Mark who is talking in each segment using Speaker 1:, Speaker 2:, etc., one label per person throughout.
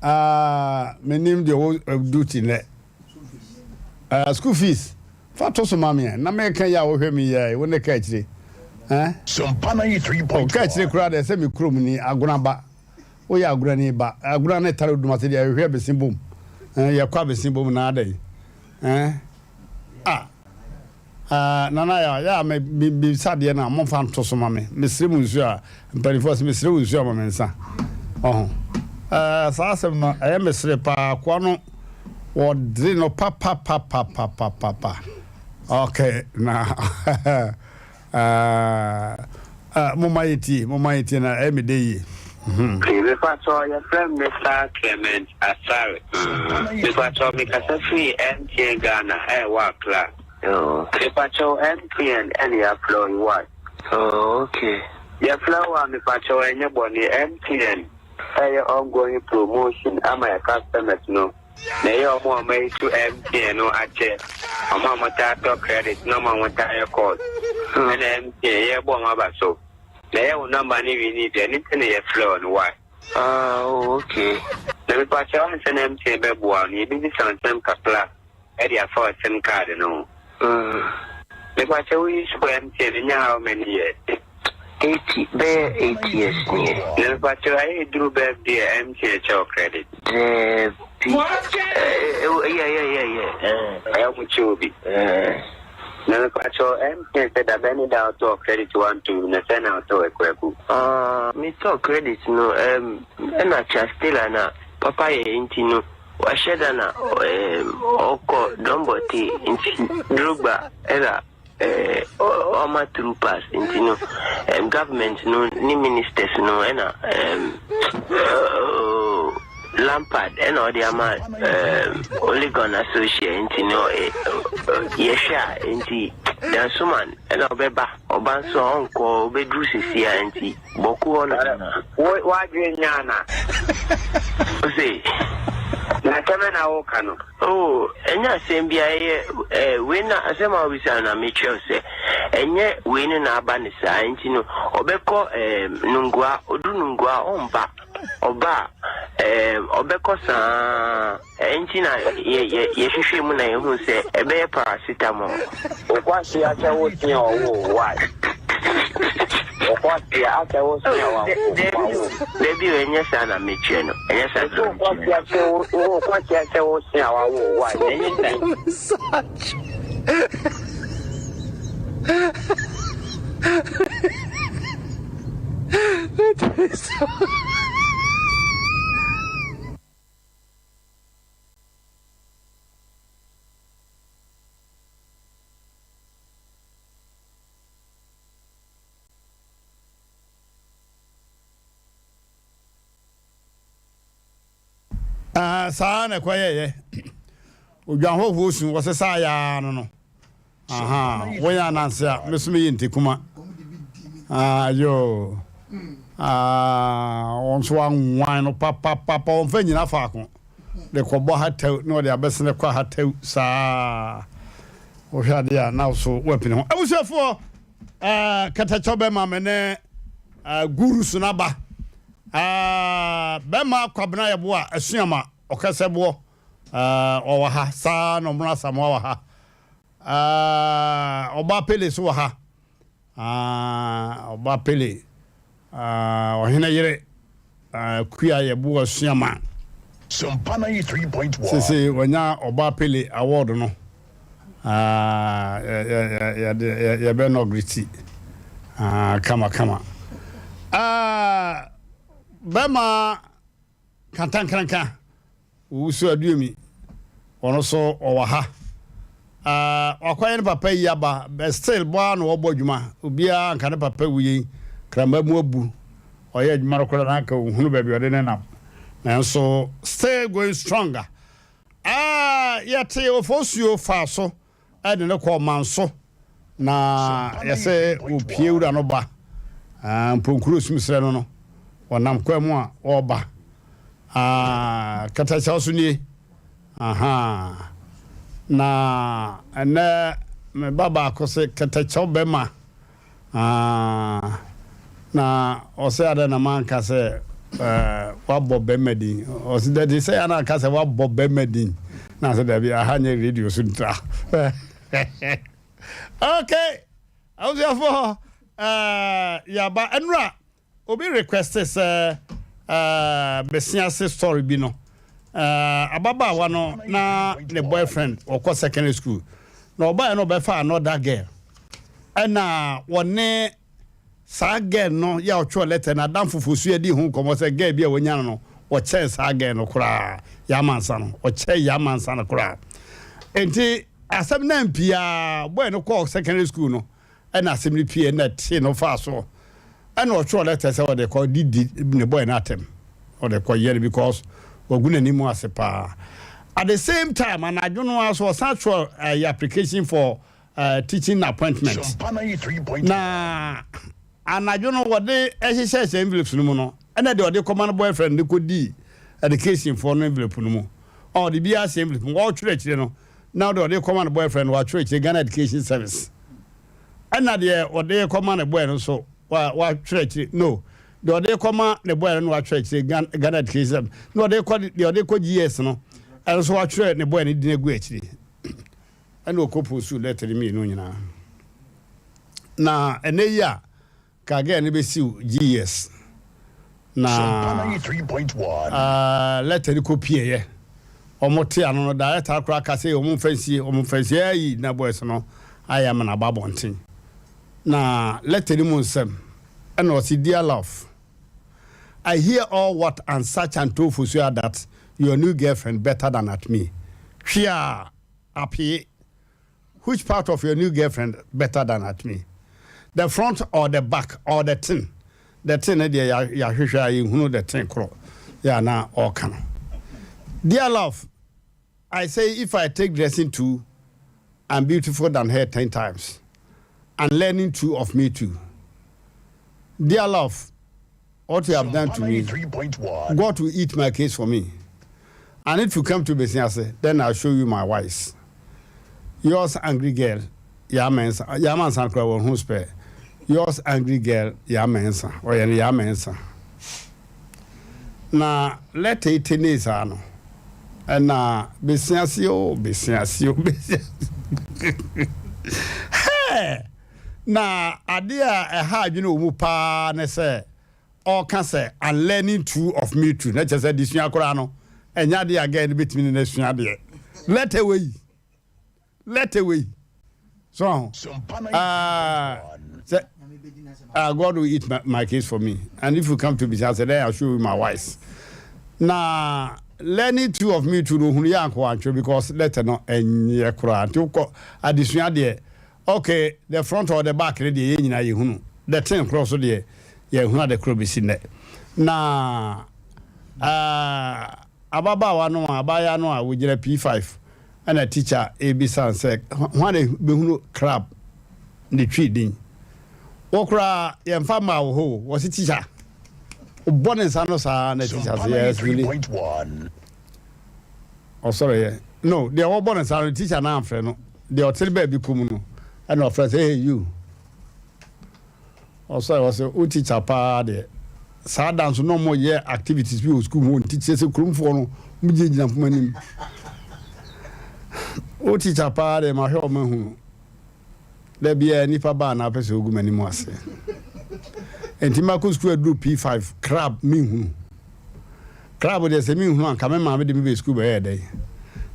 Speaker 1: Ah, menim deɛ ɔwɔ duty nnɛ. Ah, school fees, fa to so ma me ɛ. Na meka yi a wohwɛ me yi ɛ, wo ne ka akyire. Eh?
Speaker 2: Sompa 93.1.
Speaker 1: Oh, ka akyire koraa deɛ sɛ me kurom ni, Agona ba. Woyɛ Agonani ba. Agona ne Tare Odumase deɛ yɛhwehwɛ abɛsi bom. Eh, yɛkɔ abɛsi bom na adɛn? Eh? Ah. Ah Nana Yaw, yɛ a me me bisa adeɛ no a momfa nto so ma me. Mesrɛ mu nsuo a, mpanimfoɔ sɛ mesrɛ wo nsuo a ma me nsa. Ɔho. Eh, saa asɛm no ɛyɛ me sere paa. Akoa no wɔdere no papapapapapapa. Okay, na eh, eh, momma yɛtie, momma yɛtie na ɛyɛ me dɛ yie.
Speaker 3: Okay, mepakyɛw yɛfrɛ me Mister Clement Asare. Mepakyɛw mekasa firi MTN Ghana a ɛwɔ Accra. Mepakyɛw MTN ɛna yɛafrɛ wo yi what?
Speaker 4: Oh, okay.
Speaker 3: Yɛfrɛ wo a mepakyɛw ɛnyɛ bɔne MTN ɛyɛ ongoing promotion ama yɛ customers no na ɛyɛ ɔmo a ɔmo ayi to MTN no akyɛ ɔmo a ɔmo taa tɔ credit na ɔmo a ɔmo taa yɛ calls ɛna MTN yɛbɔ ɔmo aba so. Na ɛyɛ wo number ne wi ni deɛ ne nti na yɛ frɛ wo no why.
Speaker 4: Ah oh okay.
Speaker 3: Na mepakyɛw ansa na MTN bɛboa wo no yɛbɛbisa wo nsɛm kakra de afa wo sim card no ho. Mepakyɛw wo use MTN anya how many years?
Speaker 4: Eight bɛyɛ 8 years nie.
Speaker 3: Na mepakyɛw ayɛ duru birthday a MTN kyɛ wo credit?
Speaker 4: Daabi eh yeah yeah yeah yeah eh.
Speaker 3: Ɛyɛ ɔmo kyɛ wo bi?
Speaker 4: Eh.
Speaker 3: Na mepakyɛw ɛmpene sɛ dabɛn ne da a wotɔɔ credit wanto mu na sɛn na wotɔɔ akuaku?
Speaker 4: Ah me tɔɔ credit no ɛɛm ɛna Chastela na papa yɛ nti no wahyɛ da na ɛɛm ɔkɔ Dɔmbɔte nti Drogba ɛna ɛɛ ɔma through pass nti no ɛɛm government no ne ministers no ɛna ɛɛm oh Lampard ɛna ɔde ama ɛɛm Ole Gunnar Solskjaer nti no yɛhwɛ a nti Dansoman ɛna ɔbɛba ɔba nso a ɔnkɔ ɔbɛduru sisi a nti bɔko hɔ no na.
Speaker 3: Wo w'adwene nyɛ ana?
Speaker 4: Ose.
Speaker 3: Na asɛm bɛn na woka no?
Speaker 4: Oh ɛnyɛ asɛm biara ɛyɛ ɛɛ wei na asɛm a wobisa no na mekyerɛ wo sɛ ɛnyɛ wei no na aba no saa nti no ɔbɛkɔ ɛɛm Nungua ɔduru Nungua a ɔmba. Ɔba a, ɛɛm, ɔbɛkɔ saa ara. Ɛnti na yɛ, yɛ, yɛhwehwɛɛ mu na yɛhuu sɛ ɛbɛyɛ paracetamol.
Speaker 3: Okwasi akyɛ wo sea ɔwo o why? Okwasi akyɛ wo sea
Speaker 4: Oh,
Speaker 3: wawo
Speaker 4: da, dabi o,
Speaker 3: wawo.
Speaker 4: dabi o, ɛnyɛ saa na mekyerɛ no. Ɛnyɛ saa
Speaker 3: Mese
Speaker 4: na
Speaker 3: okwasi
Speaker 4: mekyerɛ no.
Speaker 3: akyɛ wo okwasi akyɛ wo sea wawo o why?
Speaker 4: Ɛnyɛ saa.
Speaker 1: Ah, saa na ɛkɔyɛeɛ. Odwanhɔhoɔ su, wɔsesaa yɛa no no. Aha, woyɛ ananse a, me so meyɛ ntekuma. Ah, yoo. Ah, wɔn nso anwan no papapapa, wɔmfa nyina faako. De kɔbɔ hataw na wɔde abɛsene kɔ hataw saa. Wohwɛ adeɛ a, na wo so woapini ho. Abusuafoɔ, eh, kɛtɛkyɛw bɛma me ne eh, guru so n'aba. Eh, bɛma Kwabena Yɛboa Asuama ɔkɛsɛboɔ eh, ɔwɔ ha saa na Ɔmono Asamoah wɔ ha. Eh, Ɔba Pele so wɔ ha. Ah, Ɔba Pele, ah, ɔhene yere ah, Kua Yɛboa Asuama.
Speaker 2: Sompa 93.1.
Speaker 1: Sese wanya Ɔba Pele award no. Ah, yɛde yɛbɛ nɔgriti ah, kama kama. Ah, bɛma kantankranka owusu aduomi ɔno so ɔwɔ ha. Ah, wakɔyɛ ne papa yi aba, but still bɔ a na ɔbɔ adwuma. Obiara nka ne papa wu yei, krama mu abu. Ɔyɛ adwuma no koraa na anka ohunu baabi ɔde ne nam. Nanso still going stronger. A Yɛtee Ofosuo faa so de no kɔɔ Manso na yɛsɛ wɔpie wura no ba Mponkuro sumserɛ no no, wɔnam kwan mu a wɔreba. Kɛtɛkyɛw so nie. Aha. Na ɛnɛ me ba baako se kɛtɛkyɛw bɛma. Ah, na ɔsɛ adɛn na manka sɛ. Eh, wabɔ bɛrima din. Ɔsi dɛ de sɛ yɛn aka sɛ wabɔ bɛrima din. Na sɛ dabi aha nyɛ radio so ntra. Okay, abusuafoɔ, eh, yaba ɛnura obi request sɛ eh, besia ase story bi no. Eh, ababaawa no na ne boyfriend ɔkɔ secondary school. Na ɔbaeɛ no ɔbɛfa another girl. Ɛna wɔne saa girl no yɛ a ɔtwerɛ letter no adamfo Fosu adi ho nkɔmmɔ sɛ girl bi a wanya no no ɔkyɛn saa girl no koraa Yaa Mansa no ɔkyɛn Yaa Mansa no koraa nti asɛm no ampie a boy no kɔɔ secondary school no ɛna asɛm no pie ɛna ɛtee no faa so ɛna ɔtwerɛ letter sɛ ɔde kɔ didi ne boy no atɛm ɔde kɔ yɛ no because wagu n'anim ase paa. At the same time anadwo no ara so ɔsan twerɛ uh, application for teaching appointment. Na anadwo no wɔde hyehyɛhyɛ envelopes no mu no, ɛna deɛ ɔde kɔma no boyfriend de kɔdii education foɔ no envelope no mu. Ɔde bi ahyɛ envelope mu, ɔretwerɛ akyire no, na ɔde ɔde kɔma no boyfriend no watwerɛ akyire Ghana Education Service. Ɛna deɛ ɔde kɔma ne boy no nso watwerɛ akyire no deɛ ɔde kɔma ne boy no na watwerɛ akyire Ghana Education Service na ɔde kɔ deɛ ɔde kɔ GS no ɛno nso watwerɛ ne boy no din agu akyire. Ɛna ɔkɔ posuu lɛtɛ no mmienu nyinaa. Na ɛnɛ yi a ka girl no bɛsiw GES na lɛtɛ no kɔ pieeɛ. Wɔn te ano no director koraa ka sɛ wɔn mfa nsie, wɔn mfa nsie ayi na boys no ayɛ ama no aba abɔnten. Na lɛtɛ no mu nsɛm ɛna ɔse dear love, I hear all what and such and told Fosua that your new girlfriend better than at me. Hwea! Apee, which part of your new girlfriend better than at me? The front or the back or the thing? The thing no deɛ yɛahwehwɛ a yɛnhunu the thing korɔ yɛ a na ɔreka no. Dear love, I say if I take dressing too, I'm beautiful than her 10 times and learning too of me too. Dear love, what you have done to me, God will eat my case for me. And if you come to Besiase, then I'll show you my wise. Yours angry girl, Yaa Mensah, Yaa Mansa koraa wɔn ho spɛ. Yours angry girl, Yaa Mensah, ɔyɛ no Yaa Mensah. Na lɛta yi tenee saa no, ɛna Besiase o, Besiase o, Besiase. Hɛɛ! Na adeɛ a ɛha adwene wɔ mu paa ne sɛ ɔreka sɛ I'm learning two of me too na kyerɛ sɛ adesua koraa no ɛnyɛ adeɛ a girl no bɛtumi ne no asua adeɛ. Letter wei letter wei so ho ah, sɛ ah, God will eat my case for me and if you come to me I said then I'll show you my wise. Na learning two of me too no ohunu yɛ anko antwerɛ because letter no ɛnyɛ koraa nti wokɔ adesua deɛ Ok the front or the back no deɛ yɛn nyinaa yɛhunu, the thing korɔ so deɛ yɛnhunu ade korɔ bɛsi nnɛ. Na ah, ababaawa no a, abaayewa no a wɔgyina P5 ɛna teacher ɛrebisa no sɛ hwan na bɛhunu crab ne twi din. Wɔ koraa yɛmfa mmaa wɔ hɔ o, wɔse teacher. Wobɔ ne nsa no saa na teacher sɛ yes really. Ɔsɔreeɛ. No, deɛ wɔbɔ no saa no, teacher no amfrɛ no. Deɛ ɔte baabi komm no ɛna ɔfrɛ sɛ, hey you. Ɔsɔre ɔsɛ, wo teacher paa deɛ. Saa da nso na wɔyɛ activities bi wɔ school mu hɔ nti kyerɛ sɛ kuromfoɔ no wɔgyinagyina mpoma anim. Wo teacher paa deɛ mahwɛ wɔn ahunu. Da biara nipa ba a na apɛ sɛ ogu m'anim ase. Enti makɔ sukuu aduru P5, crab menhunu. Crab deɛ sɛ menhunu anka me maame de me bɛ sukuu bɛyɛɛ dɛn?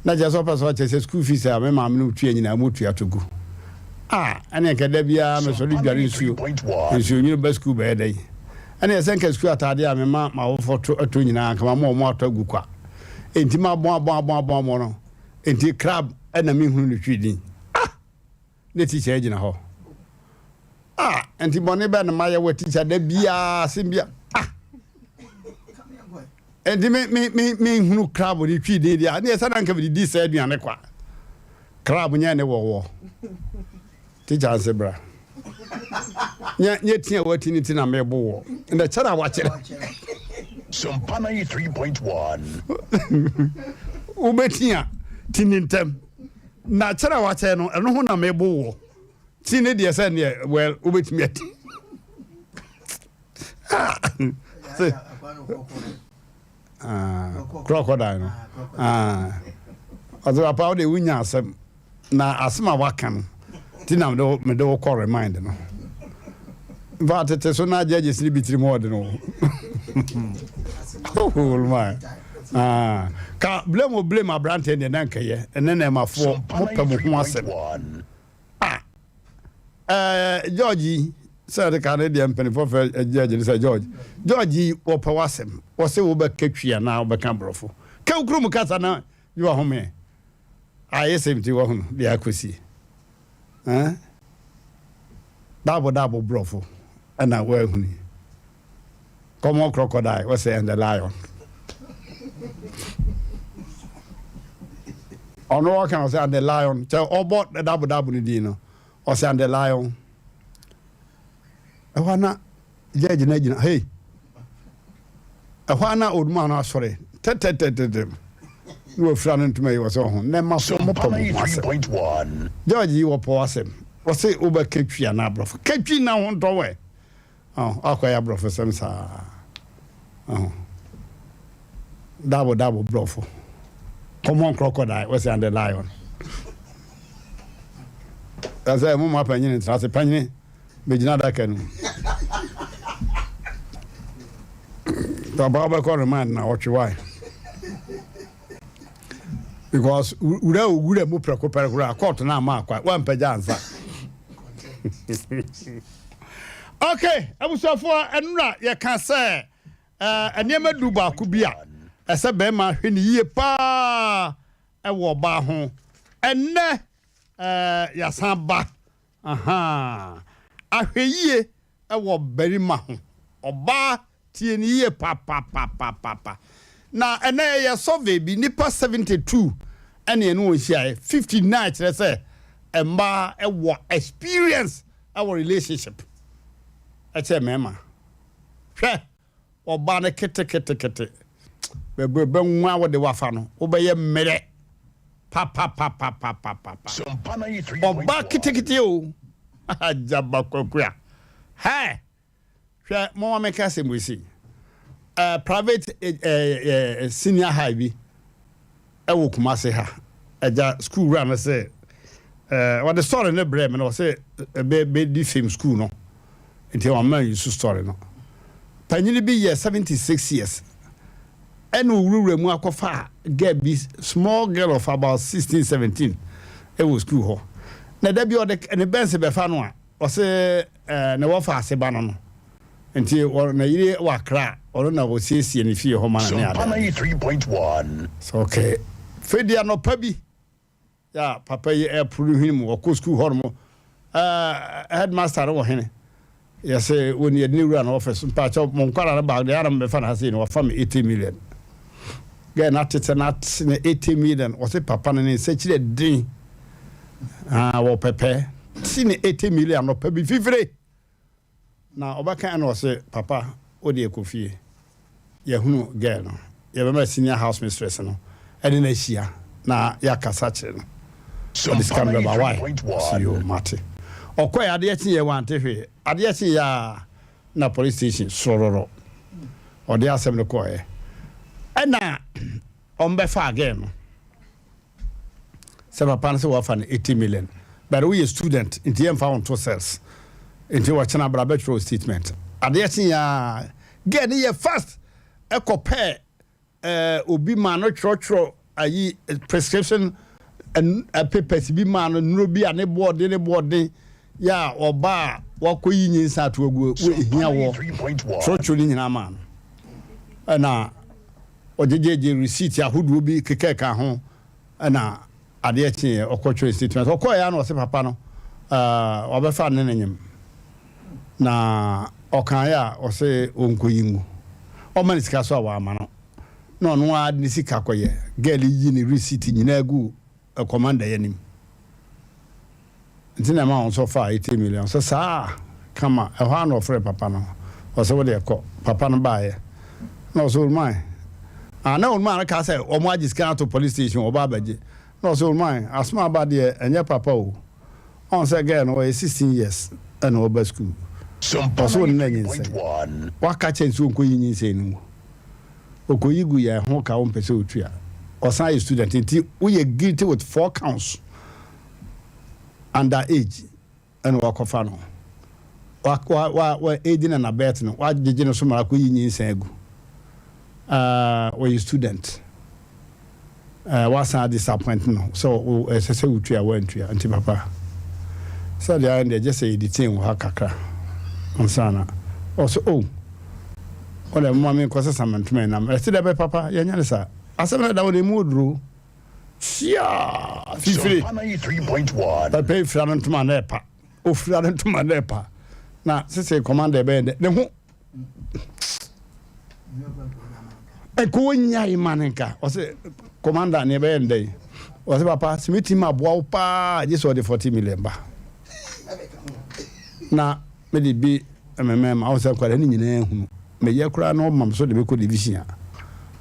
Speaker 1: Na kyerɛ sɛ ɔpɛ sɛ ɔkyerɛ sɛ sukuu fees a me maame no tua nyinaa motua to gu. Ah, ɛne nka da biara mesɔre dware nsuo, nsuo nwunu ba sukuu bɛyɛ dɛn? Ɛne ɛsɛ nka sukuu ataadeɛ a mema m'awofoɔ to to nyinaa nka mama wɔn atɔ agu kwa. Enti mabɔn abɔn abɔn abɔn abɔn no, enti crab ɛna menhunu ne twi din. Ah! Ne tikya gyina hɔ. Ah! Nti bɔne bɛn na mayɛ wɔ tikya da biara asɛm bia. Ah! Nti me me me menhunu crab ne twi din deɛ ne ɛsɛ na nka mede di saa aduane kwa. Crab nyɛ ne wɔwɔ. Tikya nse bra. Nyɛ nyɛ ti a wati ne ti na mebo wɔ. Na kyerɛ a wakyerɛ.
Speaker 2: Sompa 93.1.
Speaker 1: Wobɛti a ti ne ntɛm. Na kyerɛ a wakyerɛ no, ɛno ho na mebo wɔ. Ti ne deɛ sɛ neɛ, well, wobɛtumi ati. Ah, crocodile no. Ah. Ɔsɛ papa wo de wonya asɛm na asɛm a waka no ti na mede mede wo kɔ remind no. Mfa tete so na judges ni bi tirim ɔde no. Oh my. Ah, ka blame o blame abrante ne na nkɛyɛ ɛne na ɛmafoɔ mopɛ mo ho asɛm. Ah, eh, George yi sɛ ɛde ka ne deɛ mpanimfoɔ fɛ eh, George ne sɛ George. George yi wɔpɛ w'asɛm. Wɔse wobɛka twi anaa wobɛka borɔfo. Ka wo kurom kasa na yi wahome. Ayɛ sɛm ti wɔhono deɛ akɔsi. Eh? Daabo daabo borɔfo ɛna woahuni. Common crocodile, wɔsɛ and the lion. Ɔno ɔka ɔsɛ and the lion. Kyɛ ɔbɔ dabo dabo no din no, ɔsɛ and the lion. Ɛhɔ ana judge no agyina, hey. Ɛhɔ ana oduma no asɔre tɛtɛtɛtɛtɛ. Na wafira no ntoma yi wɔ sɛ ɔho. Na ɛma so mo pɛ mo ho asɛm. Judge yi wɔpɔ asɛm. Wɔse wobɛka twi anaa aborɔfo. Ka twi na ho ntɔ wɛ. Ɔho, akɔyɛ aborɔfosɛm saa. Ɔho. Dabo dabo borɔfo. Common crocodile, wɔsi and the lion. Ɛsɛ mo ma panyini ntra ase, panyini bɛgyina adaka no mu. Papa wobɛkɔ remand na ɔtwe wae. Because wura owura mu prɛko pɛrɛ koraa court no ama akwa wampagya ansa. Okay, abusuafoɔ ɛnora yɛka sɛ eh, nneɛma du baako bi a ɛsɛ bɛrima hwɛ ne yie paa ɛwɔ ɔbaa ho. Ɛnnɛ eh, yɛasan ba. Ahaa, ahwɛyie wɔ barima ho. Ɔbaa tie no yie papapapapa. Na ɛnɛ yɛyɛ survey bi, nnipa 72 ɛne ɛne wɔn hyiaeɛ, 59 kyerɛ sɛ mmaa wɔ experience wɔ relationship ɛkyɛ mmarima. Hwɛ ɔbaa no keteketekete bɛbɛ bɛnwa wode wafa no wobɛyɛ mmerɛ papapapapapapa. Ɔbaa ketekete o agyaba kwakua hɛ hwɛ mɔma meka asɛm wei sei uh, private uh, uh, senior high bi ɛwɔ Kumase ha agya school wura no sɛ wɔde story no brɛ me na ɔsɛ ɛbɛ bɛdi fam school no nti wɔn yi so story no panyini bi yɛ 76 years ɛna owurawura mu akɔfa girl bi, small girl of about 16 17 ɛwɔ school hɔ na da bi ɔde ne bɛnse bɛfa no a ɔsɛ ɛɛ ne wɔfa ase ba no no nti wɔ na yere wɔ Accra, ɔno na wɔsiesie ne fie hɔ ma no ne
Speaker 2: Sompa
Speaker 1: ade.
Speaker 2: 93.1.
Speaker 1: So okay fedi anɔpa bi ya papa yi ɛporo ne hwene mu ɔkɔ school hɔ nom ɛɛ headmaster no wɔ hene yɛsɛ wɔn yɛde ne wura no office mpakyɛw mo nkwara no baako deɛ anam bɛfa no ha sei no wafa me 80 million gɛɛ na tete na ate ne 80 million ɔsɛ papa no ne nsa kyerɛ den ah wɔ pɛpɛ ti ne 80 million anɔpa bi fifire na ɔbɛka ɛna ɔsɛ papa wo deɛ kɔ fie yɛhunu girl no yɛbɛma senior house mistress no ɛne no ahyia na yɛakasa kyerɛ no ɔde
Speaker 2: Sompa
Speaker 1: sika no bɛba wae ɔsɛ
Speaker 2: 93.1.
Speaker 1: yo mate ɔkɔɛ adeɛ kye yɛ wante hwee adeɛ kye yɛ a na police station sorororo ɔde asɛm no kɔɛ ɛna ɔmbɛfa girl no sɛ papa no sɛ wafa no 80 million but woyɛ student nti yɛmfa wo nto cells nti wɔkyena bra bɛtwerɛ wo statement adeɛ kye yɛ a girl no yɛ fast ɛkɔ pɛɛ obi maa no twerɛtwerɛ ayi prescription papers bi maa no nnuro bi a ne boɔden ne boɔden yɛ a ɔba a wakɔyi nyinsa ato agu wɔ
Speaker 2: Sompa
Speaker 1: ehia wɔ
Speaker 2: 93.1.
Speaker 1: twerɛtwerɛ no nyinaa maa no ɛna ɔgyegyegye receipt ahodoɔ bi kekɛka ho ɛna adeɛ kyeeɛ ɔkɔtwerɛ statement ɔkɔɛ a na ɔsɛ papa no wabɛfa ne ne nyim na ɔkaeɛ a ɔsɛ ɔnkɔyi ngu ɔma ne sika so a wama no na ɔno ara de ne sika kɔyɛ girl yi ne receipt nyinaa gu commander yɛ anim nti na ɛma wɔn nso fa 80 million sɛ saa kama ɛhɔ a na ɔfrɛ papa no ɔsɛ wode ɛkɔ papa no baeɛ na ɔsɛ oluman ah na oluman no ka sɛ ɔmo agye sika ato police station ɔba abɛgye na ɔsɛ oluman asoma aba deɛ ɛnyɛ papa o ɔn sɛ girl no ɔyɛ 16 years ɛna ɔba school
Speaker 2: Sompa
Speaker 1: ɔsɛ ɔne na nyinsɛn
Speaker 2: 93.1.
Speaker 1: waka kyɛn sɛ ɔnkɔyi nyinsɛn no mu. Ɔkɔyi gu yɛn ho ka wompɛ sɛ wotua. Ɔsan yɛ student nti woyɛ guilty with four counts. Under age ɛna wakɔfa no. Wa wa wa wa age na na birth no wagyegye no so ma akɔyi nyinsɛn agu. Ɔyɛ student. Wasan disappoint no sɛ ɛsɛ sɛ wotua, wantua. Nti papa, sɛdeɛ ayɛ no deɛ, gye sɛ yɛ detain wɔ ha kakra ansa na ɔsɛ o ɔdɛ moma me nkɔ sesa me ntoma nam ɛte dɛ bɛ papa yɛnyɛ ne saa. Asɛm no da wɔ ne mu oduro sia fifiri.
Speaker 2: Sompa 93.1.
Speaker 1: Papa yi fira no ntoma na ɛpa, ofira no ntoma na ɛpa na sese commander ɛbɛyɛ dɛ ne ho ɛkɔ wɔnyae ma ne nka. Ɔsɛ commander ne ɛbɛyɛ ndɛ yi, ɔsɛ papa sɛ mɛtumi aboa wo paa, gye sɛ ɔde 40 million ba na mede bi mmɛmɛ wo sɛ nkwadaa no nyinaa hunu meyɛ koraa na ɔmam so de mekɔ division a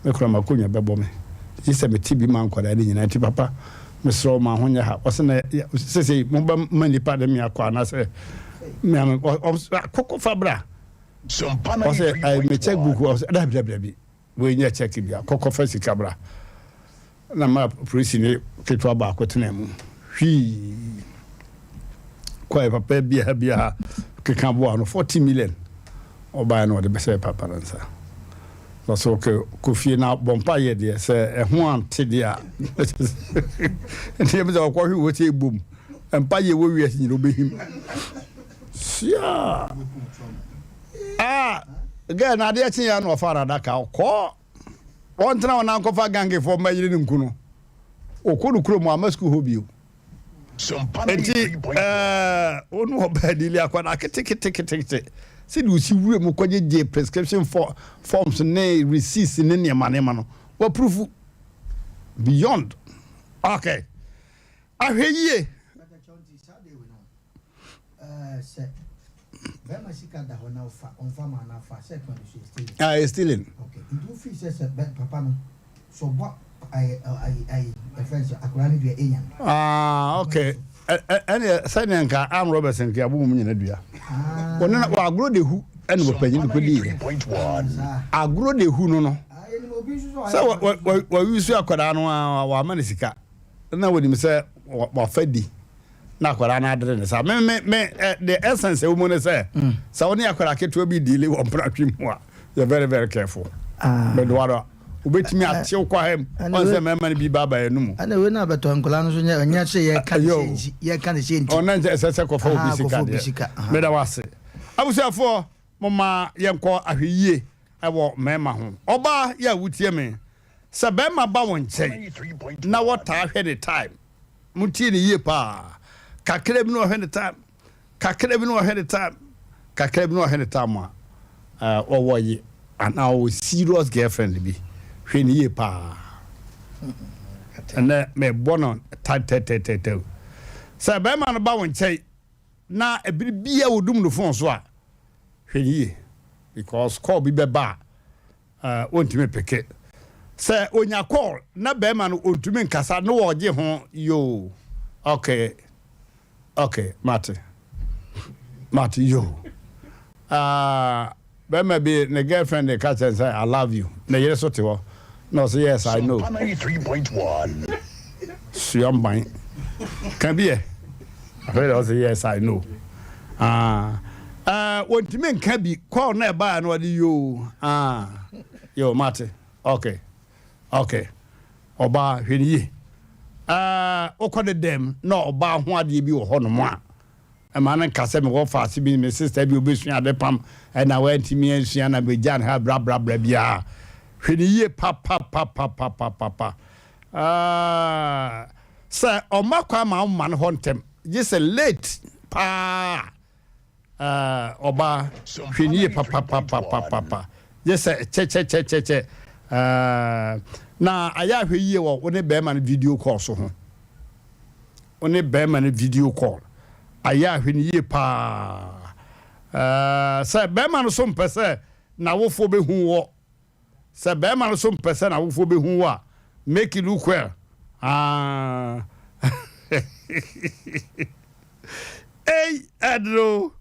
Speaker 1: mekora makonnwa bɛbɔ me, gye sɛ mete bi ma nkwadaa no nyinaa. Nti papa, mesrɛ wo, ma ho nyɛ ha. Ɔsɛ na sɛsɛ mobɛ ma nnipa de me akɔ anaasɛ kɔkɔ fa bra.
Speaker 2: Sompa
Speaker 1: Ɔsɛ me check book.
Speaker 2: 93.1.
Speaker 1: Ɔsɛ dabi, dabi, dabi, wei nyɛ check bia, kɔkɔ fa sika bra. Na ma polisi ne ketewa baako tena mu hwii kɔɛ papa bia bia keka boa no 40 million. Ɔbaeɛ no ɔde bɛsɛ papa no nsa na sɛ ɔkɛ kɔ fie na bɔ mpa yɛ deɛ sɛ ɛho ante deɛ a, nti ɛmi sɛ ɔkɔhwe wɔ sɛ ebom mpa yɛ wɔ wiase nyina ɔbɛhim sia. Ah, girl na adeɛ kye ya na ɔfa adaka ɔkɔ ɔntena wɔn ankɔfa gangefoɔ mma yere ne nku no, ɔkɔ no kurom ama sukuu hɔ bio.
Speaker 2: Sompa
Speaker 1: Nti
Speaker 2: 93.1.
Speaker 1: Wɔn ɔbaa dili akwadaa keteketekete sɛdeɛ osi wura mu kɔgyegye prescription for forms ne receipts ne nneɛma nneɛma no, waprove beyond. Okay, ahwɛ yie.
Speaker 5: Sɛ bɛrima sika da hɔ na ɔfa ɔnfa ma na afa sɛ kwan so yɛ stealing.
Speaker 1: Ah, it's stealing.
Speaker 5: Okay, nti wofi sɛ bɛ papa no sɛ ɔbɔ ayi ayi ayi ɛfɛn sɛ akwadaa no dua enya no.
Speaker 1: Ah, okay, ɛne sɛdeɛ nka arm robbers nka abo mu nyina dua ɔno na agorɔ de hu ɛne wɔpanyin kɔdi yɛ.
Speaker 2: 93.1.
Speaker 5: Saa.
Speaker 1: Agorɔ de hu no.
Speaker 5: Ah, yɛnim obi nso sɛ
Speaker 1: sɛ
Speaker 5: ɔyɛ
Speaker 1: wɔyi so akwadaa no a wɔama no sika na wɔnim sɛ wafa di na akwadaa no adere ne sa. Me the essence ɛwɔ mu ne sɛ wo ne akwadaa ketewa bi deal wɔ mpenatwe mu a, yɛ very very careful.
Speaker 5: Ah.
Speaker 1: Mɛdoa do a wobɛtumi atew kɔ ha mu
Speaker 5: ɛne
Speaker 1: ɔn sɛ mmarima no bi ba aba ɛno mu.
Speaker 5: Ɛna wei na abɛtɔ nkwadaa no so nyɛ nyɛ sɛ yɛka ne
Speaker 1: Ayo.
Speaker 5: sɛ nti yɛka ne sɛ nti.
Speaker 1: Ɔna nkyɛ ɛsɛ sɛ kɔfa obi
Speaker 5: Aha,
Speaker 1: sika
Speaker 5: kɔfa obi
Speaker 1: deɛ.
Speaker 5: sika, aha.
Speaker 1: Meda wase. Abusuafoɔ, moma yɛnkɔ ahwɛ yie ɛwɔ mmarima ho. Ɔbaa yɛ a wotie me, sɛ bɛrima ba wo nkyɛn
Speaker 2: 93.1.
Speaker 1: na wɔtaa hwɛ ne time, motie ne yie paa, kakra bi na ɔhwɛ ne time, kakra bi na ɔhwɛ ne time, kakra bi na ɔhwɛ ne time a, ɔwɔ ye anaa ɔwɔ serious girlfriend bi. Hwɛ ne yie paa. Ɛnɛ mebɔ no tatɛtɛtɛtɛw sɛ bɛrima no ba wo nkyɛn na ebiri bia wɔdum no phone so a, hwɛ ne yie, because call bi bɛba a wɔntumi pick. Sɛ onya call na bɛrima no ɔntumi nkasa na wɔgye ho yoo, okay, mate, mate, yo. Bɛrima bi ne girlfriend de ka kyerɛ no sɛ "I love you", na yere so te hɔ na ɔsɛ "Yes, I know."
Speaker 2: Sompa 93.1.
Speaker 1: Sua mban ka bi yɛ afei de ɔsɛ "Yes, I know." Ah, wɔntumi nka bi. Call na ɛbaa no ɔde yoo, ah, yo, mate, okay. Ɔbaa, hwɛ ne yie. Wokɔ de dɛm na ɔbaa ho adeɛ bi wɔ hɔ nom a, ɛma no nka sɛ mewɔ faase bi, me sister bi obɛsua ade pam ɛna wantumi ansua na megya ne ha brabrabra biara. Hwɛ ne yie papapapapapapa. Sɛ ɔma kwan ma woma no hɔ ntɛm, gye sɛ late paa. Ɔbaa, hwɛ ne yie papapapapapa, gye sɛ kyɛkyɛkyɛkyɛkyɛ. Na ayɛ ahwɛ yie wɔ wo ne bɛrima no video call so ho. Wo ne bɛrima no video call, ayɛ ahwɛ ne yie paa. Sɛ bɛrima no so mpɛ sɛ n'awofoɔ bɛhu wɔ, sɛ bɛrima no so mpɛ sɛ n'awofoɔ bɛhu wɔ a, make it look well. Ah, ei, ɛduro.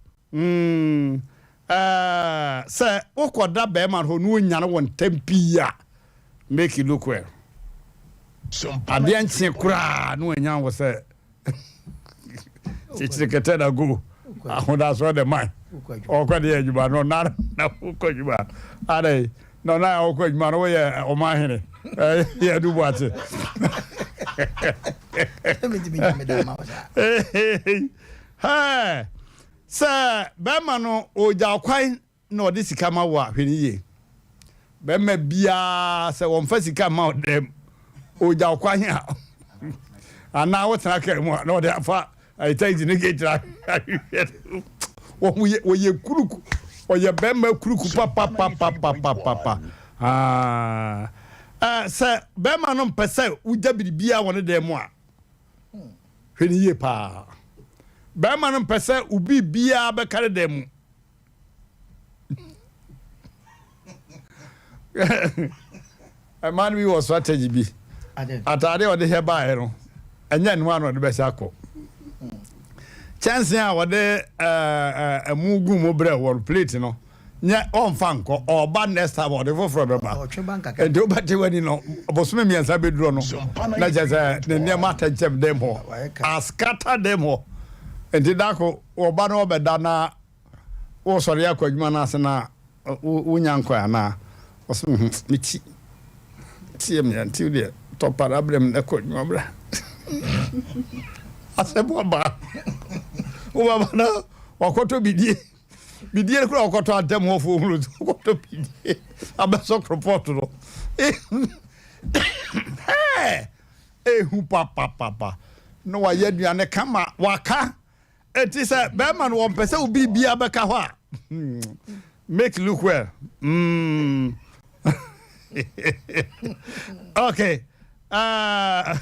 Speaker 1: Sɛ wokɔda bɛrima no hɔ na ɔnyane wɔ ntɛm pii a. Make it look well. Adeɛ nkye koraa na wanya wo sɛ kyekyere kɛtɛ na go ahodasoɔ de man ɔkɔ de adwuma no ɔna na wokɔ adwuma adɛ na ɔna a wokɔ adwuma no woyɛ ɔman hene yɛ adu boakye. Sɛ bɛrima no ɔgya kwan na ɔde sika ma wo a, hwɛ no yie. Bɛrima biara sɛ wɔmfa sika mma wo dɛm, ɔgya wo kwan a, anaa wotena kaa mu a na ɔde afa taxi ne gate ahwehwɛ no. Wɔn wɔyɛ kuruku, ɔyɛ bɛrima kuruku papapapapapapa. Ah, eh, sɛ bɛrima no mpɛ sɛ wogya biribiara wɔ ne dan mu a, hwɛ no yie paa. Bɛrima no mpɛ sɛ wo biribiara bɛka ne dan mu. Mmaa no bi wɔ strategy bi. Ataade a ɔde hyɛ baeɛ no, ɛnyɛ ɛno ara na ɔde bɛhyɛ akɔ. Kyɛnsee a wɔde ɛmu gu mu brɛ wɔ plate no, nyɛ ɔmfa nkɔ. Ɔba next time ɔde foforɔ bɛba. Nti wobɛte w'ani no, bosome mmiɛnsa bɛduro no, na kyerɛ sɛ ne nneɛma atɛnkyɛm dɛm hɔ. Askata dɛm hɔ. Nti dako wɔba no wɔbɛda na Woresɔre akɔ adwuma no ase na wonya nkɔe anaa? Ɔse, Nhmm, me ti ti yɛ me ya nti wodeɛ tɔ para brɛ me na kɔ adwuma bra. Asɛm aba. Wobɛba na wakɔtɔ bidie. Bidie no koraa ɔkɔtɔ antam hɔfoɔ hunu sɛ ɔkɔtɔ bidie abɛsɔ koropɔto no. Hɛɛ! Ehu papapapa. Na wayɛ aduane kama, waka. Enti sɛ bɛrima no wɔmpɛ sɛ wo biribiara bɛka hɔ a, make look well. Mm. okay. Uh,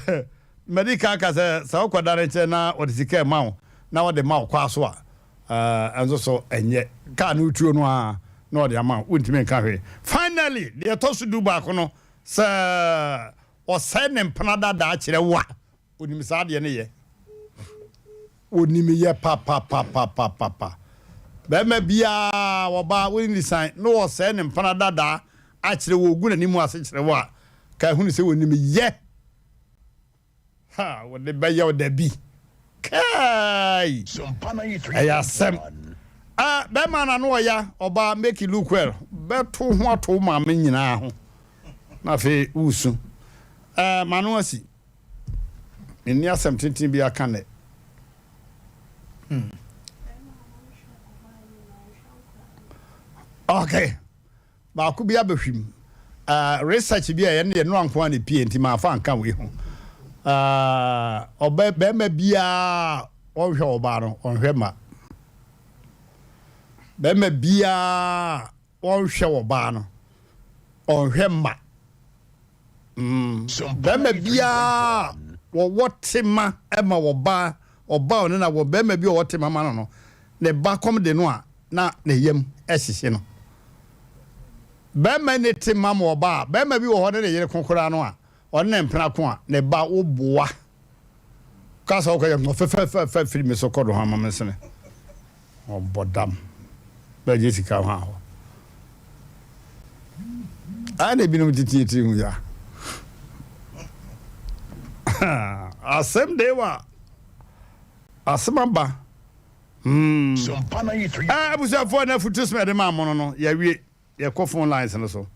Speaker 1: madi kan ka sɛ sɛ wokɔda ne nkyɛn na wɔde sika ma wo na wɔde ma wo kwaa so a ɛnso so ɛnyɛ kaa no wotuo no a na wɔde ama wo wontumi nka hwee. Finally, deɛ ɛtɔ so 11 no sɛ ɔsɛe ne mpena dadaa kyerɛ wo a Onim saa adeɛ no yɛ. Onim yɛ papapapapapa. Bɛrima biara ɔbaa wo ne nisan na ɔsɛe ne mpena dadaa akyerɛ wo, ɔgu n'anim ase kyerɛ wo a, ka hunu sɛ onim yɛ. Ha, wɔde bɛyɛ wo dabi. Kai! Ɛyɛ asɛm. Ah, bɛrima na no ɔya, ɔbaa make it look well. Bɛto ho ato wo maame nyinaa ho. Na afei woresu. Eh, m'ano asi. Menni asɛm tenten biara ka nnɛ. Okay. Baako bi abɛhwim. Uh, research bi a yɛn deɛ noa nko a na epie nti maa fa nka wei ho. Uh, ɔbɛ bɛrima biara ɔnhwɛ ɔbaa no ɔnhwɛ mma. Bɛrima biara ɔnhwɛ ɔbaa no ɔnhwɛ mma. Mm, bɛrima biara a wɔwɔ tema ma ɔbaa, ɔbaa ɔne na wɔ bɛrima bi a ɔwɔ tema ma no no, ne ba kɔm de no a, na ne yam hyehye no. Bɛrima ne tema ma ɔbaa, bɛrima bi wɔ hɔ ne ne yere ko koraa no a, ɔne ne mpena ko a, ne ba wo boa. Ka sɛ wokɔyɛ fɛfɛfɛfɛ firi me so kɔ do ho ama me sene. Ɔbɔ dam bɛgye sika ho ahɔ. Ayɛ na ebinom tete tiri ho ya. Asɛm de wa asɛm aba. Hmm. Eh, abusuafoɔ na afutu sɛm ɛde maa mo no no yɛawie. Yɛkɔ phone lines no so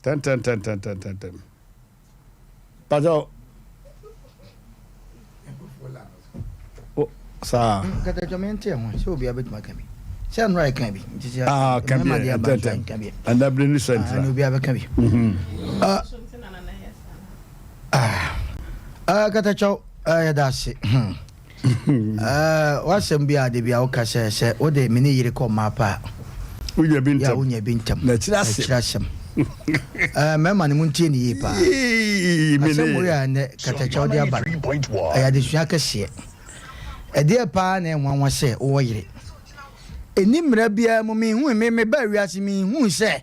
Speaker 1: tɛntɛntɛntɛntɛntɛm. Pakyɛw. O saa.
Speaker 5: Katakya mi nte ho sɛ obiara bɛtumi aka bi. Sɛ nnora yɛ kan bi. Nti sɛ
Speaker 1: ah ka bi ntɛntɛm. Ɛnna bere ni sɛ ntira.
Speaker 5: Ah, obiara bɛka bi. Ah, ah, katakya yɛda ase. Hmm. W'asɛm bi a da bi a woka sɛ sɛ wode me ne yere kɔ mmaa pa a,
Speaker 1: wonya bi ntɛm.
Speaker 5: Wonya bi ntɛm.
Speaker 1: Na akyiri asɛm.
Speaker 5: Akyiri asɛm. Mmarima no montie ne yie paa. Asɛm wei a ɛnɛ katakyɛ wode aba no, ɛyɛ adesua kɛseɛ. Ɛdeɛ paa na ɛnwanwa sɛ wowɔ yere. Ɛni mmara biara mu menhui, me mebaa wiase menhui sɛ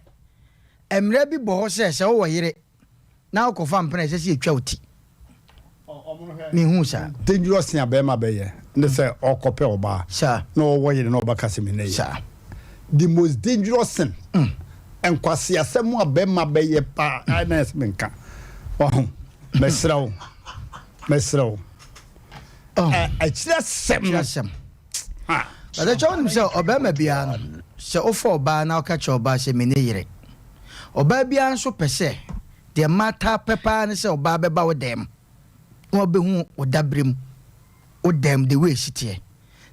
Speaker 5: mmara bi bɔ hɔ sɛ sɛ wowɔ yere na wokɔfa mpena ɛsɛ sɛ yɛtwa wo ti. Menhuu saa.
Speaker 1: Dangerous thing a bɛrima bɛyɛ ne sɛ ɔkɔpɛ ɔbaa
Speaker 5: Saa.
Speaker 1: na ɔwɔ yere na ɔbɛka sɛ me ne yɛ.
Speaker 5: Saa.
Speaker 1: The most dangerous thing. Nkwaseasɛm a bɛrima bɛyɛ paa na ɛsɛ menka. Wahu? Mesrɛ wo. Mesrɛ wo. Akyiri asɛm no.
Speaker 5: Akyiri asɛm. But kyɛ wonim sɛ ɔbarima biara no, sɛ wofa ɔbaa na woka kyerɛ ɔbaa sɛ mene yere, ɔbaa biara nso pɛ sɛ, deɛ mmaa taa pɛ paa ne sɛ ɔbaa bɛba wo dan mu na wabɛhu wo daberɛ mu, wo dan mu the way ɛsi teɛ,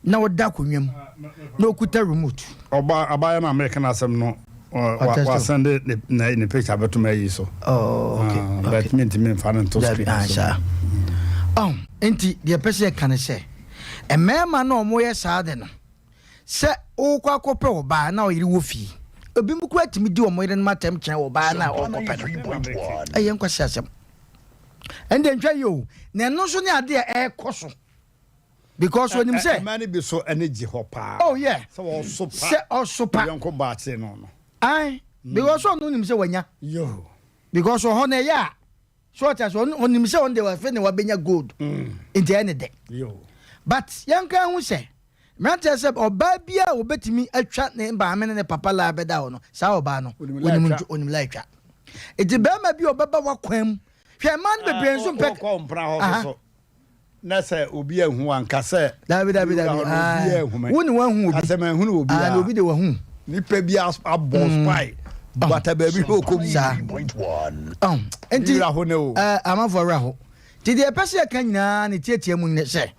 Speaker 5: na woda akonnwa mu na ɔkuta remote.
Speaker 1: Ɔbaa abaayewa no a mereka n'asɛm no, wasɛnde ne ne picture bɛto m'ayi so.
Speaker 5: Oh, okay.
Speaker 1: Ah, but mentumi mfa no nto screen
Speaker 5: so. Saa. Oh, nti deɛ pɛ sɛ yɛka ne sɛ mmarima no a wɔyɛ saa de no sɛ wokɔ akɔpɛ ɔbaa na ɔyere wɔ fie ebi mu kura tumi di wɔn yerenom atɛm kyɛn ɔbaa na ɔkɔpɛ no ɛyɛ nkwasi asɛm ɛnde ntwa yi o na ɛno nso ne adeɛ a ɛrekɔ so. Because onim sɛ.
Speaker 1: Mmaa no bi so ani gye hɔ paa.
Speaker 5: Oh yeah.
Speaker 1: Sɛ ɔsopa.
Speaker 5: Sɛ ɔsopa.
Speaker 1: Yɔnko baakye no no.
Speaker 5: Ayi. Because ɔno nim sɛ wanya.
Speaker 1: Yo.
Speaker 5: Because ɔhɔ no ɛyɛ a. So ɔte ase ɔnim sɛ ɔno deɛ afei na wabɛnya gold. Nti ɛyɛ ne dɛ.
Speaker 1: Yo.
Speaker 5: But yɛn kan ho sɛ mmeranteɛ sɛ ɔbaa bi a obetumi atwa ne maame ne ne papa laa bɛda hɔ no saa ɔbaa no onim onim laa atwa. Nti bɛrima bi a ɔbɛba wakwan mu hwɛ mmaa no bebree nso mpɛ.
Speaker 1: Ɔkɔ mpena hɔ soso. Na sɛ obi anhu wo anka sɛ.
Speaker 5: Dabi dabi dabi
Speaker 1: obi anhu me.
Speaker 5: Wo ne wahu obi.
Speaker 1: Asɛ manhunu obi
Speaker 5: a. Obi de wahu.
Speaker 1: Nipa bi abɔ mm. spy. Bata baabi hwɛ ɔkɔ mu.
Speaker 5: Saa. Nti
Speaker 1: wura ho ne o.
Speaker 5: Amanfoɔ wura ho. Nti deɛ ɛpɛ sɛ yɛka nyinaa ne tiatia mu ne sɛ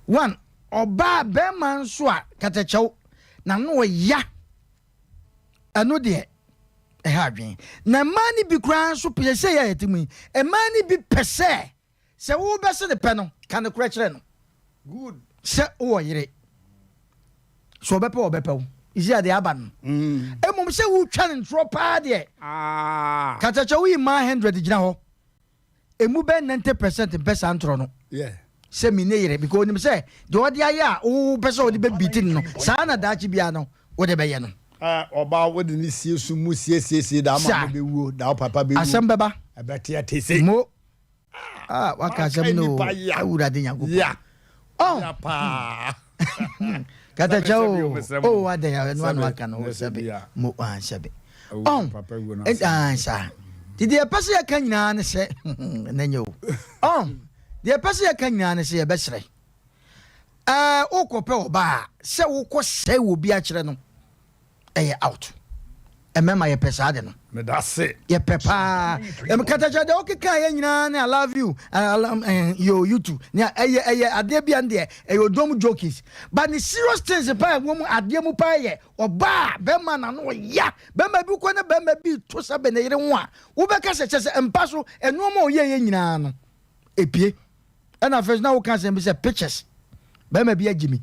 Speaker 5: one ɔbaa bɛrima nso a katakyɛw na no ɔya ɛno deɛ ɛha adwene na mmaa no bi koraa nso pɛ sɛ yɛ yɛte mu yi mmaa no bi pɛ sɛ Sɛ wobɛse no pɛ no, ka nokorɛ kyerɛ no.
Speaker 1: Good.
Speaker 5: Sɛ wowɔ yere, sɛ ɔbɛpɛ wo ɔbɛpɛ wo. You see adeɛ aba no. Mmom sɛ wotwa no ntorɔ paa deɛ,
Speaker 1: Ah.
Speaker 5: ka kyerɛ kyɛ woyi mmaa 100 gyina hɔ, ɛmu bɛyɛ 90% mpɛ saa ntorɔ no.
Speaker 1: Yeah.
Speaker 5: Sɛ menni yere, because onim sɛ deɛ ɔde ayɛ a wopɛ sɛ wode bɛbiiti no no, saa na daakye biara no wode bɛyɛ no.
Speaker 1: Ah, ɔbaa wode ne sie sum mu siesiesie da wo maame bɛwuo, da wo papa bɛwuo.
Speaker 5: Asɛm bɛba.
Speaker 1: Ɛbɛte ate sei.
Speaker 5: Mo. Ah, waka asɛm no awurade nyankopɔn.
Speaker 1: Oh. paa.
Speaker 5: Katakyɛ o. Oh, adɛn ɛno ano aka no sɛbe mo ah sɛbe. Oh. Ah, saa. Ti deɛ ɛpɛ sɛ yɛka nyinaa ne sɛ na nyɛ o. Oh. Deɛ ɛpɛ sɛ yɛka nyinaa ne sɛ yɛbɛsrɛ. Ɛɛ wokɔpɛ ɔbaa sɛ wokɔ sɛe wɔ bi akyerɛ no. ɛyɛ out mmarima yɛpɛ saa de no
Speaker 1: medase
Speaker 5: yɛpɛ paa katakya deɛ wokeka yɛ nyinaa ne i love you eh, yo you too ne ɛyɛ ɛyɛ adeɛ bi a deɛ ɛyɛ odom jokes but ne serious things paa ɛwɔ mu adeɛ mu paa yɛ ɔbaa bɛrima na no ɔya bɛrima bi kɔ ne bɛrima bi to sɛ bɛ ne yere ho a wobɛka sɛ kyɛ sɛ mpa so ɛnoɔma ɔyɛ yɛ nyinaa no epie ɛna afei so na woka asɛm bi sɛ pictures bɛrima bi agye mi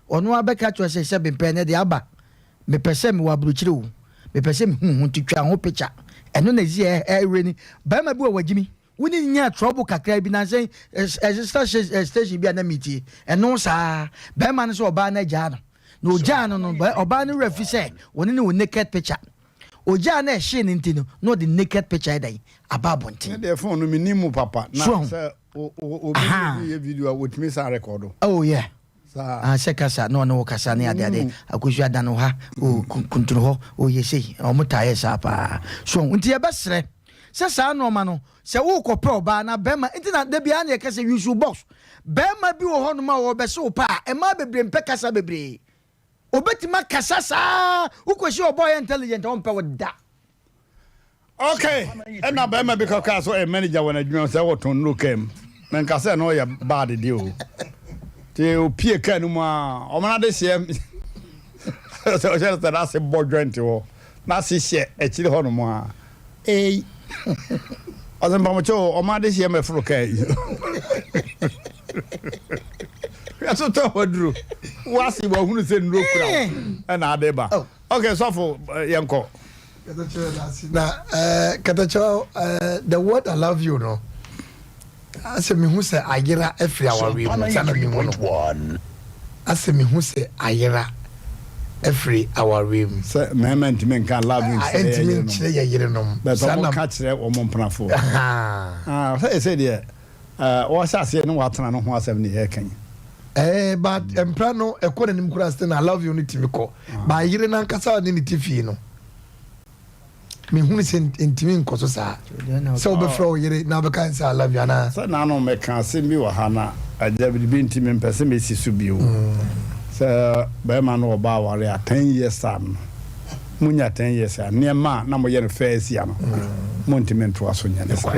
Speaker 5: Ɔno ara bɛka akyerɛ wo sɛ, sɛ mepɛ ɛnɛ deɛ aba, mepɛ sɛ mewɔ aburokyire o, mepɛ sɛ mehu wo nti twa ho picture. Ɛno na ɛsi ɛ ɛwerɛ ni. Barima bi wɔ wagyimi, wo ne no nyaa trouble kakra bi nansa yi, ɛ station bi a na metie, ɛno saa, barima no sɛ ɔbaa no agyaa no, na ɔgyaa no no, ɔbaa no werɛ fi sɛ ɔne no wɔ naked picture. Ɔgyaa no a ɛhyee no nti no, na ɔde naked picture ɛdɛn aba abɔnten.
Speaker 1: Ne deɛ phone no menim mu papa na
Speaker 5: So ahu?
Speaker 1: sɛ obi yɛ video a wɔtumi san rekɔdo.
Speaker 5: Oh yeah.
Speaker 1: Saa.
Speaker 5: Ah, sɛ kasa na ɔne wo kasa ne ade ade akosua dan wo ha o kuntunu hɔ o yɛ sei ɔmo taa yɛ saa paa so nti yɛbɛsrɛ sɛ saa nneɛma no sɛ wokɔpɛ ɔbaa na bɛrima nti na da biara na yɛka sɛ use box bɛrima bi wɔ hɔnom a wɔbɛse wo paa mmaa bebree mpɛ kasa bebree obetumi akasa saa wokɔsi ɔbɔ yɛ intelligent a ɔmpɛ wo da.
Speaker 1: Ok, ɛna bɛrima bi kɔkaa sɛ ɔyɛ manager wɔ n'adwuma mu sɛ wɔtɔn nnuro kaa mu. Menka sɛ na ɔyɛ bad deɛ o. Nti opie kaa no mu a, ɔmo n'ade hyeɛ sɛ ɔhyɛ sɛ n'ase bɔ joint hɔ, n'ase hyɛ akyire hɔ nom a. Ei. Ɔsɛ mpamokyɛ o, ɔmo ade hyeɛ mɛforo kaa yi. Hwɛ so tɔ hɔ duro. Wase wahunu sɛ nnuro kura wo ɛna ade ba. Ok, sɔfo yɛnkɔ.
Speaker 6: Katakyɛ dase na eh, katakyɛ eh, the word I love you no asɛ mehu sɛ ayera afiri awareɛ mu saa na mehu no asɛ mehu sɛ ayera afiri awareɛ mu.
Speaker 1: Sɛ mmarima ntumi nka love you nkyerɛ yɛ
Speaker 6: yerenom. Nkyerɛ yɛ yerenom.
Speaker 1: But wɔn ka kyerɛ wɔn mpenafoɔ. Ah, sɛ ɛsɛ deɛ wɔhyɛ aseɛ ne wɔatena no ho asɛm ne yɛreka yi.
Speaker 6: Eh, but mpra no ɛkɔ n'anim koraa still na I love you no tumi kɔ. But yere no ankasa ne ne ti fie no. Mehunu sɛ ntumi nkɔ so saa sɛ wobɛfrɛ wo yere na wobɛka sɛ I love you anaa.
Speaker 1: Sɛ naano meka asɛm bi wɔ ha na agya biribi nti mempɛ sɛ mesi so bio. Sɛ barima ne ɔbaa ware a ten years time no monya ten years a nneɛma a na moyɛ no first year no montumi ntoa so nyɛ no saa.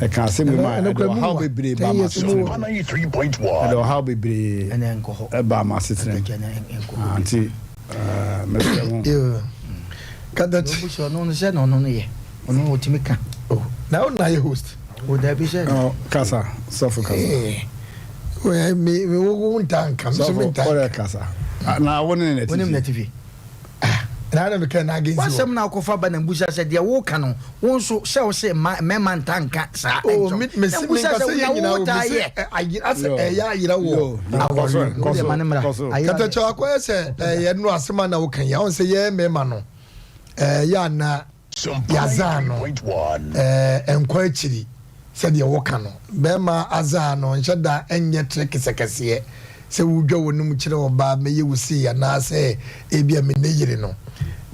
Speaker 1: Meka asɛm bi ma ɛde ɔhaw bebree baa m'asetena mu. Ɛde ɔhaw bebree baa m'asetena mu. Nti mesrɛ mo.
Speaker 5: Kadachi. Ɔno no sɛ na ɔno no yɛ. Ɔno ɔtumi ka.
Speaker 6: Oh, na wo na yɛ host.
Speaker 5: O dabi sɛ.
Speaker 1: Oh, kasa, sɔfo kasa.
Speaker 6: Eh, me me wo wo nta nka, me so me nta.
Speaker 1: Sɔfo, ɔrɛ kasa. Na wo ne ne
Speaker 5: tifi. Wo ne ne tifi.
Speaker 6: Ah, na na me ka na against.
Speaker 5: Wasɛm na akɔfa ba na mbusa sɛ deɛ wo ka no, wo nso sɛ wo se mma mmarima nta nka saa
Speaker 6: Oh, me me se me nka sɛ yɛ nyinaa wo me se ayera sɛ ɛyɛ ayera wɔ awɔre mu. Katakyɛ akɔyɛ sɛ ɛyɛ no asɛm a na woka yi, ahun sɛ yɛ mmarima no ɛyɛ ana yɛazaa no ɛnkɔ akyiri sɛdeɛ woka no. Bɛrima azaa no nhyɛ da nyɛ tere kesɛkɛseɛ sɛ wodwa w'anom kyerɛ ɔbaa mɛyɛ wo sei anaasɛ ebia me ne yere no.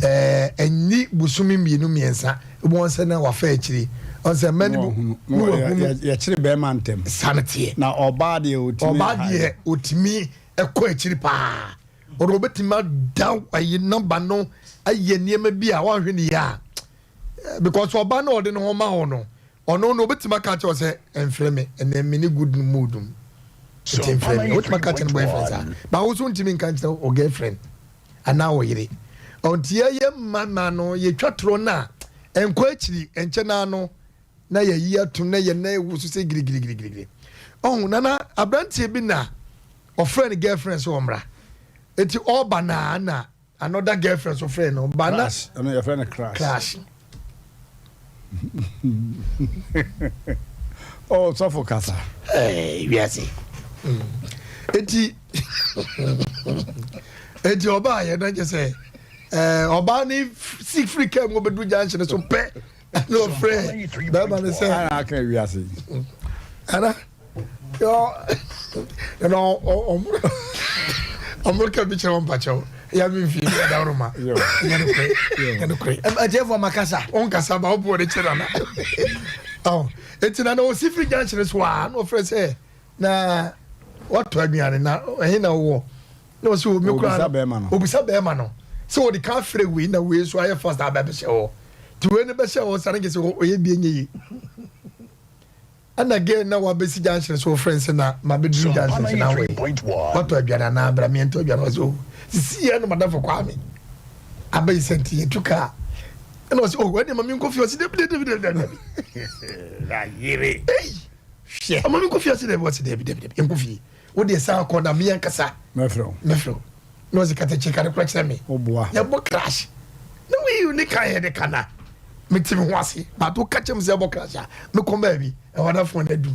Speaker 6: Ɛnni bosome mmienu mmiɛnsa wobɛhu sɛ na wafa akyiri. Ɔn sɛ mma no bi
Speaker 1: na wahunu. Yɛkyere bɛrima ntɛm.
Speaker 6: Saa na teɛ.
Speaker 1: Na ɔbaa deɛ ɔtumi.
Speaker 6: Ɔbaa deɛ ɔtumi kɔ akyiri paa. Ɔno ɔbɛtumi ada ayi nɔmba no ayɛ nneɛma bi a wanhwɛ ne yie a because ɔbaa no ɔde ne ho ma hɔ no ɔno no ɔbɛtumi aka akyerɛ sɛ ɛmfrɛ me ɛnɛ me ne good mood mu nti mfrɛ me wotumi aka kyerɛ no boyfriend saa ba wo so ntumi nka nkyerɛ o girlfriend anaa wo yere ɔnti yɛyɛ mma no yɛtwa torɔ no a ɛnkɔ akyiri ɛnkyɛ naa no na yɛyi atom na yɛn nan ewu so sɛ girigirigirigiri ɔho nana aberanteɛ bi na ɔfrɛ ne girlfriend sɛ ɔmmra eti ɔba na na another girlfriend so frɛ no ba na
Speaker 1: crash ɛno yɛfrɛ no crash
Speaker 6: crash
Speaker 1: oh sɔfo kasa
Speaker 6: ɛɛ wiase eti eti ɔbaa yɛ na kyɛ sɛ ɛɛ ɔbaa ne si firi kaa mu ɔbɛdu junction so pɛ. Ɛna ɔfrɛ bɛrima no sɛ.
Speaker 1: Ana aka wiase.
Speaker 6: Ana yɔ ɛna ɔmo ɔmo ka bi kyerɛ wɔn mpakyɛw ya mi nfi mi adaworo ma yɛ no korɛ yɛ no korɛ.
Speaker 5: Ɛtiɛfo ma kasa.
Speaker 6: Wɔn kasa ba ɔpo ɔde kyerɛ nana. Ɔ eti nana osi firi junction so a na ɔfrɛ sɛ na watɔ aduane na ɛhe na ɔwɔ. Na ɔsɛ omi koraa
Speaker 1: Obisa bɛrima no.
Speaker 6: Obisa bɛrima no sɛ ɔde kan frɛ wei na wei nso ayɛ fast aba bɛhyɛ hɔ. Nti wei no bɛhyɛ hɔ sane kɛ sɛ ɔyɛ bi ɛnyɛ yie. Ɛna girl na wabɛsi junction so ɔfrɛ nsɛ na mabɛduru junction so na wei watɔ aduane anaa bra meɛntɔ aduane ɔsɛ o sisi yɛ no madamfo Kwame abɛyi sɛ nti yɛtu kaa ɛna ɔsɛ o ɛne ma menkɔ fie ɔsɛ dabi dabi dabi dabi
Speaker 1: dabi
Speaker 6: ei
Speaker 1: hwɛ
Speaker 6: ɔma menkɔ fie ɔsɛ dabi ɔsɛ dabi dabi dabi nkɔ fie Wo deɛ san kɔ na me ankasa
Speaker 1: mɛfrɛ wo.
Speaker 6: Mɛfrɛ wo. Na ɔsi katakye ka no kora kyerɛ me.
Speaker 1: Woboa.
Speaker 6: Yɛbɔ crash. Na wei ne ka yɛ de ka na mete me ho ase. But woka kyerɛ me sɛ yɛbɔ crash a mekɔ baabi ɛhɔ na phone adum.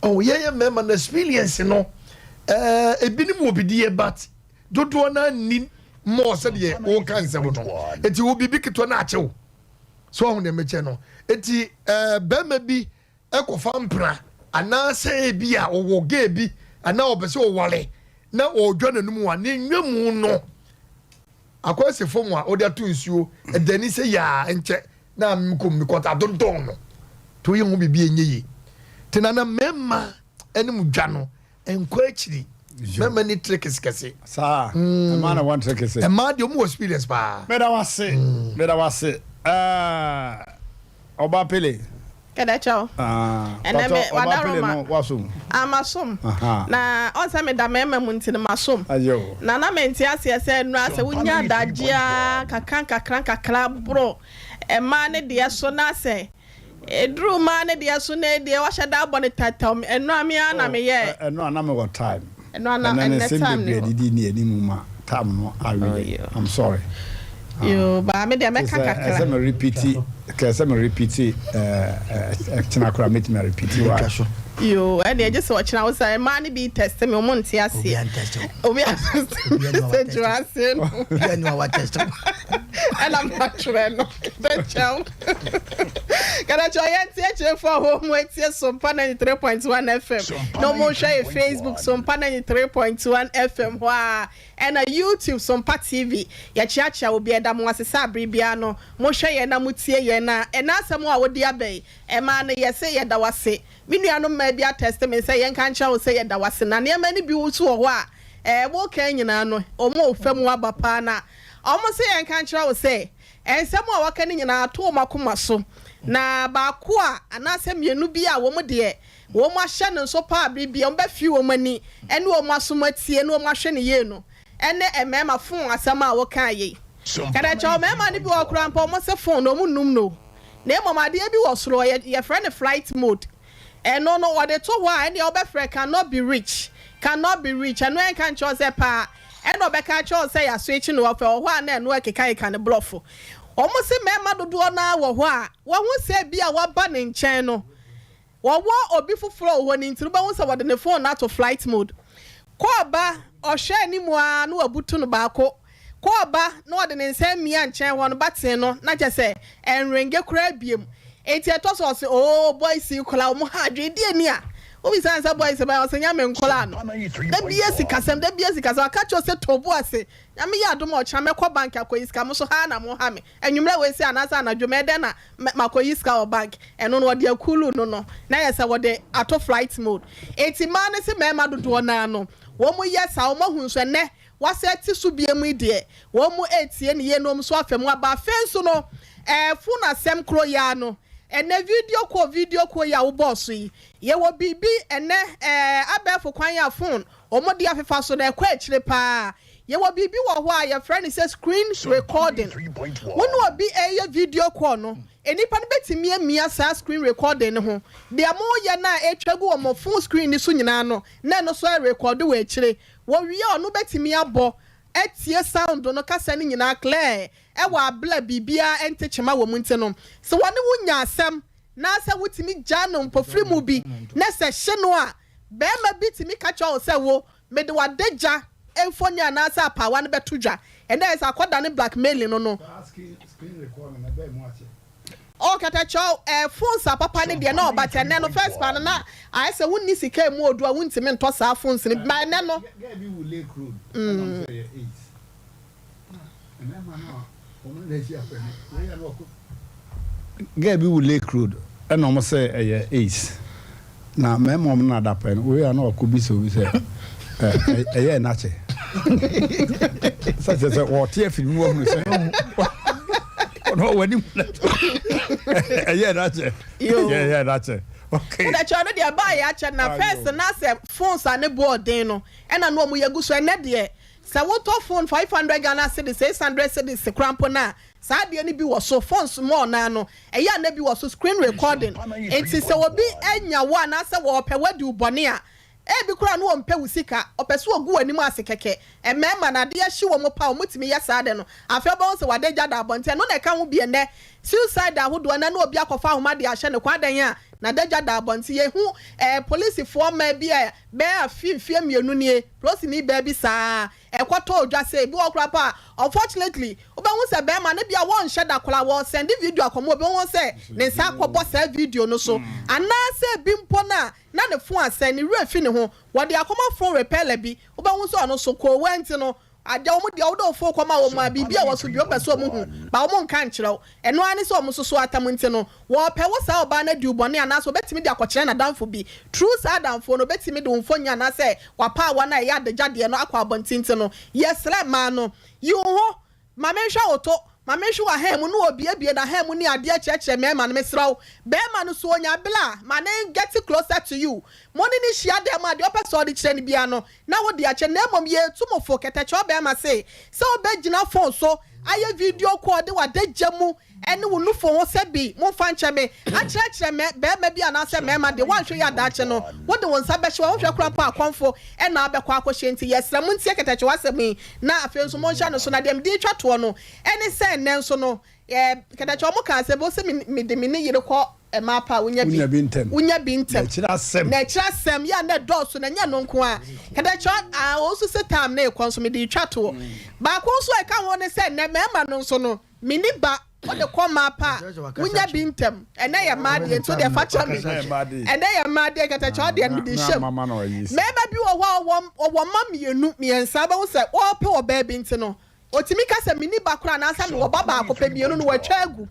Speaker 6: Oh, yɛyɛ mmarima no experience no ɛɛ ebinom wɔ bi deɛ but dodoɔ no nni mmɔɔ sɛdeɛ woka nsɛm no. Eti wo biribi ketewa no akyew. So ɔho deɛ mekyɛ no. Eti ɛɛ bɛrima bi kɔfa mpena anaasɛ ebia ɔwɔ gay bi anaa ɔpɛ sɛ ɔware na ɔredwa n'anum a, ne nwamu no akɔyɛ sɛ fam a ɔde ato nsuo ɛdani sɛ yaa nkyɛ na mekɔ mekɔta adodɔn no nti woyɛ ho biribi ɛnyɛ yie nti nana mmarima anim dwa no nkɔ akyiri mmarima ni tricks kɛse
Speaker 1: saa mmaa na wɔn tricks
Speaker 6: mmaa deɛ ɔmo wɔ experience paa
Speaker 1: meda wase meda wase ɛɛ ɔba pele
Speaker 7: Kɛdɛkyɛw.
Speaker 1: Ah,
Speaker 7: Ɛnɛ me
Speaker 1: Pastor, ɔba pele
Speaker 7: wadaroma.
Speaker 1: no wasom.
Speaker 7: Ah, masom.
Speaker 1: Aha.
Speaker 7: Na ɔn sɛ meda mmarima mu nti no masom.
Speaker 1: Ayo.
Speaker 7: Na na mente aseɛ sɛ nnora sɛ wonya adagyeɛ ara kakra nkakra nkakra boro mmaa no deɛ so na sɛ ɛduru mmaa no deɛ so na ɛdeɛ wahyɛ da abɔ no tɛtɛw. Ɛnora me ara na
Speaker 1: Oh,
Speaker 7: meyɛɛ.
Speaker 1: ɛnora na mewɔ time.
Speaker 7: Ɛno ana
Speaker 1: Ɛnɛ no
Speaker 7: ɛnɛ
Speaker 1: nsɛm
Speaker 7: time ni
Speaker 1: bebree
Speaker 7: hɔ.
Speaker 1: adidi ne anim ma time no
Speaker 7: Oh,
Speaker 1: awe yɛn.
Speaker 7: yo.
Speaker 1: I'm sorry. Ah.
Speaker 7: Yo, baa me deɛ
Speaker 1: Te
Speaker 7: mɛka
Speaker 1: sɛ
Speaker 7: kakra.
Speaker 1: ɛsɛ me repeat kɛ sɛ me repeat ɛɛ ɛkyena koraa mɛtumi a repeat wa.
Speaker 5: Twa so.
Speaker 7: Yoo, ɛnneɛ gye sɛ ɔkyena wo sɛ mmaa no bi test me, wɔn nte aseɛ.
Speaker 5: Obiara ntest wo.
Speaker 7: Obiara test me sɛ gyina aseɛ no.
Speaker 5: Obiara ni wa test wo.
Speaker 7: Ɛna matwerɛ no kɛtɛkyɛw. Kɛtɛkyɛw yɛn ti akyerɛfoɔ a wɔn mu etie Sompa 93.1 FM na wɔn hwɛ yɛ Facebook Sompa 93.1 FM hɔ a ɛna YouTube Sompa TV yɛkyeakyea obi ɛda mo ase sɛ abere biara no mohwɛ yɛn na motie yɛn na ɛna asɛm a wɔde aba yi ɛmaa no yɛse yɛda wase. Me nuanom mmaa bi atɛste me sɛ yɛnka nkyerɛ wo sɛ yɛda wo ase. Na nneɛma no bi nso wɔ hɔ a, ɛɛ, woreka nyinaa no, wɔrefa mu aba paa. Na wɔse yɛnka nkyerɛ wo sɛ, nsɛm a wɔaka no nyinaa ato wɔn akoma so. Na baako a, anaasɛ mmienu bi a wɔn deɛ, wɔahyɛ no nso paa bere biara, wɔbɛfiri wɔn ani ne wɔn asom atie na wɔahwɛ no yie no, ɛne mmarima fon asɛm a wokaeɛ yi. Kɛdɛkyɛw, mmarima no bi wɔ hɔ koraa mpo a, wɔse fon no, wɔnnum no o. Na mmom adeɛ bi wɔ soro hɔ, yɛfrɛ no flight mode. Ɛno no, wɔde to hɔ a, ɛnneɛ wobɛfrɛ cannot be reached, cannot be reached. Ɛno ɛnka nkyerɛ wo sɛ paa, ɛna ɔbɛka akyerɛ wo sɛ yɛaswitch no off. Ɛwɔ hɔ a na ɛno ɛkekakeka ne borɔfo. Wɔse mmarima dodoɔ no ara wɔ hɔ a, wɔahu sɛ ebia woaba ne nkyɛn no, Wɔwɔ obi foforɔ wɔ hɔ no nti no wobɛhu sɛ wɔde ne phone no ato flight mode. Kɔɔ ba, ɔhwɛ anim ara na wabutu no baako. Kɔɔ ba na ɔde ne nsa amia nkyɛn hɔ no button no na kyerɛ sɛ ɛnrenge koraa biom. Nti ɛtɔ so ɔse oo boys yi koraa wɔn ha adwene deɛ ni a? Wobisa no sɛ boys bɛn ɔse nyɛ me nkoraa no. Da biara sikasɛm, da biara sikasɛm. Aka kyerɛ wo sɛ tɔ bo ase. Nyame yɛ adom a ɔkyena mɛkɔ bank akɔyi sika, mo nso ha ara na mo ha me. Anwummerɛ wei sei anaasɛ anadwo mɛyɛ dɛn na makɔyi sika wɔ bank? Ɛno no wɔde akulu no no na ayɛ sɛ wɔde ato flight mode. Enti mmaa no se mmarima dodoɔ no ara no wɔn yɛ saa, wɔn ahu nso ɛnnɛ wɔasan ati so biom yi deɛ wɔn retie no yie na wɔn nso afa mu aba. Afei nso no ɛɛ phone asɛm korɔ yi ara no ɛnnɛ video call video call yi a wobɔɔ so yi yɛwɔ biribi ɛnnɛ ɛɛ abɛɛfo kwan a phone wɔde afefa so no ɛkɔ akyire paa. Yɛwɔ biribi wɔ hɔ a yɛfrɛ no sɛ screen recording. Wo ne obi reyɛ video call no, nnipa no bɛtumi amia saa screen recording no ho. Deɛ moreyɛ no a ɛretwa gu wɔ mo phone screen no so nyinaa no, na ɛno nso ɛrekɔɔdo wɔ akyire. Wɔwie a, ɔno bɛtumi abɔ atie sound no, kasa no nyinaa clear wɔ abere a biribiara nte kyema wɔ mu nti no, sɛ wɔne wo nya asɛm na sɛ wotumi gyaa no mpofirimu bi na sɛ hye no a, barima bi tumi ka kyerɛ wo sɛ wo Mede w'adagya mfoni anaasɛ apaawa no bɛto dwa. Ɛnna ayɛ sɛ akɔdane blackmailing no no. Oh katakyɛw eh phones a papa no deɛ na ɔba kyɛ ɛnɛ no first pa no na ayɛ sɛ wonni sika emu odu a wontumi ntɔ saa phones no bi but ɛnɛ no. Mm.
Speaker 1: Girl bi wu Lake Road ɛna ɔmo sɛ ɛyɛ AIDS na mɛɛma ɔmo na adapɛ no wei a na ɔkɔ bisa obi sɛ ɛyɛ ɛnakyɛ sɛ kyerɛ sɛ ɔte afiri mu wɔhunu sɛ ɔno ɔwɔ anim ɛyɛ ɛnakyɛ ɛyɛ ɛnakyɛ okay.
Speaker 7: Wodɛ kyerɛ no deɛ ɛbaa yɛ akyɛ na first na sɛ phones a ne boɔ ɔden no ɛna na ɔmo yɛ gu so ɛnɛ deɛ Sɛ wotɔ phone 500 Ghana cedis, 600 cedis koraa mpo no a, saa adeɛ no bi wɔ so. Phones mall no ara no, ɛyɛ a na bi wɔ so, screen recording. Nti sɛ obi anya wo anaasɛ ɔrepɛ wo adi wo bɔne a, ebi koraa no ɔmpɛ wo sika, ɔpɛ sɛ ɔgu w'anim ase kɛkɛ. Mmarima no, adeɛ hye wɔn paa, wɔtumi yɛ saa ade no. Afei wobɛhu sɛ w'adagya da abɔnten. Ɛno na ɛka ho bi ɛnnɛ, suicide ahodoɔ, ɛnnɛ na obi akɔfa ahoma de ahyɛ ne kɔn, adɛn a n'adagya da abɔnten. Yɛhu ɛɛ polisifoɔ mmaa bi a bɛyɛ afe mfeɛ mmienu nie, Polisini baa bi saa ara, ɛkɔtɔɔ dwa sɛ ebi wɔ hɔ koraa mpo a, unfortunately, wobɛhu sɛ barima no ebia wɔnhyɛ da koraa, wɔresɛnde video akɔma obi, wobɛhu sɛ ne nsa akɔbɔ saa video no so. Anaasɛ ebi mpo no a, na ne fon asɛe, ne werɛ afi ne ho, wɔde akɔma phone repeller bi, wobɛhu sɛ ɔno nso, koowa nti no, Adeɛ wɔn deɛ wode wo phone kɔma wɔn a biribi a ɛwɔ so deɛ wɔpɛ sɛ wɔn hu but wɔn nka nkyerɛ wo. Ɛno ara ne sɛ wɔn soso atam nti no wɔpɛ wo saa ɔbaa no adi wo bɔne anaasɛ ɔbɛtumi de akɔkyerɛ n'adamfo bi. Through saa adamfoɔ no ɔbɛtumi de wo mfonyin anaasɛ w'apaawa no a ɛyɛ adagya deɛ no akɔ abɔnten nti no yɛsrɛ mmaa no yi wo ho ma menhwɛ wo to ma menhwɛ w'ahan mu na ɔbuebue n'ahan mu ne adeɛ kyerɛkyerɛ mmarima no mesrɛ wo barima no so ɔnya bere a ma no get closer to you mo ne no hyia dan mu a deɛ ɔpɛ sɛ ɔde kyerɛ no biara no na wode akyɛ, na mmom yɛretu mo fo, kɛtɛkyɛw bɛrima se, sɛ wobɛgyina fon so ayɛ video call de w'adagya mu ne wo nufo ho sɛ bi, momfa nkyɛ me, akyerɛkyerɛ mɛ, bɛrima bi anaasɛ mmarima deɛ, woanhwɛ yie a daakye no, wode wo nsa bɛhye wɔn, wohwɛ koraa mpo a akɔmfo na wobɛkɔ akɔhyɛ, enti yɛsrɛ montie kɛtɛkyɛw asɛm yi, na afei nso monhyɛ no so, na deɛ mede retwa toɔ no ne sɛ nnɛ nso no, yɛ, kɛtɛkyɛw mo kaa sɛ, bi, wose me, mede me ne yere kɔ. mmaa pɛ a wonya bi.
Speaker 1: Wonya bi ntɛm.
Speaker 7: Wonya bi ntɛm.
Speaker 1: Na akyire asɛm.
Speaker 7: Na akyire asɛm yɛ a na ɛdɔɔso na ɛnyɛ ɛno nko ara. Kɛtɛkyerɛ a wɔn nso sɛ time no rekɔ nso mede retwa toɔ. Baako nso a ɛka ho ne sɛ nnɛ mmarima no nso no menni ba wode kɔ mmaa pɛ a wonya bi ntɛm. Ɛnnɛ yɛ mmaa deɛ nti wodeɛ fa kyɛ me. Ɛnnɛ yɛ mmaa deɛ kɛtɛkyerɛ deɛ mede rehyɛ mu. Mmarima bi wɔ hɔ a wɔwɔ mma mmienu mmiɛnsa wobɛhu sɛ wɔrepɛ ɔbaa bi nti no Otumi ka sɛ, Minni ba koraa anaasɛ mewɔ ba baako pɛ, mmienu no wɔatwa agu.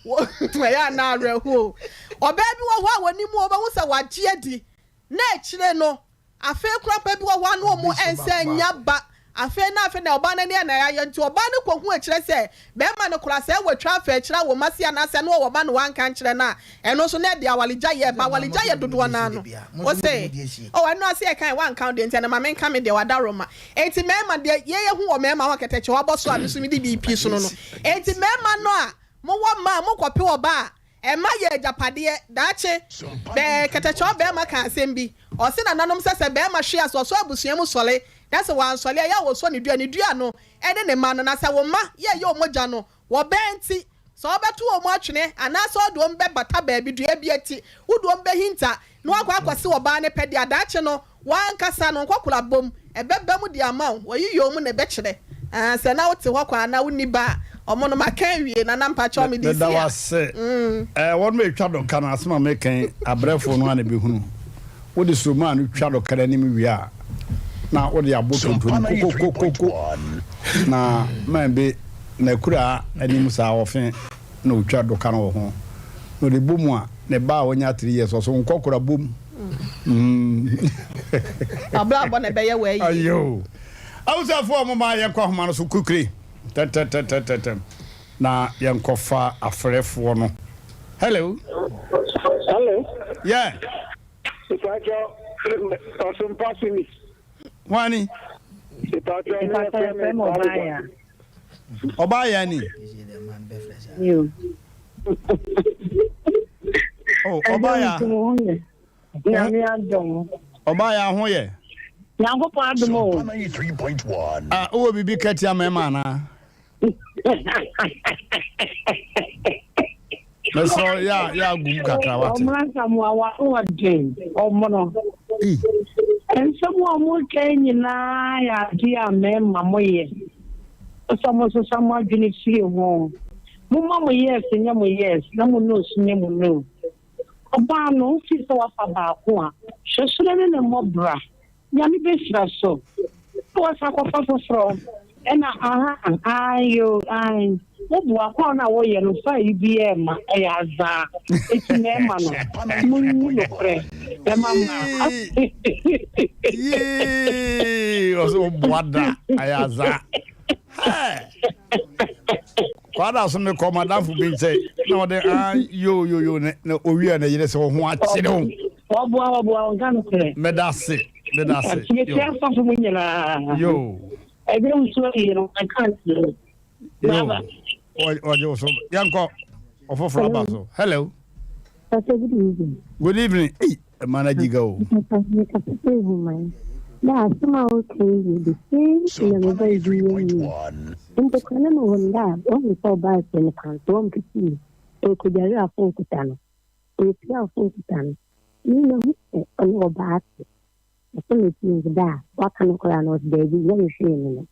Speaker 7: Ɛyɛ a na awerɛhow o. Ɔbaa bi wɔ hɔ a wɔnim o, wobɛhu sɛ wagye adi, na akyire no, afei koraa mpa bi wɔ hɔ a na wɔn nsa nnya ba. Afei na afei na ɔbaa no ani a na ayɛ nti, ɔbaa no kɔhu akyire sɛ barima no koraa sɛ watwa afa akyire a wɔn ase anaasɛ na ɔwɔ ba na wanka ankyerɛ no a, Ɛno nso na ɛde awaregyaeɛ ba. Awaregyaeɛ dodoɔ no ara no, wo se, Oh, ɛno ase ɛka ɛ, woanka wo deɛ nti ɛnɛ ma menka me deɛ, w'adaworoma. Enti mmarima, deɛ yɛyɛ hu wɔ mmarima ho akɛtɛkyɛ wabɔ so a me nso mede bi repie so no no. Enti mmarima no a mowɔ mma a mokɔpe ɔbaa a, ɛmma yɛ agyapadeɛ. Daakye, bɛɛ kɛtɛkyɛ ɔbarima kaa asɛm bi. Ɔse nananom sɛ sɛ barima hwe ase, ɔsɔ abusua mu sɔre, na sɛ wansɔre a, ɛyɛ a wɔsɔ ne dua. Ne dua no ne ne mma no. Na sɛ wo mma yɛ ɛyɛ wɔn mogya no, wɔbɛn nti, Sɛ ɔbɛto wɔn atwene anaasɛ ɔde wɔn bɛbata baabi dua bi akyi, wode wɔn bɛhinta na woakɔ akɔse ɔbaa no pɛ deɛ, daakye no, w'ankasa no, nkɔkora bom, ɛbɛba mu de ama wo, wɔyi wɔn na ɛbɛkyerɛ. Aah, sɛ na wote hɔ kwa anaa wonni ba a, wɔn no, maka awie, Nana mpakyɛw mede
Speaker 1: Meda
Speaker 7: si
Speaker 1: wo
Speaker 7: ha.
Speaker 1: ase. Ɛɛ, wɔnom retwa dɔka no, asɛm a meka yi, abrɛfoɔ no ara na ɛbɛhunu. Wode somaa no twa dɔka no anim wie a, na wode abɔ tonto no kokokokoko na man bi n'akuraa anim saa ɔfe na ɔtwa dɔka no wɔ ho na ɔde bɔ mu a ne ba a ɔnya 3 years ɔso nkɔkora bom.
Speaker 7: Abrabɔ na ɛbɛyɛ wɔ ayi.
Speaker 1: Ayo. Awusafoɔ mo ma yɛnkɔ ahoma no so kukuri tɛntɛntɛntɛntɛm na yɛnkɔfa afrɛfoɔ no. Hello.
Speaker 8: Hello.
Speaker 1: Yeah.
Speaker 8: Ìpàjọ Ọ̀ṣunpa Simi.
Speaker 1: Wọ́n ni.
Speaker 8: Ìpàjọ ní ẹ̀fẹ́ mi Ọbaaya.
Speaker 1: Ọbaaya ni. Oh, Ọbaaya.
Speaker 8: Nyame adom.
Speaker 1: Ọbaaya ho yɛ.
Speaker 8: Nyankopɔn adom o.
Speaker 1: Ah, wowɔ biribi ka tia mmarima anaa? Mesrɛ yɛ yɛ agum kakra wate.
Speaker 8: Ɔmo asamoa wa ɔden ɔmo no. Nsɛm a ɔmo ka nyinaa yɛ adeɛ a mmarima mo yɛ. Sɛ mo sesa mo adwene firi ho. Mo ma mo yes nyɛ mo yes na mo no nso nyɛ mo no. Ɔbaa no wo feel sɛ wafa baako a hwɛ so na ne ne mmɔ bra. Nyame bɛhyira so na wasan akɔfa foforɔ ɛna aha ae o ae wo boa kɔɔ no a woyɛ no fa yi biaa ma ɛyɛ azaa eti mɛɛma no monyi nokorɛ bɛma maa
Speaker 1: Yee ɔsɛ wo boa da ɛyɛ azaa Kwada so mekɔ madamfo bi nkyɛn na ɔde ah yo yo yo na owie na yere sɛ ɔho akyere wo.
Speaker 8: Wɔboa wɔboa wɔn ka no korɛ.
Speaker 1: Meda ase meda ase.
Speaker 8: Mekyia asafo mu nyinaa.
Speaker 1: Yo.
Speaker 8: Ɛdɛ nsuo yi no ɛka nsuo.
Speaker 1: Yo. Ɔgye wo so yɛnkɔ ɔfoforɔ aba so. Hello.
Speaker 9: Pastor, good evening.
Speaker 1: Good evening. Hey. Ɛma no agyiga o.
Speaker 9: Papa mekasa sɛ nhuman na asɛm a woka yi yɛ the same thing na meba yi yɛ mi. Mpo kora na mewɔ nda a wɔhu sɛ ɔbaa fie no panto ɔmpete mu ɔrekɔdware a fon kuta no ɔrepia a fon kuta no me mahu sɛ ɔne ɔbaa te ɛsɛ meti nso da a waka no koraa no ɔse daabi nyɛ me hwee no no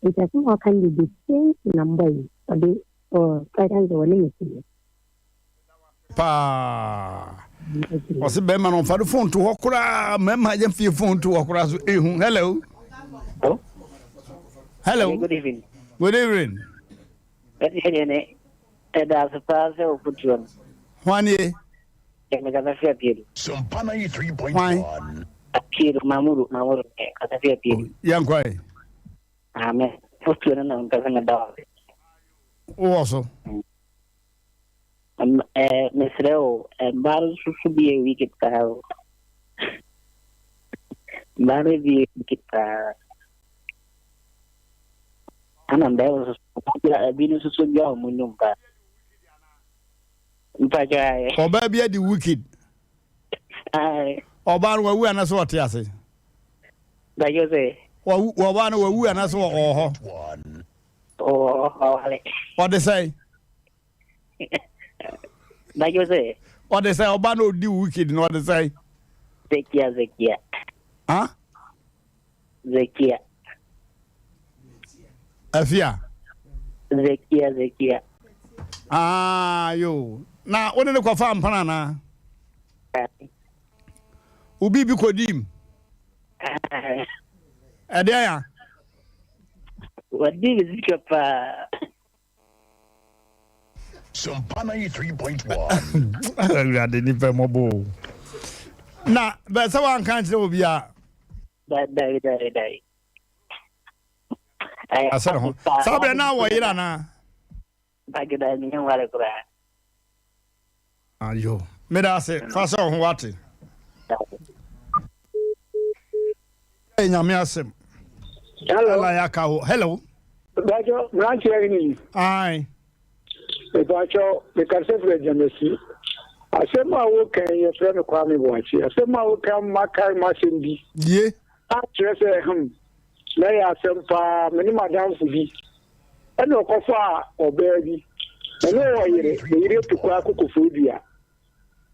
Speaker 9: nti asɛm a ɔka no yɛ the same thing na mbɔ yi ɔde ɔka sɛ ɔne me te.
Speaker 1: Paa ɔse bɛrima no ɔmfa no phone to hɔ koraa mmarima yɛ fie phone to hɔ koraa so ehu hello hello
Speaker 10: good evening
Speaker 1: good evening
Speaker 10: ɛda ase paa sɛ wofotuo no
Speaker 1: hwan nie
Speaker 10: mekasa fi apiedu
Speaker 1: hwan
Speaker 10: apiedu mamuru mamuru kasa fi apiedu
Speaker 1: yɛnkɔe
Speaker 10: amen fotuo no na mpɛ sɛ meda wo ase
Speaker 1: wowɔ so
Speaker 10: Ɛɛ mesrɛ o, mmaa no nso so bi yɛ wicked paa o. Mmaa no bi yɛ wicked paa. Ana mmarima nso so ebi no nso so bi a wɔn nnwom paa. Mpakyɛ ayɛ.
Speaker 1: Ɔbaa bi adi wicked.
Speaker 10: Ayi.
Speaker 1: Ɔbaa no wawu anaasɛ ɔte ase?
Speaker 10: Mpakyɛ sɛ.
Speaker 1: Wawu ɔbaa no wawu anaasɛ ɔwɔ hɔ?
Speaker 10: Ɔwɔ hɔ ɔwale.
Speaker 1: Ɔde sɛn?
Speaker 10: Mpakyɛ sɛ.
Speaker 1: Ɔde sɛ ɔba na ɔdi wo wicked no ɔde sɛn?
Speaker 10: Zekia Zekia.
Speaker 1: Huh?
Speaker 10: Zekia.
Speaker 1: Afia.
Speaker 10: Zekia Zekia.
Speaker 1: Ah yo. Na wo ne ne kɔfa mpana anaa? Wo biribi kɔdiim? Ɛdeɛn a?
Speaker 10: Wadi me sika paa.
Speaker 2: Sompa 93.1.
Speaker 1: Awurade nipa mmɔbɔ o. Na bɛ sɛ wanka nkyerɛ obi a.
Speaker 10: Dabi dabi dabi.
Speaker 1: Asɛ ne ho. Saa berɛ na wɔ yere anaa?
Speaker 10: Bagida mi nware koraa.
Speaker 1: Ayo. Meda ase. Fa sɛ wo ho wate. Ɛyɛ nyame asɛm.
Speaker 11: Hello.
Speaker 1: Ɛla ya ka ho. Hello.
Speaker 11: Bajo, mmeranteɛ ni.
Speaker 1: Aye.
Speaker 11: Mepakyɛw, mekasa firi Agyamasi. Asɛm a woka yi, yɛfrɛ me Kwame Boakye. Asɛm a woka makae m'asɛm bi.
Speaker 1: Ye.
Speaker 11: Akyerɛ sɛ, hmm, na ɛyɛ asɛm paa. Me ne m'adamfo bi ɛna ɔkɔfaa ɔbaa bi. Ɛne ɔwɔ yere, ne yere atu kwan akɔ Koforidua.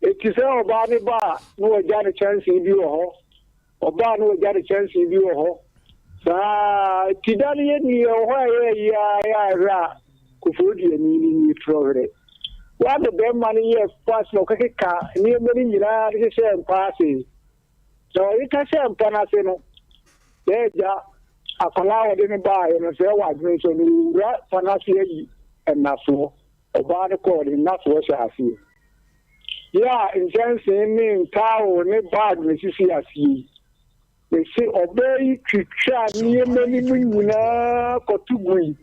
Speaker 11: Eti sɛ ɔbaa no ba a, na wagya ne kyɛnsee bi wɔ hɔ. Ɔba a na wagya ne kyɛnsee bi wɔ hɔ. Saa ti da no yɛ ni ɛwɔ hɔ a ɛyɛ ayi ara yɛ a ɛhwɛ a Koforidua ni no ni trɔhwere. Wade bɛrima no yɛ fast na ɔkɛkeka nneɛma no nyinaa de hyehyɛɛ mpa ase. Na ɔreka hyɛɛ mpa no ase no, sɛ agya akwadaa a wɔde no baeɛ no sɛ ɛwɔ adwene sɛ no ɔwura mpa no ase ayi nnasoɔ. Ɔbaa no kɔɔ de nnasoɔ hyɛ aseɛ. Yɛ a nkyɛnsee ne ntaawol ne bag na esisi aseɛ yi. Mese ɔbaa yi twitwaa nneɛma no mu nyinaa kɔto gui.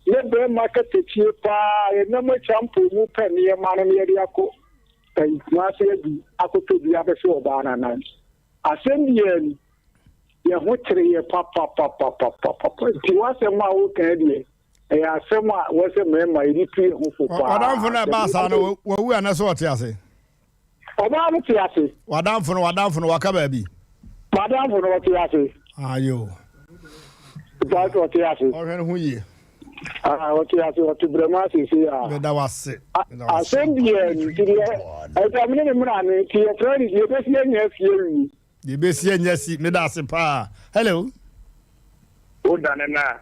Speaker 11: Ne barima katakyie paa yɛnam akyampɔn mu pɛ nneɛma no na yɛde akɔ ayi Kumase adu akɔtɔ bi abɛhyɛ ɔbaa no anan. Asɛm biara ni, yɛn ho kyere yɛ papapapapapapa. Nti w'asɛm a woka yi deɛ, ɛyɛ asɛm a wɔ sɛ mmarima yɛde tu yɛn ho fo paa.
Speaker 1: W'adamfo no a ɛbaa saa no, wawu anaasɛ ɔte ase?
Speaker 11: Ɔbaa no te ase.
Speaker 1: W'adamfo no, w'adamfo no, waka baabi.
Speaker 11: M'adamfo no, ɔte ase.
Speaker 1: Ayo.
Speaker 11: Ɔte ɔte ase.
Speaker 1: Ɔhwɛ ne ho yie.
Speaker 11: Ah, ɔte ase, ɔte brɛma asese a.
Speaker 1: Meda wase.
Speaker 11: Asɛm biara ni, nti deɛ ɛgya me ne ne mmara no nti yɛfrɛ no deɛ ɛbɛsi anya asie wie.
Speaker 1: Deɛ ɛbɛsi anya si, meda ase paa. Hello.
Speaker 12: Wodane no a,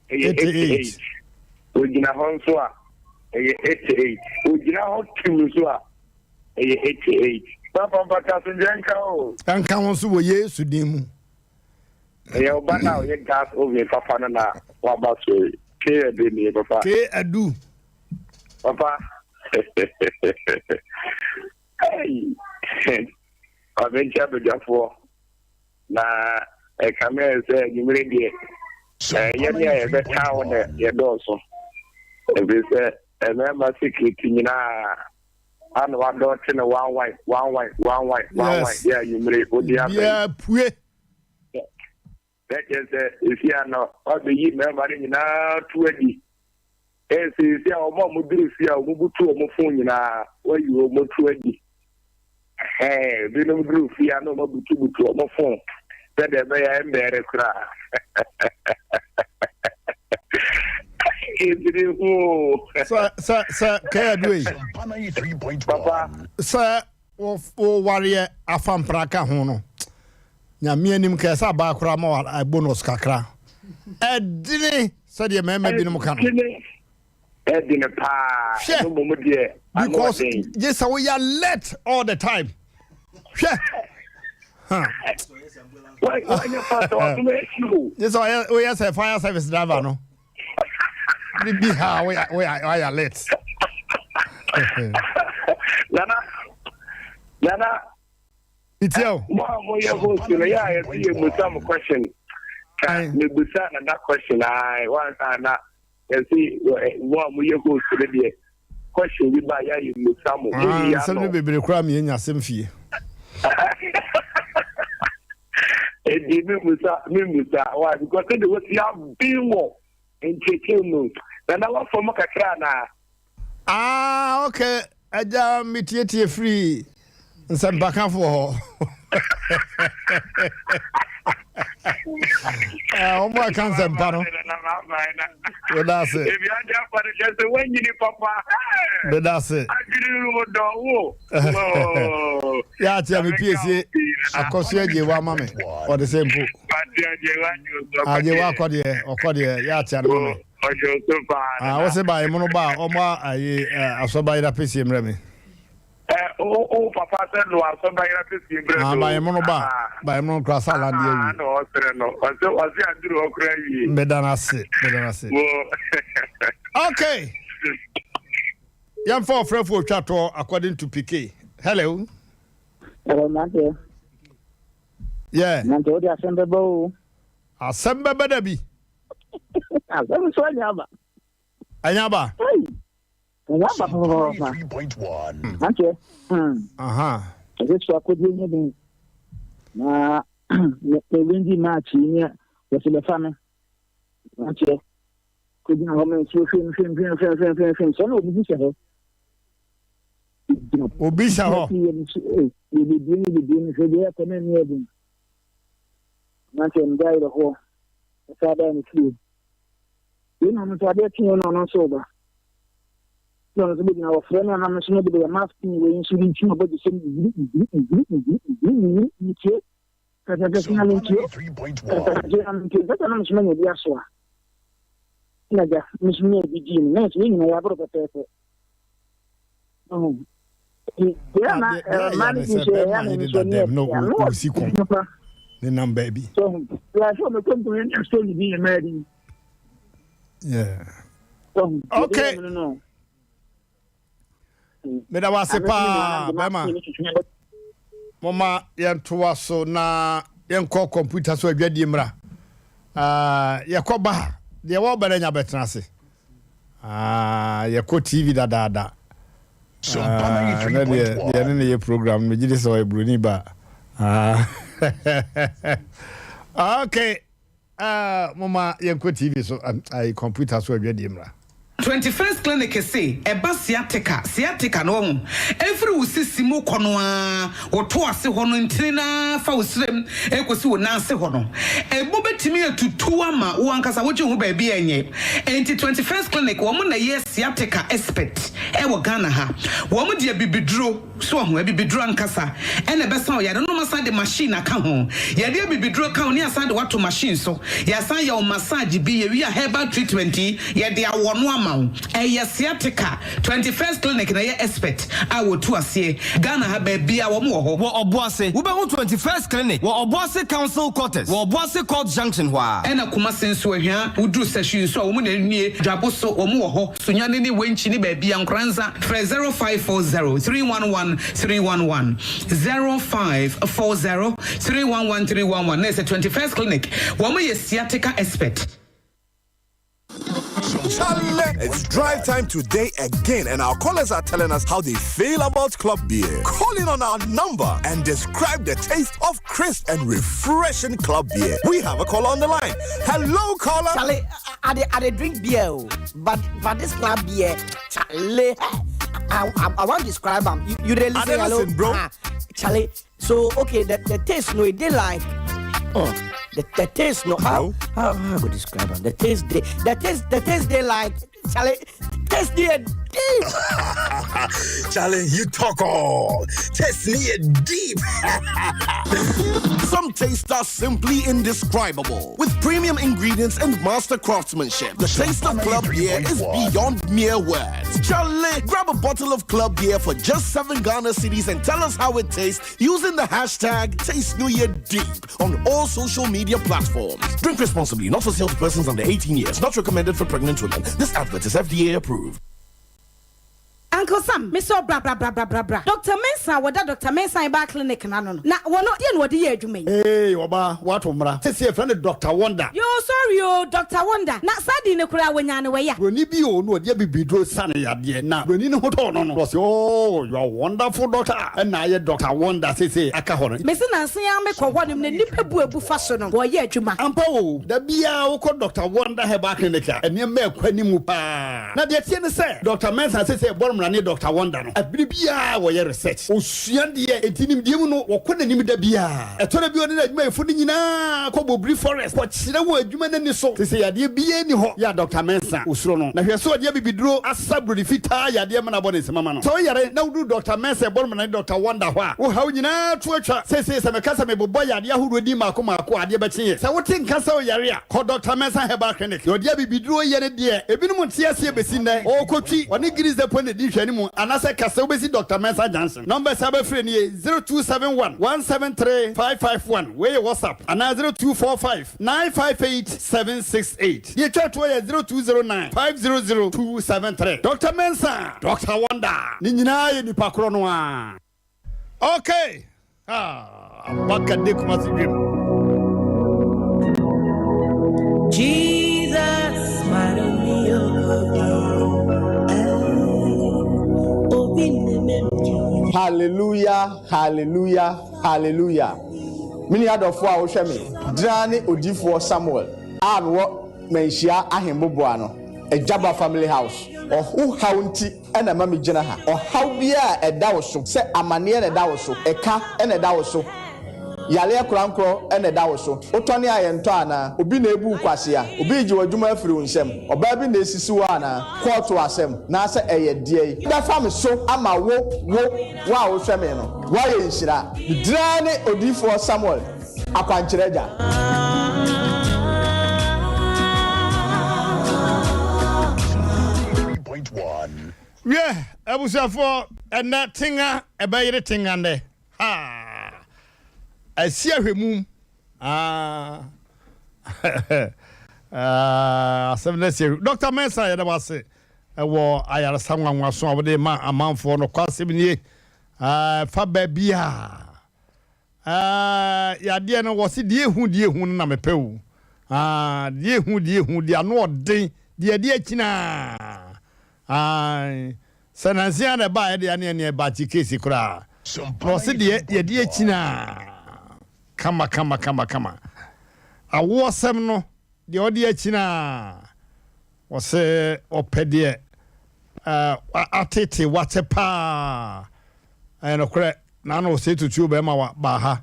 Speaker 12: ɛyɛ 88. Ogyina hɔ nso a, ɛyɛ 88. Ogyina hɔ tim nso a, ɛyɛ 88. Papa mpata asomdwoeɛ nka wo o.
Speaker 1: Ɛnka wo nso wɔ Yesu din mu.
Speaker 12: Ɛyɛ wo ba no a ɔyɛ gas oven papa no na waba so yi. K Adu nie papa.
Speaker 1: K Adu.
Speaker 12: Papa. Hey. Maame nkyɛ abadwafoɔ. Na ɛkame ayɛ sɛ anwummere deɛ, yɛne a yɛbɛka wo na yɛdɔɔso. Ɛfiri sɛ mmarima security nyinaa ana wadɔɔte no one one one one one one one one yɛ anwummere wode aba yi.
Speaker 1: Pue.
Speaker 12: Na kyerɛ sɛ ɛsi ano wabɛyi mmarima no nyinaa to adi. Ɛsɛ sɛ wɔn a wɔduru fie a wɔbutu wɔn fon nyinaa wɔayi wɔn to adi. Ɛhɛn, binom duru fie a na wɔabutubutu wɔn fon sɛdeɛ ɛbɛyɛ a ɛmbɛɛre koraa. Ɛdiri ho o.
Speaker 1: Sɛ sɛ sɛ kɛyɛ do yi.
Speaker 12: Papa.
Speaker 1: Sɛ wowareɛ afa mpena ka ho no, nyame anim kɛɛ sɛ abaa koraa ma wa bonus kakra. Ɛdene sɛdeɛ mmarima binom ka no.
Speaker 12: Ɛdene paa.
Speaker 1: Hwɛ.
Speaker 12: Ɛno mmom deɛ ano
Speaker 1: Because
Speaker 12: ɔden.
Speaker 1: gye sɛ woyɛ alert all the time. Hwɛ. Huh.
Speaker 12: Wanyɛ fast wasom akyi o.
Speaker 1: Gye sɛ ɔyɛ woyɛ sɛ fire service driver no. Bibi ha woyɛ woyɛ woayɛ alert.
Speaker 12: Nana Nana.
Speaker 1: Metie o.
Speaker 12: Mo a moyɛ host no yɛ a yɛse yɛ musa mo question. Ka mebusa nana question ae wansa na Yɛse mo a moyɛ host no deɛ question bi ba yɛ a yɛmmisa mo.
Speaker 1: Ah,
Speaker 12: Monni
Speaker 1: nsɛm no
Speaker 12: ano.
Speaker 1: bebree koraa mi enya asɛm fie.
Speaker 12: Enti memmusa memmusa why because sɛdeɛ wasi aben wɔ nkyerɛkyerɛ mu no Nana woafa mu kakra anaa?
Speaker 1: Ah okay agya metietie firi nsɛmpakafoɔ hɔ. Ah, wɔn a ɛka nsɛmpa no. Meda ase.
Speaker 12: Ebi adi afa no kyerɛ sɛ woanyini papa.
Speaker 1: Meda ase.
Speaker 12: Adwene no dɔ wo.
Speaker 1: Yɛ ate a me piesie akɔso agye wa ama me. Ɔde sɛ mpo. Agye wa akɔ deɛ ɔkɔ deɛ yɛ ate ano ma me. Ah, wo se ba emono ba ɔmo ayi asɔba yera pesie mmerɛ me.
Speaker 12: Ɛ wo papa sɛ no asɔ bayera pɛsie brɛ
Speaker 1: Ah,
Speaker 12: no.
Speaker 1: bayɛmono ba bayɛmono kora sa lande
Speaker 12: Ah,
Speaker 1: awie.
Speaker 12: na ɔsrɛ no. Ɔsɛ ɔsɛ aduru hɔ kora awie.
Speaker 1: Meda no ase, meda no ase.
Speaker 12: Wo.
Speaker 1: Okay. Yɛmfa ɔfrɛfo otwa toɔ according to PK. Hello.
Speaker 10: Hello, mmeranteɛ.
Speaker 1: Yeah.
Speaker 10: Mmeranteɛ, wode asɛm bɛba o.
Speaker 1: Asɛm bɛba da bi.
Speaker 10: Asɛm nso anya aba.
Speaker 1: Anya aba.
Speaker 10: Hey. Ɛnyɛ aba papaapa. Mmeranteɛ, hmm. Ɛsɛ so akodie nyɛ den. Na mewindi match yi ne wɔsi bɛfa me. Mmeranteɛ, kogyina hɔ me nsuo hwem hwem hwem hwem hwem hwem hwem sɛ na obi hyɛ hɔ.
Speaker 1: Obi hyɛ hɔ.
Speaker 10: Yɛbɛbie no bɛbie no hwɛ deɛ ɛkɔ na ɛni ɛden. Mmeranteɛ, meda ayerɛhoɔ. Ɛsɛ adan ne fie. Wei na ɔno nso adeɛ kyeeɛ na ɔno nso reba. Na ɔno nso bɛgyina wɔfrɛ no anam nso no de bɛyɛ mask ne wei nso de nti na ɔbɛgye sɛ mhiri mhiri mhiri mhiri mhiri mhiri ntie kɛkɛkɛsɛ na mentie kɛkɛkɛsɛ na mentie sɛ na nso manya bi asoa na gya nso menya bi dii no na nso yɛn nyinaa yɛaboro pɛpɛɛpɛ.
Speaker 1: Deɛ ɛyɛ ne sɛ bɛrima yere da dɛm na ɔsi kɔn ne nam baabi. Okay. Meda wo ase paa bɛrima. Moma yɛntoa so na yɛnkɔ kɔmputa so adwadie mmra. Ah, yɛkɔ ba ha. Deɛ wɔba no anya bɛtena ase. Ah, yɛkɔ TV dadaada. Ah, na deɛ deɛ ne ne yɛ program no megye di sɛ ɔyɛ buroni ba. Ah, okay. Ah, moma yɛnkɔ TV so, ayi kɔmputa so adwadie mmra.
Speaker 13: 21st Clinic se ɛba sciatica, sciatica no wahu, ɛfiri wo sisi mu kɔ no ara, wo to ase hɔ no ntini no ara fa wo srem ɛkɔsi wo nan ase hɔ no, ɛmu bɛtumi atutu ama wo ankasa wogye ho baabi a ɛnyɛ. Enti 21st Clinic wɔn na ɛyɛ sciatica expert ɛwɔ Ghana ha. Wɔn de abibiduro. So wahu? Abibiduro ankasa na ɛbɛsa wo yare no na wɔasan de machine aka ho. Yɛde abibiduro ka ho na yɛasan de wo ato machine so. Yɛasan yɛ wo massage bi, yɛwie a herbal treatment yi, yɛde awɔ no ama wo. Ɛyɛ sciatica. 21st Clinic na ɛyɛ expert a wɔtu aseɛ. Ghana ha baabiara wɔn wɔ hɔ.
Speaker 14: Wɔ Ɔboase, wobɛhu 21st Clinic wɔ Ɔboase Council Quarters wɔ Ɔboase Court Junction hɔ ara.
Speaker 13: Ɛna Kumasi nso, Ahwea, woduru Sahwi nso a, wɔn na ɛnie. Dwabo so, wɔn wɔ hɔ. Sunyani ne Wenchi ne baabia Nkoranza frɛ 0540 311 311 0540 311 311 na ɛsɛ 21st Clinic wɔn yɛ sciatica expert.
Speaker 15: Chale, it's drive time today again, and our callers are telling us how they feel about club beer. Call in on our number and describe the taste of crisp and refreshing club beer. We have a caller on the line. Hello, caller.
Speaker 16: Charlie, I, I, I, drink beer, oh, but but this club beer, Charlie, I, I, I want to describe them. You, you really listen, hello,
Speaker 15: listen, bro.
Speaker 16: Ah, Charlie. So okay, the, the taste no, it they like. Oh, the, the taste no. How how, how I go describe them? The taste they the taste the taste they like. Charlie, taste they deep.
Speaker 15: Charlie, you talk all. Taste me deep.
Speaker 17: Some tastes are simply indescribable. With premium ingredients and master craftsmanship, the taste of club beer is beyond mere words. Charlie, grab a bottle of club beer for just 7 Ghana cedis and tell us how it tastes using the hashtag TasteNewYearDeep on all social media platforms. Drink responsibly, not for sale to persons under 18 years, not recommended for pregnant women. This advert is FDA approved.
Speaker 18: Uncle Sam, me sɛ bra bra bra bra bra bra. Doctor Mensah a wɔda Doctor Mensah Herbal Clinic no ano no, na wɔno deɛ na wɔde yɛ adwuma yi?
Speaker 1: Eei ɔbaa, woato mmara. Seesei yɛfrɛ no Doctor Wonder.
Speaker 18: Yoo sorry oo, Doctor Wonder, na saa din no koraa wɔnyaa no wɔ ya?
Speaker 1: Buroni bi oo na ɔde abibiduro sa no yadeɛ, na buroni no ho tɔɔ no no, na ɔse oo you are wonderful doctor, ɛna ayɛ Doctor Wonder seesei aka hɔ no.
Speaker 18: Mese nansa yi ara mekɔ hɔ nom na nnipa bu abu fa so no, wɔyɛ adwuma.
Speaker 1: Ampa oo, da biara wokɔ Doctor Wonder Herbal Clinic a, nneɛma ɛkɔ anim paa. Na deɛ ɛteɛ ne sɛ, Dɔkta Mensah seesei rebɔ no mmara.
Speaker 19: Mensah ne Doctor Wonder no, bere biara wɔyɛ research, wɔsua adeɛ, enti nimdeɛ mu no wɔkɔ n'anim da biara. Ɛtɔ da bi a ɔne n'adwumayɛfo no nyinaa kɔ Bobiri Forest kɔkyerɛ wɔn adwuma no ani so. Seesei yadeɛ biara nni hɔ yɛ a Doctor Mensah osuro no. Na hwɛ sɛ ɔde abibiduro asa buroni fitaa yadeɛ ma no abɔ ne nsam ama no. Sɛ woyare na woduru Doctor Mensah ɛbɔ no ne Doctor Wonder hɔ a, wo haw nyinaa to atwa. Seesei sɛ meka sɛ mebobɔ yadeɛ ahodoɔ din mmaako mmaako a, adeɛ bɛkye yɛn. Sɛ wote nka sɛ woyare a, kɔ Doctor Mensah Herbal Clinic. Deɛ ɔde abibiduro yɛ no deɛ, ebinom nte aseɛ bɛsi nnɛ. Ɔrekɔtwi, ɔne Guinness Depot na ɛdi nhwɛanimu, anaasɛ ka sɛ wobɛsi Doctor Mensah Junction. Numbers a wobɛfrɛ nie, 0271 173 551, wei yɛ WhatsApp, anaa 0245 958 768. Deɛ ɛtwa toɔ yɛ 0209 500 273. Doctor Mensah, Doctor Wonder, ne nyinaa yɛ nipa korɔ no ara. Okay! Ah, Abaka de Kumasi dwem.
Speaker 20: Jesus, Hallelujah, hallelujah, hallelujah. Me nua dɔfoɔ a wohwɛ me, gyina ne odiyifoɔ Samuel a mewɔ Manhyia Ahemboboa no, Agyaba Family House. Ɔho haw nti na ɛma migyina ha. Ɔhaw biara a ɛda wo so, sɛ amaneɛ na ɛda wo so, ɛka na ɛda wo so, yareɛ korankorɔ na ɛda wo so, wotɔne a yɛntɔ anaa, obi na ebu wo kwasea, obi regye w'adwuma afiri wo nsam, ɔbaa bi na esisi wo anaa, kɔɔto asɛm, naasɛ ɛyɛ deɛn. Bɛfa me so ama wo, wo, wo a wohwɛ me no, woayɛ nhyira. Me din ara ne Odiyifoɔ Samuel. Akwankyerɛ Agya.
Speaker 1: Wiɛ, abusuafoɔ, ɛnnɛ tenga ɛbɛyere tenga nnɛ. Ha! Asi ahwɛ mu. Ah. Ah, asɛm no asi ahwɛ. Dr. Mensah, yɛda wo ase ɛwɔ ayaresa nwanwaso a wode ma amanfoɔ no. Kwasɛm nie. Ah, fa baabi a. Aah yadeɛ no wɔse deɛ ehu deɛ ehu no na mepɛ o aah deɛ ehu deɛ ehu deɛ ano ɔden deɛ ɛde akyina aah sɛ nansi a na ɛbaa ɛde aneɛ neɛ baakye keesi koraa na ɔse deɛ yɛde akyina kama kama kama kama awoɔsɛm no deɛ ɔde akyina Ɔse ɔpɛ deɛ atete wakyɛ paa. Ɛyɛ nokorɛ, na na ɔsɛ tutuo bɛrima wa baa ha.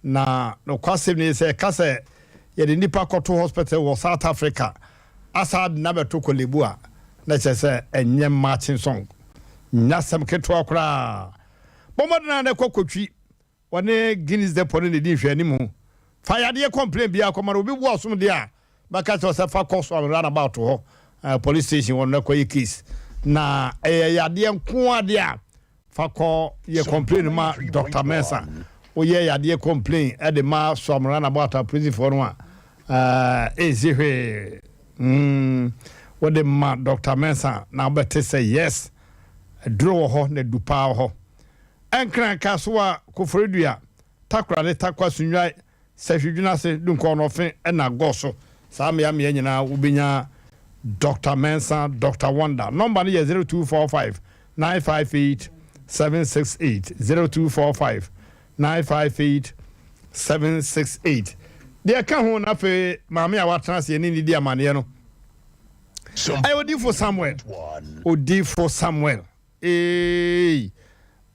Speaker 1: Na nokwasɛm nie sɛ ɛka sɛ yɛde nipa kɔto hospital wɔ South Africa asa de no abɛto Korle-Bu a, na kyerɛ sɛ ɛnyɛ marching song. Nyɛ asɛm ketewa koraa. Bɔ mmɔden ara na kɔ kɔtwi Wɔne Guinness Depot no na edi nhwɛanim. Fa yadeɛ complain biara kɔma no. Obi bu ɔsom deɛ a, bɛka kyerɛ wo sɛ fa kɔ so roundabout hɔ, eh, police station hɔ no na kɔyɛ case. Na ɛyɛ yadeɛ nko ara deɛ a, fa kɔ yɛ complain ma Doctor Mensah. Woyɛ yadeɛ complain de ma Soam roundabout apolisifoɔ no a, eh, ɛnsi hwee. Mm, wode ma Doctor Mensah na wobɛte sɛ yes, aduro wɔ hɔ na adu paa wɔ hɔ. Nkran, Kasoa, Koforidua, Takoradi, Tarkwa, Sunyai, Sahwi, Dwenase, Dunkwa-Ɔnɔfe na Goso. Saa mmea mmea nyinaa wobɛnya Doctor Mensah, Doctor Wonder. Nɔmba no yɛ 0245 958 768, 0245 958 768. Deɛ ɛka ho na afei maame a watena ase ɛne ne di amaneɛ no ɛyɛ Odifo Samuel. Odifo Samuel. Eeii!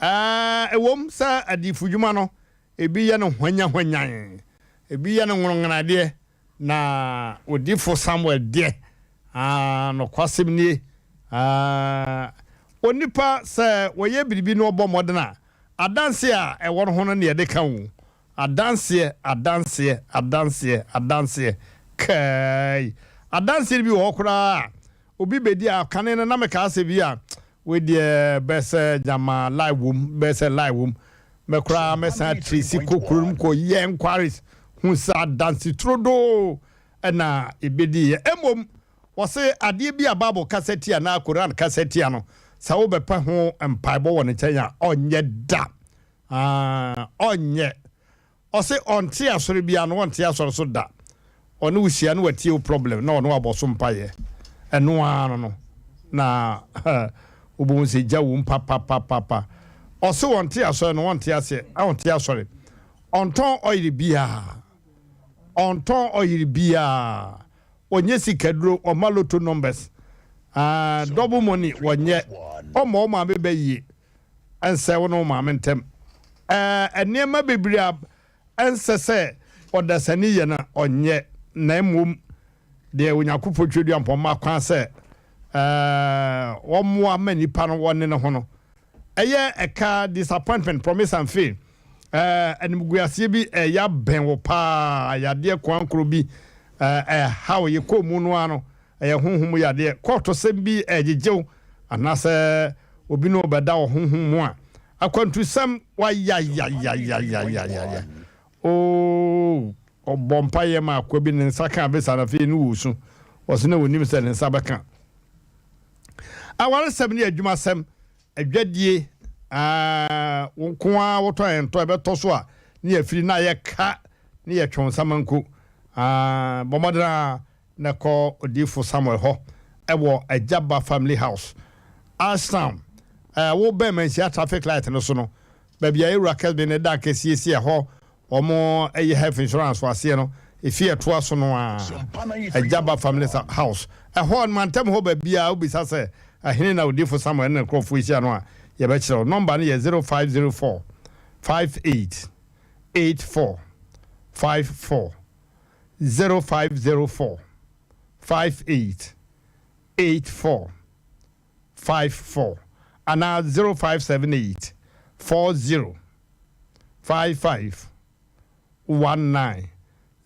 Speaker 1: Ɛwom sɛ adiyifodwuma no, ebi yɛ no hwanyahwanyan, ebi yɛ no nwononwonadeɛ, na odiyifo Samuel deɛ, aa, nokwasɛm nie, aa, onipa sɛ ɔyɛ biribi na ɔbɔ mmɔden a, adanseɛ a ɛwɔ no ho no na yɛde ka o. Adanseɛ, adanseɛ, adanseɛ, adanseɛ, kai! Adanseɛ no bi wɔ hɔ koraa a, Obi bedi a kane no na mekaa sɛ bi a wei deɛ bɛyɛ sɛ gyama lie wom, bɛyɛ sɛ lie wom. Mɛ koraa mɛsan atresi kɔ kuro no mu kɔ yɛ enquiries hu sɛ adanse turodoo na ebediiɛ. Mmom wɔse adeɛ bi a Bible kasa tia anaa Koran kasa tia no, sɛ wobɛpɛ ho mpaebɔ wɔ ne nkyɛn a, ɔnyɛ da. Ah, ɔnyɛ. Ɔse ɔnte asɔre biaa no ɔnte asɔre so da ɔne wo hyia na watie wo problem na ɔne wo abɔ so mpaeɛ ɛno ara no no na wobɛhu sɛ gya wom papapapapa ɔse ɔnte asɔre no ɔnte aseɛ ɔnte asɔre ɔntɔn ɔyere biaa ɔntɔn ɔyere biaa ɔnyɛ sikaduro ɔma lotto numbers. Ah, double money wɔnyɛ. Ɔmmɔ wo maame bɛ yie. Ɛnsɛ wo ne wo maame ntam. Ɛɛ, nneɛma bebree a ɛnsɛ sɛ ɔdasani yɛ no, ɔnyɛ. Na mmom, deɛ Onyankopɔn Tweaduampɔn ma kwan sɛ ɛɛ wɔmmoa ma nnipa no wɔne ne ho no, ɛyɛ ɛka disappointment, promise and fail. Ɛɛ animguaseɛ bi ɛyɛ abɛn wo paa, yadeɛ koankoro bi ɛɛ ɛhaw yɛ kɔn mu no ara no, ɛyɛ honhom mu yadeɛ, kɔɔtosɛm bi ɛregyegye wo, anaasɛ obi ne wo bɛda wɔ honhom mu a, akwantusɛm, wayayayayayayaya, oo, ɔbɔ mpaeɛ ma akoa bi ne nsa ka visa no afei ne wɔresu, ɔse na ɔnim sɛ ne nsa bɛka. Awaresɛm ne adwumasɛm, adwadie, aa, wo nko ara wotɔ ɛntɔ, ɛbɛtɔ so a ne yɛafiri na ayɛ ka ne yɛtwe wo nsamanku, aa, bɔ mmɔden ara na kɔ Odiyifo Samuel hɔ wɔ Agyaba Family House, Ashtown. Wo bɛn Manhyia traffic light no so no, baabi a Ewura Kesbe ne dan kɛseɛ si ɛhɔ, wɔn yɛ health insurance wɔ aseɛ no, efie a ɛtoa so no ara, Agyaba Family House. Ɛhɔ, mantam hɔ baabiara wobisa sɛ ɛhene na Odiyifo Samuel ne ne nkurɔfoɔ hyia no a, yɛbɛkyerɛ wo. Nɔmba no yɛ 0504 58 84 54. 0504 58 84 54 anaa 0578 40 55 19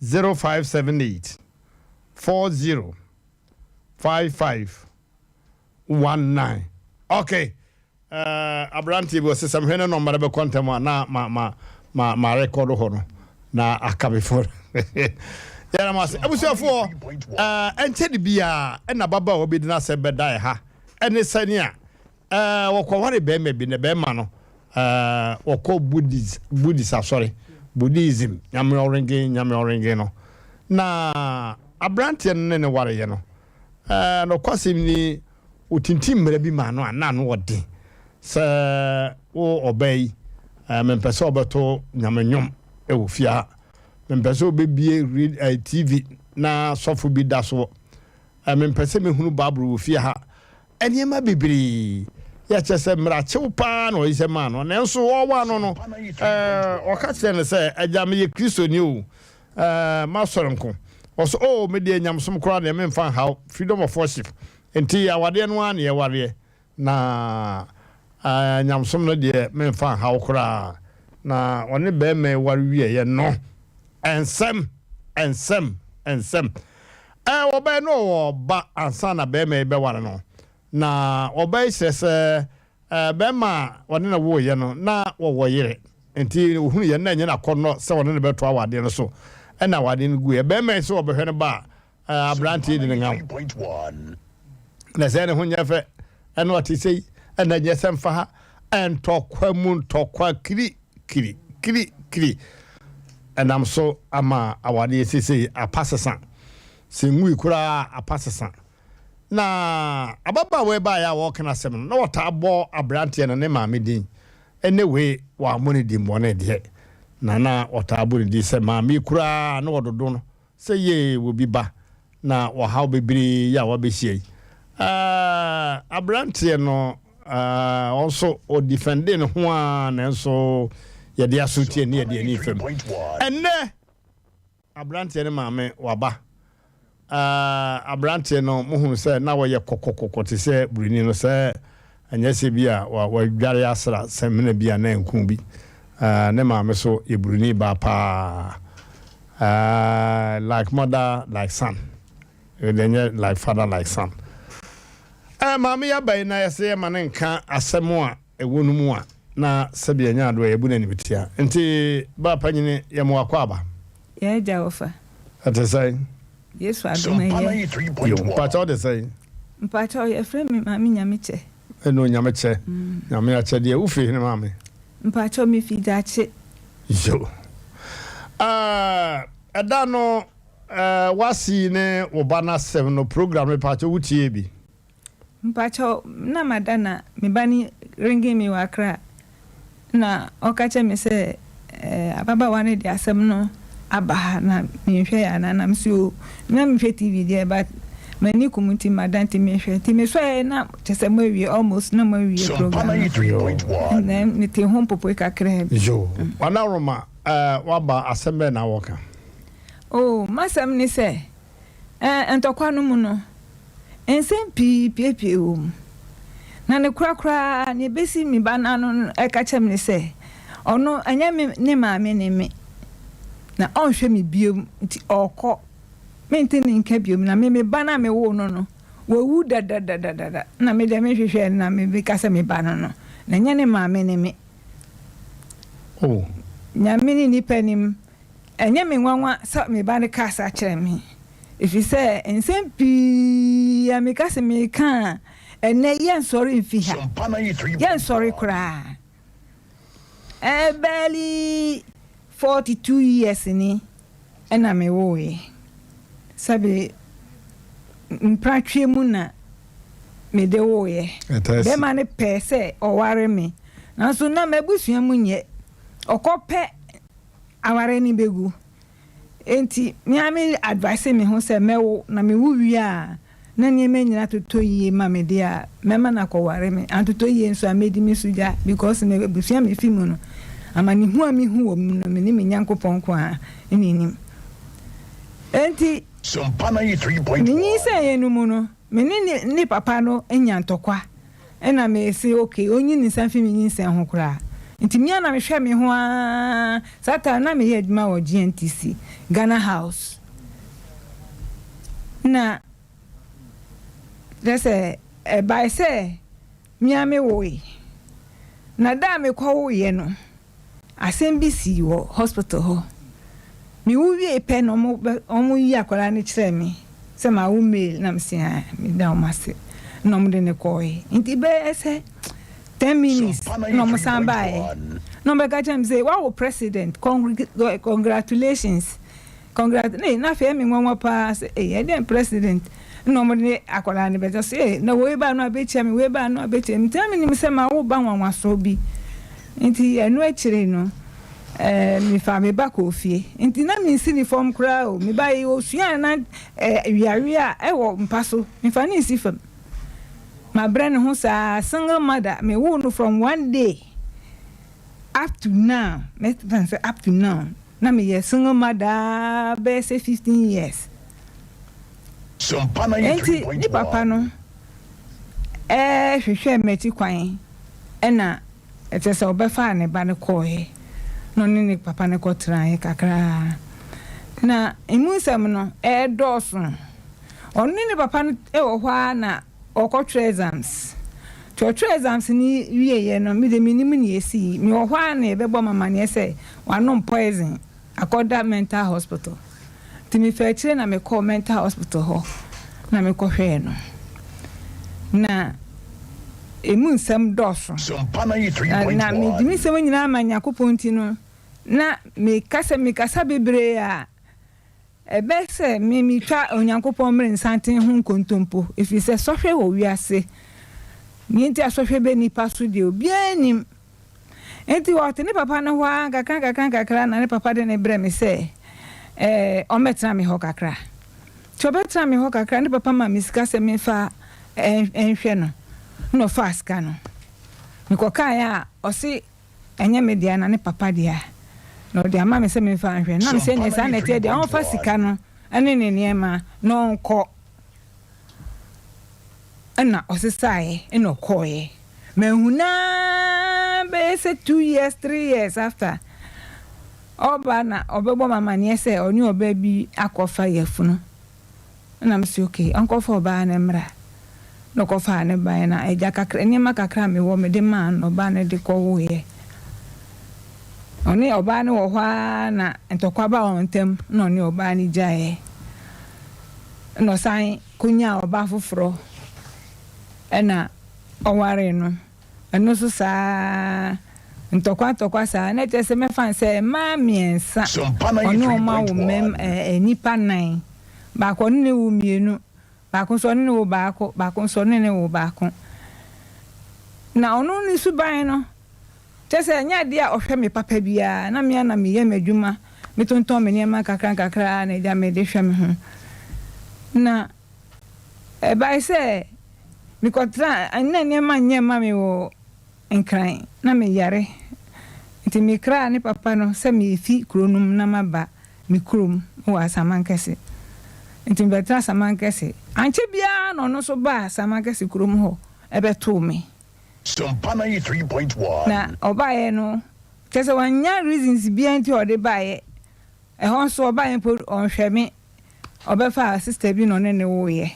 Speaker 1: 0578 40 55 19 okay Eh, aberanteɛ bi ɔsɛ sɛ mehwɛ ne nɔmba no bɛkɔ ntɛm a na ma ma ma ma rekɔdo hɔ no na aka me fon yɛna mo ase abusuafoɔ eh, ɛnkyɛ de biara ɛna ababaawa bi de n'asɛm bɛda ɛha ɛne sɛnea eh, wɔkɔware bɛrima bi na bɛrima no eh, wɔkɔ Buddhist Buddhist asɔre Buddhism nyame ɔrengen nyame ɔrengen no na aberanteɛ no ne ne wareyɛ no Eh, nokwasɛm ni, wotintim mmara bi maa no a na ano wɔ den sɛ, Wo ɔbaa yi, eh, mempɛ sɛ wobɛto nyame nnwom wɔ fie ha. Mempɛ sɛ wobɛbie eh, TV na sɔfo bi da so. Eh, mempɛ sɛ mehunu Bible wɔ fie ha. Nneɛma bebree. Yɛ kyerɛ sɛ mmerakyew paa na ɔhyehyɛ maa no. Nanso ɔwaa no no, eh, ɔka kyerɛɛ no sɛ, Agya, meyɛ Kristoni o. Eh, m'asɔre nko. Ɔse oh me deɛ nyamesom koraa deɛ memfa nhaw, freedom of worship nti awadeɛ no ara na yɛwareɛ na eh, nyamesom no deɛ memfa nhaw koraa. Na ɔne bɛɛma yi ware wieɛ no, nsɛm, nsɛm, nsɛm. Eh, ɔbaa yi na ɔwɔ ɔba ansa na bɛɛma yi bɛware no. Na ɔbaa yi kyerɛ sɛ Barima a ɔne no woeɛ no, na wɔwɔ yere, enti ɔhunuiɛ no, na ɛnyɛ no akɔnnɔ sɛ ɔne no bɛtoa awadeɛ no so. Ɛnna awadeɛ no guiɛ. Barima yi sɛ ɔbɛhwɛ no ba a, aberanteɛ yi de no ŋaw. Na sɛ ne ho nyɛ fɛ, ɛna ɔte sei, ɛna nyɛ sɛ mfa ha. Ntɔkwa mu ntɔkwa kiri kiri kiri kiri. Ɛnam so ama awadeɛ seesei apa sesa. Sɛ nwui koraa apa sesa. Na ababaawa yi baeɛ a wɔreka n'asɛm no, na wɔtaa bɔ aberanteɛ no ne maame din. Ɛnnɛ wei wɔammɔ ne din bɔne deɛ, na na wɔtaa bɔ ne din sɛ maame yi koraa na wɔdodo no sɛ yee wɔ bi ba na ɔhaw bebree yi a wabɛhyia yi. Ɛɛ aberanteɛ no ɛɛ ɔno nso ɔdifɛnde ne ho ara nanso yɛde aso tie ne yɛde ani fam. Ɛnnɛ Abranteɛ no maame waba. Ahh abranteɛ no mo hunu sɛ na ɔyɛ kɔkɔkɔkɔ te sɛ buroni no sɛ ɛnyɛ sɛ bi a wadware asra samina bi a na nku bi. Ahh ne maame so yɛ buroni baa paa. Ahh like mother like son. Ɛdeɛ nyɛ like father like son. Ɛɛ maame yi aba yi na yɛsɛ yɛma no nka asɛm a ɛwɔ no mu a, na sɛdeɛ ɛnyɛ adoɔ yɛbu no animtia. Nti bra panyini yɛ mo akwaaba.
Speaker 21: Yɛ agya wɔfa.
Speaker 1: Ɛte sɛn?
Speaker 21: Yesu adom ɛyɛ.
Speaker 1: Yo, mpakyɛ wo de sɛn?
Speaker 21: Mpakyɛ yɛfrɛ me maame Nyamekyɛ.
Speaker 1: Ɛno Nyamekyɛ, Nyame akyɛdeɛ. Wo firi hene maame?
Speaker 21: Mpakyɛ me fi Gyakye.
Speaker 1: Yo. Ɛɛ, ɛda no ɛɛ w'ase ne wo ba no asɛm no program no mpakyɛ wo tiee bi?
Speaker 21: Mpakyɛw, nna mada na me ba no ringing me wɔ Accra na ɔka kyerɛ me sɛ ababaawa no de asɛm no aba ha na menhwɛ anaa na mese oo na menhwɛ TV deɛ but M'ani kum nti mada nti mehwɛ nti mesɔɛ na kyerɛ sɛ moawie almost na moawie program no and then mete ho mpopoe kakraa bi.
Speaker 1: Yoo, Wanaworoma, eh, waba asɛm bɛn na wɔka?
Speaker 21: Oh, m'asɛm ne sɛ, eh, ntɔkwa no mu no, nsɛm pii piepie wɔ mu. Na ne korakora nea ebesi me ba no ano no ɛka kyerɛ me ne sɛ, ɔno ɛnyɛ me ne maame ne me, na ɔnhwɛ me biom nti ɔrekɔ. Mente ne nka biom, na me me ba no a mewoo no no, wawu dadadadada, na me deɛ menhwehwɛɛ no na mebɛka sɛ me ba no no, na ɛnyɛ ne maame ne me.
Speaker 1: Oh.
Speaker 21: Nyame ne nnipa nim, ɛnyɛ me nwanwa sɛ me ba no kaa saa kyerɛɛ me, ɛfiri sɛ nsɛm pii a meka sɛ mereka a, ɛnnɛ yɛnsɔre mfi ha, yɛnsɔre koraa. Ɛɛ barely 42 years ni na me woeɛ. Sɛbe mpratweɛ mu na mede woeɛ. Bɛrima no pɛɛ sɛ ɔware me, nanso na m'abusua mu nyɛ. Ɔkɔ pɛ aware no bɛgu. Enti me ara me advice me ho sɛ mɛwo na mewo wie a na nneɛma nyina totɔ yie ma me deɛ a mɛma no akɔware me, antotɔ yie nso a mɛdi me so gya because me abusua a mefi mu no amanehu a mehu wɔ mu no me ne me Nyankopɔn nko ara na ɛnim. Enti menyinsɛneeɛ no mu no me ne ne papa no nya ntɔkwa Ɛna me se ok ɔnyi ne nsa mfi me nyinsɛn ho koraa. Nti me ara na me hwɛ me ho aa, saa time no na me yɛ adwuma wɔ GNTC, Ghana House. Na kyerɛ sɛ ɛbae sɛ me ara me woe. Na da a me kɔ woeɛ no, Asɛm bi sii wɔ hospital hɔ. Mewo wiei pɛ na wɔyii akwadaa no kyerɛɛ me sɛ mawo male na mese ae, meda wɔn ase na wɔde no kɔɔe. Nti bɛyɛ sɛ ten minutes na wɔsan baeɛ na wɔbɛka kyerɛ me sɛ woawo president, congratulations. Congrat ei na afei ɛyɛ me nwanwa paa sɛ ei ɛdeɛn president na wɔn de akwadaa no bɛgya so ei na wei baa no abɛkyia me wei baa no abɛkyia me nti na menim sɛ ma wo ba nwanwasoɔ bi nti ɛno akyire no ɛɛ mefa me ba kɔɔ fie nti na mensi ne fam koraa o me ba yi osua na ɛɛ wiawia ɛwɔ mpa so mefa ne nsi fam mabrɛ ne ho saa single mother mewoo no from one day up to now mɛfa no sɛ up to now Na meyɛ single mother ara bɛyɛ sɛ 15 years. Enti ne papa no hwehwɛɛ m'akyi kwan na kyerɛ sɛ ɔbɛfaa ne ba no kɔeɛ na ɔne ne papa no kɔtenaeɛ kakra. Na emu nsɛm no ɛredɔɔso. Ɔno ne ne papa no wɔ hɔ ara na ɔkɔtwerɛ exams. Nti ɔtwerɛ exams no wieeɛ no, me deɛ mennim nea ɛsii. Mewɔ hɔ ara na yɛbɛbɔ me amaneɛ sɛ wanom poison akɔda mental hospital. Nti mefaa akyire na mekɔɔ mental hospital hɔ na mekɔhwɛɛ no. Na ɛmu nsɛm dɔɔso. Na na mede me nsɛm nyinaa ma Nyankopɔn nti no, na meka sɛ mekasa bebree a, Ɛbɛyɛ sɛ me metwa Onyankopɔn mmeresanten ho nkontompo, ɛfiri sɛ sɔhwɛ wɔ wiase. Nea enti a sɔhwɛ bɛ nnipa so deɛ, obiara nnim. Enti ɔte ne papa no hɔ ara nkakrankakra na ne papa de no brɛ me sɛ ɛɛ ɔmmɛtena me hɔ kakra. Nti ɔbɛtena me hɔ kakra, ne papa maa me sika sɛ memfa nhwɛ no, ɛna ɔfaa sika no. Mekɔkaeɛ a, ɔse Ɛnyɛ me dea na ne papa dea, na ɔde ama me sɛ memfa nhwɛ no. Na mesɛ ɛnneɛ saa na ɛteɛ deɛ, ɔmfa sika no ne ne nneɛma na ɔnkɔ. Ɛna ɔsesaeɛ ɛna ɔkɔeɛ. Manhu no ara bɛyɛ sɛ 2 years, 3 years after, ɔba na ɔbɛbɔ me amaneɛ sɛ ɔne ɔbaa bi akɔfa yafunu. Ɛna mese okay, ɔnkɔfa ɔbaa no mmra. Na ɔkɔfaa no baeɛ na agya kakra, nneɛma kakra a mewɔ mede maa no, ɔbaa no de kɔwoeɛ. Ɔne ɔbaa no wɔ hɔ ara na ntɔkwa baa wɔn ntam na ɔne ɔbaa no gyaeɛ. Ɛna ɔsan kɔnyaa ɔbaa foforɔ ɛna ɔwaree no. Ɛno nso saa ara, ntɔkwa ntɔkwa saa ara. Na kyerɛ sɛ mɛfa no sɛ mmaa mmiɛnsa, ɔne wɔn awo mmam ɛɛ nnipa nnan. Baako ɔne ne wo mmienu, baako nso ɔne ne wo baako, baako nso ɔne ne wo baako. Na ɔno ne suban no, kyerɛ sɛ ɛnyɛ adeɛ a ɔhwɛ me papa biara. Na me ara na meyɛ m'adwuma, metontɔn me nneɛma nkakra nkakra na agya mede hwɛ me ho. Na. Ɛbae sɛ mekɔtraa, na nneɛma nyɛ mma me wɔ Nkran, na meyare. Nti mekraa ne papa no sɛ merefi kuro no mu na maba me kurom wɔ Asamankɛse. Nti mebɛtenaa Asamankɛse. Ankyɛ biara na ɔno nso baa Asamankɛse kurom hɔ bɛtoo me.
Speaker 2: Sompa 93.1.
Speaker 21: Na ɔbaeɛ no, kyerɛ sɛ wannya reasons biara nti a ɔde baeɛ. Ɛhɔ nso ɔbaeɛ mpo ɔnhwɛ me. Ɔbɛfaa sister bi na ɔne no woeɛ.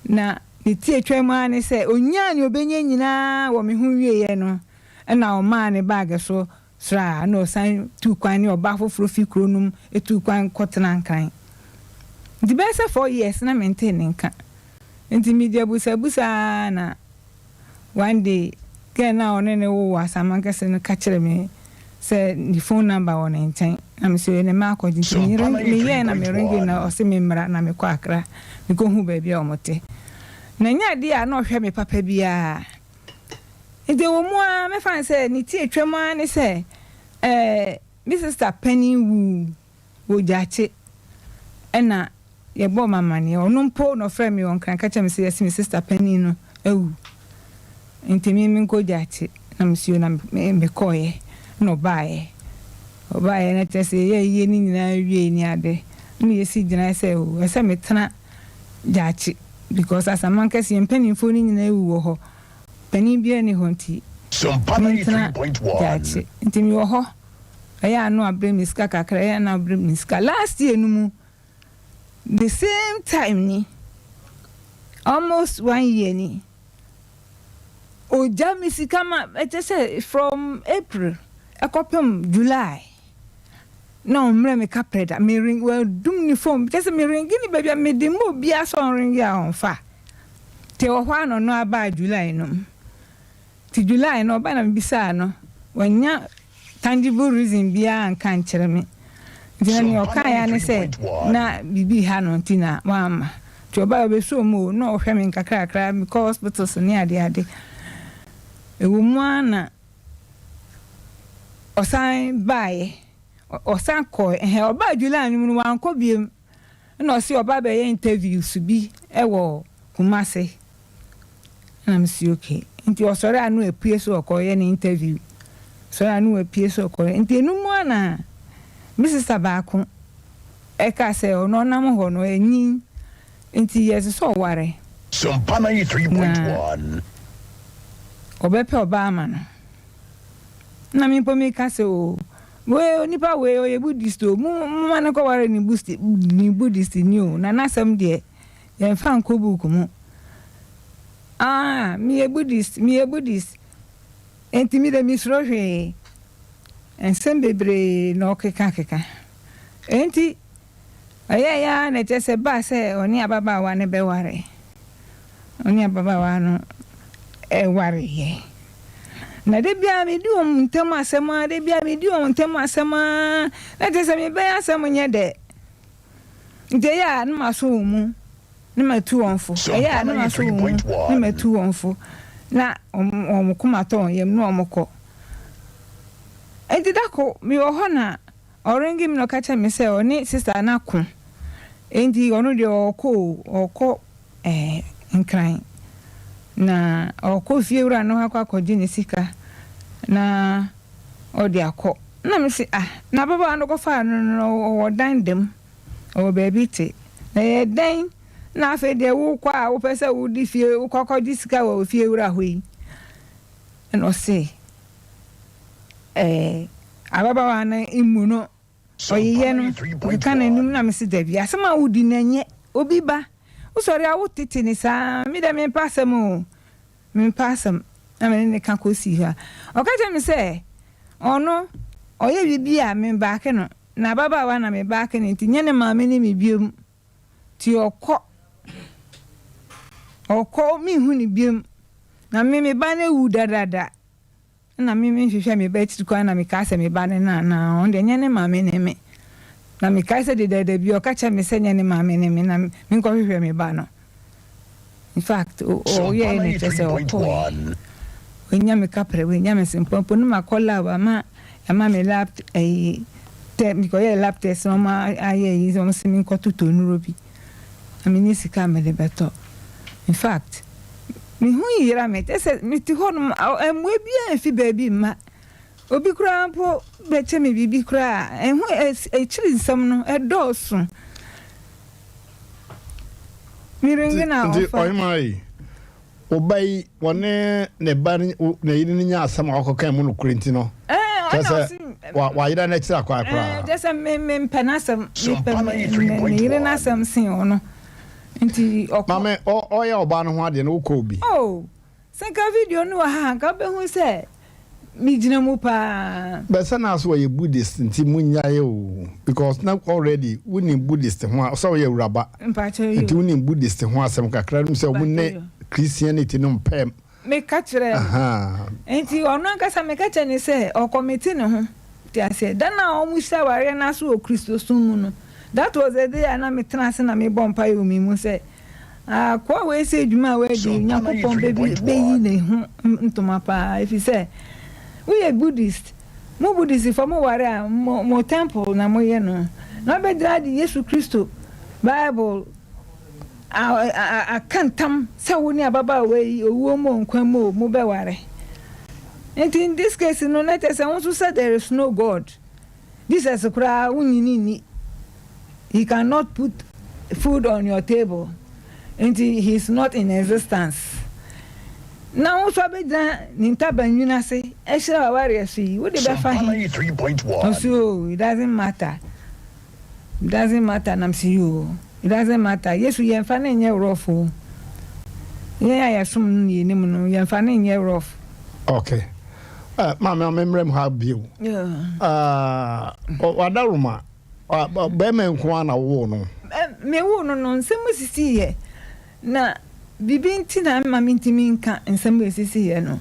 Speaker 21: Na ne tiatwa mu ara ne sɛ, ɔnyaa nea ɔbɛnya nyinaa wɔ me ho wieeɛ no, ɛna ɔmaa ne baage so sraa na ɔsan tuu kwan ne ɔbaa foforɔ fi kuro no mu tuu kwan kɔtenaa Nkran. Nti bɛyɛ sɛ 4 years na mentee ne nka. Nti mede abusabusa ara na One day, girl no a ɔne no wo wɔ Asamankɛse no ka kyerɛɛ me sɛ ne phone number wɔ ne nkyɛn. Na me se ne makɔgye. Nti me ring, meyɛɛ na me ringe na ɔse me mmra na mekɔ Accra. Mekɔhuu baabi a wɔte. Na ɛnyɛ adeɛ a na ɔhwɛ me papa biara. Nti ɛwɔ mu ara, mɛfa no sɛ ne ti atwam ara ne sɛ, eh, me sister panin wuu. Wɔ Gyakye ɛna yɛbɔɔ me amaneɛ. Ɔno mpo na ɔfrɛɛ me wɔ Nkran ka kyerɛɛ me sɛ yɛse me sister panin no awu nti me menkɔ Gyakye na mese yoo na me kɔeɛ na ɔbaeɛ. Ɔbaeɛ na kyerɛ sɛ yɛyɛɛ ayie no nyinaa wiei ne ade na yɛsi gyinaeɛ sɛ oo ɛsɛ sɛ metena Gyakye because Asamankɛse yɛn mpaninfoɔ no nyinaa awu wɔ hɔ panin biara nni hɔ nti mentena Gyakye nti mewɔ hɔ. Ɛyɛ a na wabrɛ me sika kakra, ɛyɛ a na wabrɛ me sika. Last year no mu, the same time ni, almost one year ni, ogya me sika ma ɛkyɛ sɛ from April ɛkɔpem July na ɔmmerɛ me kaprɛ da. Me ring, wadum ne phone, kyɛ sɛ me ringi ne baabi a mede ma obiara sɛ ɔnringi a ɔmfa. Nti ɛwɔ hɔ a na ɔno abaa July no mu. Ntsi July no ɔbae na mibisaa no, oennya tangible reason biara annka annkyerɛ me. Ntsi na nea ɔkae ara nye sɛ na biribi reha no ntsi na ɔamma. Ntsi ɔbae obesuoo mu o, nna ɔhwɛ me nkakrakra, mekɔ hospitals ne adeade. Ewɔ mu ara na ɔsan baeɛ, ɔsan kɔe, ɛhɛn, ɔbaa July no mu no ɔannkɔ biom. Nna ɔse ɔba bɛyɛ interviews bi wɔ Kumasi. Nna mese okay. Nti ɔsɔre a na wapue sɛ ɔkɔyɛ ne interview. Ɔsɔre a na wapue sɛ ɔkɔyɛ. Nti ɛno mu ara na me sister baako ɛkaa sɛ ɔno ɔnam hɔ no anyin nti ɛsɛ sɛ ɔware.
Speaker 2: Sompa 93.1.
Speaker 21: Na ɔbɛpɛ ɔbaa ama no. Nna me mpo meka sɛ oh wei onipa wei ɔyɛ Buddhist o, mo momma no nkɔware ne Buddhist ne Buddhist ni o, na n'asɛm deɛ yɛmfa nkɔ book mu. Ah, meyɛ Buddhist, meyɛ Buddhist, enti me deɛ mesuro hwee. Nsɛm bebree na ɔkekakeka. Enti Ɛyɛeɛ ara na kyerɛ sɛ ɛbaa sɛ ɔne ababaawa no bɛware. Ɔne ababaawa no wareeɛ. Na da biara medi wɔn ntam asɛm ara, da biara medi wɔn ntam asɛm ara, na kyerɛ sɛ mebɛyɛ asɛm nyɛ dɛ. Nti ɛyɛ a na maso wɔn mu na matu wɔn fo. Ɛyɛ a na maso wɔn mu na matu wɔn fo. Na wɔn koma tɔ wɔn yam na wɔkɔ. Nti da ko mewɔ hɔ na Ɔrenge me na ɔka kyerɛ me sɛ ɔne sister no ako enti ɔno deɛ ɔɔkɔ o, ɔɔkɔ eh, Nkran. Na ɔɔkɔ fie wura no hɔ akɔ akɔgye ne sika na ɔde akɔ. Na me se ah, na ababaawa no kɔfaa no no ɔwɔ dan da mu, ɔwɔ baabi te. Na ɛyɛ dɛn na afei deɛ wokɔ a wopɛ sɛ wode fie, wokɔ akɔgye sika wɔ fie wura hɔ yi? Ɛna ɔse eh, ababaawa no mmu no, ɔyeyɛ no, ɔkeka n'anim na mese dabi, asɛm a wodi no ɛnyɛ obi ba, wosɔre a wotete ne saa, me dɛ mempɛ asɛm o, mempɛ asɛm, na me ne ne ka kɔsii hɔ a, ɔka kyerɛ me sɛ ɔno ɔyɛ biribi a membaake no, na ababaawa na mebaake no nti nyɛ ne maame ne me biom, nti ɔkɔ, ɔkɔ menhu no biom, na me me ba no awu dadada. Nna me mennhwehwɛ me ba ekyir kwan na mekaa sɛ me ba ne no anaa, ɔno deɛ nyɛ ne maame ne me. Na mekae sɛ dedaada bi ɔka kyerɛɛ me sɛ nyɛ ne maame ne me na menkɔhwehwɛ me ba no. In fact, ɔyɛɛ na kyerɛ sɛ ɔkɔɔɛ. Wanya me kaprɛ, wanya me sempɔ mpo na makɔ lab ama yɛama me lab ɛyi tɛ mekɔyɛɛ lab test na wɔn ayɛ ɛyi sɛ wɔn se menkɔtotɔ nnuro bi na menni sika a mede bɛtɔ. In fact, me ho yera me. Kyerɛ sɛ mete hɔnom a, mmoa biara mfi baabi mma. Obi koraa mpo bɛkyɛ me biribi koraa a, ɛho akyiri nsɛm no ɛdɔɔso. Merenye na
Speaker 1: Nti
Speaker 21: ɔfa.
Speaker 1: ɔhemaa yi, wo ba yi, wɔne ne ba ne ne yere no nya asɛm a wɔkɔka mu nokorɛ nti no,
Speaker 21: Ɛɛ,
Speaker 1: kyerɛ
Speaker 21: ɔna
Speaker 1: sɛ
Speaker 21: ɔse.
Speaker 1: wa wayera no akyiri akwan
Speaker 21: Ɛɛ,
Speaker 1: koraa.
Speaker 21: kyerɛ sɛ me mempɛ n'asɛm, mepɛ me ne yere n'asɛm sen ɔno. Nti ɔkɔ.
Speaker 1: Maame, ɔ ɔyɛ ɔbaa no ho adeɛ no, wokɔɔ bi?
Speaker 21: Oh, sɛ nka video no wɔ ha a, nka wobɛhu sɛ megyina mu paa.
Speaker 1: But sɛ na so ɔyɛ Buddhist nti munnyae oo because na already wonim Buddhist ho a sɛ ɔyɛ awuraba
Speaker 21: Mpakyɛw
Speaker 1: nti
Speaker 21: yoo.
Speaker 1: wonim Buddhist ho asɛm kakra wonim sɛ ɔmo
Speaker 21: Mpakyɛw
Speaker 1: ne
Speaker 21: yoo.
Speaker 1: Christianity no mpɛ
Speaker 21: Meka kyerɛɛ no.
Speaker 1: ahaa.
Speaker 21: Nti ɔno ankasa meka kyerɛɛ no sɛ ɔkɔmete ne ho. Te aseɛ? Da no a wɔhyɛ awareɛ no ase wɔ Kristosom mu no, that was the day a na metena ase na mebɔ mpaeɛ wɔ me mu sɛ, Akoa wei sɛ adwuma a wadi yi, Onyankopɔn bɛyi ne ho ntoma paa, ɛfiri sɛ woyɛ Buddhist. Mo Buddhistfoɔ moware a, mo, mo temple na moyɛ no. Na wobɛgyina de Yesu Kristo Bible aka ntam sɛ wo ne ababaawa yi, owuo mu o, nkwa mu o, mobɛware. Nti in this case no, na kyerɛ sɛ wo nso sɛ there is no God. Jesus koraa wonnye no nni. He cannot put food on your table. Nti he is not in existence. Na wo nso abɛgyina ne ntaban nwini ase ahyira w'awareɛ so yi, wode bɛfa he? Ɔse oh, it doesn't matter. It doesn't matter na mese yoo it doesn't matter Yesu yɛnfa no nyɛ rough o yɛn a yɛsom no na yɛnim no yɛnfa no nyɛ rough.
Speaker 1: Ok eh, maame ma memmrɛ mu ha bio. Uh, wadaroma bɛrima nko ara na wowoo no?
Speaker 21: Mewoo no no nsɛm sisiiɛ Na biribi nti na ɛmma mentumi nka nsɛm a ɛsisiiɛ no.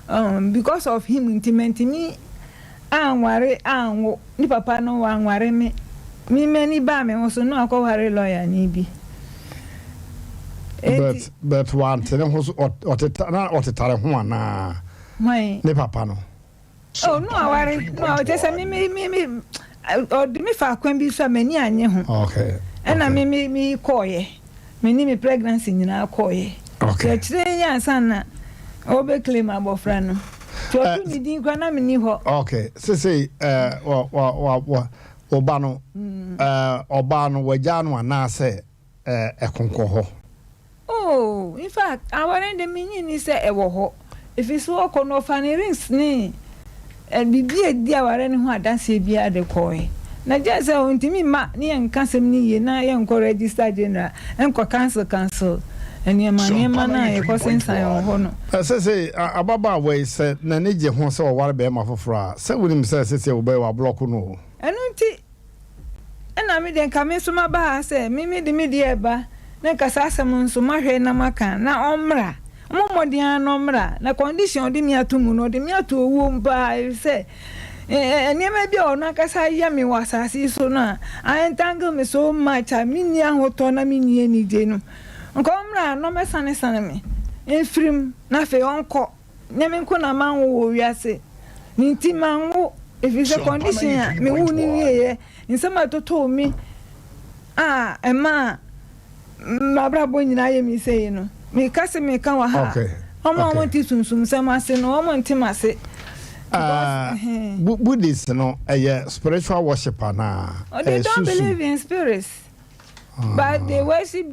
Speaker 21: Um, because of him nti mantumi anware anwo. Ne papa no wanware me. Me m'ani baa me ho so na wakɔware lɔyani bi.
Speaker 1: But, but wante ne ho so, ɔteta, na ɔtetare ho anaa?
Speaker 21: Hwan?
Speaker 1: Ne papa no.
Speaker 21: Oh, no aware, no ɔkyɛ sɛ me me me me ɔde me fa kwan bi so a m'ani anye ho.
Speaker 1: Okay.
Speaker 21: Ɛna me me me kɔɔyɛ. Me ne me pregnancy nyinaa kɔɔyɛ.
Speaker 1: Okay.
Speaker 21: Akyire yi ansa na ɔbɛ claim abɔfra no. Tí ɔto ne din koraa na me ni hɔ.
Speaker 1: Okay. Sese ɛɛ wɔ wɔ wɔ wɔ ɔba no ɛɛ ɔbaa no wagyaa no anaasɛ ɛɛ ɛkonkɔ hɔ.
Speaker 21: Oh, in fact, aware no de minnye nni sɛ ɛwɔ hɔ. Efisɛ ɔkɔ no, ɔfaa ne rings ne biribi a edi aware no ho adanse biara de kɔe. Na gye sɛ ontumi mma ne yɛnka asɛm no yiye na yɛnkɔ Registrar General nkɔ cancel cancel nneɛma nneɛma no a yɛkɔsensan wɔ hɔ no.
Speaker 1: Seesei ababaawa yi, sɛ n'ani gye ho sɛ ɔware barima foforo a, sɛ wunim sɛ seesei wobɛyɛ wablɔko no o.
Speaker 21: Ɛno nti, Ɛna me deɛ nka me nso maba ha sɛ me me de me deɛ reba na nka saa asɛm no nso mahwɛ na maka na ɔmmra. Ɔmmɔ mmɔden ara na ɔmmra. Na condition a ɔde me ato mu no, ɔde me ato owuo mu paa ɛfiri sɛ nneɛma bi a ɔno ankasa ayɛ me wɔ asase yi so no a, a entangle me so much a menni ahotɔ na menni anigye no. Nka ɔmmra na ɔmmɛsanesane me mfiri mu na afei ɔnkɔ. Nyɛ me nko na manwo wɔ wiase. Ne nti manwo efisɛ condition a mewoo no wieɛ, nsɛm a ɛtotoo me a ɛmaa m'abrabɔ nyinaa yɛ me sei no, meka se meka wɔ ha a, wɔn a wɔnte sunsumsɛm ase no, wɔn nte m'ase.
Speaker 1: Uh, Buddhist no, ɛyɛ spiritual worship anaa?
Speaker 21: Oh, they don't believe in spirits, but they worship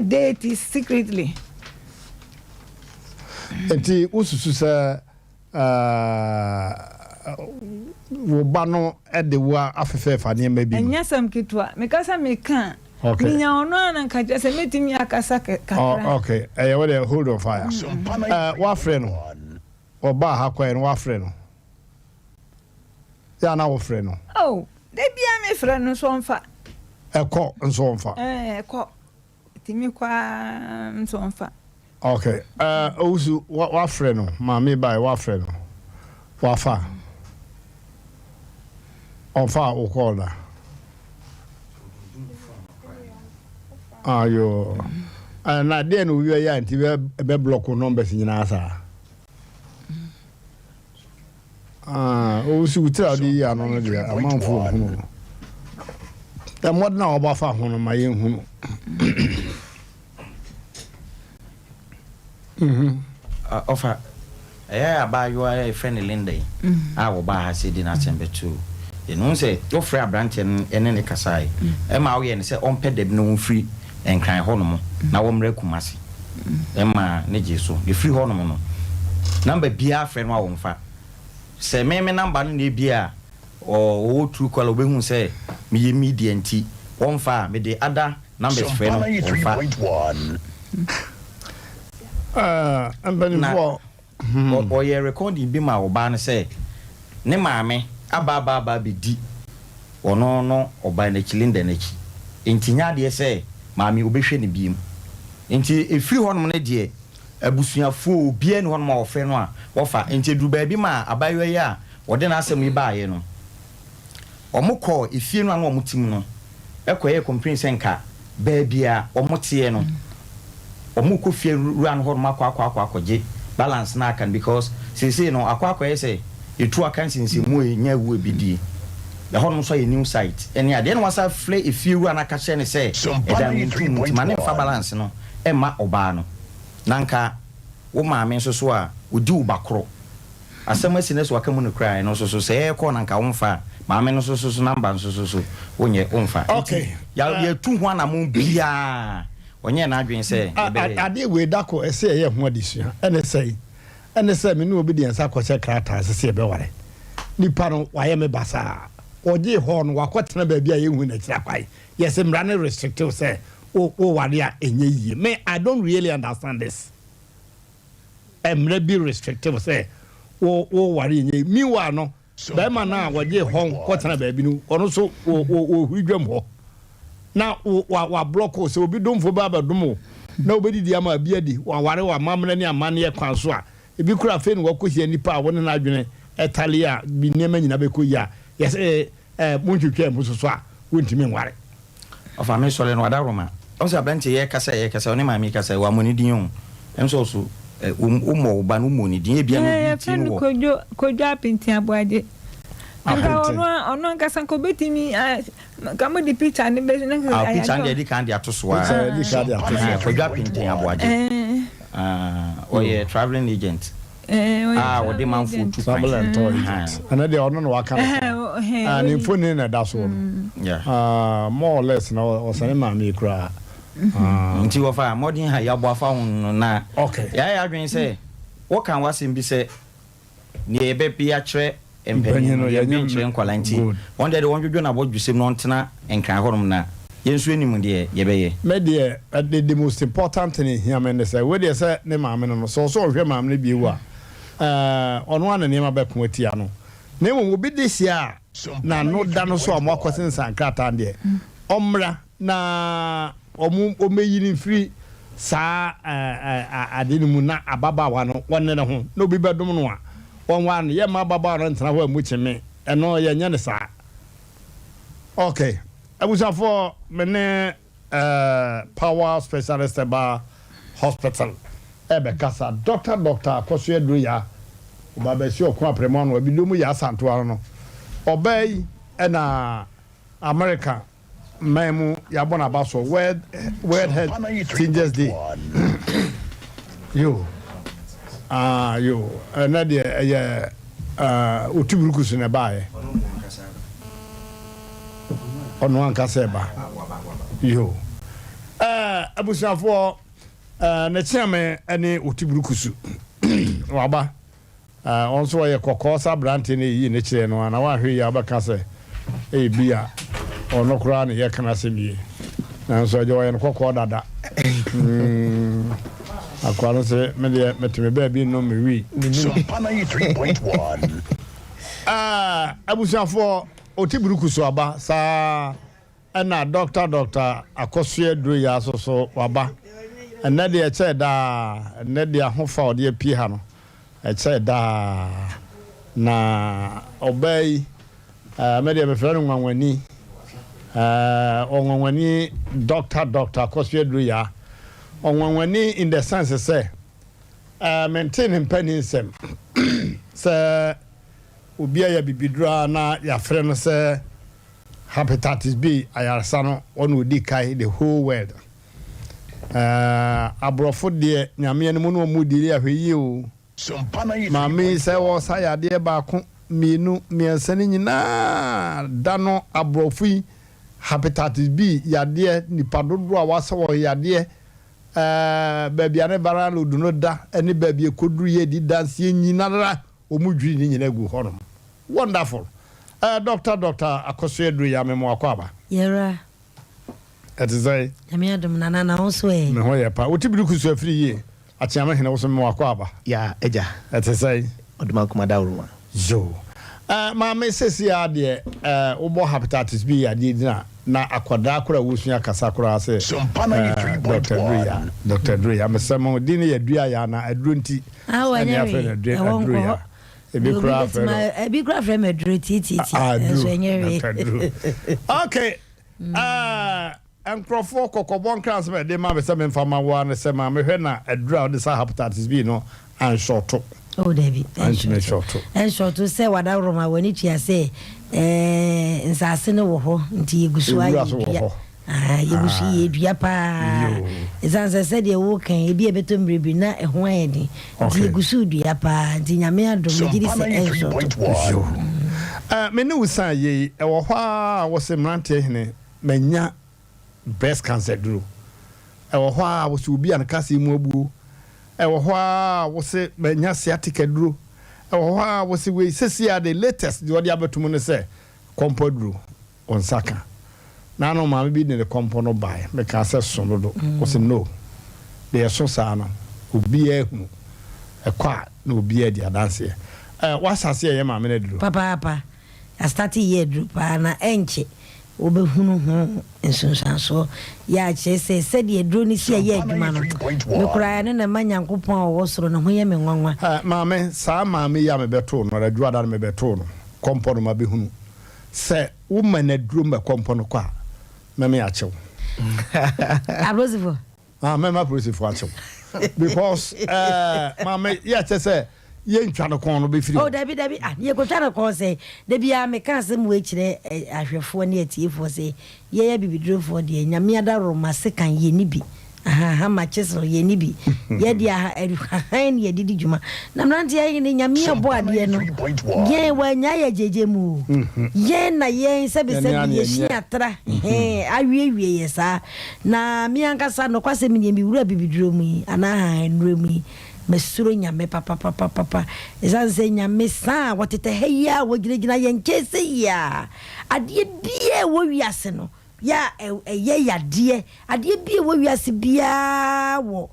Speaker 21: deities secretly.
Speaker 1: Enti wosusu sɛ wo ba no de wo afefɛɛfa nneɛma bi mu?
Speaker 21: Ɛnyɛ asɛm ketewa. Meka sɛ meka a, menya ɔno a na nka kyerɛ sɛ mɛtumi akasa kakra.
Speaker 1: Okay, ɛyɛ wo deɛ hold on fire. Woafrɛ no? Ɔbaa ha kɔɛ no woafrɛ no? Yɛ a na wofrɛ no?
Speaker 21: Oh, da biara mefrɛ no nso ɔmfa.
Speaker 1: Ɛkɔ nso ɔmfa?
Speaker 21: Ɛɛ, ɛkɔ. Tumi kɔ ara nso ɔmfa.
Speaker 1: Ok eh, Owusu wafrɛ no, maame bae wafrɛ no, wafa? Ɔmfa wo call da? Ayoo, eh, na deɛ na obi bɛyɛ a nti bɛ block wo numbers nyinaa saa? Ah, owusu wo tiri a wode yi ano no deɛ amanfoɔ nhunu no. Mmɔden a wɔbɔ afa ho no ma yɛnhunu.
Speaker 3: Ɔfa, ɛyɛ abaayewa a yɛfrɛ no Linda yi a wɔbaa ha sɛ di n'asɛm bɛto yɛn. Wohu sɛ wofrɛ aberanteɛ no ne no kasaeɛ, ɛma woyɛ no sɛ ɔmpɛ da bi na ɔmfiri Nkran hɔnom na wɔmmra Kumasi. Ɛma ne gyee so. Ɛfiri hɔnom no, namba biara frɛ no a ɔmfa. Sɛ me me namba no na ebia ɔwɔ Truecaller ɔbɛhu sɛ meyɛ media nti ɔmfa a, mede other numbers frɛ no ɔmfa. Na ɔyɛɛ recording bi maa ɔbaa no sɛ ne maame aba aba aba abɛdi ɔno no ɔbaa no akyi, Linda no akyi, nti nyɛ adeɛ sɛ maame ɔbɛhwɛ no biom. Nti ɛfiri hɔnom no deɛ abusuafoɔ obiara nni hɔnom a ɔfrɛ no a wɔfa. Nti ɛduru baabi maa abaayewa yi a ɔde n'asɛm yi baeɛ no, Wɔkɔɔ efie no a na wɔte mu no kɔyɛɛ complain sɛ nka baabi a wɔteɛ no wɔrekɔ fie wura no hɔnom akɔ akɔ akɔ akɔgye balance no a aka no because seesei no akɔ akɔyɛ sɛ etu aka nsensɛnmu a ɛnya awu abɛdie. Ɛhɔnom nso ayɛ new site ne adeɛ. Ɛna wɔasan afrɛ efie wura no aka kyerɛ no sɛ ɛdan no ntu mu nti ma no mfa balance no mma ɔbaa no na nka wo maame nso so a ɔdi wo ba koro. Asɛm asi na sɛ waka mu no koraa ɛno nso so sɛ ɛkɔ na nka womfa a maame no nso so so number nso so so wonyɛ womfa nti
Speaker 1: Okay.
Speaker 3: ya yɛtu ho anamon biaa ɔnyɛɛ n'adwene sɛ yɛbɛyɛ.
Speaker 1: Adeɛ wei da ko ɛsɛ yɛyɛ ho adesua ɛne sɛn? Ɛne sɛ me ne obi de yɛn nsa akɔhyɛ krataa ase sɛ yɛbɛware. Nipa no wayɛ me basaa. Ɔgyee hɔ no wakɔtena baabi a yɛnhu n'akyiri akwan. Yɛse mmara no restrict wo sɛ wo woware a ɛnyɛ yie. Me I don't really understand this. Mmara bi restrict wo sɛ wo wo ware nyɛ yie. Meanwhile no, bɛrima no a wɔgye hɔn kɔtena baabi no, ɔno nso wɔ wɔ wɔhuri dwam hɔ na wo wa wa block wo sɛ obi domfo bɛ abɛdom wo na wobɛdidi ama abi adi waware wɔ amammerɛ ne amanneɛ kwan so a ebi kora afei na wakɔhyia nipa a wo ne n'adwene ɛtale a bi nneɛma nyina bɛkɔ yie a yɛsɛ eh, montwetwaa mu soso a wontumi nware.
Speaker 3: Ɔfa me sɔre no adaworoma. Ɔhu sɛ aberanteɛ yi ɛkasa yi ɛkasa ɔne maame yi kasa yi wammɔ ne din o. Ɛm sɛ ɔso ɛ wommɔ wo ba no wommɔ ne din ebia na
Speaker 21: Ɛɛ
Speaker 3: obi tie
Speaker 21: yɛfrɛ
Speaker 3: no
Speaker 21: no
Speaker 3: wɔ.
Speaker 21: Kojo Kojo Apintin Aboagye. Nka
Speaker 3: Apintin.
Speaker 21: ɔno a ɔno ankasa nka obetumi a nka mo de picture no bɛ na nka
Speaker 3: Ah
Speaker 21: ayɛ
Speaker 3: picture no
Speaker 21: ade
Speaker 3: deɛ yɛdi kan de ato so ara.
Speaker 1: Picture yɛdi kan de ato so.
Speaker 3: Ah Kojo Apintin Aboagye.
Speaker 21: Ɛɛ.
Speaker 3: Ah ɔyɛ travelling agent. a wɔde manfoɔ tu kwan.
Speaker 1: Travel and tour agent. Ɛno deɛ ɔno na waka no koraa. Ah, ne mfoni na ɛda soɔ no. Ah, more or less na ɔsane maame yi koraa. Ah.
Speaker 3: Nti wɔfa mmɔden a yɛabɔ afa ho no na yɛayɛ adwene sɛ woka w'asɛm bi sɛ deɛ yɛbɛbi akyerɛ Mpanyin no, yɛn nkyerɛ nkwadaa nti, wɔn deɛ deɛ wɔndwodwo n'abɔdwesɛm na wɔntena Nkran hɔnom na yɛn nso yɛnim deɛ yɛbɛyɛ.
Speaker 1: Me deɛ, the the most important thing ehia me ne sɛ, wei deɛ sɛ ne maame no no, sɛ ɔsɛ ɔhwɛ maame no bio a, ɛɛ ɔno ara na nneɛma bɛko atia no. Na mmom obi de hyia a, n'ano da no so a wɔakɔsensan krataa no deɛ, ɔmmra na wɔn wɔmmɛyi no mfiri saa ɛɛ ade no mu na ababaawa no wɔne ne ho na obi bɛdom no a, Wɔnware no, yɛmma ababaawa no ntena hɔ a mu kyeme, ɛno yɛnyɛ no saa. Ok, abusuafoɔ, me ne eh, Power Specialist Herbal Hospital ɛrebɛkasa. Doctor Doctor Akɔso Aduro Yaa, ɔbaa bɛsi ɔko aprɛmo ano, abidoo mu Yaa Asantewa no no. Ɔbaa yi ɛna America man mu yɛabɔ no aba so world world health changers day yo ah yo ɛnɛ deɛ ɛyɛ ah, otuburukusu na ɛbaeɛ ɔno ankasa ɛba yo ɛɛ abusuafoɔ ɛɛ ne kyeame ɛne otuburukusu waba. Ah, ɔno nso ɔyɛ kɔkɔɔ sɛ aberanteɛ no a yɛyii no kyerɛɛ no a, na woanhwɛ yie a wobɛka sɛ ebia ɔno koraa na yɛreka n'asɛm yie. Nanso agya ɔyɛ no kɔkɔɔ dada. Mm, akoa no se, me deɛ mete me baabi nnom me wii.
Speaker 2: Sompa 93.1.
Speaker 1: Ah, abusuafoɔ, ɔte buruku so aba saa. Ɛna Doctor Doctor Akosua Duroyaa nso so waba. Ɛnnɛ deɛ ɛkyɛɛ daa. Ɛnnɛ deɛ ahofa a ɔde apue ha no, ɛkyɛɛ daa. Na ɔbaa yi, eh, me deɛ mefrɛ no nwanwani. Eh, ɔnwanwani Doctor Doctor Akosua Duroyaa. Ɔnwanwani in the sense sɛ, eh, mentee ne mpanin nsɛm sɛ obi ayɛ bibiduro a na yɛafrɛ no sɛ Hepatitis B ayaresa no ɔna odi kae the whole world. Eh, aborɔfo deɛ Nyame anim ne wɔn dili ahwɛ yie o. Maame yi sɛ wɔsa yadeɛ baako, mmienu, mmiɛnsa no nyinaa da no aborɔfo yi hepatitis B yadeɛ nipa dodoɔ a wɔasa wɔn yadeɛ eh, baabi a ne viral load no da ne baabi ɛkɔduru yɛ di danseɛ nyinara wɔn dwiri ne nyinaa gu hɔnom. Wonderful. Eh, Doctor, Doctor Akosua Aduru Yame mo akɔ aba.
Speaker 4: Yɛwura.
Speaker 1: Ɛte sɛn?
Speaker 4: Nyame adom nana na wo nso ɛ?
Speaker 1: Me ho yɛ pa. Wo ti biri kusu afiri yie. Akyeame hene wo so me wakɔ aba.
Speaker 22: Ya agya.
Speaker 1: Ɛte sɛn?
Speaker 22: Ɔdomankoma dawuroma.
Speaker 1: Yoo. Eh, maame sɛsi ara deɛ eh, wobɔ hepatitis B yadeɛ din a, na akwadaa koraa a wɔsua kasa koraa sɛ eh, Doctor Aduro Ya, Doctor Aduro Ya. Mesrɛ mo, din no yɛ Adua Ya anaa aduro nti
Speaker 4: Ah,
Speaker 1: ɛna
Speaker 4: ɛnyɛ
Speaker 1: yɛafrɛ no
Speaker 4: hwee.
Speaker 1: Adua,
Speaker 4: Ɛhɔ
Speaker 1: Aduro
Speaker 4: nkɔ
Speaker 1: Ya.
Speaker 4: hɔ.
Speaker 1: Ebi
Speaker 4: Deɛ obi
Speaker 1: koraa frɛ
Speaker 4: bɛtumi
Speaker 1: no
Speaker 4: a, ebi koraa frɛ me aduro tiatiatia,
Speaker 1: Ah,
Speaker 4: nanso
Speaker 1: Aduro,
Speaker 4: ɛnyɛ hwee.
Speaker 1: Doctor Aduro. Okay, eh, Nkurɔfoɔ kɔkɔbɔ nkransɛm a ɛde ma me sɛ memfa ma wo ara ne sɛ ma mehwɛ na aduru a wode sa hepatitis B no anshɔɔto.
Speaker 4: Oh, dabi,
Speaker 1: Antumi
Speaker 4: ɛnshɔɔto.
Speaker 1: nshɔɔto.
Speaker 4: Ɛnshɔɔto sɛ wadaworoma w'ani tua sɛ ɛɛ nsaase no wɔ hɔ nti yɛgu so ara
Speaker 1: Nwura so wɔ
Speaker 4: yɛdua.
Speaker 1: hɔ.
Speaker 4: Ah, yɛgu so
Speaker 1: Ah.
Speaker 4: yɛdua paa.
Speaker 1: Yoo.
Speaker 4: Ɛsiane sɛ sɛdeɛ woka yi, ebi a ɛbɛtɔ mmerɛ bi na ɛho ayɛ den. Nti
Speaker 1: Okay.
Speaker 4: yɛgu so redua paa. Nti Nyame adom, megye di
Speaker 2: Sompa
Speaker 4: sɛ ɛnshɔɔto.
Speaker 2: 93.1.
Speaker 1: Yoo. Eh, me ne wo san yei, ɛwɔ hɔ ara a wose mmeranteɛ hene Manya breast cancer duro. Ɛwɔ hɔ ara wose obi a ne kaseɛ mu abuo. Ɛwɔ hɔ ara wose manya sciatica duro. Ɛwɔ hɔ ara wose wei. Seesei ara the latest deɛ ɔde abɛto mu ne sɛ kɔmpɔ aduro. Wo nsa ka. Naano maame bi de ne kɔmpɔ no baeɛ. Mekaa sɛ so dodo. Ɔse no. Deɛ ɛso saa no obiara hunu. Ɛkɔ a na obiara di adanseɛ. Ɛɛ woahyɛ aseɛ reyɛ maame no aduro?
Speaker 4: Papaapa. Yɛastate yɛ aduru paa na ɛnkyɛ wobɛhunu ho nsunsuansoɔ. Yɛ a kyerɛ sɛ sɛdeɛ aduro no si ɛyɛ adwuma no, me koraa ɛno na ɛma Nyankopɔn a ɔwɔ soro no ho yɛ me nwanwa.
Speaker 1: Eh, maame, saa maame yi a mebɛtoo no, Adwoada no mebɛtoo no kɔmpɔ no, mabɛhunu sɛ woma no aduro ma kɔmpɔ no kɔ a, mɛme akye wo.
Speaker 4: Abrosifo.
Speaker 1: Ah, mɛma apolisifo akye wo because eh, maame yɛ kyɛ sɛ yɛntwa no kɔn no bɛfiri
Speaker 4: Oh,
Speaker 1: hɔ.
Speaker 4: dabi, dabi, ah, yɛkɔtwa no kɔn sɛ, da biara meka asɛm wei kyerɛ eh, ahwɛfoɔ ne atiefoɔ sɛ, yɛn abibidurofoɔ deɛ, Nyame adaworoma, sekan, yɛnni bi. Aha, hama, chisel, yɛnni bi. Yɛde aha, ahan ne yɛde di dwuma. Na mmeranteɛ hene, Nyame a ɔbɔɔ adeɛ no, yɛn, wannyae yɛn gyegye mu o. Yɛn na yɛn, sɛbesɛbe, yɛsua tra, hɛn, awiewie yɛ saa. Na me ankasa, nokwasɛm nie, me wura bibiduro mu yi, anaa ahahannnuro mu yi, masuro Nyame papapapapa. Esiane sɛ Nyame sa a wɔtetɛ ha yi a wɔgyinagyina yɛn nkyɛn sɛ yi a, adeɛ biara a ɛwɔ wiase no, yɛ a ɛyɛ yadeɛ, adeɛ bi a ɛwɔ wiase biara wɔ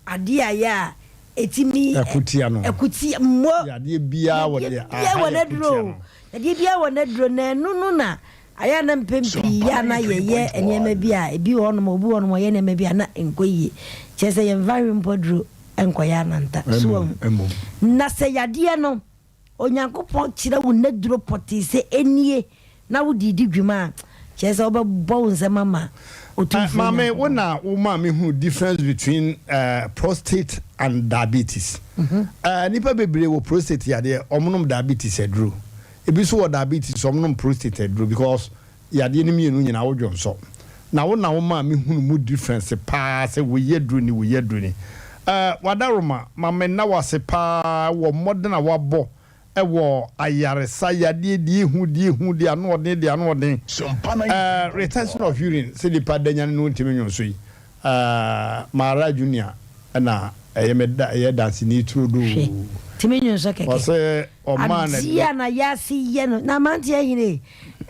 Speaker 4: adeɛ a yɛ a ɛtumi
Speaker 1: Ɛko tia no.
Speaker 4: ɛko tia, mmɔ,
Speaker 1: Yadeɛ biara wɔ
Speaker 4: yadeɛ
Speaker 1: deɛ
Speaker 4: biara
Speaker 1: aha
Speaker 4: wɔ
Speaker 1: yɛ ɛko
Speaker 4: n'aduro
Speaker 1: tia
Speaker 4: o,
Speaker 1: no.
Speaker 4: yadeɛ biara wɔ n'aduro, na ɛno no na Ayɛ a na mpɛn pii yɛ a na yɛyɛ nneɛma bi a ebi wɔ hɔnom a obi wɔ hɔnom a ɔyɛ nneɛma bi a na ɛnkɔ yie. Kyerɛ sɛ yɛmfa hwee mpo aduro nkɔyɛ ananta. So wahu? Na sɛ yadeɛ no, Onyankopɔn kyerɛ wo n'aduro pɔtee sɛ ɛnie na wode redi dwuma a, kyerɛ sɛ wobɛbɔ wo nsam ama Otumfoɔ
Speaker 1: Maame, wo
Speaker 4: Nyankopɔn.
Speaker 1: na wo maa me hunu difference between prostate and diabetes. Nnipa bebree wɔ prostate yadeɛ, wɔnom diabetes aduro. Ebi nso wɔ diabetes wɔn nom prostate aduro because yadeɛ no mienu nyinaa wo dwonsɔ. Na wo na wo maa me hunu mu difference paa sɛ wei aduro ni wei aduro ni. Eh Wadaroma ma me nna wo ase paa wɔ mmɔden a wabɔ wɔ ayaresa yadeɛ deɛ ehu deɛ ehu deɛ ano ɔden deɛ ano ɔden eh retention of urine sɛ nipa da nyane no ntumi nwonso yi eh Maara Junior ɛna ɛyɛ me da ɛyɛ danseni turodoo.
Speaker 4: Hwɛ tumi nwonsɔ kɛkɛ.
Speaker 1: Ɔsɛ ɔmaa na.
Speaker 4: Adeɛ a na yɛase yɛ no na amanteɛ hene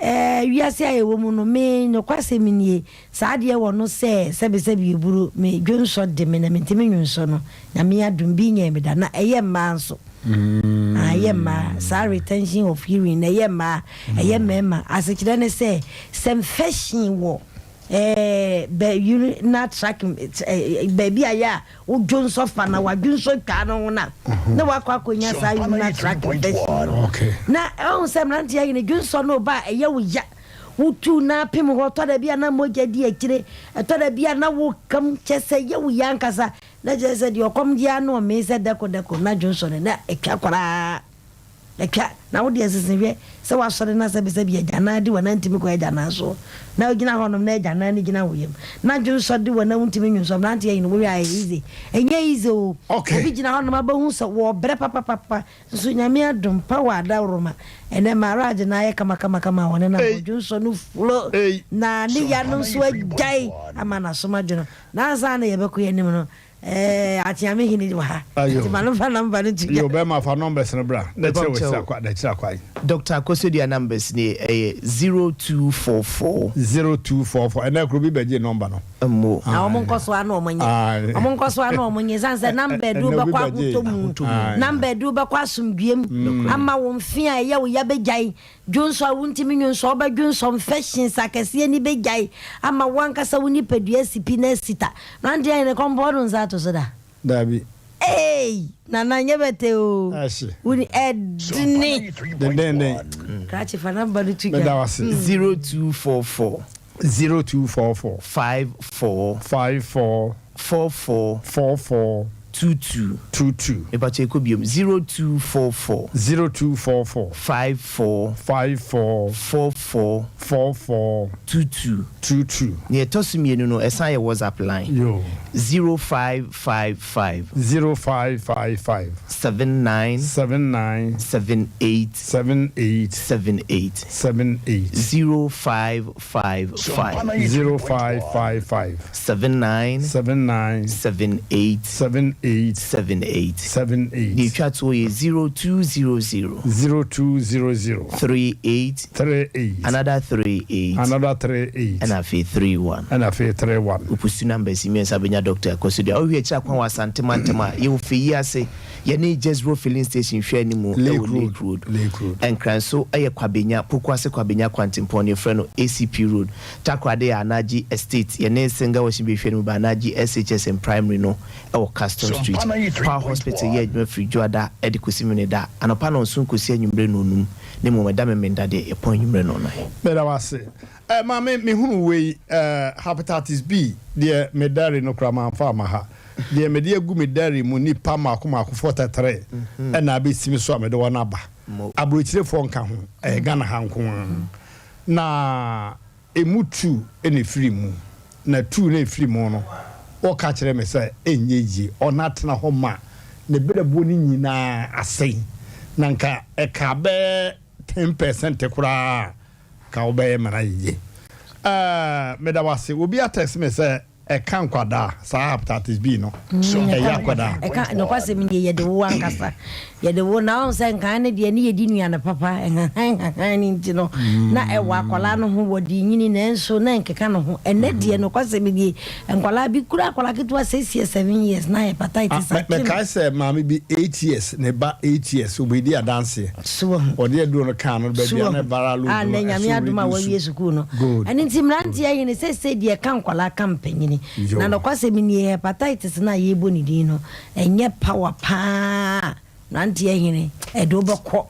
Speaker 4: eh, wiase a yɛwɔ mu no me nokwasɛm nie saa adeɛ wɔ no sɛ sɛbesɛbe eburo me dwonsɔ de me na mentumi nwonsɔ no Nyame adom bi nyɛɛ me da na ɛyɛ mmaa nso ah, ɛyɛ mmaa saa retention of urine na ɛyɛ mmaa ɛyɛ mmarima asekyerɛ ne sɛ sɛ infection wɔ eh, bɛ urinary tract eh, baabi a yɛ a wodwonsɔ fa na wadwonsɔ twaa no ho na na wakɔ akɔnya saa urinary tract infection no na ɛhu sɛ mmeranteɛ ayi no dwonsɔ no ba a ɛyɛ wo ya wotu na apem hɔ tɔ da bi a na mogya di akyire ɛtɔ da bi a na wokam kyɛ sɛ yɛ wo ya ankasa na kyerɛ sɛ deɛ ɔkɔm gye ano ɔmee sɛ dɛko dɛko na dwonsɔ no na atwa koraa. Atwa, na wo deɛ sese hwɛ sɛ woasɔre na sɛbesɛbe agyanan de w'anan ntumi kɔ agyanan soɔ, na wogyina hɔnom na agyanan no gyina wo yam, na dwonsɔ de w'anan wontumi nwonsɔ, mmeranteɛ yi no wohwɛ a ɛyɛ easy? Ɛnyɛ easy o, obi gyina hɔnom abɛhu sɛ wɔɔbrɛ papapapa, nso Nyame adom, power adaworoma, ɛnɛ Maharaj no ayɛ kamakamakama a ɔne no abɔ dwonsɔ no flow, na ne ya no nso agyae ama n'asom adwo no, na ansa na yɛbɛkɔ yɛn anim no, Ɛɛ Akyeame hene wɔ ha.
Speaker 1: Ayo.
Speaker 4: Nti ma no mfa number no nto dwa.
Speaker 1: Yo bɛma fa numbers no bra na kyerɛ wɔ akyiri akwa na akyiri akwan.
Speaker 22: Doctor Akosua numbers nie ɛyɛ 0244.
Speaker 1: 0244 ɛnɛ koro bi bɛgye number no.
Speaker 22: Mmo.
Speaker 4: Na wɔn nkɔ so ara na wɔn nyɛ. Wɔn nkɔ so ara na wɔn nyɛ san sɛ number ɛde wo bɛkɔ ahotɔ mu. Number ɛde wo bɛkɔ asomdwoeɛ mu. Ama wo mfe a ɛyɛ wo ya bɛgyae. Dwonsɔ a wontumi nwonsɔ, wobɛdwonsɔ, infections akɛseɛ ani bɛgyae ama wo ankasa wo nipadua asi pi na asi ta. Mmeranteɛ ahene kɔmpɔɔ no nsa ato so da?
Speaker 1: Daabi.
Speaker 4: Eei! Nana nyɛ bɛtɛ oo.
Speaker 1: Ɛhye.
Speaker 4: Woni ɛdene.
Speaker 1: Dendenden.
Speaker 4: Krakye fa number no to dwa.
Speaker 1: Meda wo ase.
Speaker 22: 0244.
Speaker 1: 0244.
Speaker 22: 54.
Speaker 1: 54.
Speaker 22: 44.
Speaker 1: 44.
Speaker 22: 22.
Speaker 1: 22.
Speaker 22: Mepakyɛ kɔ biom 0244.
Speaker 1: 0244.
Speaker 22: 54.
Speaker 1: 54.
Speaker 22: 44.
Speaker 1: 44.
Speaker 22: 22.
Speaker 1: 22.
Speaker 22: Nea ɛtɔ so mmienu no ɛsan yɛ WhatsApp line.
Speaker 1: Yo.
Speaker 22: 0555.
Speaker 1: 0555.
Speaker 22: 79.
Speaker 1: 79.
Speaker 22: 78.
Speaker 1: 78.
Speaker 22: 78.
Speaker 1: 78.
Speaker 22: 0555.
Speaker 1: 0555.
Speaker 22: 79.
Speaker 1: 79.
Speaker 22: 78.
Speaker 1: 78.
Speaker 22: 78.
Speaker 1: 78.
Speaker 22: Deɛ ɛtwa toɔ yɛ 0200.
Speaker 1: 0200.
Speaker 22: 38.
Speaker 1: 38.
Speaker 22: Another 38.
Speaker 1: Another 38.
Speaker 22: Ɛna afei 31.
Speaker 1: Ɛna afei 31.
Speaker 22: Wopusu numbers yi mmiɛnsa bɛnya Doctor Akosua. Wohwɛ akyiri akwan wɔ Asante mantam a, yɛwɔ Feyi ase. Yɛne Jezreel Filling Station hwɛ anim wɔ Lake Road. Nkran nso yɛ Kwabenya, Pokuase Kwabenya kwantempɔn no, yɛfrɛ no ACP Road. Takoradi yɛ Anagye Estate, yɛne Senga Washington hwɛ anim ba Anagye SHS and Primary no wɔ Castor Street. Power Hospital yɛ adwuma firi Dwoada de kɔsi Meneda, anɔpa nnɔnson kɔsi anwummere nnɔnnum, na mmom ɛda Memenda deɛ, yɛpɔn anwummere nnɔnnan.
Speaker 1: Meda wo ase. Eh maame me hunu wei eh hepatitis B deɛ me diary no koraa manfa amma ha deɛ mede agu me diary mu nipa mako mako 43 ɛna abɛsi me so a mede wɔn aba aburokyirefoɔ nka ho ɛyɛ Ghana ha nko ara na emu tu na efiri mu na tu na efiri mu no wɔka kyerɛ me sɛ ɛnyɛ yie ɔno atena hɔ ma ne berɛboɔ no nyinaa asɛe na nka ɛka bɛɛ 10% koraa Ka wo bɛyɛ mmara yiye. Ɛɛ meda wo ase. Obi a text me sɛ ɛka nkwadaa saa hepatitis B no. Ɛyɛ akwadaa.
Speaker 4: Ɛka nokwasɛm nie yɛde wo ankasa yɛde wo na ɔn sɛ nkan no deɛ ne yɛdi nnuane papa nhahan nhahan no nti no na ɛwɔ akwadaa no ho wɔde nyini nanso na ɛnkeka ne ho ɛnɛ deɛ nokwasɛm nie nkwadaa bi kura akwadaa ketewa six years seven years na hepatitis
Speaker 1: Ah,
Speaker 4: akye no.
Speaker 1: mekae sɛ maame bi eight years ne ba eight years obedi adanseɛ.
Speaker 4: So wahu?
Speaker 1: Wɔde aduro no kaa no
Speaker 4: So
Speaker 1: baabi a
Speaker 4: wahu?
Speaker 1: na viral load
Speaker 4: Ah,
Speaker 1: no
Speaker 4: nnɛ Nyame
Speaker 1: ɛso
Speaker 4: adom a
Speaker 1: reduce.
Speaker 4: wawie sukuu no.
Speaker 1: Good.
Speaker 4: Ɛno nti mmeranteɛ hene seesei deɛ ɛka nkwadaa ka mpanyini.
Speaker 1: Yo.
Speaker 4: Na nɔkwasɛm nie, hepatitis no a yɛrebɔ ne din no, ɛnyɛ power paa. Mmeranteɛ hene, ɛde wo bɛkɔ.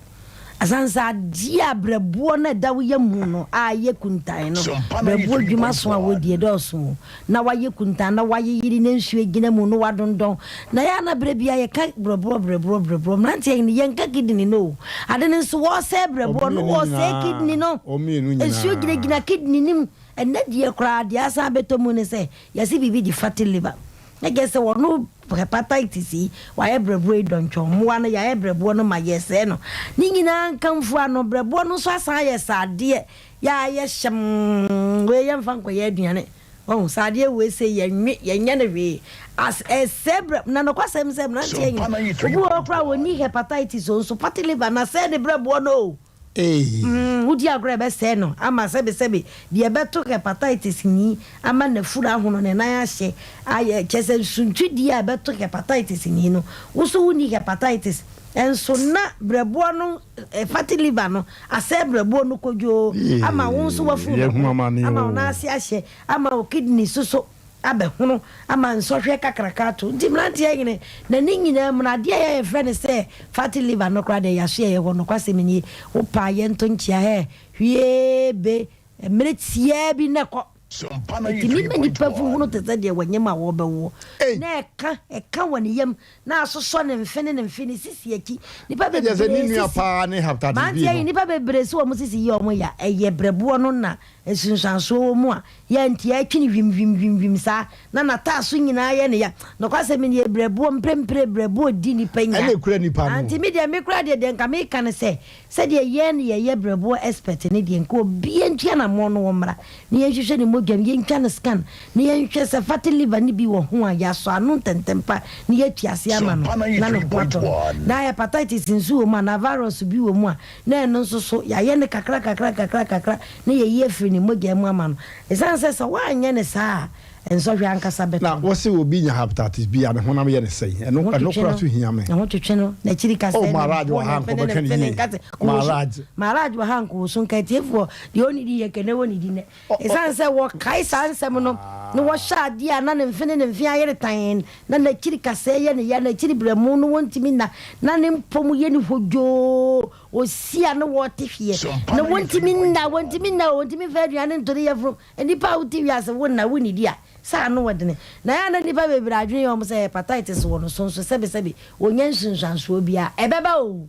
Speaker 4: Ɛsiane sɛ adeɛ a berɛboɔ no a ɛda wo yam mu no a ayɛ kuntann no, berɛboɔ dwuma so a wɔdi ɛdɔɔso o. na wayɛ kuntann na wayeyere na nsuo agyina mu na wadondɔn na yɛ a na berɛ biara yɛka brɛboɔ brɛboɔ brɛboɔ mmeranteɛ yi no yɛnka kidney no o ade no nso wɔresɛe brɛboɔ no wɔresɛe kidney no nsuo gyinagyina kidney no mu ɛnɛ deɛ koraa deɛ asan abɛtɔ mu ne sɛ yɛse biribi de fatty liver na kyerɛ sɛ wɔno hepatitis yi wayɛ brɛboɔ yi dɔntwɔn mmoa no yɛayɛ brɛboɔ no ma yɛsɛe no ne nyinaa nkamfua no brɛboɔ no nso asan ayɛ sradeɛ yɛ a yɛ hyɛmm wei yɛmfa nkɔyɛ aduane Wahu, saa adeɛ wei sei yɛnwe, yɛnyɛ no hwee. As ɛsɛe brɛ, na nokwasɛm sɛ mmeranteɛ nyina, obi wɔ hɔ koraa a ɔnni hepatitis o, nso fatty liver no asɛe ne brɛboɔ no o. Mm, wodi agorɔ a ɛbɛsɛe no ama sɛbesɛbe deɛ ɛbɛto hepatitis ni ama n'afuru ahono, ne nan ahye, ayɛ, kyerɛ sɛ nsuntwidie a ɛbɛto hepatitis ni no, wo nso wonni hepatitis, nso na brɛboɔ no Fatty liver no asɛe brɛboɔ no kodwoo ama wo nso w'afuru bɛhono, ama wo nan ase ahyɛ, ama wo kidney so so abɛhono, ama nsɔhwɛ kakraka ato. Nti mmeranteɛ hene, na ne nyinaa mu no adeɛ a ɛyɛ a yɛfrɛ no sɛ fatty liver no koraa deɛ yɛaso yɛyɛ hɔ. Nokwasɛm nie, wo paa yɛnto nkyea hɛ, hwiee be, mmerɛ tiaa bi na ɛkɔ. Ɛtumi ma nnipa fuhunu te sɛ deɛ wɔnyem a wɔrebɛwoɔ, na ɛka, ɛka wɔ ne yam, na asosɔ ne mfe ne ne mfe, ne sisi akyi. Nnipa
Speaker 1: Ɛkyerɛ sɛ ne
Speaker 4: bebree
Speaker 1: nua
Speaker 4: sisi,
Speaker 1: paa ne hepatitis B
Speaker 4: mmeranteɛ yi,
Speaker 1: no.
Speaker 4: nnipa bebree sɛ wɔn sisi yɛ wɔn ya. Ɛyɛ berɛboɔ no na nsunsuansoɔ wɔ mu a, yɛ nti ɛtwe no hwim hwim hwim hwim saa, na n'ataaso nyinaa yɛ no ya. Nokwasɛm nie, berɛboɔ, mprempren berɛboɔ di nnipa nya.
Speaker 1: Ɛna ɛkura nnipa no.
Speaker 4: Nti me deɛ, me koraa deɛ, deɛ nka meka ne sɛ, Sɛdeɛ yɛn yɛyɛ brɛboɔ expert no deɛ nka obiara ntu anammɔn no wɔmmra na yɛnhwehwɛ ne mogya mu, yɛntwa no scan na yɛnhwɛ sɛ fatty liver no bi wɔ ho a yɛasɔ ano ntɛntɛmpa na yɛatu aseɛ ama no na ne ho atɔ no. Na hepatitis nso wɔ mu anaa virus bi wɔ mu a na ɛno nso so yɛayɛ no kakra kakra kakra kakra na yɛayi afiri ne mogya mu ama no. Ɛsiane sɛ sɛ woanyɛ no saa a Nsɔhwɛ ankasa bɛtɔ
Speaker 1: Na
Speaker 4: no.
Speaker 1: wɔse obi nya hepatitis B a ne honam yɛ no sɛn? Ɛno
Speaker 4: Ho
Speaker 1: ɛno
Speaker 4: twetwe
Speaker 1: koraa
Speaker 4: no,
Speaker 1: so hia me.
Speaker 4: ne ho twetwe no, n'akyiri kasɛɛ
Speaker 1: Oh
Speaker 4: ne
Speaker 1: Maharaj
Speaker 4: mpo
Speaker 1: wɔ
Speaker 4: ne
Speaker 1: ha
Speaker 4: mfe
Speaker 1: nka
Speaker 4: ne ne
Speaker 1: ɔbɛka
Speaker 4: mfe
Speaker 1: no
Speaker 4: ne
Speaker 1: yie.
Speaker 4: nkate kɔɔ so.
Speaker 1: Maharaj.
Speaker 4: Maharaj wɔ ha nka ɔso nka atiefoɔ deɛ ɔnnidi yɛ kɛnɛ wɔnnidi nnɛ. Ɛsiane sɛ wɔkae saa nsɛm no na wɔhyɛ adeɛ a na ne mfe ne ne mfe ayere tann, na n'akyiri kasɛɛ yɛ no ya, n'akyiri berɛmo no wɔntumi nna, na ne mpɔ mu yɛ no hodwoo, ɔsi a na wɔte hweɛ, na wɔntumi nna, wɔntumi nna o, wɔntumi mfa aduane nto ne yafunu. Nnipa a wote wiase wo nna wonnidi a, sɛ ano wɔ dene. Na ɛyɛ a na nnipa bebree adwene yɛ wɔn sɛ hepatitis wɔ no so nso sɛbesɛbe wɔnnya nsunsuansoɔ biara. Ɛbɛba oo,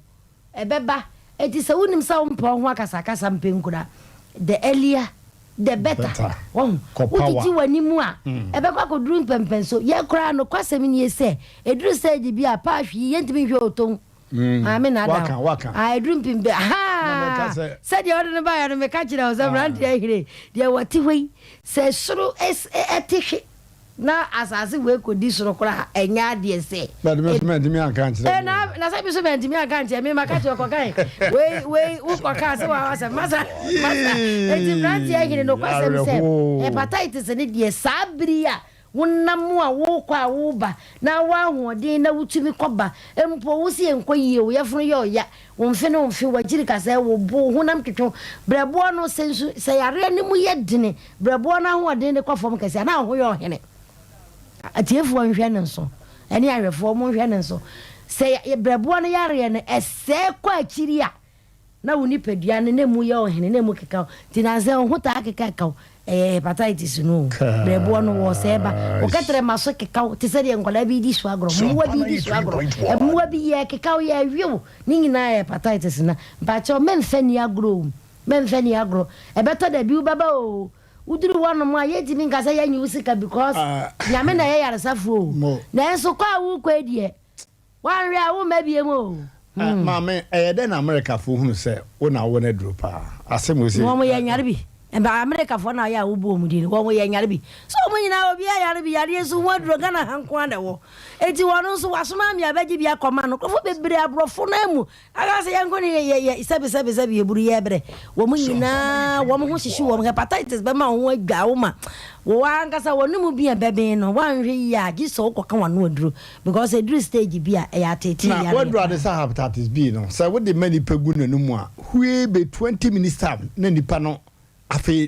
Speaker 4: ɛbɛba. Enti sɛ wonim sɛ wompɛ wo ho akasakasa mpɛ nkura, the earlier the better. Wahu? Wogyegye w'ani mu a, ɛbɛkɔ akɔduru mpɛnpɛnso. Yɛn koraa nokwasɛm nie sɛ, ɛduru stage bi a, paahwii, yɛntumi nhwɛ otow. Maame na ada o. Ah, ɛduru mpem bɛ. Ha! Sɛdeɛ ɔde no baeɛ no, meka kyerɛ wo sɛ mmeranteɛ ahire, deɛ wɔte hɔ yi, sɛ soro te hwe na asase wei kɔdi soro koraa a, ɛnyɛ adeɛ sɛ.
Speaker 1: But me nso mantumi anka ankyerɛ
Speaker 4: Eh, na, na sɛ me nso mantumi anka ankyerɛ me, maka kyerɛ kɔkae. Wei, wei, wokɔkaa sɛ wawa sɛ, masa, masa. Enti mmeranteɛ ahire, nokwasɛm sɛ, hepatitis ne deɛ, saa bere yi a Wonam a worekɔ a woreba, na wowɔ ahoɔden na wotumi kɔ ba mpo, wo se ɛnkɔ yie, wo yafunu yɛ ɔya, wo mfe ne wo mfe, w'akyiri kasɛɛ, wo bo, wo honam twetwe wo, brɛboɔ no, sɛ nsu, sɛ yareɛ no mu yɛ dene, brɛboɔ no ahoɔden no kɔ fam kɛse a, na wo ho yɛ ɔhene. Atiefoɔ nhwɛ no nso, ɛne ahwɛfoɔ monhwɛ no nso. Sɛ brɛboɔ no yareɛ no ɛsɛe kɔ akyiri a, Na wo nipadua no na emu yɛ ɔhene na emu keka wo nti nansa wo ho taa keka ka wo ɛyɛ hepatitis no o brɛboɔ no wɔ sɛɛ ba wo kɛtrɛma so keka wo te sɛ deɛ nkwadaa bi di so agorɔ mmoa bi di so agorɔ mmoa bi yɛ keka wo yɛ ɛwe wo ne nyinaa yɛ hepatitis na mpakyɛw mɛnfɛ ni agorɔ o mɛnfɛ ni agorɔ ɛbɛtɔ da bi wobɛba o woduru hɔnom a yɛntumi nka sɛ yɛnye wo sika because Nyame na ɛyɛ yaresafoɔ o nanso kɔ a wokɔ yi deɛ Woanhwɛ a womma biom o.
Speaker 1: Hmm. Maame, ɛyɛ dɛn na Amerikafoɔ hunu sɛ wo na wowɔ no aduro paa? Asɛm wei sei.
Speaker 4: Wɔn yɛ nyare bi. Mba Amerikafoɔ na ɔyɛ a wobu wɔn din no, wɔn yɛ nyare bi. Sɛ wɔn nyinaa obiara yare bi, yareɛ nso ho aduro Ghana ha nko ara na ɛwɔ. Enti wɔn nso wɔasoma ame abɛgye bi akɔma no. Nkurɔfoɔ bebree aborɔfo no ara mu Aka sɛ yɛnko ne yɛ yɛ sɛbi sɛbi sɛbi yɛburu yɛ brɛ wɔn nyinaa wɔn ho hyehye wɔn hepatitis bɛma wɔn ho adwa wo ma wɔ ankasa wɔn mu bi a bɛben no wɔanhwɛ yie a gye sɛ wokɔka wɔn ano aduro because ɛduru stage bi a ɛyɛ ateetee
Speaker 1: Na
Speaker 4: yareɛ
Speaker 1: waduru ade
Speaker 4: paa.
Speaker 1: sɛ hepatitis B no sɛ wode ma nipa gu n'anum a hwee bɛ 20 minutes time na nipa no Afei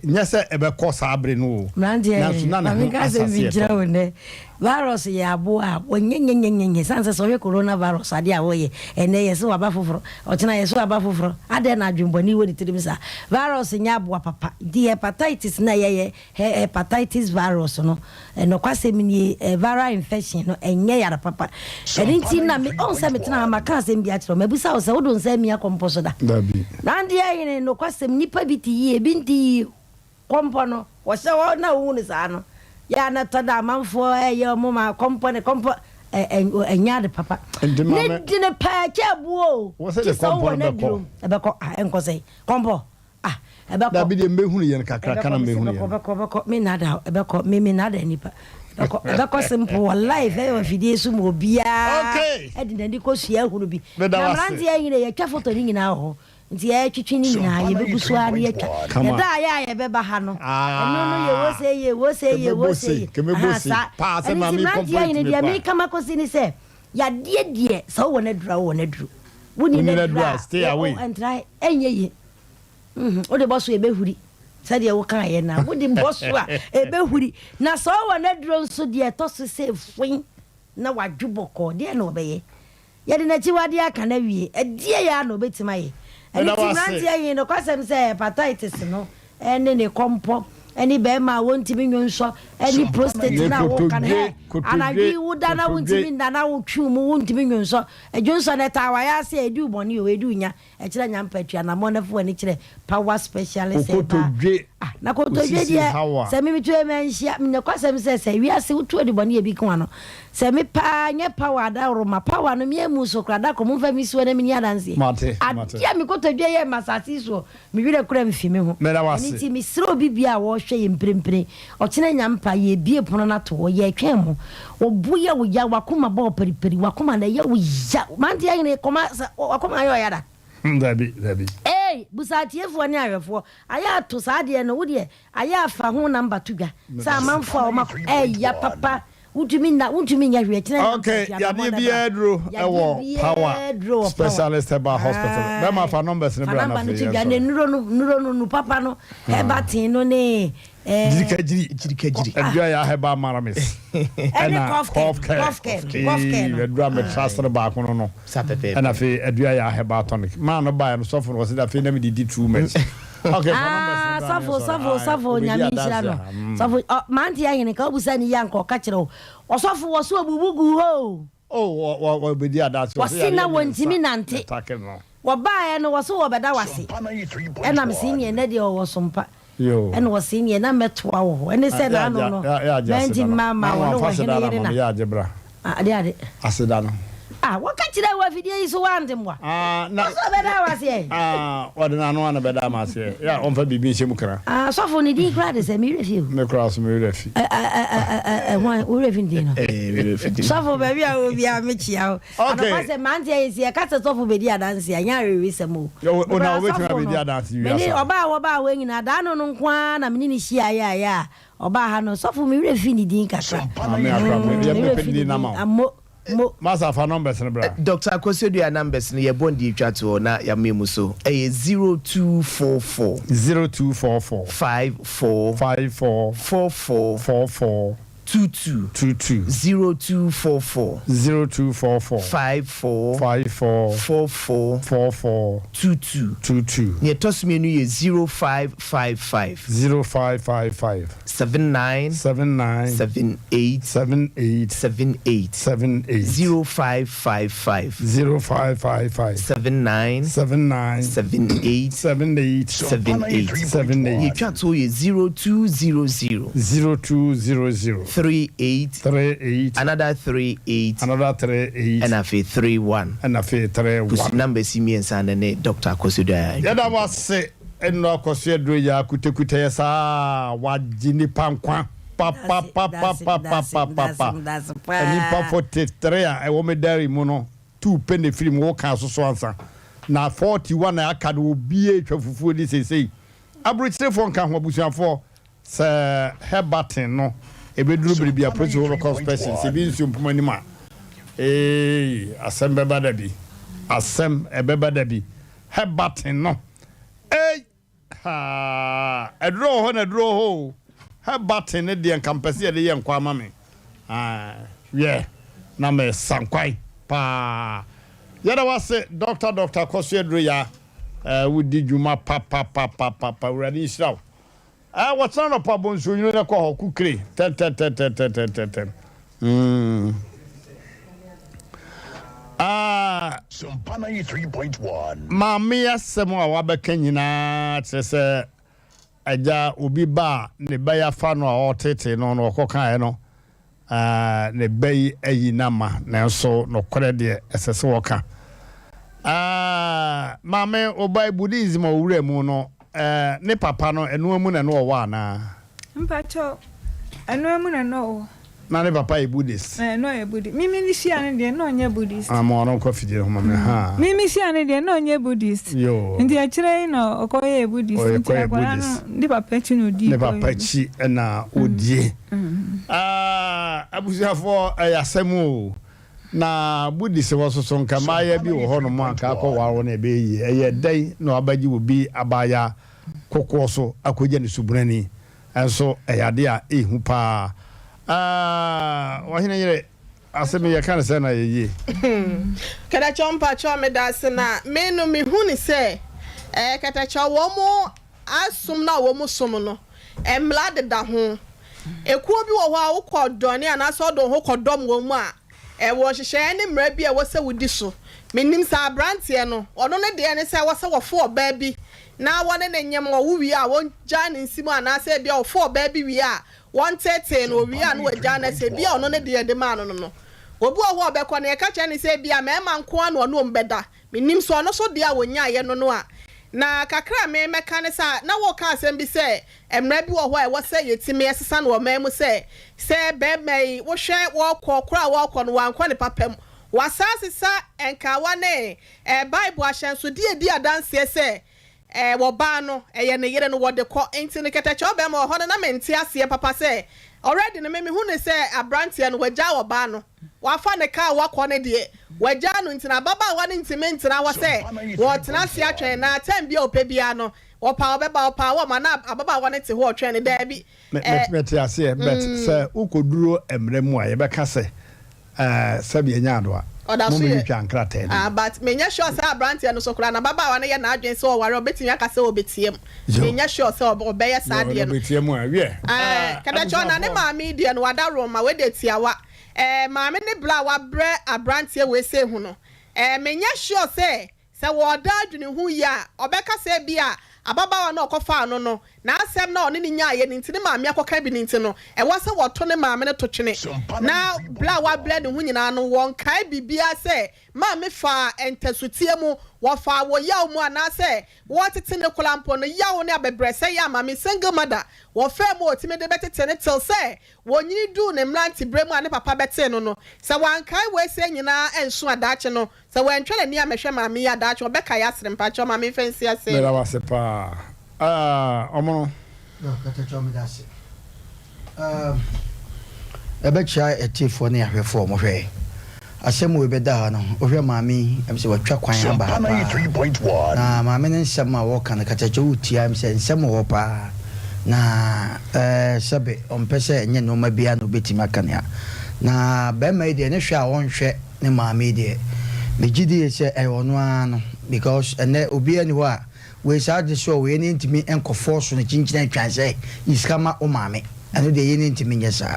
Speaker 1: nyɛ sɛ ɛbɛkɔ saa bere no o,
Speaker 4: Mmeranteɛ,
Speaker 1: nanso na ne
Speaker 4: ma
Speaker 1: ho
Speaker 4: menka asɛm bi
Speaker 1: asase
Speaker 4: nkyerɛ
Speaker 1: ɛtɔ.
Speaker 4: wo nnɛ. Virus yɛ aboa a wɔnyɛnyɛnyɛnyɛ. Sane sɛ sɛ wohwɛ corona virus adeɛ a wɔyɛ, ɛnnɛ yɛse waba foforɔ, ɔkyena yɛse waba foforɔ. Adɛn na adwemmɔne wɔ ne tirim saa? Virus nyɛ aboa papa. Nti hepatitis no a ɛyɛ hepatitis virus no, Nokwasɛm nie, viral infection no, ɛnyɛ yare papa. Ɛno nti na me, ɔhu sɛ metena ha maka asɛm bi akyerɛ wo, mabisa wo sɛ wode wo nsa amia kɔmpɔ so da?
Speaker 1: Dabi.
Speaker 4: Na adeɛ hene, nokwasɛm, nnipa bi te yie, ebi nte yie o. Kɔmpɔ no, wɔhyɛ hɔ na wohu no saa no, yɛ a na ɛtɔ da amanfoɔ ɛyɛ wɔn ma kɔmpɔ ne kɔmpɔ, ɛnyɛ ade papa.
Speaker 1: Nti
Speaker 4: Ne
Speaker 1: maame,
Speaker 4: dene paa kyɛ aboɔ o,
Speaker 1: wo sɛ
Speaker 4: gye
Speaker 1: de
Speaker 4: sɛ
Speaker 1: kɔmpɔ
Speaker 4: wowɔ
Speaker 1: no bɛkɔ.
Speaker 4: n'aduro, ɛbɛkɔ, ah, ɛnkɔ sɛn, kɔmpɔ. Ah, ɛbɛkɔ.
Speaker 1: Dabi deɛ mbɛhunu yɛn kakraka na
Speaker 4: Ɛbɛkɔ, mese
Speaker 1: mbɛhunu
Speaker 4: bɛkɔ,
Speaker 1: yɛn.
Speaker 4: bɛkɔ, bɛkɔ. Me nada o, ɛbɛkɔ. Me me nada nipa. Ɛbɛkɔ, ɛbɛkɔ simple wɔ live ɛwɔ afidie so ma obiara
Speaker 1: Okay.
Speaker 4: ɛde n'ani kɔ sua ahunu bi.
Speaker 1: Meda
Speaker 4: Na
Speaker 1: wo ase.
Speaker 4: mmeranteɛ yi deɛ yɛtwa foto no nyinaa wɔ hɔ. Nti yɛtwetwe ne nyinaa, yɛbɛgu so ara na yɛatwa.
Speaker 1: Kama.
Speaker 4: Yɛda a yɛ a yɛbɛba ha no, ɛno no yɛ wɔ se yɛ, wɔ se yɛ, wɔ
Speaker 1: Kɛmɛbɔ
Speaker 4: se
Speaker 1: se,
Speaker 4: yɛ.
Speaker 1: kɛmɛbɔ
Speaker 4: Aha,
Speaker 1: se.
Speaker 4: saa.
Speaker 1: Paa sɛ
Speaker 4: Ɛno nti
Speaker 1: maame yi
Speaker 4: mmeranteɛ
Speaker 1: kɔmpɔ
Speaker 4: yi no
Speaker 1: tumi
Speaker 4: deɛ
Speaker 1: kɔ a.
Speaker 4: meka makɔsi ne sɛ, yadeɛ deɛ sɛ wowɔ no aduru a wowɔ no aduru. Wonni
Speaker 1: Wonni
Speaker 4: no
Speaker 1: no
Speaker 4: aduru
Speaker 1: aduru a,
Speaker 4: a,
Speaker 1: stay away.
Speaker 4: wo ɛntra ɛnyɛ yie. Mhm, wode bɔ so a ɛbɛhuri sɛdeɛ wokaeɛ no a wode bɔ so a ɛbɛhuri na sɛ ɔwɔ n'aduro nso deɛ ɛtɔ so sɛ foin na wadwo bɔkɔɔ deɛ na ɔbɛyɛ yɛde n'akyiwadeɛ aka no awie ɛdeɛ yɛ a na ɔbɛtumi ayɛ ɛno
Speaker 1: Meda
Speaker 4: nti
Speaker 1: wo ase.
Speaker 4: mmeranteɛ he nokwasɛm sɛ hepatitis no ne ne kɔmpɔ Ɛne bɛrima a wɔntumi nwonsɔ ɛne prostate no a woka no hɛ anadwo yi woda na wontumi nna na wotwe mu wontumi nwonsɔ dwonsɔ no ɛtaa wayɛ ase a ɛdi wo bɔne o ɛdi wo nya ɛkyerɛ nyampa atu anammɔn na fa w'ani kyerɛ power specialist ɛbaa ah na kotodwe deɛ sɛ me metu ɛmɛ nhyia nokwasɛm sɛ sɛ wiase wotu adubɔne yɛ bi ko ano sɛ me paa nyɛ power adaworo ma power no me amu so kora da kɔ momfa me suo na meni adanseɛ adeɛ me kotodwe yɛ ma asase soɔ Me werɛ koraa mfi me ho.
Speaker 1: Meda wo
Speaker 4: Ɛno
Speaker 1: ase.
Speaker 4: nti mesrɛ obi biara a ɔrehwɛ yɛn mprempren, ɔkyena nya mpa, yɛrebue pono no ato hɔ, yɛretwɛn mo. Wo bo yɛ wo ya, w'akoma bɔ wo paripari, w'akoma no ɛyɛ wo ya. Mante ahene, kɔma, sɛ w'akoma ayɛ ɔya da?
Speaker 1: Dabi, dabi.
Speaker 4: Ei, busa atiefoɔ ne ahwɛfoɔ, ayɛ ato saa adeɛ no, wo deɛ ayɛ afa ho number to dwa, sɛ amanfoɔ a wɔn akoma ɛya papa. Wontumi nna, wontumi nyɛ hwee, ɛkyena nyɛ
Speaker 1: Okay,
Speaker 4: mfa
Speaker 1: yadeɛ
Speaker 4: anammɔn
Speaker 1: biara
Speaker 4: bra.
Speaker 1: aduro
Speaker 4: Yadeɛ
Speaker 1: ɛwɔ
Speaker 4: biara
Speaker 1: Power
Speaker 4: aduro wɔ Power.
Speaker 1: Specialist Herbal Hospital. Bɛma
Speaker 4: Aye.
Speaker 1: fa numbers no
Speaker 4: Fa
Speaker 1: bra na
Speaker 4: number no
Speaker 1: afei
Speaker 4: to
Speaker 1: yɛn
Speaker 4: dwa.
Speaker 1: sɔre.
Speaker 4: Ne nnuro no, nnuro no, nu papa no, herbal tea no ne eh,
Speaker 1: Jirikajiri.
Speaker 22: Jirikajiri.
Speaker 4: ah,
Speaker 1: Aduro yɛ herbal maramis.
Speaker 4: ɛne
Speaker 1: Ɛna
Speaker 4: cough care,
Speaker 1: cough care.
Speaker 4: cough care, cough care
Speaker 1: Ee,
Speaker 4: no.
Speaker 1: aduro a metra sere baako no no.
Speaker 22: Saa pɛpɛɛpɛ.
Speaker 1: Ɛna afei aduro yɛ herbal tonic. Maa no baeɛ no sɔfo no wɔsi afei na me didi too much. Okay, fa numbers no
Speaker 4: Ah,
Speaker 1: bra na
Speaker 4: sɔfo,
Speaker 1: yɛn sɔre.
Speaker 4: sɔfo,
Speaker 1: Aye,
Speaker 4: sɔfo,
Speaker 1: obedi
Speaker 4: nyame nhyira
Speaker 1: adanse
Speaker 4: no.
Speaker 1: a. Mm.
Speaker 4: Sɔfo, ɔ, mante ahene ka wobusa ne yie anka ɔka kyerɛ wo. Ɔsɔfo wɔ so obubu gu hɔ o.
Speaker 1: Oh, wɔ wɔ wɔbɛdi adanse. Wɔsi
Speaker 4: Wɔse
Speaker 1: yareɛ
Speaker 4: na
Speaker 1: mmiɛnsa
Speaker 4: wɔntumi
Speaker 1: na
Speaker 4: nante.
Speaker 1: ɛtake no.
Speaker 4: Wɔbaeɛ no wɔse wɔbɛda wase. Ɛna mese neɛ ɛnɛ deɛ ɔwɔ so mpa.
Speaker 1: Yoo.
Speaker 4: Ɛna wɔse neɛ na mɛtoa wɔ hɔ. Ɛne
Speaker 1: Ah,
Speaker 4: sɛ
Speaker 1: yɛ
Speaker 4: n'ano
Speaker 1: agye
Speaker 4: no
Speaker 1: yɛ yɛ agye aseda
Speaker 4: mɛnti
Speaker 1: no.
Speaker 4: mma ma
Speaker 1: Na
Speaker 4: wɔne
Speaker 1: wɔamfa
Speaker 4: wɔhene
Speaker 1: aseda no
Speaker 4: yere
Speaker 1: ama
Speaker 4: na
Speaker 1: me yɛ agye bra.
Speaker 4: Ah, ade ade.
Speaker 1: Aseda no.
Speaker 4: Ah, wɔka kyerɛ wɔ afidie yi so woante mmoa.
Speaker 1: Ah, na
Speaker 4: Wɔse ɔbɛda wo aseɛ.
Speaker 1: Ah, wɔde n'ano ana bɛda ama aseɛ. Yɛ a ɔmfa biribi nhyɛ mu kra.
Speaker 4: Ah, sɔfo ne din koraa de sɛ me werɛ fi o.
Speaker 1: Me koraa so me werɛ fi.
Speaker 4: Ɛ ɛ ɛ ɛ ɛ ɛ hwan wo werɛ fi ne din no?
Speaker 22: Eh, me werɛ fi din.
Speaker 4: Sɔfo baabi a wɔ biara mekyia wo.
Speaker 1: Okay.
Speaker 4: Anɔpa sɛ mmeranteɛ yi sɛ yɛka sɛ sɔfo bɛdi adanse a, ɛnyɛ aweresɛm o.
Speaker 1: O, o na
Speaker 4: Mekura
Speaker 1: wobɛtumi
Speaker 4: sɔfo no,
Speaker 1: abɛdi adanse
Speaker 4: me ne
Speaker 1: wiase a.
Speaker 4: ɔbaa a wɔbaa hɔ nyinaa, daa no no nko ara na me ne no hyiaeɛ a ɛyɛ a ɔbaa ha no. Sɔfo me werɛ fi ne din kakra.
Speaker 1: Maame akora me,
Speaker 4: Mm,
Speaker 1: yɛ
Speaker 4: me werɛ
Speaker 1: mepɛ
Speaker 4: fi
Speaker 1: ne
Speaker 4: ne
Speaker 1: din
Speaker 4: din.
Speaker 1: ama wo.
Speaker 4: Ammo, mo.
Speaker 1: Masa fa numbers no bra.
Speaker 22: Doctor Akwasi Odua numbers no yɛbɔ no de atwa toɔ na yɛamea mu so. Ɛyɛ 0244.
Speaker 1: 0244.
Speaker 22: 54.
Speaker 1: 54.
Speaker 22: 44.
Speaker 1: 44.
Speaker 22: 22.
Speaker 1: 22.
Speaker 22: 0244.
Speaker 1: 0244.
Speaker 22: 54.
Speaker 1: 54.
Speaker 22: 44.
Speaker 1: 44.
Speaker 22: 22.
Speaker 1: 22.
Speaker 22: Nea ɛtɔ so mmienu yɛ 0555.
Speaker 1: 0555.
Speaker 22: 79.
Speaker 1: 79.
Speaker 22: 78.
Speaker 1: 78.
Speaker 22: 78.
Speaker 1: 78.
Speaker 22: 0555.
Speaker 1: 0555.
Speaker 22: 79.
Speaker 1: 79.
Speaker 22: 78.
Speaker 1: 78.
Speaker 22: 78.
Speaker 1: 78.
Speaker 22: Nea ɛtwa toɔ yɛ 0200.
Speaker 1: 0200.
Speaker 22: 38.
Speaker 1: 38.
Speaker 22: Another 38.
Speaker 1: Another 38.
Speaker 22: Ɛna afei 31.
Speaker 1: Ɛna afei 31.
Speaker 22: Kusi numbers yi mmiɛnsa no ne Doctor Akosua Duah.
Speaker 1: Yɛda wo ase Nnora Akosua Aduro yi a kutakuta yɛ saa wagye nipa nkwa papapapapapapapa nnipa 43 a ɛwɔ me diary mu no two pɛ na ɛfiri mu woka asoso ansa na 41 a aka no obiara retwa fufuo di seesei aburokyerefoɔ nka ho abusuafoɔ Sɛ Herbatin no ɛbɛduru bere bi a polisi holocaust person sɛ bi nsuo mpoma anim a eei asɛm bɛba da bi asɛm ɛbɛba da bi Herbatin no ei haa aduro wɔ hɔ na aduro wɔ hɔ o Herbatin no deɛ nka mpɛ sɛ yɛde yɛ nkwa ama me aah wiɛ na mesa nkwan paa yɛda wase doctor doctor kɔso aduro ya eh, wodi dwuma papapapapapa awurade nhyira wo Eh, wɔkyena anɔpa bɔ nsuonwunu na kɔ hɔ kukire tɛntɛntɛntɛntɛntɛntɛm. Mm. Ah,
Speaker 2: Sompa 93.1.
Speaker 1: maame asɛm a wabɛka nyinaa kyerɛ sɛ agya obi ba a ne ba yi afa no a ɔretetee no na ɔkɔkaeɛ no Ah, ne ba yi ayi no ama, nanso nokorɛ deɛ ɛsɛ sɛ wɔka. Ah, maame, wo ba yi Buddhism a ɔwura mu no, eh, ne papa no, ɛnoa mu na ɛne ɔwɔ anaa?
Speaker 21: Mpakyɛw, ɛnoa mu na na ɔwɔ.
Speaker 1: Na ne papa yɛ Buddhist?
Speaker 21: Eh, na ɔyɛ Buddhist. Me me ne hyia no deɛ, na ɔnyɛ Buddhist.
Speaker 1: Ah, ma ɔno nkɔ fidie no ho ma me, ha.
Speaker 21: Me me hyia no deɛ, na ɔnyɛ Buddhist.
Speaker 1: Yoo.
Speaker 21: Nti akyire yi na ɔkɔyɛɛ Buddhist.
Speaker 1: Ɔyɛ
Speaker 21: Nti
Speaker 1: kɔyɛ
Speaker 21: akwadaa no,
Speaker 1: Buddhist.
Speaker 21: ne papa akyi na ɔdii
Speaker 1: Ne
Speaker 21: kɔyɛ
Speaker 1: papa
Speaker 21: Buddhist.
Speaker 1: akyi na ɔdie. Ah, abusuafoɔ ɛyɛ asɛm o. Na Buddhist hɔ soso nka mmaayɛ bi wɔ hɔ nom a nka akɔ ware wɔn a ɛbɛyɛ yie. Ɛyɛ dɛn na wabɛgye obi abaayaa kokoɔ so akɔgya ne subunani? Ɛnso ɛyɛ adeɛ a ɛhu paa. Ah, ɔhene yere, asɛm yi yɛka no sɛn na ɛyɛ yie?
Speaker 7: Kɛtɛkyɛw mpakyɛw medase na me no me hu ne sɛ ɛɛ kɛtɛkyɛw wɔn asom no a wɔn som no. Mmara deda ho. Ekuo bi wɔ hɔ a wokɔ dɔne anaasɛ wode wo ho kɔdɔm wɔn mu a, ɛwɔ nhyehyɛeɛ ne mmara bi a ɛwɔ sɛ wodi so. Menim sɛ aberanteɛ no, ɔno ne deɛ ne sɛ ɛwɔ sɛ wɔfo ɔbaa bi na wɔne no nyem, wɔwo wie a wɔgyaa no nsi mu anaasɛ ebia wɔfo ɔbaa bi wie a wɔnteetee no, wɔwie a na wɔagyaa no asi, ebia ɔno ne deɛ yɛde maa no no no. Obi wɔ hɔ a ɔbɛkɔ no, yɛka kyerɛ no sɛ ebia mmarima nko ara na ɔne wɔn bɛda. Mennim sɛ ɔno nso deɛ a wɔnyaeɛ no no a. Na kakra a me mɛka ne sɛ, na woreka asɛm bi sɛ mmara bi wɔ hɔ a ɛwɔ sɛ yɛtumi sesa no wɔ ɔman mu sɛ, sɛ barima yi wohwɛ wɔrekɔ, korɔ a wɔrekɔ no wankɔ ne papa mu. Wɔasan asesa nkawa ne Bible ahyɛnsodeɛ a ɛdi adanseɛ sɛ wɔbaa no, ɛyɛ ne yere no, wɔde kɔ. Nti no kɛtɛkyɛw barima wɔ hɔ no na mente aseɛ papa sɛ already no me mehu no sɛ abranteɛ no wagyaa ɔbaa no. Wafa ne kaa wakɔ no deɛ wagyaa no nti no ababaawa no ntumi ntena hɔ sɛ wɔtena ase atwɛn na time bi a ɔpɛ biara no ɔpɛ a ɔbɛba ɔpɛ a wɔma na ababaawa no te hɔ ɔtwɛn no daabi ɛ.
Speaker 1: Mete aseɛ but sɛ wokɔduro mmerɛ mu a yɛbɛka sɛ ɛɛ sɛbi ɛnyɛ adoa
Speaker 7: Ɔda so
Speaker 1: mo
Speaker 7: yɛ
Speaker 1: metwa nkrataa
Speaker 7: ah
Speaker 1: no.
Speaker 7: But menyɛ sure sɛ abranteɛ no so koraa no ababaawa no yɛ n'adwene sɛ ɔware a ɔbɛtumi aka sɛ ɔbɛtia mu. Menyɛ sure sɛ ɔbɛyɛ saa
Speaker 1: Yoo
Speaker 7: adeɛ no.
Speaker 1: ɔbɛtia mu a wiɛ.
Speaker 7: Ɛɛ kɛdɛkyɛ ɔna ne
Speaker 1: Abusuafoɔ.
Speaker 7: maame yi deɛ no wada Roma wei deɛ tiawa. Ɛɛ maame ne brɛ a wabrɛ abranteɛ wei sei ho no ɛɛ menyɛ sure sɛ Sɛ wɔda adwene ho yie a, ɔbɛka sɛ ebia ababaawa no a ɔkɔfaa no no, n'asɛm no a ɔne no nyaeɛ no nti, ne maame akɔka bi no nti no, ɛwɔ sɛ wɔto ne maame no to twene. Na berɛ a wabrɛ ne ho nyinaa no, wɔnkae biribiara sɛ maame faa ntasuteɛ mu, wɔfaa wɔ yaw mu anaasɛ wɔretete no koraa mpo no, yaw ne abɛbrɛsɛ yɛ ama me, single mother, wɔfaa mu a ɔtumi de bɛtete no till sɛ wɔnyini duu ne mmeranteberɛ mu a ne papa bɛtee no no. Sɛ wankae wei sei nyinaa ansu a daakye no, Sɛ wantwa n'ani ammɛhwɛ maame yi a daakye ɔbɛkae asere mpakyɛw ma menfa nsi ase.
Speaker 1: Meda wo ase paa ah ɔmono.
Speaker 5: Yo, Katakyɛw meda ase. Um, yɛbɛkyia atiefoɔ ne ahwɛfoɔ a wɔhwɛ. Asɛm wei bɛda ha no, wohwɛ maame yi, ɛm sɛ watwa kwan aba ha paa. Na maame no nsɛm a wɔka no, Katakyɛw wotia, ɛm sɛ nsɛm wɔ hɔ paa. Na eh, sɛbe ɔmpɛ sɛ ɛnyɛ nneɛma biara na obɛtumi aka nea. Na bɛrima yi deɛ, ne hwɛ a ɔnhwɛ Ne maame yi deɛ megye die sɛ ɛyɛ ɔno ara no because ɛnɛ obiara nni hɔ a wei saa de soɔ wei yɛne ntumi nkɔ force no kyinkyini atwan sɛ yi sika ma wo maame ɛno deɛ yɛne ntumi nyɛ saa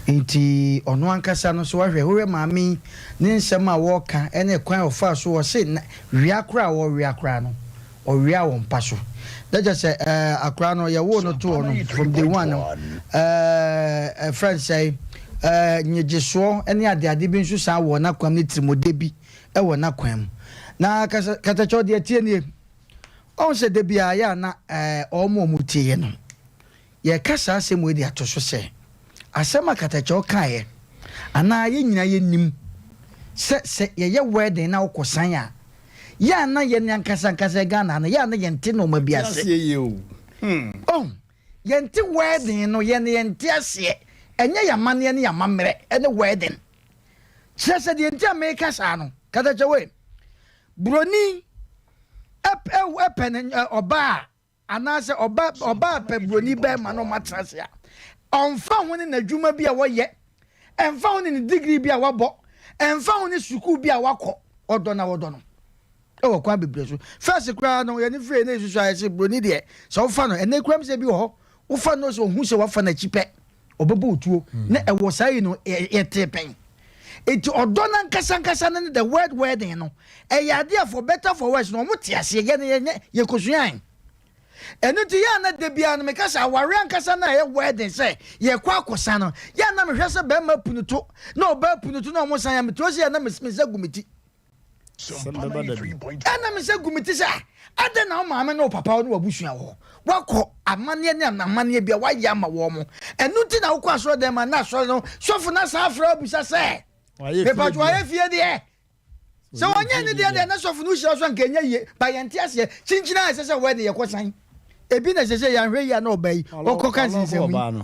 Speaker 5: nti ɔno ankasa no so wahwɛ wohwɛ maame yi ne nsɛm a wɔka ɛne kwan a ɔfaa so ɔse na wia koraa a wɔwia koraa no Ɔwea wɔ mpa so. Na kyerɛ sɛ ɛɛ akwadaa no yɛwoo no too hɔ no from day one no ɛɛ ɛfrɛ no sɛn ɛɛ nyegyesoɔ ne adeade bi nso san wɔ n'akwan mu ne tirimɔdɛ bi wɔ n'akwan mu. Na kasa katakyɛw deɛ ɛteɛ nie ɔhu sɛ da biara yɛ a na ɛɛ wɔn a wɔtie yɛ no Yɛreka saa asɛm wei de ato so sɛ, asɛm a Katakyɛw kaeɛ, anaa yɛn nyinaa yɛnim sɛ sɛ yɛyɛ wedding na wokɔ san a, yɛ a na yɛn ankasa ankasa Ghana ha no, yɛ a na yɛnte nnoɔma bi ase.
Speaker 1: Yɛnte aseɛ yie o. Hmm.
Speaker 5: Oh, yɛnte wedding no, yɛn yɛnte aseɛ. Ɛnyɛ yɛn amanneɛ ne yɛn amammerɛ ne wedding. Kyerɛ sɛ deɛ nti a meka saa no, Katakyɛw wei, Buroni pɛ ne ɔbaa a, Anaasɛ ɔba ɔbaa pɛ buroni bɛrima na ɔmatena ase a, ɔmfa ho ne n'adwuma bi a wɔyɛ, ɛmfa ho ne ne degree bi a wabɔ, ɛmfa ho ne sukuu bi a wakɔ, ɔdɔ na wɔdɔ no ɛwɔ kwan bebree so. First koraa no, yɛne firi ne susu ayɛ sɛ buroni deɛ, sɛ wofa no, ɛnɛ kura mi sɛ bi wɔ hɔ, wofa no sɛ ohu sɛ wafa n'akyi pɛ, ɔbɛbɔ otuo, na ɛwɔ saa yi no, yɛtee pɛn. Enti ɔdɔ no ankasa ankasa no ne the word wedding no, ɛyɛ adeɛ a for better for worse no wɔn te aseɛ, yɛn yɛnyɛ yɛkɔsuae. Ɛno nti yɛ a na da biara no meka sɛ awareɛ ankasa no a ɛyɛ wedding sɛ yɛkɔ akɔsa no, yɛ a na mehwɛ sɛ bɛrima punuto na ɔbaa punuto na wɔn san yɛ meteɛ sɛ yɛ na me nsa gu me ti.
Speaker 1: Asɛm bɛba da bi.
Speaker 5: Ɛna me nsa gu me ti sɛ adɛn na wo maame ne wo papa ne w'abusua wɔ hɔ wakɔ amanneɛ ne amanneɛ bi a wayɛ ama wɔn mo ɛno nti na wokɔ asɔre dɛm a na asɔre no sɔfo no asan afrɛ abisa sɛ mepatwo wayɛ fie deɛ sɛ wɔnyɛ ne deɛ deɛ na sɔfo no hyira so anka ɛnyɛ yie ba yɛnte aseɛ kyinkyini a ɛsɛ sɛ wɔde yɛkɔ san ebi na ɛsɛ sɛ yɛanhwɛ yie a na ɔba yi ɔkɔ ka nsensɛm yi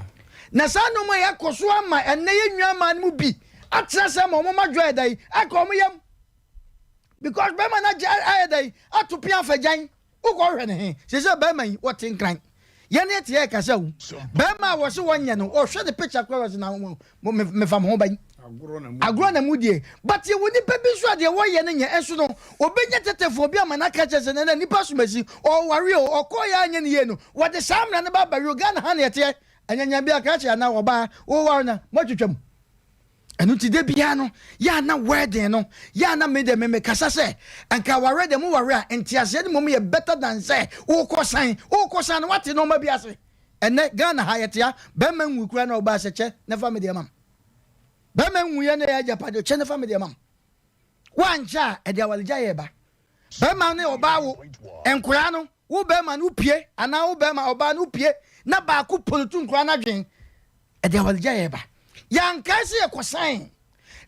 Speaker 5: na saa nneɛma yɛ akɔ so ama ɛnnɛ yɛ nnuamaa no mu bi atena sɛ ma wɔn ma dwa ɛda yi aka wɔn yam because bɛrima no agye ayɛ dɛ ato pia afa gyan wokɔ hwɛ ne he sɛ sɛ bɛrima yi wɔte nkran yɛne ɛte yɛ kasa o bɛrima a wɔse wɔnyɛ no ɔhwɛ ne picture koraa wɔse na mefa mo ho bɛn. Agorɔ na mudie. But yɛwɔ nipa bi nso a deɛ wɔyɛ no nyɛ ɛnso no ɔbɛnya tetefo bi ama no aka kyerɛ sɛ nana nipa somasi ɔware o ɔkɔɔyɛ anyɛ ne yie no wɔde saa mmara no ba abɛwe o Ghana ha na yɛteɛ anyanya bi akrakye anaa ɔbaa woware no a moatwitwa mu. Ɛno nti da biara no yɛ a na wedding no yɛ a na me deɛ me mekasa sɛ nka awareɛ deɛ mo ware a nteaseɛ no mmom yɛ better than sɛ wokɔ san wokɔ san no wate nneɛma bi ase. Ɛnɛ Ghana ha yɛte ha bɛrima nwu koraa na ɔbaa sɛ kyɛ na fa me deɛ ma me. Bɛrima nwuiɛ na ɛyɛ agyapadeɛ kyɛ na fa me deɛ ma me. Woankyɛ a ɛde awaregyaeɛ ba. Bɛrima ne ɔbaa wo nkoraa no wo bɛrima no wopie anaa wo bɛrima ɔbaa no wopie na baako polotu nkoraa no adwen ɛde awaregyaeɛ ba. Yɛankae sɛ yɛkɔsan.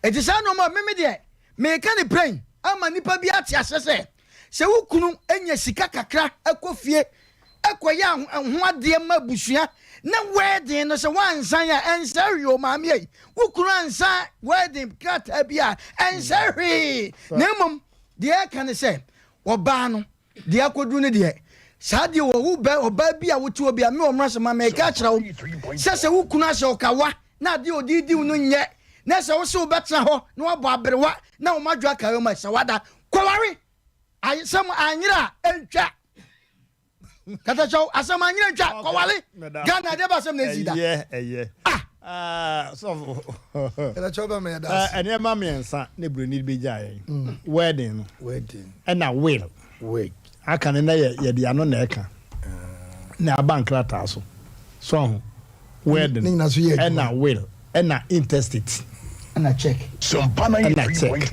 Speaker 5: Enti saa nnoɔma a meme deɛ meka ne prɛn ama nipa bi ate aseɛ sɛ sɛ wo kunu nya sika kakra kɔ fie kɔyɛ ho adeɛ ma abusua na wedding no sɛ woansan a ɛnsɛ hwee o maame ei wo kunu ansan wedding krataa bi a ɛnsɛ hwee na mmom deɛ ɛka ne sɛ ɔbaa no Deɛ akɔduru no deɛ, saa deɛ wɔ wo bɛ ɔbaa bi a wote hɔ bi a, me wɔ mmara sɛ ma meka akyerɛ wo sɛ sɛ wo kunu ahyɛ wo kawa na adeɛ a ɔde redi wo no nyɛ na sɛ wo se wobɛtena hɔ na woabɔ aberewa na wo madwo aka wo mu a, sɛ wada kɔware asɛm anyere a ɛntwa katakyɛw asɛm anyere ntwa kɔware Ghana adeɛ ba asɛm na ɛsi da.
Speaker 1: Ɛyɛ ɛyɛ. Ah. Ah, sɔfo.
Speaker 6: Katakyɛw bɛ mɛ da ase.
Speaker 1: Nneɛma mmiɛnsa ne buroni bɛgya yɛn. Mm. Wedding no.
Speaker 6: Wedding.
Speaker 1: Ɛna will.
Speaker 6: Will.
Speaker 1: Aka no na yɛ yɛde ano na ɛka. Na aba nkrataa so. So ho. Wedding.
Speaker 6: Ne nyinaa so yɛ adwuma.
Speaker 1: Ɛna will. Ɛna intestate.
Speaker 5: Ɛna check.
Speaker 1: Ɛna check.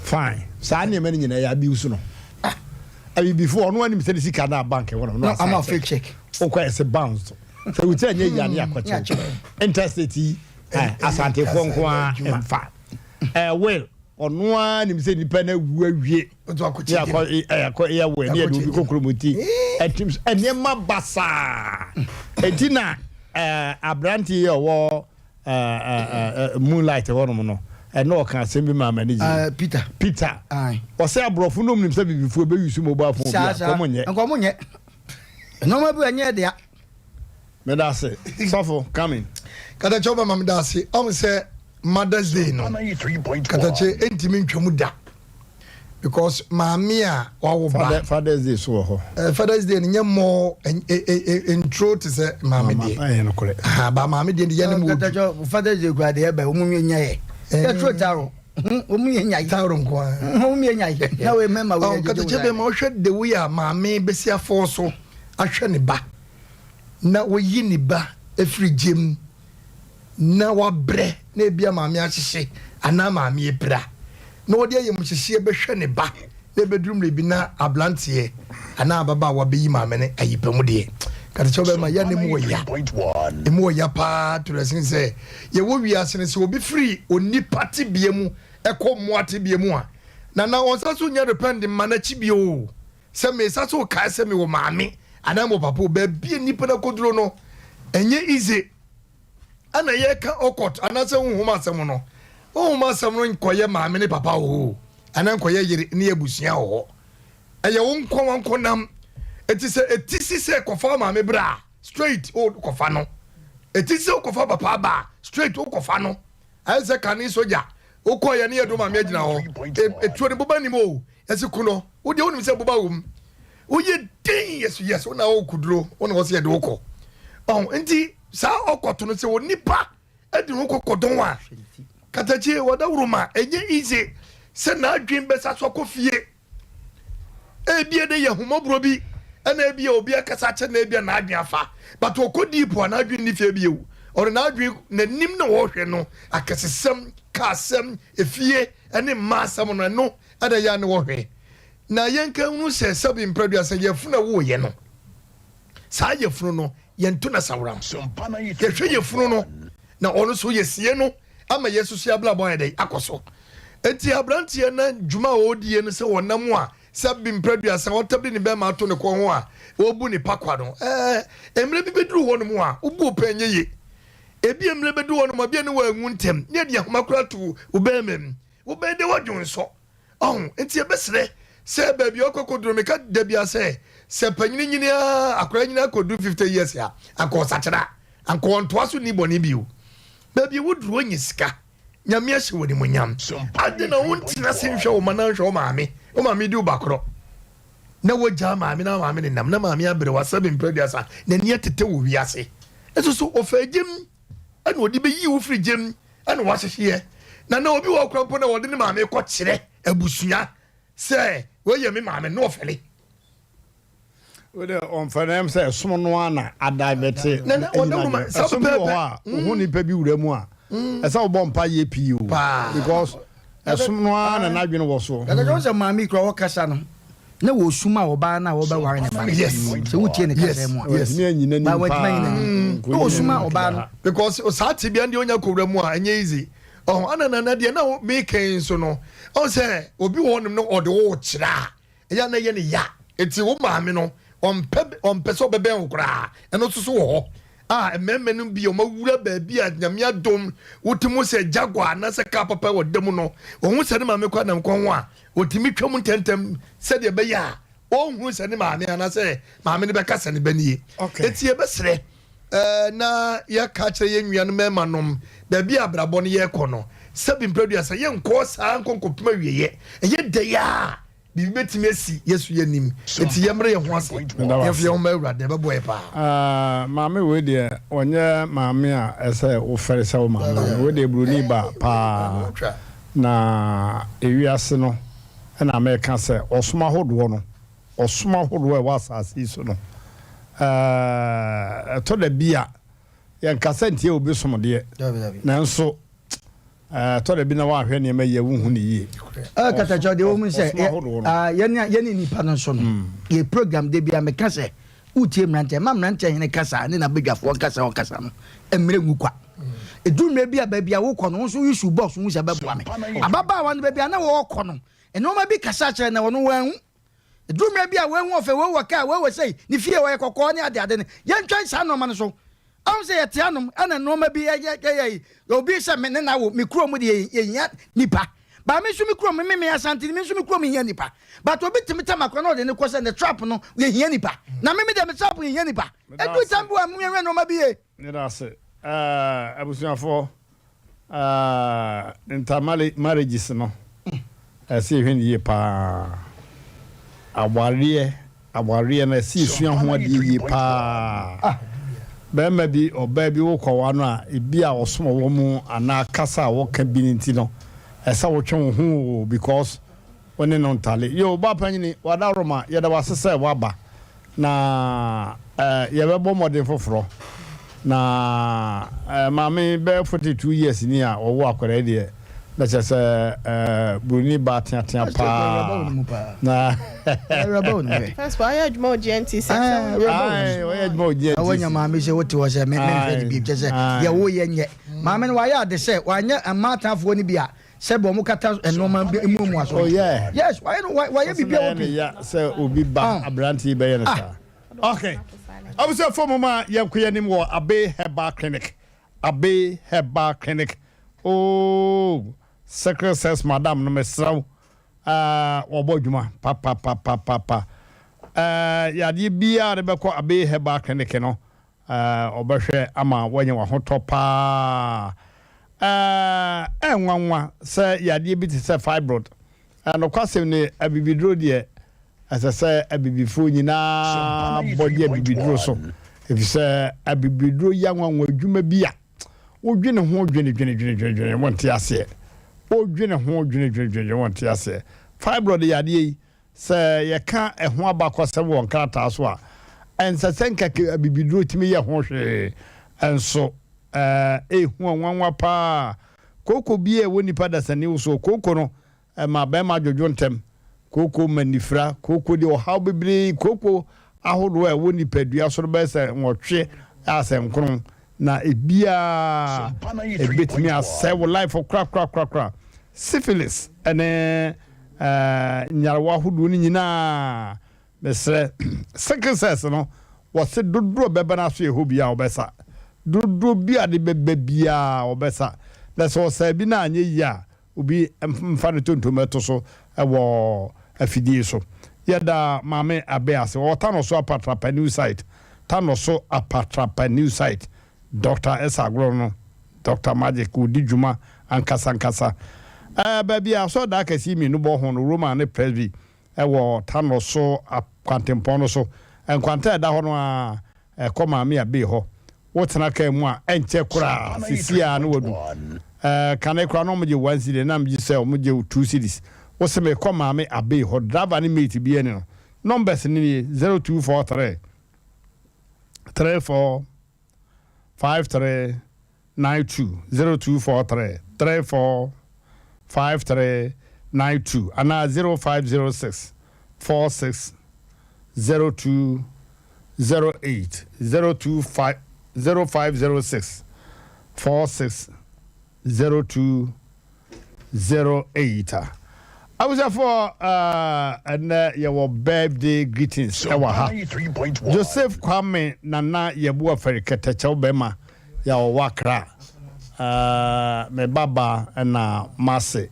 Speaker 1: Fine. Saa nneɛma no nyinaa yɛ abuse no. Ah. Abibifo ɔno anim sɛ ne sika na bank wɔ no.
Speaker 5: No, ama fake check.
Speaker 1: Okɔ ɛsɛ bounce. Sɛ wuti ɛnyɛ yia ne akɔkyɛw. Intestate yi asantefoɔ nko ara mfa. Ɛɛ will. Ɔno ara nim sɛ nipa no awu awie. Ne akɔ akɔ yɛ will ne yɛde obi kɔ kurom nti ɛtim nneɛma basaa. Eti na ɛɛ aberante yi a ɔwɔ moonlight hɔnom no ɛna ɔka asɛm bi maa m'ani gye.
Speaker 5: Peter.
Speaker 1: Peter. Ɔsɛ aborɔfo nom nim sɛ bibifoɔ bɛ use mobile phone bi a nkɔmɔ nyɛ.
Speaker 5: Nkɔmɔ nyɛ. Nneɛma bi ɛnyɛ dea.
Speaker 1: Meda ase. Sɔfo, come in.
Speaker 6: Katakyɛ wobɛma meda ase. Ɔhu sɛ Mother's Day no, Katakyɛ ɛntumi ntwa mu da. Because maame a wawo ba.
Speaker 1: Father's Day so wɔ hɔ.
Speaker 6: Eh, Father's Day no nyɛ mɔ nturo te sɛ maame deɛ.
Speaker 1: Ɛyɛ nokorɛ.
Speaker 6: Aha, ba maame deɛ deɛ ne mu odu.
Speaker 5: Katakyɛ Father's Day kura deɛ ɛbɛ wɔn yɛ nya yɛ. Yɛturo taro. Wɔn yɛ nya yi.
Speaker 6: Taro nko ara.
Speaker 5: Wɔn yɛ nya yi. Na wɔyɛ mɛma wɔyɛ gyegye
Speaker 6: wɔn. Katakyɛ bɛ ma ɔhwɛ the way a maame bɛsi afɔ so ahwɛ ne ba. Na wɔyi ne ba efiri gyem na wabrɛ na ebia maame ahyehye anaa maame apira na ɔde ayamhyehyeɛ bɛhwɛ ne ba na ɛbɛduru mmerɛ bi na abranteɛ anaa ababaawa bɛyi maame no ayi pɛ mu deɛ katekyɛ wobɛma yɛ ne mu wɔ ya ɛmu wɔ ya paa to the sen sɛ yɛwɔ wiase no sɛ obi firi onipa tebea mu ɛkɔ mmoa tebea mu a na na ɔnsa so nyɛ repɛnd mma n'akyi bio sɛ mesa so kae sɛ mewɔ maame anaa mewɔ papa o baabi a nnipa no akɔduro no ɛnyɛ easy Ɛna yɛka ɔkɔt anaasɛ honhom asɛm no, honhom asɛm no nkɔyɛ maame ne papa wɔ hɔ o, anaa nkɔyɛ yere ne abusua wɔ hɔ. Ɛyɛ wo nko wanko nam. Eti sɛ eti si sɛ kɔfa maame bra a, straight o kɔfa no. Eti sɛ kɔfa papa ba a, straight o kɔfa no. Ayɛ sɛ kane sogya, wokɔ yɛ ne yɛ do maame agyina hɔ. Etuo no boba nim o, yɛsi ko no. Wo deɛ wonim sɛ boba wɔ mu. Woyɛ din yɛso yes, wo na wo kuduro, wo na wɔsɛ yɛde wo kɔ. Ɔho nti Saa ɔkɔto no sɛ onipa de ho kɔkɔdɔn a, katakyie wɔdaworo ma ɛnyɛ easy sɛ n'adwene bɛsa so akɔ fie. Ebia de yɛ ahummɔborɔ bi ɛna ebia obi akasa akyɛ na ebia n'adwene afa but ɔkɔ deep a n'adwene nni fie bio. Ɔde n'adwene n'anim na ɔrehwɛ no akɛsesɛm, kaasɛm, efie ɛne mmaa asɛm no ɛno ɛna ɛyɛ a na ɔhwɛ. Na yɛnka nhunu sɛ sɛbi mprɛduasa yafunu a ɛwoo yɛ no saa yafunu no yɛnto no asaworam. Yɛhwɛ yafunu no na ɔno nso yɛsie no ama yɛn nso so yɛabrabɔ ayɛ dɛn akɔ so. Enti aberanteɛ no dwuma a ɔredie no sɛ ɔnam a sɛ bi mprɛduasa ɔtabiri ne bɛrima ato ne kɔn ho a ɔrebu ne pakwa no, ɛɛ mmerɛ bi bɛduru hɔ nom a wobu wo pɛ nyɛ ye. Ebi mmerɛ bɛduru hɔ nom a bia ne wanwu ntɛm ne yɛde ahoma koraa to wo bɛrima mu. Wobɛyɛ dɛ woadwo nsɔ. Ɔho, nti yɛbɛsrɛ sɛ baabi a ɔkɔ kɔduru no, meka da biara sɛ, sɛ panyini nyini ara, akwadaa nyini akɔduru 50 years a, anka ɔsakyera, anka ɔntoa so nni bɔne bio. Baabi a woduru, ɔnya sika. Nyame ahyɛ wo animuonyam. Adɛn na wontena ase nhwɛ wo mma na nhwɛ wo maame? Wo maame di wo ba korɔ na wogyaa maame na maame nenam na maame abrɛ wo asɛbe mprɛ aduasa n'ani atete wɔ wiase. Nso so ɔfaa gyam ɛna ɔde bɛyii wo firi gyam ɛna wahyehyeɛ. Na na obi wɔ hɔ koraa mpo na ɔde ne maame kɔkyerɛ abusua sɛ wei yɛ me maame na ɔfɛle.
Speaker 1: Wo de ɔmfa na ɛm sɛ ɛsom no ara na adivɛte ɛsom bi wɔ hɔ a wohu nipa bi wura mu a ɛsɛ wobɔ mpa yɛ pii o because ɛsom no ara na n'adwene wɔ so.
Speaker 5: Ɛsɛ sɛ maame kura wɔkasa no na wɔsum a ɔbaa no a wɔbɛware ne ba no sɛ wotie ne kasa mu a
Speaker 1: watumi anyi n'anim
Speaker 5: paa na wɔsum a ɔbaa no
Speaker 6: because saa tebea no deɛ onya kɔwura mu a ɛnyɛ easy ɔho ana nana deɛ na meka yi nso no ɔho sɛ obi wɔ hɔnom no ɔde wo kyerɛ a Ɛyɛ a na ɛyɛ no ya. Enti wo maame no, ɔmpɛ ɔmpɛ sɛ ɔbɛbɛn wo koraa. Ɛno nso so wɔ hɔ a mmarima no bi a wɔawura baabi a Nyame adom wote mu sɛ Jaguar anaasɛ kaa papa wɔ da mu no, wɔhu sɛ ne maame kɔ anam kwan ho a, wɔtumi twam ntɛmntɛm sɛdeɛ ɛbɛyɛ a ɔnhunu sɛ ne maame anaasɛ maame no bɛka sɛ ne ba nie. Enti yɛbɛsrɛ eh, na yɛaka akyerɛ yɛn nuanom mmarima nom baabi a abrabɔ no yɛrekɔ no, sɛbi mprɛduasa yɛnkɔɔ saa nkɔ nkɔpem awieɛ. Ɛyɛ dɛ a Biribi bɛtumi asi yɛ so yɛnnim, enti yɛmmrɛ yɛn ho ase yɛmfa yɛn ho mma Awurade, ɛbɛboa yɛn paa.
Speaker 1: Ah, maame wei deɛ ɔnyɛ maame a ɛsɛ wofɛre sɛ wo maame no. Wei deɛ buroni ba paa. Na ewiase no ɛna mɛka sɛ ɔsom ahodoɔ no, ɔsom ahodoɔ a ɛwɔ asase yi so no, ɛɛ, ɛtɔ da bi a yɛnkasa ntia obi som deɛ, nanso Ɛtɔ da bi na woanhwɛ nneɛma yie a, wonhu no yie.
Speaker 5: Katakyɛ deɛ wɔn mu sɛ yɛne yɛne nipa no nso no yɛ program de bia meka sɛ wotie mmeranteɛ ma mmeranteɛ hene kasa ne n'abadwafoɔ nkasa ɔkasa no mmerɛ ngu kwa ɛduru mmerɛ bi a baabi a wokɔ no wo nso yi box hu sɛ bɛboa me ababaawa no baabi a na wɔkɔ no nneɛma bi kasa kyerɛ na ɔno wanhu ɛduru mmerɛ bi a wahu ɔfɛ wei wɔ kaa wei wɔ sei ne fie ɔyɛ kɔkɔɔ ne ade ade no yɛntwɛn saa nneɛma no so Ɔhu sɛ yɛte anom ɛna nnoɔma bi yɛ yɛ yi obi sɛ me ne na wo me kurom deɛ yɛhia nipa ba me nso me kurom me me asante me nso me kurom hia nipa but obi tumi tam akora na ɔde ne kɔ sɛ ne trap no yɛhia nipa na me me deɛ me trap yɛhia nipa ɛdu tam bi wa mu yɛhwɛ nnoɔma bi yɛ.
Speaker 1: Meda ase ɛɛ abusuafoɔ. Ah inter marriages no ɛsɛ yɛhwɛ no yie paa awareɛ awareɛ no ɛsɛ yɛsua ho adeɛ yie paa bɛrima bi ɔbaa bi wokɔwa no a ebi a ɔsom wɔ mu anaa kasa a wɔka bi no nti no ɛsɛ wotwe wo ho o because Wo ne no ntale. Yoo ba panyini wadaworoma yɛda wo ase sɛ woaba na eh, yɛbɛbɔ mmɔden foforɔ na eh, maame bɛyɛ 42 years ni a ɔwo akwadaa yi deɛ na kyerɛ sɛ eh, buroni ba teatea paa na
Speaker 7: First wayɛ adwuma wɔ GNTC asɛm no.
Speaker 1: Aye, wayɛ adwuma wɔ GNTC.
Speaker 5: Wanya maame sɛ wote hɔ sɛ me menhwɛ ne bi kyɛ sɛ deɛ woyɛ nyɛ maame no wayɛ ade sɛ wanyɛ mmaatafoɔ no bi a Sɛ bɔ ɔmo kata nnoɔma bi muamua so.
Speaker 1: Oh yeah.
Speaker 5: Yes, wayɛ no wayɛ biribi a
Speaker 1: wɔpɛ. Ya sɛ obi ba ah. aberante yi bɛyɛ no ah. saa. Okay. Abusuafo mo ma yɛnkɔ yɛn anim wɔ Abe Herbal Clinic. Abe Herbal Clinic. Oh, sickle cells madam no mesrɛ wo. Ah, wɔbɔ adwuma papapapapa. Eh, yadeɛ biara de bɛkɔ Abe Herbal Clinic no. Ɔbɛhwɛ ama woanya w'ahotɔ paa. Ɛyɛ nwanwa sɛ yadeɛ bi te sɛ fibroid. Nokwasɛm ni, abibiduro deɛ, ɛsɛ sɛ abibifoɔ nyinaa bɔ gye abibiduro so, efisɛ abibiduro yɛ anwanwa adwuma bi a wodwene ho dwenedwenedwenedwene wonte aseɛ. Wodwene ho dwenedwenedwene wonte aseɛ. Fibroid yadeɛ yi, Sɛ yɛka ɛho abakɔsɛm wɔ nkrataa so a, ɛnsɛ sɛ nka abibiduro tumi yɛ ho hwee. Nso, ɛhu nwanwa paa. Kooko bi a ɛwɔ nipa dasani wo so. Kooko no, ɛma barima dwodwo ntɛm. Kooko ma nifira. Kooko de ɔhaw bebree. Kooko ahodoɔ a ɛwɔ nipadua so no bɛyɛ sɛ nwɔtwe a sɛ nkron. Na ebiara ebetumi asɛe wo life korakorakorakora. Syphilis ne nyarewa ahodoɔ no nyinaa, mesrɛ, sickle cells no, wɔse dodoɔ bɛba no aso yɛ hɔ biara wɔbɛsa. Dodoɔ bi a de bɛba biara wɔbɛsa. Na sɛ ɔsaa bi na anyɛ yie a, Obi mfa ne tonto mmɛto so wɔ afidie so. Yɛda Maame Abe ase. Ɔwɔ Tanoso Apatrapa New Site. Tanoso Apatrapa New Site. Dɔkta Esa Agorɔ no, Dɔkta Magic, ɔdi dwuma ankasa ankasa. Ɛɛ baabi a asɔredan akɛse mmienu bɔ ho no, Roman ne Presby, wɔ Tanɔ so kwantempɔn no so. Nkwanta a ɛda hɔ no ara, ɛkɔ Maame Abbey hɔ. Wotena kaa mu a, ɛnkyɛ koraa, seesei ara na woadu. Ɛɛ, kane koraa na wɔgye one cedi, na megye sɛ wɔgye two cedis. Wose merekɔ Maame Abbey hɔ, driver ne mate biara nni no. Numbers no nie, 0243 34 53 92, 0243 34 5392 anaa 0506 46 02 08, 025 0506 46 02 08. Abusuafoɔ, ɛnɛ yɛwɔ birthday greetings ɛwɔ ha. Joseph Kwame Nana Yeboah Fɛri Kɛtɛkyɛw bɛma yɛ ɔwɔ Accra. Me ba ba ɛna mase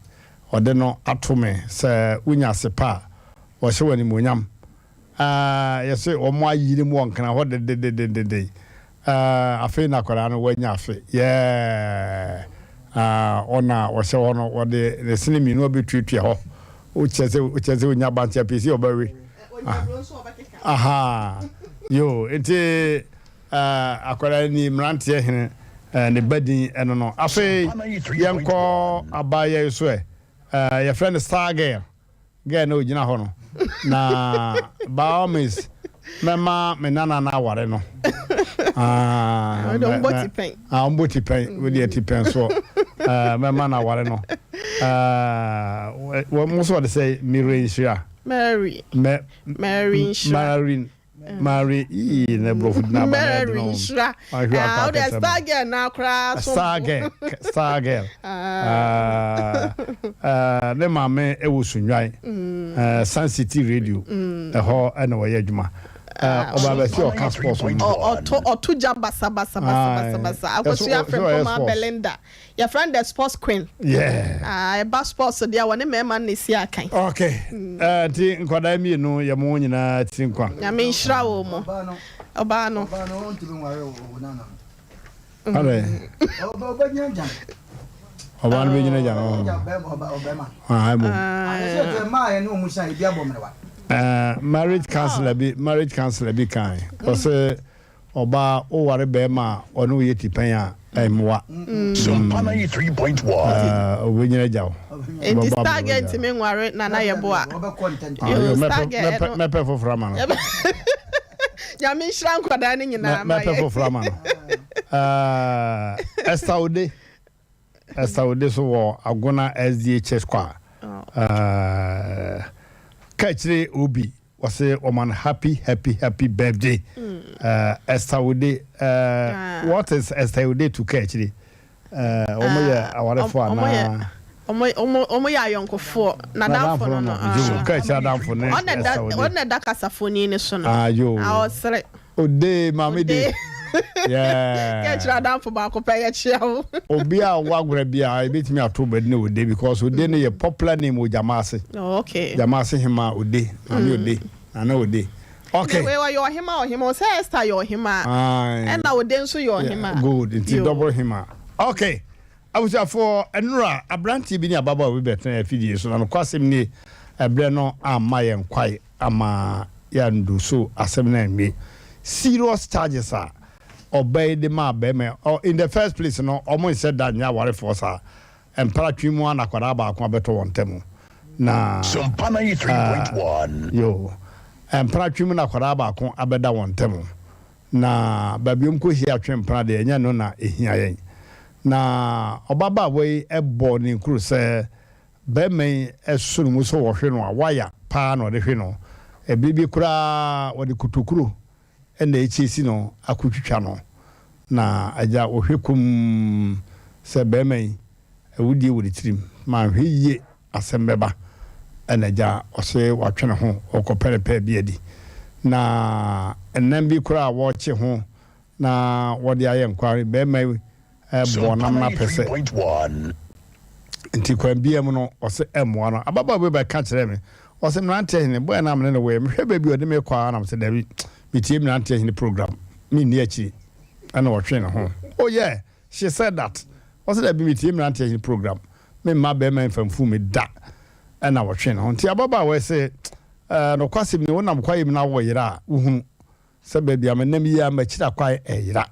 Speaker 1: ɔde no ato me sɛ wonya ase pa a wɔhyɛ wɔ animuonyam. Aah yɛse wɔn ayere mu wɔ nkran hɔ dededededen aah afei na akwadaa no wanya afe yɛɛ aah ɔna ɔhyɛ hɔ no wɔde ne sene mmienu abɛtuatua hɔ wokyɛ sɛ wokyɛ sɛ onya bankye apɛsi ɔbɛwe aha yo nti aah akwadaa ni mmeranteɛ hene ne ba din ɛno no afei yɛnkɔ abaayɛ yi so ɛ yɛfrɛ no star girl Girl no ogyina hɔ no na by all means mɛma me nana no aware no. Ah,
Speaker 7: ɔmbɔ tipɛn.
Speaker 1: Ah, ɔmbɔ tipɛn. Wo deɛ tipɛn soɔ. Eh, mɛma no aware no. Eh, wɔn nso wɔde sɛ Mary Nhyira.
Speaker 7: Mary. Mary Nhyira.
Speaker 1: Mary. Mary ii na brɔfo din aba na
Speaker 7: Mary nhyira. Ah, wode star girl na koraa
Speaker 1: so. Star girl, star girl. Ah, ah, ne maame ɛwɔ Sunwan. Mm. Uh, Sun City Radio. Mm. Ɛhɔ ɛna wɔyɛ adwuma. Ɔba bɛsi ɔka sports no.
Speaker 7: Ɔto ɔto gya basa basa basa basa. Akosua Frempoma Belinda. Yɛfrɛ no the sports queen.
Speaker 1: Yeah.
Speaker 7: Ah, ɛba sports deɛ wɔne mmarima no na esi akan.
Speaker 1: Okay. Mm. Eh, nti nkwadaa mmienu yɛ mo nyinaa tiri nkwa.
Speaker 7: Nyame nhyira wɔ mo. Ɔbaa no.
Speaker 5: Ɔbaa no ɔntumi nware wɔ nana.
Speaker 1: Adɛ.
Speaker 5: Ɔbɛgyina gya.
Speaker 1: Ɔbaa no bɛgyina gya no.
Speaker 5: Ɔbɛma.
Speaker 1: Ah, ɛbom.
Speaker 5: Sɛ mmaa yɛ ne wɔn hyɛ ebi abɔ mmerewa.
Speaker 1: Eh, marriage counselor bi marriage counselor bi kan. Ɔsɛ. Ɔbaa wo ware bɛɛma a ɔne wo yɛ tipɛn a ɛmmoa.
Speaker 2: Sompa 93.1.
Speaker 1: Ɔbɛnyina agya wo.
Speaker 7: Nti star girl ntumi nware Nana Yeboah.
Speaker 1: Yoo star girl ɛno. Mɛpɛ foforɔ ama no.
Speaker 7: Nyame nhyira nkwadaa no nyinaa ma yɛn.
Speaker 1: Mɛpɛ foforɔ ama no. Esther Ode. Esther Ode so wɔ Agona SDA Church Choir. Kaakyire Obi. Wɔse wɔma no happy happy happy birthday uh, Esther Ode uh, what is Esther Ode to ka akyiri uh, wɔn yɛ awarefoɔ anaa
Speaker 7: wɔn yɛ ayɔnkofoɔ n'adamfo no no
Speaker 1: yo ka akyiri adamfo ne Esther Ode
Speaker 7: ɔna ɛda kasafoni no so no
Speaker 1: ah yo
Speaker 7: ɔsere
Speaker 1: Ode maame de
Speaker 7: Yeah. Ka akyiri adamfo baako pɛ yɛ kyea wo.
Speaker 1: Obi a ɔwɔ agorɔ bi a ebetumi ato bɛdi ne Ode because Ode no yɛ popular name wɔ Gyamaase.
Speaker 7: Oh, okay.
Speaker 1: Gyamaase hema Ode, maame Ode, Nana Ode. Okay.
Speaker 7: Wei ɔyɛ ɔhema ɔhema ɔsɛ Esther yɛ ɔhema. Ɛna Ode nso yɛ ɔhema.
Speaker 1: Good nti double hema. Okay. Abusuafoɔ, nnora aberanteɛ bi ne ababaawa bi bɛtena afidie so na nokwasɛm nie ɛberɛ no amma yɛn kwae. ama yɛandu so asɛm no anwie. Serious charges a ɔbaa yi de maa barima yi, in the first place no ɔmo nhyɛ da nyɛ awarefoɔ saa, mpratwe mu ara na akwadaa baako abɛtɔ wɔn ntam na
Speaker 2: Sompa 93.1.
Speaker 1: Yoo, mpratwe mu na akwadaa baako abɛda wɔn ntam na baabi ɔmo kɔ hyia twe mpena deɛ ɛnyɛ ɛno na ɛhia yɛn. Na ɔbabaawa yi bɔɔ ne nkuro sɛ Barima yi so no mu sɛ wɔhwe no a, waya paa na ɔde hwe no. Bere bi koraa wɔde kotokuro na ɛkyesi no akotwitwa no. Na agya wɔhwɛ komm sɛ barima yi awudie wɔ ne tirim. Manhwɛ yie asɛm bɛba. Ɛna agya ɔse watwe ne ho ɔrekɔpɛ ne pɛɛ bi adi. Na nnam bi koraa a wɔrekye ho na wɔde ayɛ nkwa. Barima yi bɔɔ nam no apɛ sɛ. Nti kwan biara mu no, ɔse ɛmmoa no. Ababaawa bi bɛka kyerɛɛ me, ɔse mmeranteɛ hene, boy no a mene no woeɛ, mehwɛ baabi a ɔde me kɔ ara na mese dabi, metie mmeranteɛ hene program, menni akyiri. Ɛna ɔtwee ne ho. Oh yeah, she said that. Ɔse dabi metie mmeranteɛ yi program, memma bɛrima mfa mfu me da. Ɛna ɔtwee ne ho. Nti ababaawa yi se, Ɛɛ, nokwasɛm ni, wonam kwaeɛ mu na woyera a, wohunu sɛ baabi a menam yi ara m'akyiri akwan reyera.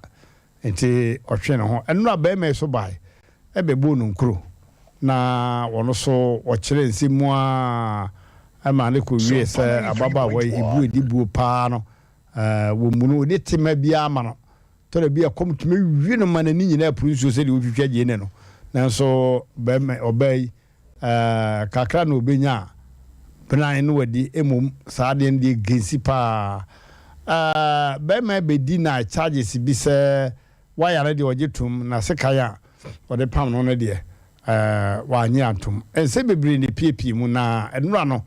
Speaker 1: Enti ɔtwee ne ho. Nnora barima yi so bae bɛbɔɔ no nkuro, na ɔno nso ɔkyerɛɛ nsɛm mu ara ma no kɔwiee sɛ ababaawa yi ebuo edi buo paa no, wɔmmu no, ɔnni tema biara ma no. Tɔ da bi a ɛkɔm tumi we no ma n'ani nyinaa puru nsuo sɛdeɛ ɔretwitwa gyeene no. Nanso barima, ɔbaa yi, Ɛɛ, kakra na obenya a, benan na wadi, mmom saa adeɛ no deɛ gensi paa. Ɛɛ, bɛrima bɛdi na charges bi sɛ wayare deɛ ɔgye tom, na sekan a ɔde pam no no deɛ, ɛɛ, wannye antom. Nsɛm bebree na epiepie mu, na nnora no,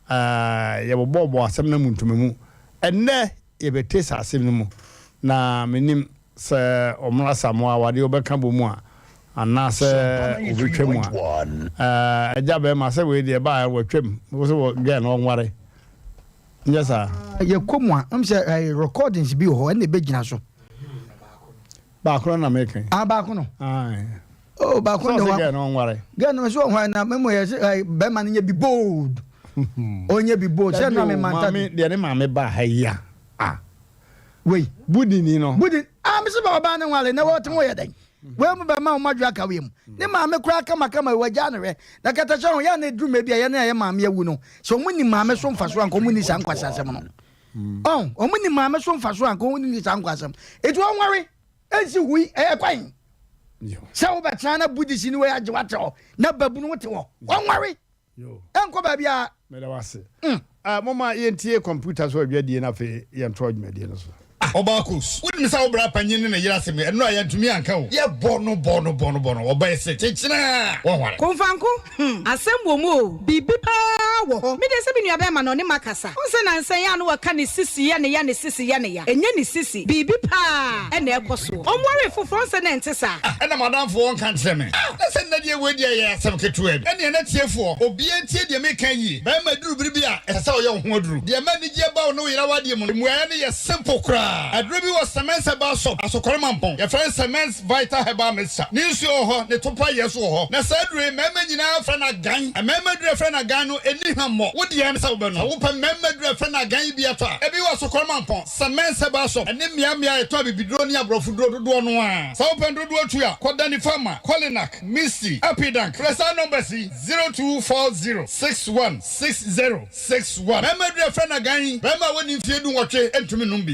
Speaker 1: ɛɛ, yɛbobɔɔbɔɔ asɛm no amu ntoma mu. Ɛnnɛ yɛbɛte saa asɛm no mu, na mennim sɛ ɔmmra Asamoah awadeɛ wobɛka bɔ mu a, anaasɛ wobɛtwa mu a. Agya bɛrima sɛ wei deɛ ɛbaa watwam, wo sɛ wɔ girl no ɔnware, nyɛ saa?
Speaker 5: Yɛkɔ mu a, wonim sɛ recordings bi wɔ hɔ, ɛnna ɛbɛgyina so.
Speaker 1: Baako no na meka yi.
Speaker 5: Ah, baako no.
Speaker 1: Aye.
Speaker 5: Oh, baako
Speaker 1: no.
Speaker 5: Sɛ
Speaker 1: ɔsɛ girl no ɔnware.
Speaker 5: Girl no sɛ ɔnware na mɛmɔ yɛ sɛ bɛrima no nyɛ bi bold. Ɔnyɛ bi bold. Sɛ na me manta.
Speaker 1: Maame deɛ ne maame ba ha yi a. Ah.
Speaker 5: Wei.
Speaker 1: Budini no.
Speaker 5: Budini. Ah, me sɛ ɔbaa no nware na wɔte ho yɛ dɛn. Wei mu bɛma wɔn adwo aka wei mu. Ne maame koraa kamakama wagya no hwɛ. Na katahyɛ ho yɛ na eduru mɛ bi a yɛ ne yɛ maame awu no. Sɛ wɔn ni maame so mfaso anka wɔn ni saa nkwasi asɛm no. Ɔn, wɔn ni maame so mfaso anka wɔn ni saa nkwasi asɛm. Eti wɔn nware. Ensi hui, ɛyɛ kwan. Sɛ wobɛtena na Buddhist ni wei agye wate hɔ na babunu wote hɔ. Wɔnware. Ɛnkɔ baabi a.
Speaker 1: Meda wase. Ah, moma yɛntie kɔmputa so adwadie no afei yɛntoa dwumadie no so.
Speaker 19: Ah, Ɔbaa Kos, wonim sɛ wo bra panyin ne ne yere asɛm yi, ɛno a yɛantumi anka o. Yɛbɔ no bɔ no bɔ no bɔ no, ɔbaa se kyekyena a, wɔnware.
Speaker 18: Komfanko, hmm, asɛm wɔ mu o, biribi paa wɔ hɔ. Me deɛ sɛ me nua bɛɛma no ɔne makasa. Wohu sɛ nansa yi a na wɔka ne sisi yɛ ne ya, ne sisi yɛ ne ya. Ɛnyɛ ne sisi, biribi paa na ɛrekɔ soɔ. Ɔnwaree foforɔ, wohu sɛ na ɛnte saa.
Speaker 19: Ah, ɛna m'adamfo ɔnka nkyerɛ me. Ah, na sɛ nnɛ deɛ wei deɛ ɛyɛ asɛm ketewa bi. Ɛnneɛ na tiefoɔ, obiara ntie deɛ mereka yi yie. Barima duru bere bi a, ɛsɛ sɛ ɔyɛ wo ho aduru. Deɛ ɛma anigyeɛ ba wo ne wo yere awadeɛ mu no, mmuaeɛ no yɛ simple koraa. Aduro bi wɔ Semens Herbal Shop, Asokore Mampong. Yɛfrɛ no Semens Vital Herbal Mixture. Ne nsuo wɔ hɔ, ne topa yɛ nso wɔ hɔ. Na saa aduro yi, mmarima nyinaa frɛ no agan. Mmarima aduro a yɛfrɛ no agan no, ɛnni hwammɔ. Wo deɛ ne sɛ wobɛnom. Sɛ wopɛ mmarima aduro a yɛfrɛ no agan yi bi atɔ a, ebi wɔ Asokore Mampong, Semens Herbal Shop, ne mmeammea a yɛtɔn abibiduro ne aborɔfoduro dodoɔ no ara. Sɛ wopɛ no dodoɔ tu a, kɔ Danny Pharma, Kolinak, Misty, Apidank. Frɛ saa numbers yi, 0240 61 60 61. Mmarima aduro a yɛfrɛ no agan yi, barima a wadi mfeɛ dunwɔtwe ntumi nnom bi.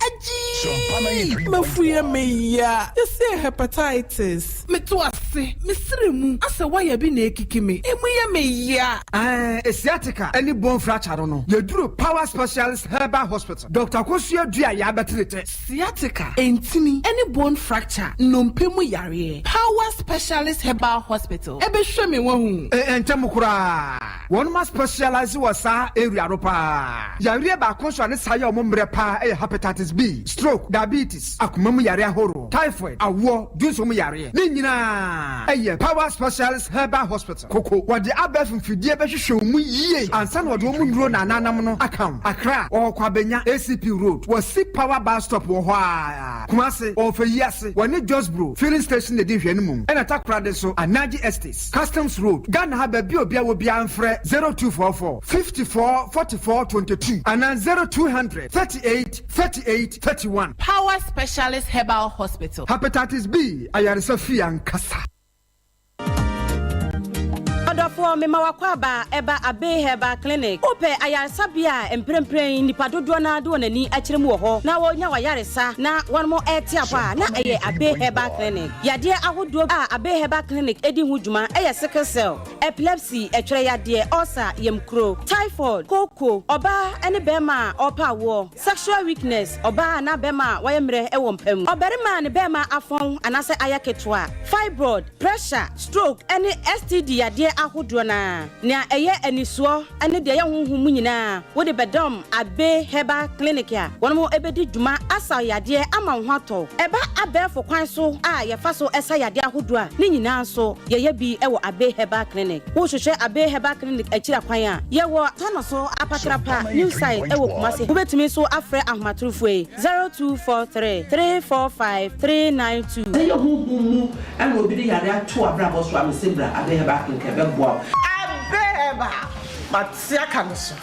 Speaker 8: Agyii! Mafu yɛ me ya. Yɛse hepatitis. Meto ase, me srɛ mu asɛ wire bi na ekiki me, emu yɛ me ya.
Speaker 9: Ɛɛ sciatica ne bone fracture no no, yɛduru Power Specialist Herbal Hospital, Doctor Akosua Duah yɛabɛtere tɛ.
Speaker 8: Sciatica, ntini, ne bone fracture, nnompe mu yareɛ, Power Specialist Herbal Hospital bɛhwɛ me wahu.
Speaker 9: Ntɛm koraa, wɔnom aspecialise wɔ saa area no paa. Yareɛ baako nso a ne saa yɛ wɔn mmerɛ paa yɛ Hepatitis B, stroke, diabetes, akoma mu yareɛ ahoroɔ, typhoid, awoɔ, dwonsɔ mu yareɛ. Ne nyinaa yɛ Power Specialist Herbal Hospital, Koko. Wɔde abɛɛfo mfidie bɛhwehwɛ wo mu yie ansa na wɔde wɔn nnuro na ananam no aka wo. Accra, wɔwɔ Kwabenya, ACP Road, wɔsi Power Bus Stop wɔ hɔ ara. Kumasi, wɔwɔ Feyiase, wɔne Josbro Filling Station na ɛdi nhwɛanimu. Ɛna Takoradi nso, Anaji Estates, Customs Road, Ghana ha baabi a obiara wɔ biara mfrɛ 0244 54 44 22 anaa 0200 38 38 31.
Speaker 8: Power Specialist Herbal Hospital.
Speaker 9: Hepatitis B ayaresa fie ankasa.
Speaker 23: Ɔdɔfoɔ, mema w'akwaaba ɛba Abbey Herbal Clinic. Wopɛ ayaresabea a mprempren nnipa dodoɔ no ara de wɔn ani akyerɛ mu wɔ hɔ na wɔrenya w'ayaresa na wɔnom rete apɔ a, na ɛyɛ Abbey Herbal Clinic. Yadeɛ ahodoɔ a Abbey Herbal Clinic di ho dwuma yɛ sickle cell, epilepsy, ɛtwerɛ yadeɛ, ulcer, yamkuro, typhoid, kooko, ɔbaa ne barima a ɔrepɛ awoɔ, sexual weakness, ɔbaa anaa barima a wayɛ mmerɛ wɔ mpa mu, ɔbarima a ne barima afɔn anaasɛ ayɛ ketewa, fibroid, pressure, stroke ne STD yadeɛ ahodoɔ. dodoɔ no ara. Nea ɛyɛ anisoɔ ne deɛ ɛyɛ honhom mu nyinaa, wode bɛdɔm Abbey Herbal Clinic a wɔn bɛdi dwuma asa wo yadeɛ ama wo ho atɔ wo. Ɛba abɛɛfo kwan so a yɛfa so sa yadeɛ ahodoɔ a, ne nyinaa nso yɛyɛ bi wɔ Abbey Herbal Clinic. Wohwehwɛ Abbey Herbal Clinic akyiri akwan a, yɛwɔ Tanoso Apatrapa, New Site wɔ Kumasi. Wobɛtumi nso afrɛ ahomatorofoɔ yi, 0243 345 392.
Speaker 8: Sɛ ɛyɛ honhom mu na obi de yare ato w'abrabɔ so a, mese bra Abbey Herbal Clinic ɛbɛboa wo.
Speaker 10: Abbey Herbal, mate aka no so.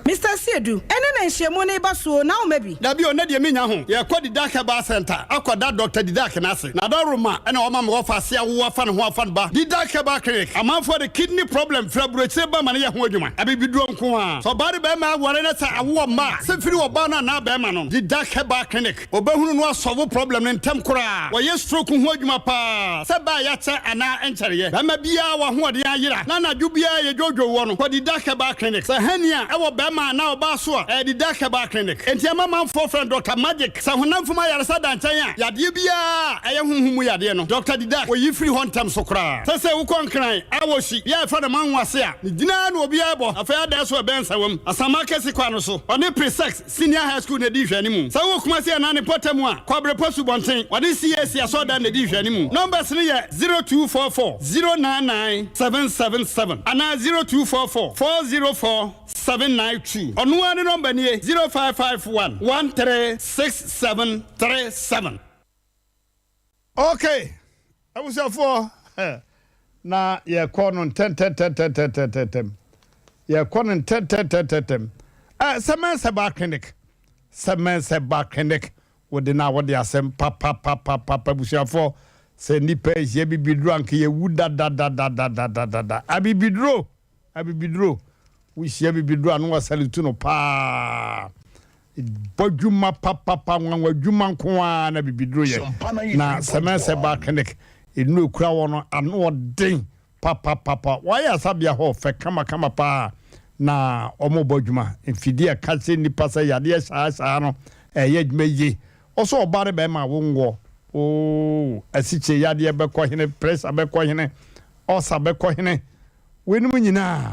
Speaker 18: Mister Asiedu, ɛnɛ na nhyiamu no reba so o, na woma bi?
Speaker 1: Dabi o, nnɛ deɛ mennya ho. Yɛrekɔ Didac Herbal Centre akɔda Doctor Didac no ase. N'adaworoma na wama me wɔfa ase awo afa ne ho afa no ba Didac Herbal Clinic. Amanfoɔ de kidney problem firi aburokyire ba ma no yɛ ho adwuma. Abibiduro nko ara. Sɛ ɔbaa ne barima aware na sɛ awo wɔ mma a, sɛ firi ɔbaa no anaa barima no, Didac Herbal Clinic. Wɔbɛhunu no asɔlvo problem no ntɛm koraa. Wɔyɛ stroke ho adwuma paa, sɛ ɛbaa yɛakyɛ anaa ɛnkyɛreɛ. Bɛrima biara w'ahoɔden ayera na anadwo biara yɛdwoodwoo woɔ no, kɔ Didac Herbal Clinic. Sɛ hernia ɛwɔ bɛrima anaa ɔbaa so a, ɛyɛ Didac Herbal Clinic. Enti ɛma manfoɔ frɛ no Doctor Magic. Sɛ honam fam ayaresa da nkyɛn a, yadeɛ biara a ɛyɛ honhom mu yadeɛ no, Doctor Didac ɔyi firi hɔ ntɛm so koraa. Sɛsɛɛ wokɔ Nkran, Awohyi, bea a yɛfrɛ no Manwo ase a, ne gyina ara na obiara bɔ. Afei Adaeso ɛbɛn Nsawam, Asamakɛse kwan no so. Ɔne Presex. Senior High School na edi nhwɛanimu. Sɛ wowɔ Kumasi anaa ne mpɔtam a, kɔ Abrepɔ Subɔnten, wɔne CAC Asɔrdan na edi nhwɛanimu. Numbers no yɛ 0244 099 777 anaa 0244 404 792. Ɔno ara ne nɔmba nie, 0551 136737. Ok abusuafoɔ na yɛkɔ no ntɛntɛntɛntɛntɛntɛm yɛkɔ no ntɛntɛntɛntɛntɛm ɛ sɛmɛnsɛ ba clinic sɛmɛnsɛ ba clinic wode na wode asɛm papapapapa abusuafoɔ sɛ nipa ahyia bibiduro anka yɛwu dadadadadadadada abibiduro Abibiduro, Wohyia bibiduro a na wɔasɛletu no paa. Bɔ dwuma papapa, nwanwa dwuma nko ara na bibiduro yɛ. Na Semens Herbal Clinic nnuro ekura wɔn no ano ɔden papapapa. Wɔayɛ asabea hɔ fɛ kamakama paa na wɔrebɔ adwuma. Mfidie a ɛka kyerɛ nnipa sɛ yadeɛ saa saa no ɛyɛ adwuma yie. Ɔsɛ ɔbaa ne bɛrima a wonwoɔ oo asikyire yadeɛ bɛkɔ hene, pressure bɛkɔ hene, ulcer bɛkɔ hene. Weinom nyinaa,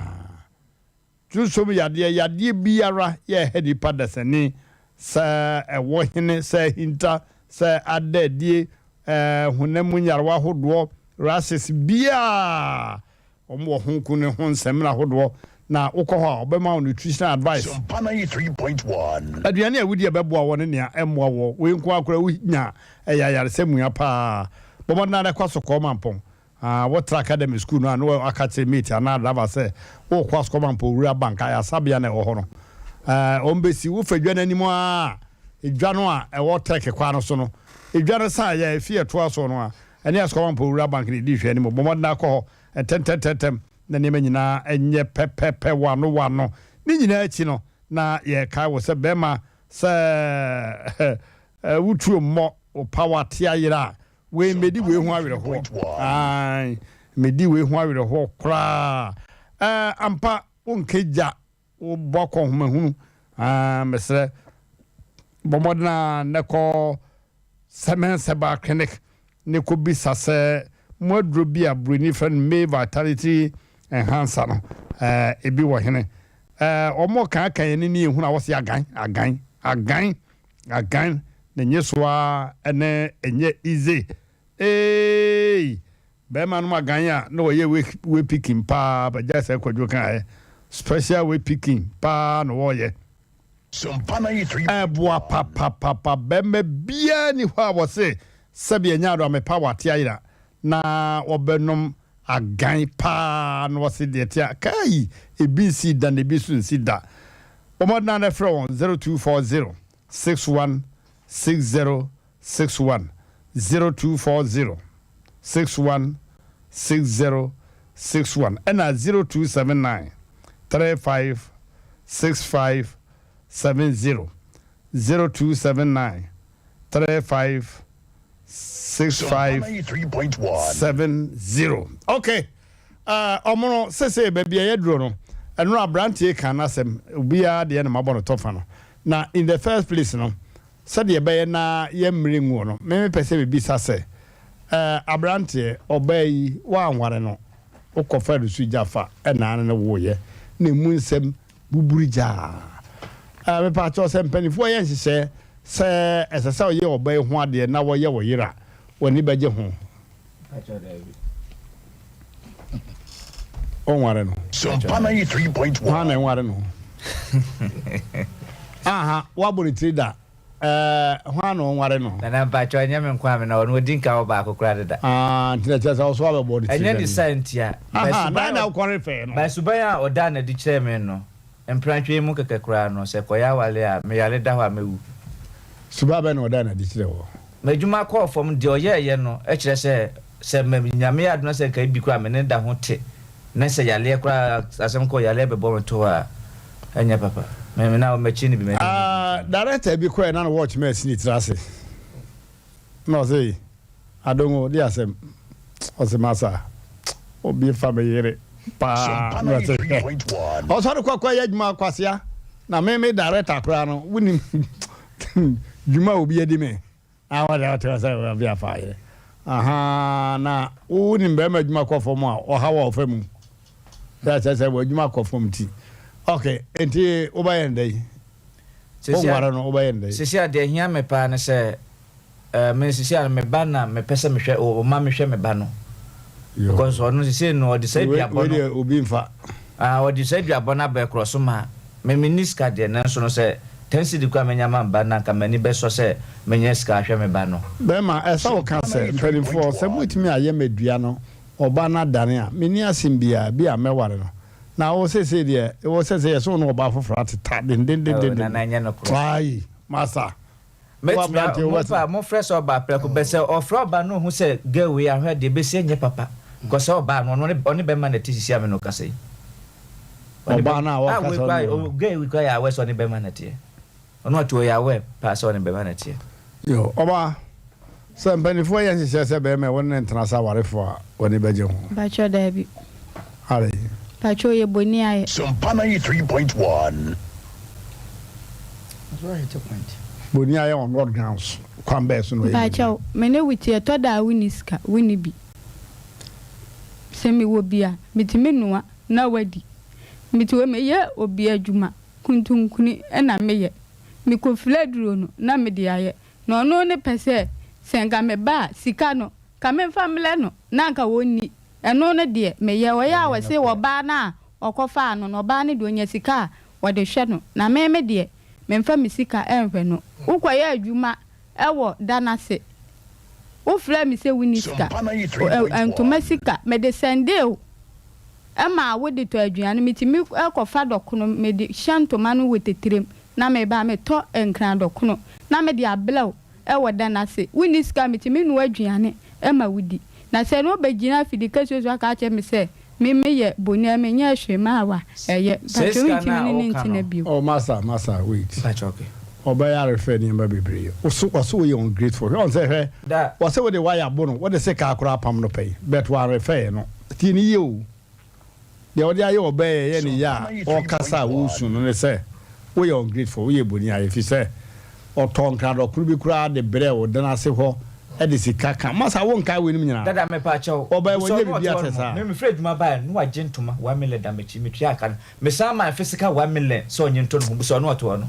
Speaker 1: sunsum yadeɛ, yadeɛ biara yɛ ɛha nipa dasani, sɛ ɛwɔ hene, sɛ ahinta, sɛ ada adie, ɛɛ honam mu nyarewa ahodoɔ, rashes biara, wɔn wɔ ho nku ne ho nsɛmina ahodoɔ, na wokɔ hɔ a wɔbɛma wo nutritional advice.
Speaker 2: Sompa 93.1.
Speaker 1: Aduane a wodi a ɛbɛboa wɔ ne nea ɛmmoa wɔ, wei nko ara koraa wonya a, ɛyɛ ayaresa mua paa. Bɔ mmɔden ara kɔ Asokɔɔ Mampɔn Ah, wotra academy school no a na waka kyerɛ mate anaa driver sɛ worekɔ Asukɔma mpo Owura Bank ayarsabea na ɛwɔ hɔ no. Eh, wɔn bɛsi wo fa dwa no anim a, dwa no a ɛwɔ Turkey kwan no so no, dwa no san yɛ efi ɛtoa soɔ no a, ɛne Asukɔma mpo Owura Bank na ɛdi nhwɛanim. Bɔ mmɔden akɔ hɔ ntɛntɛntɛntɛm na nneɛma nyinaa nyɛ pɛpɛpɛ wano wano. Ne nyinaa akyi no, na yɛrekae wo sɛ bɛrima sɛ wotuo mmɔ wo power te ayera a, Wei medi wei ho awerɛhoɔ. Ae, medi wei ho awerɛhoɔ koraa. Ɛɛ, ampa, wonka gya, wobɔ akɔnhomahunu. Ae, mesrɛ, bɔ mmɔden ara na kɔ Sɛmɛnsɛba Clinic na kɔbisa sɛ mo aduro bi a buroni frɛ no May Vitality Enhancer no, ɛɛ, ebi wɔ hene. Ɛɛ, wɔn kaakae yɛn ani ehunu a wɔse agan, agan, agan. Agan ne nyesoa ne ɛnyɛ easy eei bɛɛma nom agan a na wɔyɛ way picking paa bɛgyae sɛ kwadwo kaeɛ special way picking paa na wɔyɛ ɛboa papapapa bɛɛma biaa ni hɔ a wɔse sɛbi ɛnyɛ ado a mepa wate ayera na wɔbɛnom agan paa na wɔse deɛ te a kai ebi nsi da na ebi nso nsi da. Bɔ mmɔden ara na frɛ wɔn 0240 61 60 61, 0240 61 60 61 ɛna 0279 35 65 70, 0279 35 6570 ok ɔmo no sese baabi a yɛduro no ɛno aberanteɛ kan n'asɛm obiara deɛ na mabɔ no tɔfa no na in the first place no sɛdeɛ ɛbɛyɛ na yɛmmere nguo no me mepɛ sɛ mebisa sɛ Ɛɛ abranteɛ, ɔbaa yi woanware no, wokɔfaa no sugya fa ɛna ne no woeɛ na ɛmu nsɛm buburi gyaa. Ɛɛ mepaakyɛw sɛ mpaninfoɔ yɛ nhyehyɛɛ sɛ ɛsɛ sɛ ɔyɛ ɔbaa yi ho adeɛ na wɔyɛ wo yere a, w'ani bɛgye ho? Wonware no? Hwan na ɛnware no? Aha, woabɔ ne tiri da. Ɛɛ, hwan na ɔnware no?
Speaker 11: Nana mpakyɛw ɛnyɛ me nko a me na ɔno odi nka wɔ baako koraa deda.
Speaker 1: Ah, nti na kyerɛ sɛ ɔso abɛbɔ ne tiri
Speaker 11: Ɛnyɛ ne saa ntia.
Speaker 1: Aha, na na wokɔre fɛɛ no.
Speaker 11: By suban a ɔdaa no adi kyerɛɛ me no, mprantwe yi mu kɛkɛ koraa no, sɛ kɔyɛ awale a, me yare da hɔ a mɛwu.
Speaker 1: Suban bɛn na ɔdaa no adi kyerɛɛ wo?
Speaker 11: M'adwuma kɔɔ fam, deɛ ɔyɛɛyɛ no kyerɛ sɛ, sɛ me Nyame yɛ adom na sɛ nka ebi koraa me ne da ho te, ne sɛ yareɛ koraa asɛm kɔ yareɛ bɛbɔ me to hɔ a, ɛnyɛ papa. Me me na m'akyi no bi m'ani.
Speaker 1: Ah, director bi kɔɛ na ne watch ma asi ne tiri ase. Na ɔse, Adongo, de asɛm. Ɔse, masa, obi fa me yere paa. Na ɔse, hwɛ. Ɔsɔre kɔ kɔ yɛ adwuma kwasea. Na me me director koraa no, wonim dwuma a obi adi me. Na wɔde ɔte hɔ sɛ obi afa yere. Ahaa, na wonim bɛrima adwuma kɔ fam a, ɔhaw a ɔfa mu. Sɛ kyerɛ sɛ w'adwuma kɔ fam nti. Ok, nti wobɛyɛ no dɛn? Wonware no, wobɛyɛ no dɛn?
Speaker 11: Sisi a deɛ ɛhia me paa ne sɛ, eh, me sisi a me ba na mepɛ sɛ mehwɛ, ɔma mehwɛ me ba no. Because ɔno sisi no ɔde saa aduabɔ no.
Speaker 1: Wei deɛ obi nfa.
Speaker 11: Ah, ɔde saa aduabɔ no aba ɛkorɔ so ma me. Menni sika deɛ, nanso no sɛ ten cedi koraa menya ma me ba no a, anka m'ani bɛsɔ sɛ menya sika ahwɛ me ba no.
Speaker 1: Bɛrima, ɛsɛ woka sɛ, Mpanimfoɔ, sɛ mobɛtumi ayɛ me dua no ɔba no adane a, menni asɛm biara, bi a mɛware no. Na wo seesei deɛ, wo seesei yɛse wo ne ɔbaa foforɔ ateta
Speaker 11: Oh,
Speaker 1: dendendenden.
Speaker 11: Nana, ɛnyɛ nokorɛ.
Speaker 1: Ayi, masa. Wo
Speaker 11: Mɛtumi a,
Speaker 1: aberanteɛ, wo
Speaker 11: momfa,
Speaker 1: bɛte.
Speaker 11: mofrɛ sɛ ɔbaa prɛko pɛ, sɛ ɔfrɛ ɔbaa no ɔhu sɛ girl wei ahwɛ deɛ ɛbɛsi ɛnyɛ papa, because sɛ ɔbaa no, ɔno ne, ɔne bɛrima na ɛte sisi a me ne wo kasa yi. Ɔne
Speaker 1: Ɔbaa
Speaker 11: bɛ,
Speaker 1: no a
Speaker 11: ah,
Speaker 1: wɔka
Speaker 11: wei
Speaker 1: sɛ ɔne
Speaker 11: koraa,
Speaker 1: bɛrima.
Speaker 11: o, girl wei koraa yɛ aware sɛ ɔne bɛrima na ɛteɛ. Ɔno ɔte ɔyɛ aware paa sɛ ɔne bɛrima na ɛteɛ.
Speaker 1: Yo, ɔbaa, sɛ mpaninfoɔ yɛ nhyehyɛɛ sɛ bɛrima ɛwɔ ne no ntena sɛ awarefoɔ a, w'ani bɛgye ho?
Speaker 12: Mpakyɛw daabi.
Speaker 1: Adɛn?
Speaker 12: Mpakyɛw yɛ boni ayɛ.
Speaker 2: Sompa 93.1.
Speaker 1: Boni ayɛ on what grounds? Kwan bɛɛ so na ɔyɛ boni ayɛ?
Speaker 12: Mpakyɛw, me ne wo te ɛtɔ da a wonni sika, wonni bi. Sɛ mewɔ bi a, metumi noa na wadi. Mete hɔ meyɛ obi adwuma, kuntunkuni na meyɛ. Mekɔfiri aduro no na mede ayɛ. Na ɔno ne pɛ sɛ, sɛ nka meba a, sika no, nka memfa mmrɛ no na nka ɔnni. Ɛno no deɛ, meyɛ. Ɔyɛ a ɔse ɔbaa no a ɔkɔfaa no no, ɔbaa no deɛ ɔnya sika a ɔde hwɛ no. Na me me deɛ, memfa me sika nhwɛ no. Wokɔyɛ adwuma wɔ da no ase, wofrɛɛ me sɛ wonni sika, ntoma sika, mede sɛndee wo ma wode tɔ aduane. Metumi kɔfa dɔkono, mede hyɛ ntoma no wɔ teterem na meba a, metɔ nkran dɔkono na mede abrɛ wo wɔ da no ase. Wonni sika a, metumi noa aduane ma wodi. Na sɛ na ɔbɛgyina afidi kɛseɛ so aka akyerɛ me sɛ me meyɛ boni a, menyɛɛ hwee maa wo a, ɛyɛ.
Speaker 11: Sɛ
Speaker 12: Mpakyɛ
Speaker 11: sika no
Speaker 12: wontumi
Speaker 11: a
Speaker 12: ne no
Speaker 11: woka
Speaker 12: ntena
Speaker 11: no.
Speaker 12: bio.
Speaker 1: Oh masa masa wait.
Speaker 11: Mpakyɛ okay.
Speaker 1: Ɔbɛyɛ arefɛ nneɛma bebree. Ɔso ɔse woyɛ ungrateful. Hwɛ ɔnsɛ hwɛ.
Speaker 11: Da.
Speaker 1: Ɔse wode wire bo no wode sekaa koraa apam no pɛn but wanrefɛ no. Tie no yie o. Deɛ ɔde ayɛ ɔbaa yi a ɛyɛ ne ya a ɔrekasa a ɔresu no ne sɛ, Woyɛ ungrateful, woyɛ boniayɛ, ɛfiri sɛ ɔtɔɔ nkradɔkono bi koraa de brɛɛ wo dan ase hɔ de sika ka. Masa wonkae weinom nyinaa?
Speaker 11: Dada mepakyɛw,
Speaker 1: Ɔbaa yi
Speaker 11: bisa
Speaker 1: wanyɛ
Speaker 11: ɔno a
Speaker 1: biribi
Speaker 11: ɔte hɔ
Speaker 1: ate
Speaker 11: no
Speaker 1: saa.
Speaker 11: Me mefiri adwuma baeɛ no na wagye ntoma 1 million da m'akyi, metuaa ka no. Mesan maa mfe sika 1 million sɛ ɔnye ntɔ ne ho, bisa ɔno a ɔte hɔ no.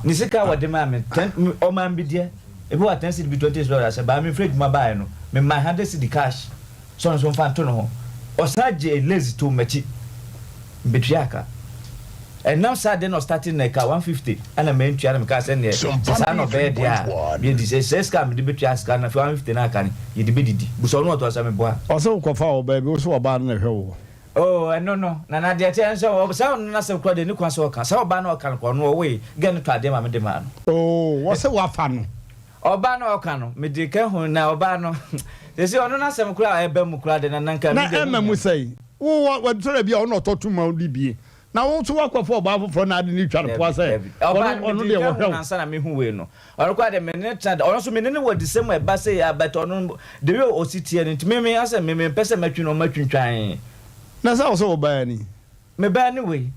Speaker 11: Ne sika a wɔde maa me, ten, ɔmaa me bi deɛ, ebi wɔ a 10 cedi bi 20 cedi ɔde ahyɛ, baa mefiri adwuma baeɛ no, memaa 100 cedi cash. Sɛ ɔno nso mfa nto ne ho. Ɔsan gyee lazy too m'akyi. Mebetuaa ka. Ɛnam saa de na ɔstartee no ɛka 150 ɛna mantua na mekaa sɛ neɛ sɛ saa na ɔbɛyɛ deɛ a yɛdi sɛ sɛ sika a mede bɛtua sika no afei 150 no aka no yɛde bɛdidi. Busa ɔno ɔtɔ sɛ meboa.
Speaker 1: Ɔsɛ wo kɔfa ɔbaa bi wo so ɔbaa no na ɛhwɛ woɔ.
Speaker 11: Oh ɛno no Nana deɛ ɛteɛ ne sɛ ɔ saa ɔno n'asɛm koraa deɛ ɛni kwan sɛ ɔka saa ɔbaa no a ɔka no koraa ɔno ɔwoe girl no tɔ adeɛ ma me de maa no.
Speaker 1: Oh wɔse wafa no.
Speaker 11: Ɔbaa no a ɔka no, mede ka hu na ɔbaa no, seesei ɔno n'asɛm koraa a ɛba mu koraa de, na na nka
Speaker 1: Na
Speaker 11: me deɛ
Speaker 1: ɛmma mu
Speaker 11: ho hia.
Speaker 1: sɛn? Wo wɔ, wɔ, sɛdeɛ bi a ɔno na ɔtɔ tom ma wode bie, na wo nso woakɔfa ɔbaa foforɔ na ade no retwa no poa
Speaker 11: Dabi,
Speaker 1: sɛ
Speaker 11: dabi. Ɔbaa
Speaker 1: ɔno,
Speaker 11: no,
Speaker 1: ɔno
Speaker 11: mede
Speaker 1: deɛ
Speaker 11: ka
Speaker 1: wɔhwɛ
Speaker 11: hu
Speaker 1: wo.
Speaker 11: ansa na mehu wei no. Ɔno koraa deɛ, me ne no tena da, ɔno nso me ne no wɔ the same ɛba sei a, but ɔno, the way ɔsi teɛ no nti, me, me, asɛ me, mempɛ sɛ mɛtwe no, matwintwan.
Speaker 1: Na sɛ wo sɛ wo baa ni?
Speaker 11: Me baa ni wei.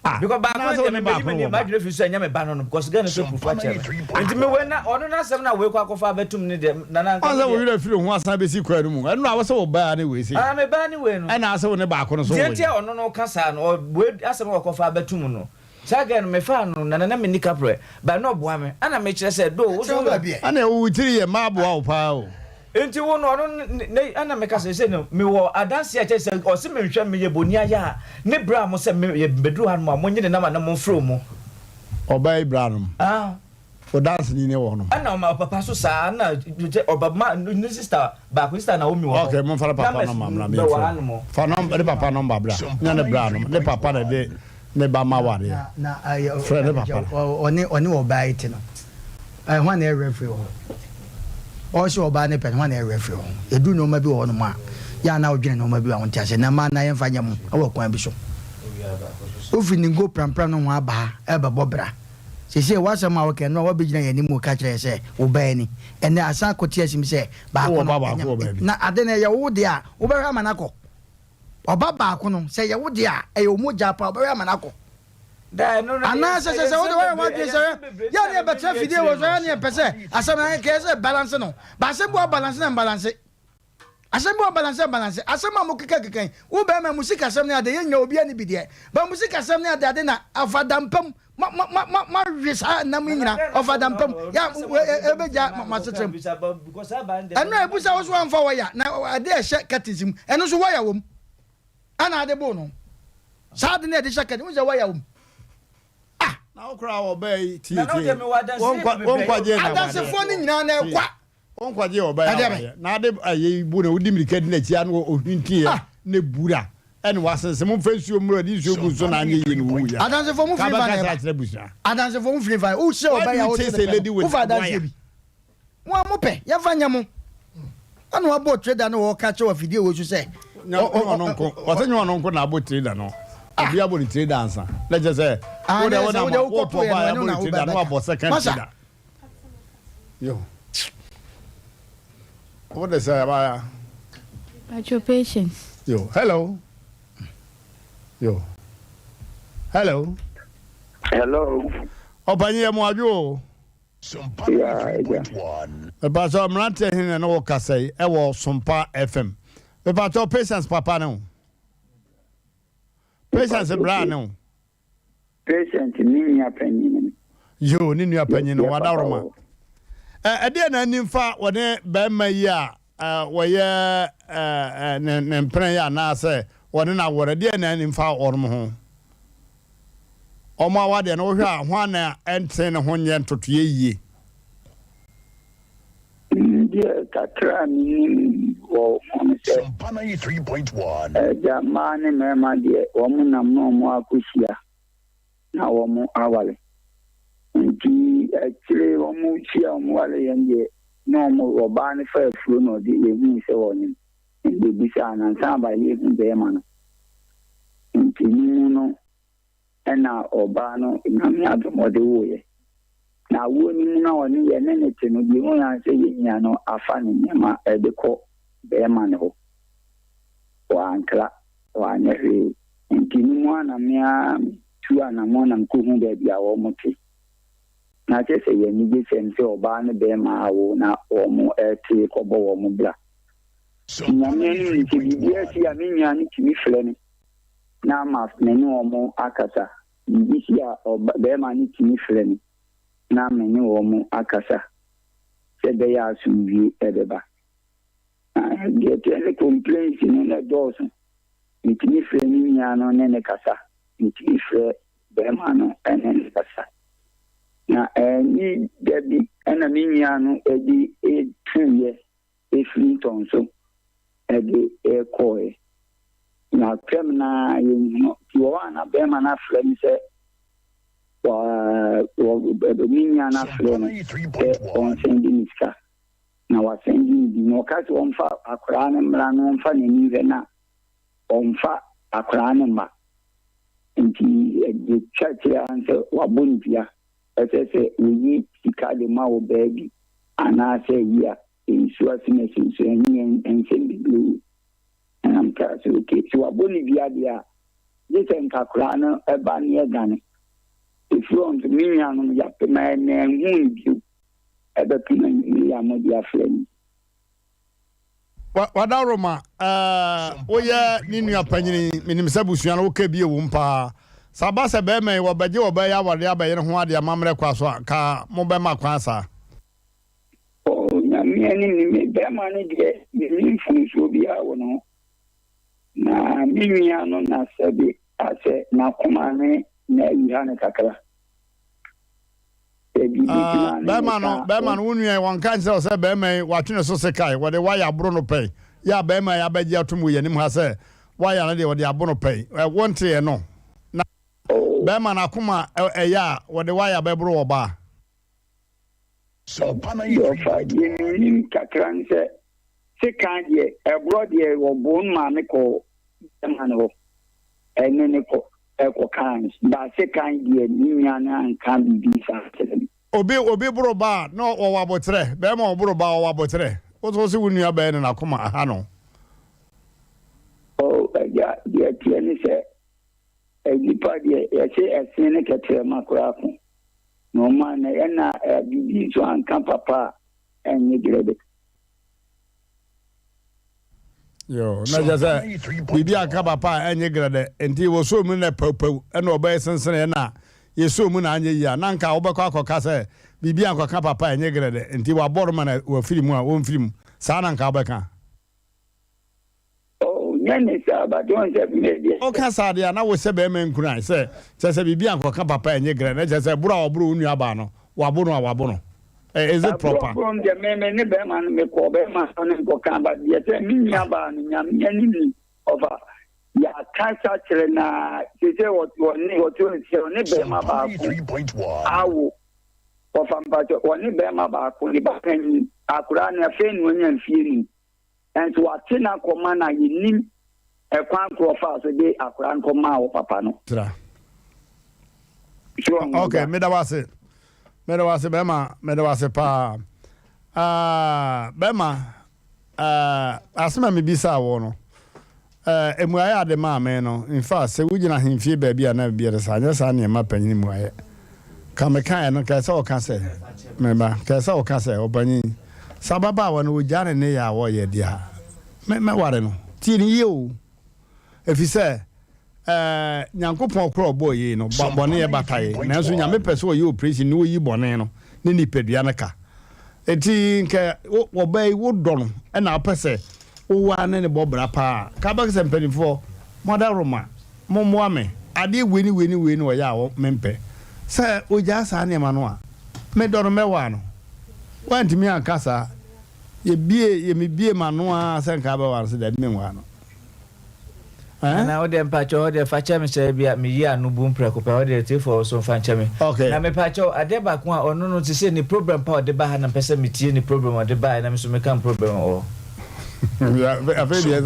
Speaker 1: Ah,
Speaker 11: Because baako
Speaker 1: anaasɛ
Speaker 11: no
Speaker 1: wo
Speaker 11: deɛ
Speaker 1: ne
Speaker 11: me meyi
Speaker 1: baako no
Speaker 11: m'ani
Speaker 1: wɔ ba?
Speaker 11: m'adwene firi so ɛnyɛ me ba no no because girl no so proof akyerɛ me. Nti me wei na ɔno n'asɛm na wei kɔ akɔfa abɛtum ne deɛ nana nka
Speaker 1: Ɔn
Speaker 11: me
Speaker 1: sɛ wo
Speaker 11: deɛ.
Speaker 1: werɛ firi ho asan bɛsi kwan no mu. Ɛno a wo sɛ wo baa ne wei sei.
Speaker 11: Ah me baa ne wei no.
Speaker 1: Ɛna asɛ wo ne baako no so
Speaker 11: Deɛ
Speaker 1: wɔ
Speaker 11: nti
Speaker 1: yi.
Speaker 11: a ɔno no ka saa no ɔ wei asɛm a ɔkɔfa abɛtum no saa girl no me faa no nana na menni kaprɛ but na ɔboa me ɛna mekyerɛ sɛ though wo so woyɛ.
Speaker 1: Ɛna wo tiri yɛ mmaa boa wo paa o.
Speaker 11: Nti wo no ɔno ne ne ɛna meka sɛ sɛ no mewɔ adanseɛ a kyerɛ sɛ ɔse menhwɛ meyɛ boni ayɛ a ne bra mo sɛ me yɛ bɛduru ha nom a monye ne nama na momfrɛ ɔmu.
Speaker 1: Ɔbaa yi bra nom.
Speaker 11: Ah.
Speaker 1: Ɔdanseni ne wɔ nom.
Speaker 11: Ɛna ɔma papa so saa na kyɛ ɔba ma ne sister baako sister Naomi wɔ hɔ.
Speaker 1: Okay momfa ne papa
Speaker 11: Numbers
Speaker 1: nɔmba mmra
Speaker 11: bɛwɔ
Speaker 1: memfrɛ
Speaker 11: ha
Speaker 1: no.
Speaker 11: nom.
Speaker 1: Fa nɔmba ne papa nɔmba bra. Nya ne bra nom ne papa na ɛde ne ba ma awareɛ.
Speaker 5: Na ɛyɛ
Speaker 1: Frɛ ne papa no.
Speaker 5: ɔne ɔne ɔbaa yi te no ɛɛ hwan na ɛyɛ referee wɔ hɔ ɔsɛ ɔbaa ne pɛ no hwan na ɛyɛ referee wɔ hɔ yɛdu nneɛma bi wɔ hɔ nom a yɛ a na wodwene nneɛma bi a wonte ase na mmaa na yɛmfa nyɛ mo ɛwɔ kwan bi so wofiri ne nko prampram no ho aba ha ɛbɛbɔ bra sese w'asɛm a wɔkɛ no a wabɛgyina yɛn anim ka kyerɛ sɛ wo baa ni ɛnɛ asan akɔte asim sɛ baako
Speaker 1: Wowɔ
Speaker 5: no
Speaker 1: ba baako wɔ
Speaker 5: ɛnyɛ
Speaker 1: baabi.
Speaker 5: na ade no ɛyɛ wo deɛ a wobɛhwɛ ama no akɔ Ɔba baako no, sɛ ɛyɛ wo deɛ a, ɛyɛ wo mogya paa, wobɛwe ama no akɔ. Anaasɛ sɛ sɛ wode woayɛ w'adwene sɛ yɛ ne yɛbɛtena fidie wɔ so, yɛ ne yɛpɛ sɛ asɛm no kɛyɛ sɛ balance no, ba asɛm bi wɔ balance na mbalance. Asɛm bi wɔ balance na mbalance. Asɛm a mokeka keka yi, wo bɛrima mu sikasɛm ne ade, yɛn nyinaa obiara ne bi deɛ, ba mu sikasɛm ne ade ade na afa dampam ma ma ma ma ma we saa nam yi nyinaa ɔfa dampam ya ɛbɛgya mo asetra mu. Ɛno a ebusa wo so amfa wɔya na ade a ɛhyɛ curtains mu ɛno nso wɔya wɔ mu ɛna ade bo no saa ade na ɛde hyɛ curtain wo sɛ wɔya wɔ mu.
Speaker 1: Ah! Na wo koraa wɔ bɛɛ yi tie tie wɔn nkwagye na
Speaker 5: adansefoɔ no nyinaa na ɛkwa.
Speaker 1: Wɔn nkwagye wɔ bɛɛ awadeɛ na ade ayɛ bu na wodi mirika di n'akyi ano ohwinti yɛ ne bura ɛna wasense mo nfa nsuo mmura di nsuo gu nso na anyɛ yie na owu yɛ.
Speaker 5: Adansefo mo firi fa na ɛba. Adansefo mo firi fa. O sɛ ɔbɛ yɛ o te ne pɛ no. Wofa adanseɛ bi. Mo a mo pɛ yɛnfa nyɛ mo. Ɛna wabɔ trader no wɔka kyerɛ wɔ afidie wɔ so sɛ.
Speaker 1: Nyɛ ɔno nko ɔsɛ nyɛ ɔno nko na abɔ trader no. Obi abɔ ne trader ansa. Na kyerɛ sɛ wo deɛ wo na wopɔ ba a abɔ ne trader na wabɔ second trader. Yo. Wo de sɛ abaya.
Speaker 12: Pacho patience.
Speaker 1: Yo, hello. Yo. Hello.
Speaker 13: Hello.
Speaker 1: Ɔpanyin yɛ mo adwo o.
Speaker 13: Yeah, ɛgya.
Speaker 1: Mepatɔ mmeranteɛ he na ne wo kasa yi ɛwɔ Sompa FM. Mepatɔ patience papa ne wo. Patience bra ne wo.
Speaker 13: Patient ne nua panyin no.
Speaker 1: Yoo, ne nua panyin no, wadaworoma. Ɛdeɛ na anim fa wɔne barima yi a wɔyɛ ne ne mpena yi anaasɛ wɔne no awɔre, ɛdeɛ na anim fa wɔn ho? Wɔn awadeɛ no, wohwɛ a, hwan na ɛnte ne ho nyɛ ntotoeɛ yie?
Speaker 13: Deɛ kakra a menim wɔ ho ne sɛ, agya mmaa ne mmarima deɛ wɔn nam na wɔn akɔhyia na wɔn aware. Nti akyire wɔn hyia wɔn ware yɛn deɛ na wɔn ɔbaa no fa afuro na ɔde yɛhuu sɛ ɔnyem. Ɛna yɛbisaa no ansa aba yɛhu barima no. Nti ne mu no Ɛna ɔbaa no Nyame adom ɔde woeɛ. Na awoɔ no mu no a ɔne yɛne no te no deɛ ɛhu ara ne sɛ yɛn nua no afa ne nneɛma de kɔ barima no hɔ. Wankra, wanyɛ hwee. Nti no mu ara na me ara metuu anamɔn na mekɔhuu baabi a wɔte. Na kyerɛ sɛ yɛ anigyesɛm sɛ ɔbaa ne barima awo na wɔte rekɔbɔ wɔn bra. Nti Nyame anim no sɛ biribiara si a me nua no tumi frɛ me. na ma me ne wɔn akasa. Biribi si a, ɔba, barima no tumi frɛ me na me ne wɔn akasa sɛ ɛbɛyɛ a asomdwie bɛba. Na deɛ ɛteɛ ne complaints no na ɛdɔɔso. Metumi frɛ me nua no ne no kasa, metumi frɛ barima no ne no kasa. Na ɛnni da bi na me nua no de tuiɛ firi ntɔnso de kɔeɛ. Na twam no ara yɛnhu no. Nti wɔ hɔ a na bɛrima no afrɛ me sɛ me nua no afrɛ no sɛ ɔnsɛnde me sika. Na wasɛnde me bi. Na ɔka sɛ ɔmfa akwaraa no mmra na ɔmfa n'ani nhwɛ na ɔmfa akwaraa no mma. Nti yɛtwa kyerɛ ara sɛ wabɔ no dua. Ɛsɛ sɛ woyi sika de ma wo baabi anaasɛ yi a nsuo asimasi nso ɛne yɛn nsɛm bebree. Ɛna mekaa sɛ okay, sɛ wabɔ ne dua deɛ a, Gye sɛ nkakoraa no ba ne yɛdane. Ɛfiri hɔ nso, me nuanom, yɛapem a manhu no bio. Ɛbɛpem anwummere yi a mode afrɛ me yi.
Speaker 1: Wadaworoma, ɛɛ, woyɛ ne nua panyini, menim sɛ abusua no woka bi wom paa. Sɛ aba sɛ bɛrima yi wɔbɛgye ɔbaa yi awareɛ abɛyere ho adeɛ amammerɛ kwa so a, nka mobɛma kwan saa?
Speaker 13: Oh, Nyame anim ni, me bɛrima no deɛ, menni mfomsoɔ biara wɔ ne ho. Na me nua no na sɛbe asɛ n'akoma ne na ayi ha no kakra. Sɛ biribi
Speaker 1: Ah,
Speaker 13: gyina ne
Speaker 1: bɛrima no,
Speaker 13: nsa
Speaker 1: bɛrima no, wo nua yi, wɔnka nkyerɛ wo sɛ bɛrima yi, watwe ne so sekae, wɔde waya aboro no pɛn. Yɛ a bɛrima yi abɛgye atom wɔ yɛn anim ha sɛ waya no deɛ wɔde abo no pɛn. Ɛ, wonteeɛ no? Na bɛrima no akoma ɛ, ɛyɛ a wɔde waya bɛboro ɔbaa.
Speaker 13: Ɔfa deɛ menim kakra ne sɛ sekan deɛ ɛborɔ deɛ wɔboo no maame kɔɔ bɛrima no hɔ ɛne ne kɔ ɛkɔ kaa no ba sekan deɛ ne nua no anka biribi saa kyerɛ me.
Speaker 1: Obi obi boro ba a na ɔwɔ aboterɛ bɛrima ɔboro ba ɔwɔ aboterɛ wo nso wo se wo nua bɛyɛ no n'akoma aha no.
Speaker 13: Oh agya deɛ ɛteɛ ne sɛ nnipa deɛ yɛse ɛse ne kɛtrɛma koraa ko na ɔma na ɛna biribi nso anka papa a ɛnyɛ dwerɛbɛ.
Speaker 1: Yo, na kyerɛ sɛ biribi anka papa a ɛnyɛ grɛdɛ nti wɔsɔɔ mu na pawpaw ɛna ɔbɛyɛ sensene ɛna yɛsɔɔ mu na anyɛ yie a na nka wobɛkɔ akɔka sɛ biribi ankɔka papa a ɛnyɛ grɛdɛ nti wabɔ no ma na wafiri mu a wɔmfiri mu saa na nka wobɛka.
Speaker 13: Oh, nyɛ ne saa, but wɔn sɛ me deɛ.
Speaker 1: Woka saa deɛ a, na wohyɛ bɛrima nkuran sɛ, kyerɛ sɛ biribi ankɔka papa a ɛnyɛ grɛ, na kyerɛ sɛ boro a ɔboro wo nuabaa no, wabo no a wabo no. Eh, is it proper?
Speaker 13: Aboro boro no deɛ, me me ne bɛrima no, mekɔɔ bɛrima no ne nkɔka, but deɛ sɛ me nuabaa no, Nyame anim ni, ɔfa, yɛakasa kyerɛ na seesei ɔne, ɔte ɔne ɔne bɛrima baako awo, ɔfa mpakyɛ, ɔne bɛrima baako, ne ba panyin, akoraa no afei na wanya mfie num. Nanso wate no akɔma no a yɛnnim ɛkwan korɔ ɔfaa so de akwadaa no kɔmaa wɔ papa no.
Speaker 1: Tra.
Speaker 13: So ɔho
Speaker 1: Okay,
Speaker 13: agya.
Speaker 1: meda wo ase. Meda wo ase bɛrima, meda wo ase paa. Ah, bɛrima, ah, asɛm a mebisaa wo no, eh, mmuaeɛ a de maa me no, in fact, sɛ wogyina ahemfie baabi a na biribi saa, nyɛ saa nneɛma panyin mmuaeɛ. Ka mekaeɛ no, kɛɛ sɛ wɔka sɛ, meba, kɛɛ sɛ wɔka sɛ, ɔpanyin, Sɛ ababaawa no ogyaa ne nneyɛɛ a ɔreyɛ deɛ a, me, mɛware no. Tie no yie o, ɛfiri sɛ, ɛɛ, Nyankopɔn korɔ a ɔbɔɔ yei no, bɔ, bɔne yɛ bata yei. Nanso Nyame pɛ sɛ ɔyɛ operation na ɔyi bɔne no ne nipadua no ka. Enti nka wo, ɔbaa yi wodɔ no ɛna wopɛ sɛ wowaa ne no bɔ bra paa a, ka bɛka sɛ mpanimfoɔ, mo adaworoma, Mommoa me, adeɛ wei ne wei ne wei na ɔyɛ a mempɛ. Sɛ ɔgyaa saa nneɛma no a, medɔ no, mɛwaa no. Woantumi anka saa. Yɛbie, yɛ mebie m'ano ara sɛ nka abɛwaa no sɛ dabi menwaa no. Eh?
Speaker 11: Nana wo deɛ mpakyɛw wo deɛ fa kyɛ me sɛ ebia meyi ano bum prɛko pɛ wo deɛ tiefoɔ wo so mfa nkyɛ me.
Speaker 1: Okay.
Speaker 11: Na mepakyɛw adeɛ baako a ɔno no te sɛ ne problem pa a ɔde ba ha na mpɛ sɛ metie ne problem a ɔde baeɛ na me nso meka me problem wɔ hɔ.
Speaker 1: Afei deɛ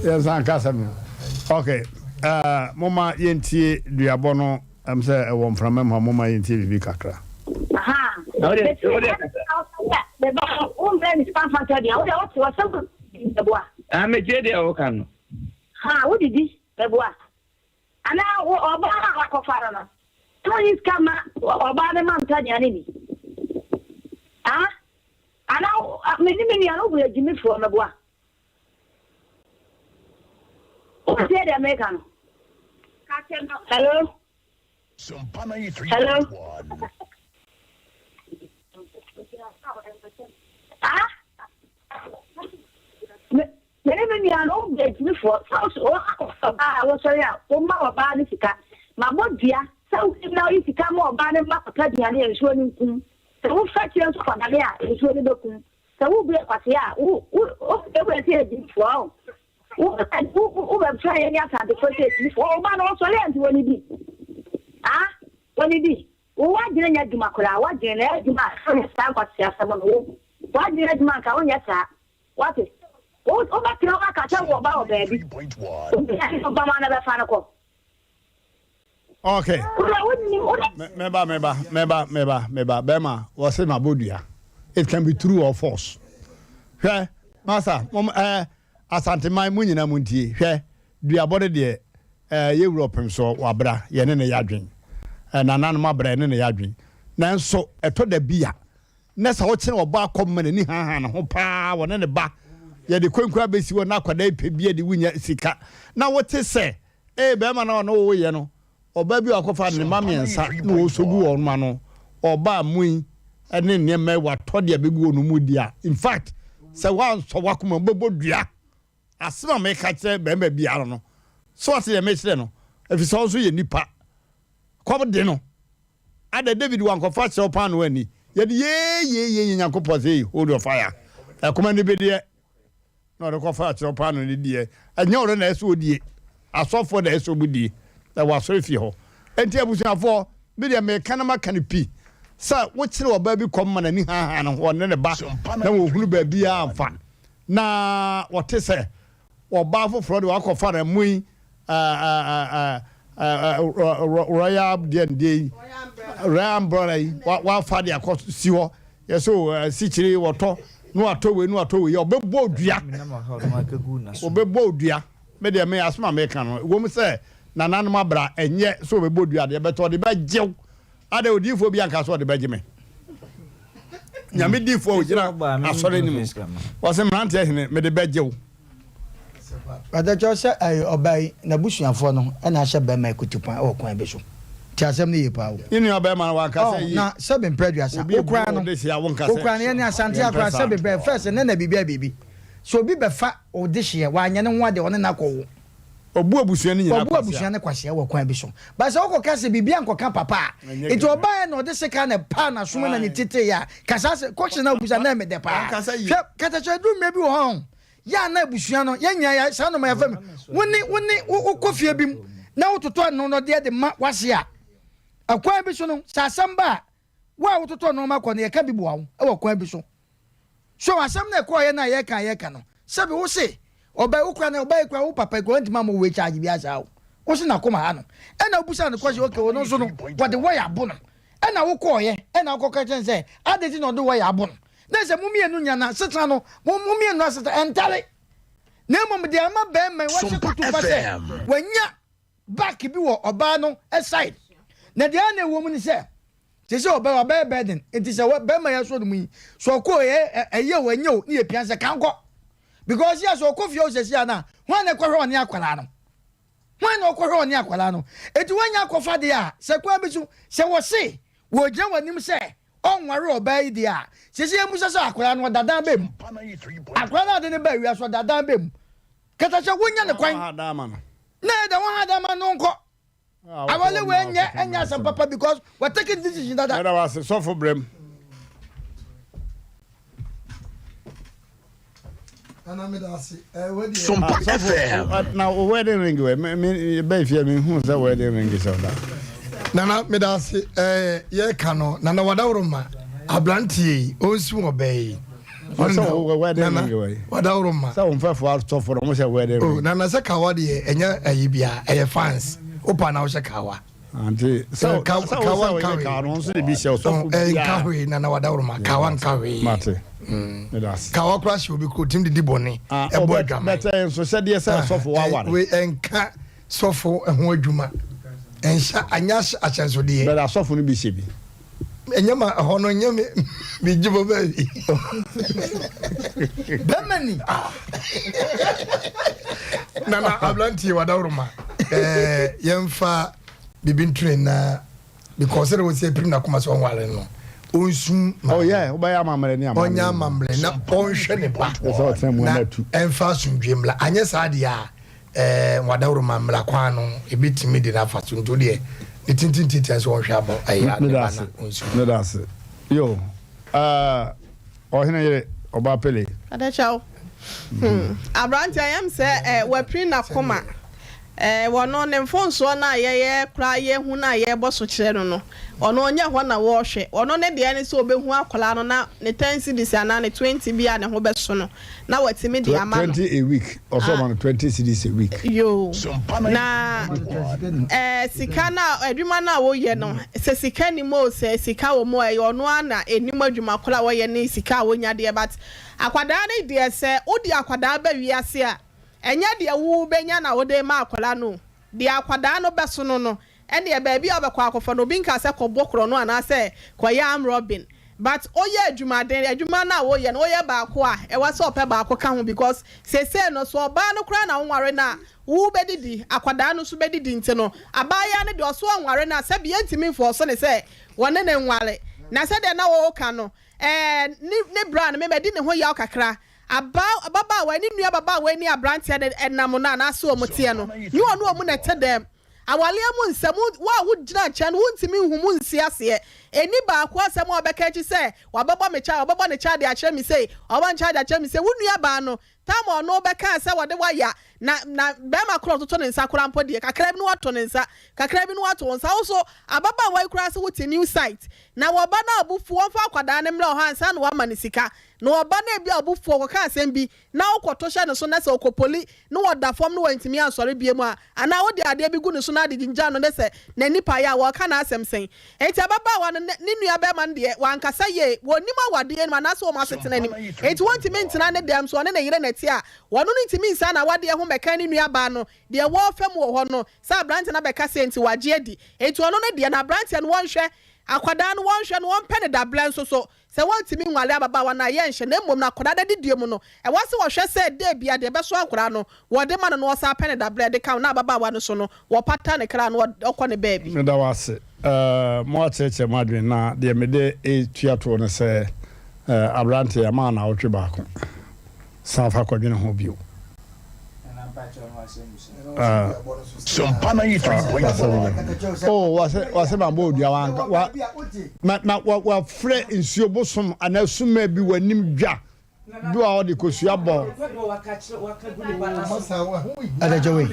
Speaker 1: yɛnsan nka asɛm no. Ok, uh, momma yɛntie duabɔ no, ɛm sɛ ɛwɔ mframa mu ha, momma yɛntie biribi kakra.
Speaker 14: Metie deɛ woka no.
Speaker 15: Wodidi bɛboa anaa ɔbaa no a wakɔfa no no wonyi sika ma ɔbaa no ma ntɔ aduane ni ah Ana me ne me nua no woyɛ gyimifoɔ mɛboa? Wotie deɛ meka no? Hello? Hello? Ah? Me me ne me nua no woyɛ gyimifoɔ sɛ wo ɔbaa a wosɔre a woma ɔbaa no sika mabɔ dua sɛ wonim na woyi sika ma ɔbaa no ma kɔtɔ aduane a nsuo no nkum Sɛ wo fa kyerɛ nso fa dane a, nsuo no bɛkum. Sɛ wo bu yɛ kwasea a, wo wo wo wura sɛ yɛ gyimifoɔ o. Wo wo wo bɛfrɛ yɛn ne asantefoɔ sɛ gyimifoɔ. Wo ba no ɔsɔre a nti wɔne di. Ah, wɔne di. Wo w'adwene nyɛ adwuma koraa. W'adwene na ɛyɛ adwuma a wonyɛ saa nkwasea asɛm no. Wo w'adwene yɛ adwuma nka wonyɛ saa. Wate? Wo wobɛtena hɔ aka sɛ wɔ ba wɔ baabi. Obi a ne ba ma no bɛfa no kɔ.
Speaker 1: Okay. Meba, meba, meba, meba, meba. Bɛma, wɔse ma bɔ dua. It can be true or false. Hwɛ, masa, mom, eh, Asanteman, mo nyina mo ntie. Hwɛ, duabɔ de deɛ. Eh, yɛ wura ɔpem so wabra, yɛne no yɛ adwen. Eh, nananom abra, yɛne no yɛ adwen. Nanso, ɛtɔ da bi a, na sɛ wokyene ɔbaa kɔm ma n'ani haahaa ne ho paa, wɔne ne ba, yɛde kwenkwen abɛsi hɔ na akwadaa yi pɛ bi adi, wonya sika. Na wote sɛ, ee, barima no a ɔne wo woeɛ no, ɔbaa bi a wakɔfa ne mma mmiɛnsa na ɔresɔ gu wɔn ano, ɔbaa mu yi ne nneɛma yi, watɔ de abɛgu wɔn mu di a, in fact, sɛ woansɔ w'akoma mu, wobɛbɔ dua. Asɛm a meka kyerɛ barima biara no, so ɔte deɛ mekyerɛ no? Ɛfiri sɛ ɔno nso yɛ nipa. Kɔm de no. Adɛn, David wankɔfa kyerɛw paanoo anni? Yɛde yee yee yee Nyankopɔn sɛ, Ei, hold your fire. Ɛkɔm ani bedeɛ na ɔde kɔfa kyerɛw paanoo no diɛ. Ɛnyɛ ɔno na ɛsɛ ɔdie. Asɔfoɔ na ɛsɛ ɔmo die wɔ asɔrefie hɔ. Enti abusuafoɔ, me deɛ meka na maka no pi sɛ wokyere ɔbaa bi kɔm ma n'ani haahaa ne ho, ɔne ne ba na wɔhunu baabiara mfa. Na wɔte sɛ ɔbaa foforɔ de wakɔfa no mo yi royal deɛ deɛ yi royal umbrella yi wafa de akɔ si hɔ yɛ so sikyiri wɔtɔ na watɔ wei na watɔ wei ɔbɛbɔ odua ɔbɛbɔ odua me deɛ me asoma meka no wɔm sɛ nananom abra ɛnyɛ sɛ ɔbɛbɔ odua deɛ bɛtɔ ɔde bɛgyew Adɛn, odiyifoɔ bi anka sɛ ɔde bɛgye me? Nyame diyifoɔ a ɔgyina asɔre no mu, ɔse, Mmeranteɛ hene, mede bɛgye wo.
Speaker 5: Ɔdɛkyɛw sɛ ɛyɛ ɔbaa yi n'abusuafoɔ no na ahyɛ bɛrima yi kutupa wɔ kwan bi so. Tie asɛm no yie paa o.
Speaker 1: Ne nua bɛrima no wanka sɛ yie.
Speaker 5: Na sɛbe mprɛ aduasa,
Speaker 1: Obi
Speaker 5: wo koraa
Speaker 1: ebu
Speaker 5: no,
Speaker 1: wo dehye a wonka
Speaker 5: wo
Speaker 1: sɛ
Speaker 5: koraa no yɛne Asante
Speaker 1: yɛmpɛ
Speaker 5: akora
Speaker 1: saa.
Speaker 5: sɛbe mprɛ, first ne na biribi ayɛ biribi. Sɛ obi bɛfa wo dehyeɛ, wanyɛ ne ho adeɛ, ɔne no akɔwo.
Speaker 1: Ɔbu abusua no nyinaa
Speaker 5: Ɔbu
Speaker 1: kwasea.
Speaker 5: abusua no kwasea wɔ kwan bi so. But sɛ wokɔka sɛ biribi ankɔka papa a,
Speaker 1: Ɛnyɛ
Speaker 5: nti
Speaker 1: Ghana.
Speaker 5: ɔbaeɛ na ɔde sekan na ɛpaa n'asom na ne ti teeɛ a, ka saa sɛ, question a wobisa no na ɛyɛ me dɛ paa.
Speaker 1: Wankasa yie.
Speaker 5: Hwɛ, katakyɛ aduru mmerɛ bi wɔ hɔ a, ɔho, yɛ a na abusua no, yɛn nyinaa yɛ, saa nnoɔma yɛfa mu. Wo ne, wo ne, wo, wokɔ fie bi mu na wototɔ anonɔdeɛ de ma w'ase a, ɛkwan bi so no, sɛ asɛm ba a, Wo a wototɔ nnoɔma kɔ no yɛka bi boa wo wɔ kwan bi so. So asɛm no a ɛkɔɔeɛ no a yɛreka a yɛreka no sɛbi wo se ɔbaa wo kura no ɔbaa yi kura wo papa yi kura ɔntumi ammɔ wei charge biara saa o. Wo se n'akoma ha no ɛna wobusaa no question okay ɔno nso no wɔde wɔya abo no ɛna wokɔɔeɛ ɛna wokɔka kyerɛ no sɛ adɛn nti na ɔde wɔya abo no na sɛ mo mmienu nya no asetena no mo mo mmienu asetena ɛntare na mmom deɛ ama bɛrima yi wahyɛ kutu pa sɛ wanya back bi wɔ ɔbaa no side na deɛ na ɛwɔ mu ne sɛ sɛ sɛ ɔbaa wabɛyɛ burden nti sɛ bɛrima yɛ asɔ no mu yi so ɔkɔ ɛyɛ ɛyɛ o ɛnyɛ o ne yɛ pia sɛ kankɔ because yɛ sɛ ɔkɔ fie ɔsɛ si ana hwan na ɛkɔhwɛ ɔne akwadaa no hwan na ɔkɔhwɛ ɔne akwadaa no eti wɔnyɛ akɔfa deɛ a sɛ kwan bi so sɛ wɔse wɔgyina wɔn anim sɛ ɔnware ɔbaa yi deɛ a sɛ sɛ yɛn musa sɛ akwadaa no ɔda dan bɛ mu akwadaa no ade ne ba awia so ɔda dan bɛ mu kata sɛ wonya ne kwan na ɛda wɔn ha dama no nkɔ awale wei nyɛ ɛnyɛ asɛm papa because wɔ take decision dada.
Speaker 1: Mɛda wase sɔfo brɛm.
Speaker 2: Sompa FM.
Speaker 1: Na o wedding ring wɛ me me bɛn fie mi hu sɛ wedding ring sɛ ɔda.
Speaker 6: Nana meda ase ɛɛ yɛ ka no nana wadaworo ma abranteɛ yi ɔnsi wɔ bɛɛ yi.
Speaker 1: Nana
Speaker 6: wadaworo ma.
Speaker 1: Sɛ wɔn fɛfo asɔfo na wɔn hyɛ wedding ring.
Speaker 6: Oh nana sɛ kawa deɛ ɛnyɛ ɛyi bia ɛyɛ fans wopa na wohyɛ kawa.
Speaker 1: Ante sɛ sɛ
Speaker 6: kawa
Speaker 1: nka hwee kawa no nso de bi hyɛ ɔsɔfo
Speaker 6: bia. Nka hwee nana wadaworo ma kawa nka hwee.
Speaker 1: Mate.
Speaker 6: Kawa kora hyɛ obi kuro tim didi bɔne ɛbɔ adwaman.
Speaker 1: Bɛtɛ nso hyɛdeɛ sɛ sɔfo waware.
Speaker 6: Wei ɛnka Sɔfo ho adwuma nhyɛ anyɛ ahyɛnsodeɛ.
Speaker 1: But asɔfo no bi hyɛ bi.
Speaker 6: Ɛnyɛ ma ɛhɔ no nyɛ me me gye bɔ baabi.
Speaker 5: Bɛma ni.
Speaker 6: Nana abranteɛ wadaworoma ɛɛ yɛmfa bibi ntune na because sɛdeɛ wɔsi apirim n'akoma sɛ ɔnware no ɔnsum
Speaker 1: ma oh yeah wobɛyɛ amammerɛ ne
Speaker 6: amammerɛ ɔnyɛ amammerɛ na ɔnhwɛ ne ba na ɛmfa asomdwe mmla anyɛ saa deɛ a ɛɛ wadaworo ma mmla kwan no ebetumi de n'afa so nti deɛ ne tintintintia sɛ ɔnhwɛ abɔ ɛyɛ ne ba na ɔnsum
Speaker 1: meda ase yo ɛɛ ɔhene yere ɔba pele
Speaker 7: adekyɛw hmm aberanteɛ yɛm sɛ ɛ wapiri n'akoma Ɛɛ, ɔno, ne mfomsoɔ no a yɛyɛ koraa yɛhu no a yɛrebɔ so kyerɛ no no, ɔno ɔnyɛ hɔ na wɔrehwɛ. Ɔno ne deɛ ne sɛ ɔbɛhu akwadaa no na ne ten cedis anaa ne 20 bi a ne ho bɛso no na watumi de ama no.
Speaker 1: 20 a week, ɔsɛ ɔma no 20 cedis a week.
Speaker 7: Yoo, na ɛɛ sika no a, adwuma no a woyɛ no, sɛ sika nni mu o, sɛ sika wɔ mu o, ɛyɛ ɔno ara na ɛnim adwuma korɔ a wɔyɛ ne sika a wɔnya deɛ but akwadaa no deɛ sɛ wode akwadaa ba wiase a, Ɛnyɛ deɛ wo bɛnya na wode rema akwadaa no o. Deɛ akwadaa no bɛsono no, ɛnneɛ baabi a wobɛkɔ akɔfa no, obi nkaa sɛ kɔbɔ korɔno anaasɛ kɔyɛ arm robbing. But woyɛ adwumaden, adwuma no a woyɛ no, woyɛ baako a, ɛwɔ sɛ ɔpɛ baako ka ho because seesei no, sɛ ɔbaa no koraa na wonware no a, wobɛdidi, akwadaa no nso bɛdidi nti no, abaayewa no deɛ ɔso ɔnware no a, sɛbi yɛntumi nfɔɔso no sɛ wɔne no nware. Na sɛdeɛ na woka no, ɛɛ, ne, ne bra no, me madi ne ho yaw kakra. Aba, ababaawa yi, ne nua ababaawa yi ne aberanteɛ no nam no anaasɛ wɔn teɛ no, nyɛ ɔne wɔn na ɛte dɛm. Awareɛ mu nsɛm, wo a wogyina nkyɛn no, wontumi nhu mu nsi aseɛ. Ɛnni baako asɛm a ɔbɛka akyi sɛ, wabɛbɔ me kyɛ, wabɛbɔ ne kyɛ de akyerɛ me sei, wabɔ ne kyɛ de akyerɛ me sei. Wo nuabaa no, tam a ɔno bɛkaa sɛ wɔde wo aya, na, na barima korɔ ɔtoto ne nsa koraa mpo deɛ, kakra bi na wato ne nsa, kakra bi na wato wo nsa. Wo nso, ababaawa yi koraa se wote new site, na wɔba no a bo fu, wɔmfa akwadaa no mmrɛ wo hɔ ansa na woama no sika. Na ɔba no ebia ɔbo fuw, ɔkɔka asɛm bi, na wokɔto hyɛ ne so na sɛ ɔkɔpoli na ɔda fam na wantumi ansɔre bio a, anaa wode adeɛ bi gu ne so na ade gyingyan no ne sɛ n'ani pae a, wɔreka n'asɛm sɛn? Enti ababaawa no ne ne nuabarima no deɛ, wɔankasa yie. Wɔnnim awadeɛ anim anaasɛ wɔn asetena anim. Enti wɔntumi ntena ne dɛm. So ɔne ne yere na ɛte a, wɔno no ntumi nsan n'awadeɛ ho mmɛka ne nuabaa no deɛ wɔrefa mu wɔ hɔ no sɛ aberanteɛ no abɛka sei nti wagye adi. Enti ɔno no deɛ, na aberanteɛ no wɔnhwɛ akwadaa no, wɔnhwɛ no, wɔmpɛ no dabrɛ nso so. Sɛ wɔntumi nware ababaawa no a, yɛnhyɛ, na mmom no akwadaa no adidie mu no, ɛwɔ sɛ wɔhwɛ sɛ da biara deɛ ɛbɛso akwadaa no, wɔde ma no na wɔsan pɛ no dabrɛ de ka ho, na ababaawa no nso no, wɔpata ne kra na ɔkɔ ne baabi.
Speaker 1: Meda wo ase. Moakyerɛkyerɛ mo adwene, na deɛ mede retua toɔ ne sɛ, aberanteɛ, yɛama wo nnawɔtwe baako. San fa kɔdwene ho bio.
Speaker 2: Sompa 93.1.
Speaker 1: Oh, wɔsɛ wɔsɛ ma bɔ odua wanka wa ma ma wa wafrɛ nsuo bosom anaa suma bi w'anim dwa bi wa ɔde kosua bɔ.
Speaker 5: Adagya wei.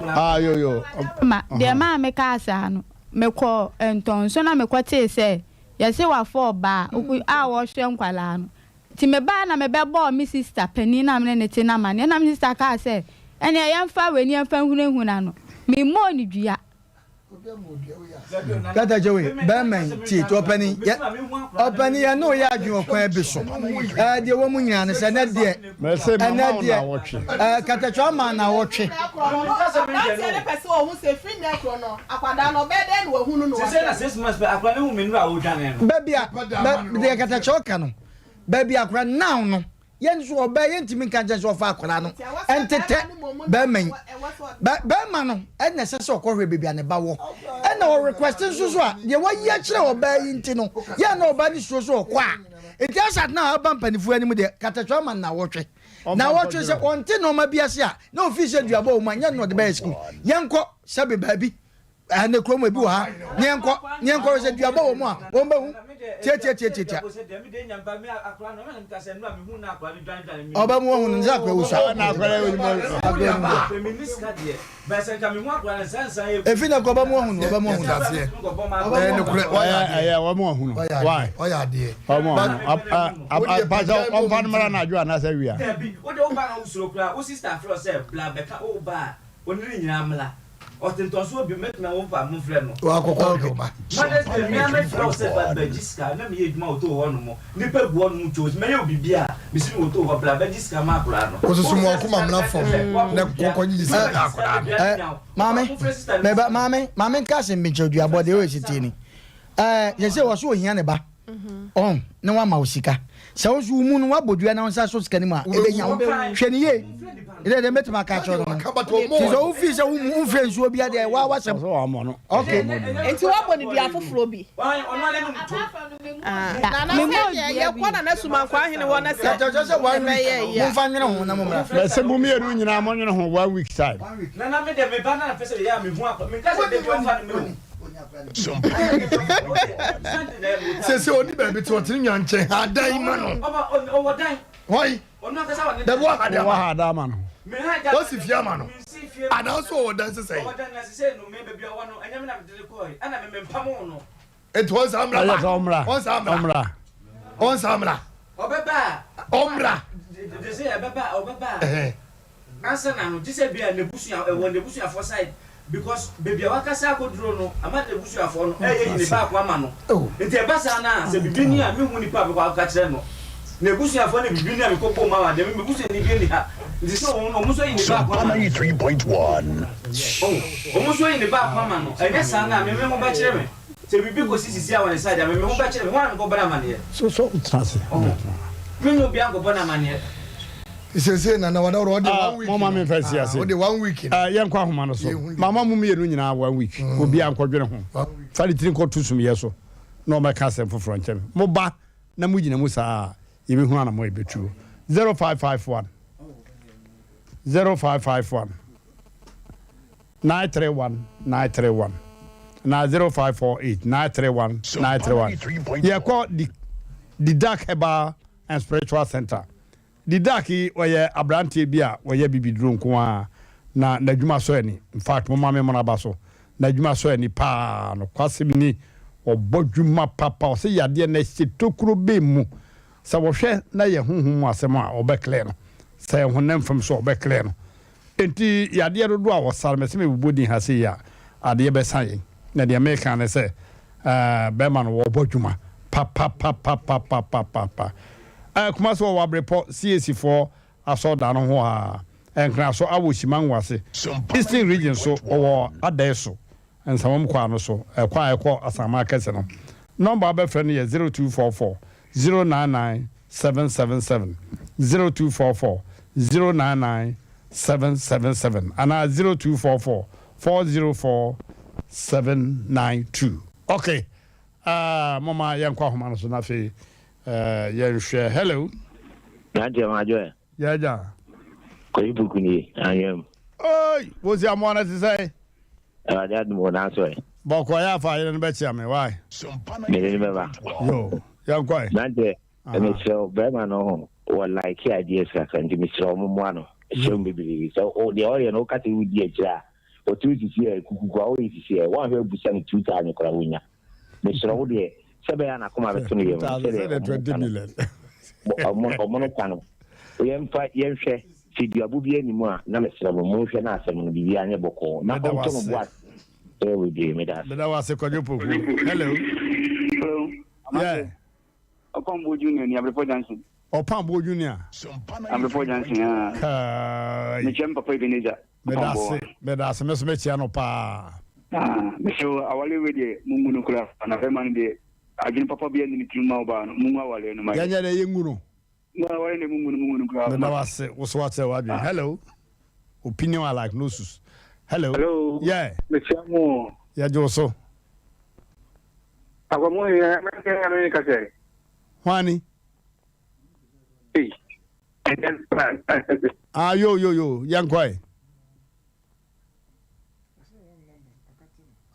Speaker 1: Ah yo yo.
Speaker 12: Ma deɛ maa me kaa saa no, mekɔɔ ntɔnso na mekɔtee sɛ Yɛse wafa ɔbaa a ɔhwɛ nkwadaa no. Nti mebaeɛ na mebɛbɔɔ me sista panin no a me ne no te no amaneɛ na me sista kaa sɛ ɛneɛ yɛmfa wei na yɛmfa nhunahuna no. Memmɔɔ no dua.
Speaker 5: Kata kyɛ wei bɛrima yi tie ti ɔpɛni yɛ ɔpɛni yɛ ne oyɛ adwene ɔkwan bi so ɛɛ deɛ wɔn mu nyinaa no sɛ ɛnɛ deɛ ɛnɛ deɛ ɛɛ katakyɛ ama na wɔtwe.
Speaker 7: Aberanteɛ no pɛ sɛ ɔhu sɛ firi nnɛ korɔ no Akwadaa no, ɔbɛyɛ dɛn na wahu no na
Speaker 11: Sesei na 6 months pɛ akwadaa no hu me nnuru a ɔredwane no.
Speaker 5: Baabi a bɛ deɛ katakyɛ ɔka no baabi akwadaa now no yɛn nso ɔbaa yɛntumi nka nkyɛn sɛ ɔfa akwadaa no ntetɛ bɛrima yi bɛ bɛrima no ɛna ɛsɛ sɛ ɔkɔhwɛ baabi a ne ba wɔ ɛna ɔrequest nso so a deɛ wayi akyerɛ ɔbaa yi nti no yɛn na ɔbaa no suro so ɔkɔ a nti asat na aba mpanimfoɔ anim deɛ katakyɛ ama na wɔtwe na wɔtwe sɛ ɔnte nneɛma bi ase a na ofi sɛ duabɔ wɔ mu a nyɛ no ɔde bɛyɛ sukuu yɛnkɔ sɛbe baabi ɛnɛ kurom ebi wɔ ha ne yɛnkɔ ne yɛnkɔ sɛ duabɔ wɔ mu a wɔn bɛhu tiatiatiatia ɔbɛ mu wɔn nsa akora wusa efi na kɔ ɔbɛ mu wɔn ɔbɛ mu wɔn
Speaker 1: ɛyɛ wɔn mu wɔn why
Speaker 6: ɔyɛ adeɛ
Speaker 1: wɔn mu wɔn pàṣẹ ɔnfa no mara n'adwo anaasɛ wia.
Speaker 11: Dabi, wo de wo ba na wo suro koraa, wo sister afrɛ wo sɛ bla bɛka wo ba a, ɔne ne nyinaa mmla. Ɔte ntɔnso bio, mɛtumi a wo mfa momfrɛ no.
Speaker 6: Wakɔkɔ ahwɛ wo ba.
Speaker 11: Mother's Day, me ara mɛfrɛ wo sɛ ba bɛgye sika, na meyɛ adwuma wɔ too hɔ nom, nnipa gu hɔ nom kyoo, mɛyɛ wo biribi a, mesi me wɔ too hɔ, bla bɛgye sika ma akwadaa no.
Speaker 6: Wososo mu akoma mmra fam na kɔkɔ nyi sika ma akwadaa no.
Speaker 5: Eh, maame, meba, maame, maame nka asɛm bi nkyerɛ duabɔ deɛ ɔyɛ sitie ni. Eh, yɛ sɛ wɔ so ohia ne ba. Ɔn, na wama wo sika. Sɛ wo nso wo mu no woabɔ dua na wo nsa so sika no mu a, ɛbɛnya wo. Hwɛ no yie. Ɛdɛ deɛ mɛtumi aka akyerɛ no no. Nti sɛ wofii sɛ wo mu womfrɛ nsuo bia deɛ waa wasɛm. Okay.
Speaker 7: Nti woabɔ no dua foforɔ bi. Nana sɛ deɛ yɛkɔ Nana Sumankwaa ahene hɔ na sɛ ɛbɛyɛ yie a.
Speaker 5: Momfa nwene ho na mommra.
Speaker 1: Mɛsɛ mo mmienu nyinaa monwene ho one week time.
Speaker 11: Nana me deɛ me ba na mepɛ sɛ meyɛ a mehu akɔ menka sɛ da bi ɔmfa no mmerɛ o.
Speaker 6: Sese ɔni baabi te ɔte ne nua nkyɛn ha dan ma no. Hɔn dabi wɔ ha
Speaker 1: dan ama no.
Speaker 6: Wɔsi fie ama no. Anaasɛ ɔwɔ dan sesɛn. Nti wɔn saa mmra ba. Wɔn saa mmra. Wɔn saa mmra. Ɔmmra.
Speaker 11: Ansa na no, gyesɛ bia n'abusua, ɛwɔ n'abusuafoɔ side because baabi a wakasa akɔduro no ama n'abusuafoɔ no ɛyɛ yi ne baako ama no. Nti ɛba saa no a, sɛ biribi ni a, menhu nipa a mɛkɔ akɔka kyerɛ no. N'abusuafoɔ ne biribi ne a mekɔ bom ama deɛ me m'abusuani bi nni ha nti sɛ wɔn wɔn nso ayi ne baako ama no.
Speaker 2: 93.1.
Speaker 11: Oh, wɔn nso ayi ne baako ama no ɛnyɛ saa no a me me ho bɛkyere me sɛ biribi kɔsi sisi a wɔ ne side a me me ho bɛkyere me hwan na mekɔbɔ no amaneɛ.
Speaker 1: So so tena ase.
Speaker 11: Oh, me nyɛ obiara nkɔbɔ no amaneɛ.
Speaker 6: Sese nana wada wura ɔde one week.
Speaker 1: Mama mi nfa si ase.
Speaker 6: Ɔde one week.
Speaker 1: Yɛn kɔ ahoma no so. Mama mu mmienu nyinaa one week. Obiara nkɔdwene ho. Fa ne tiri nkɔto sumiyɛ so na ɔmɛka asɛm foforɔ nkyɛn. Mo ba. na mo gyina mu saa a, yɛbɛhunu anamɔ a yɛbɛtuo. 0551 0551 931 931 na 0548 931 931. Yɛkɔ the, the Dark Herbal and Spiritual Center. Didac yi ɔyɛ abranteɛ bi a ɔyɛ bibiduro nko ara na n'adwuma sɔ ani infact momma me mmɔ n'aba so n'adwuma sɔ ani paa nokwasɛm ni ɔbɔ dwuma papa ɔsɛ yadeɛ no ɛhyɛ tokuro bɛn mu sɛ wɔhwɛ na yɛ honhom mu asɛm a ɔbɛ clear no sɛ yɛ honam fam so ɔbɛ clear no enti yadeɛ dodoɔ a wɔsare mɛsɛ mebobɔ din ha sei a adeɛ bɛsa yɛn na deɛ meka ne sɛ ɛɛ bɛrima no wɔbɔ dwuma papapapapapapapa Ɛɛ Kumasi wɔ Wabrepɔ CAC foɔ asɔrdan no ho aa. Nkraso awɔ Shimango ase. Eastern region so ɔwɔ Adɛɛso Nsawam kwaa no so, ɛkwan a ɛkɔ Asaman Akɛse no. Nɔmba a wobɛfrɛ no yɛ 0244 099 777, 0244 099 777 anaa 0244 404 792. Ok, ah, momma yɛnkɔ ahoma no so na afei Eh, yɛnhwɛ. Hello.
Speaker 14: Mmeranteɛ mo adwo ɛ.
Speaker 1: Yɛ agya.
Speaker 14: Kwayi Puku nie, anwea mu.
Speaker 1: Oi, wosi amoa no te sɛn?
Speaker 14: Awurade adom o, nanso ɛ.
Speaker 1: Bɔkɔ yɛ afa yere no bɛkyea me, why?
Speaker 14: Mede no bɛba.
Speaker 1: Yo, yɛnkɔ ɛ.
Speaker 14: Mmeranteɛ, mesrɛ wo, barima no ho wɔ like ideas kakra nti mesrɛ wo mommoa no. Mesrɛ mo bebree. Sɛ deɛ ɔyɛ no woka sɛ wodi akyire a, ɔtumi sisi ɛ, kukuku a woyɛ sisi ɛ, woanhwɛ abusa no 2000 koraa wonya. Mesrɛ wo deɛ, sɛ ɛbɛyɛ a n'akoma bɛto ne yam no, sɛdeɛ ɔmo no ka no, yɛmfa yɛnhwɛ sɛ duabo bi anim a, na mesrɛ mo, monhwɛ na asɛm no biribiara nyɛ bɔkɔɔ, na ɔnto no bo ase. Ɛyɛ bebree, meda ase.
Speaker 1: Meda wo ase Kwadwo Poku. Hello.
Speaker 16: Hello.
Speaker 1: Yeah.
Speaker 16: Ɔpamboɔ Junior ni Abrepɔ Junction.
Speaker 1: Ɔpamboɔ Junior.
Speaker 16: Abrepɔ Junction aa.
Speaker 1: Kaai.
Speaker 16: Mekyia me papa Ebenezer.
Speaker 1: Meda ase, meda ase, me nso mekyia no paa.
Speaker 16: Ah, mesrɛ wo awale wei deɛ mungu no koraa na bɛrima no deɛ adwene papa biara nni ne tirim ma ɔbaa no mungu awale no ma
Speaker 1: yɛnyɛ dɛ yɛngu no.
Speaker 16: Mo awale deɛ mungu no mungu no koraa.
Speaker 1: Meda wo ase, wo so wakyerɛ w'adwene. Hello. Opinion are like noses. Hello.
Speaker 16: Hello.
Speaker 1: Yeah.
Speaker 16: Mekyia mo.
Speaker 1: Yɛgye wo so.
Speaker 16: Akwamu yɛ mɛnkɛ ya no kasa.
Speaker 1: Hwani.
Speaker 16: Hey.
Speaker 1: Ah yo yo yo yɛnkɔ ɛ.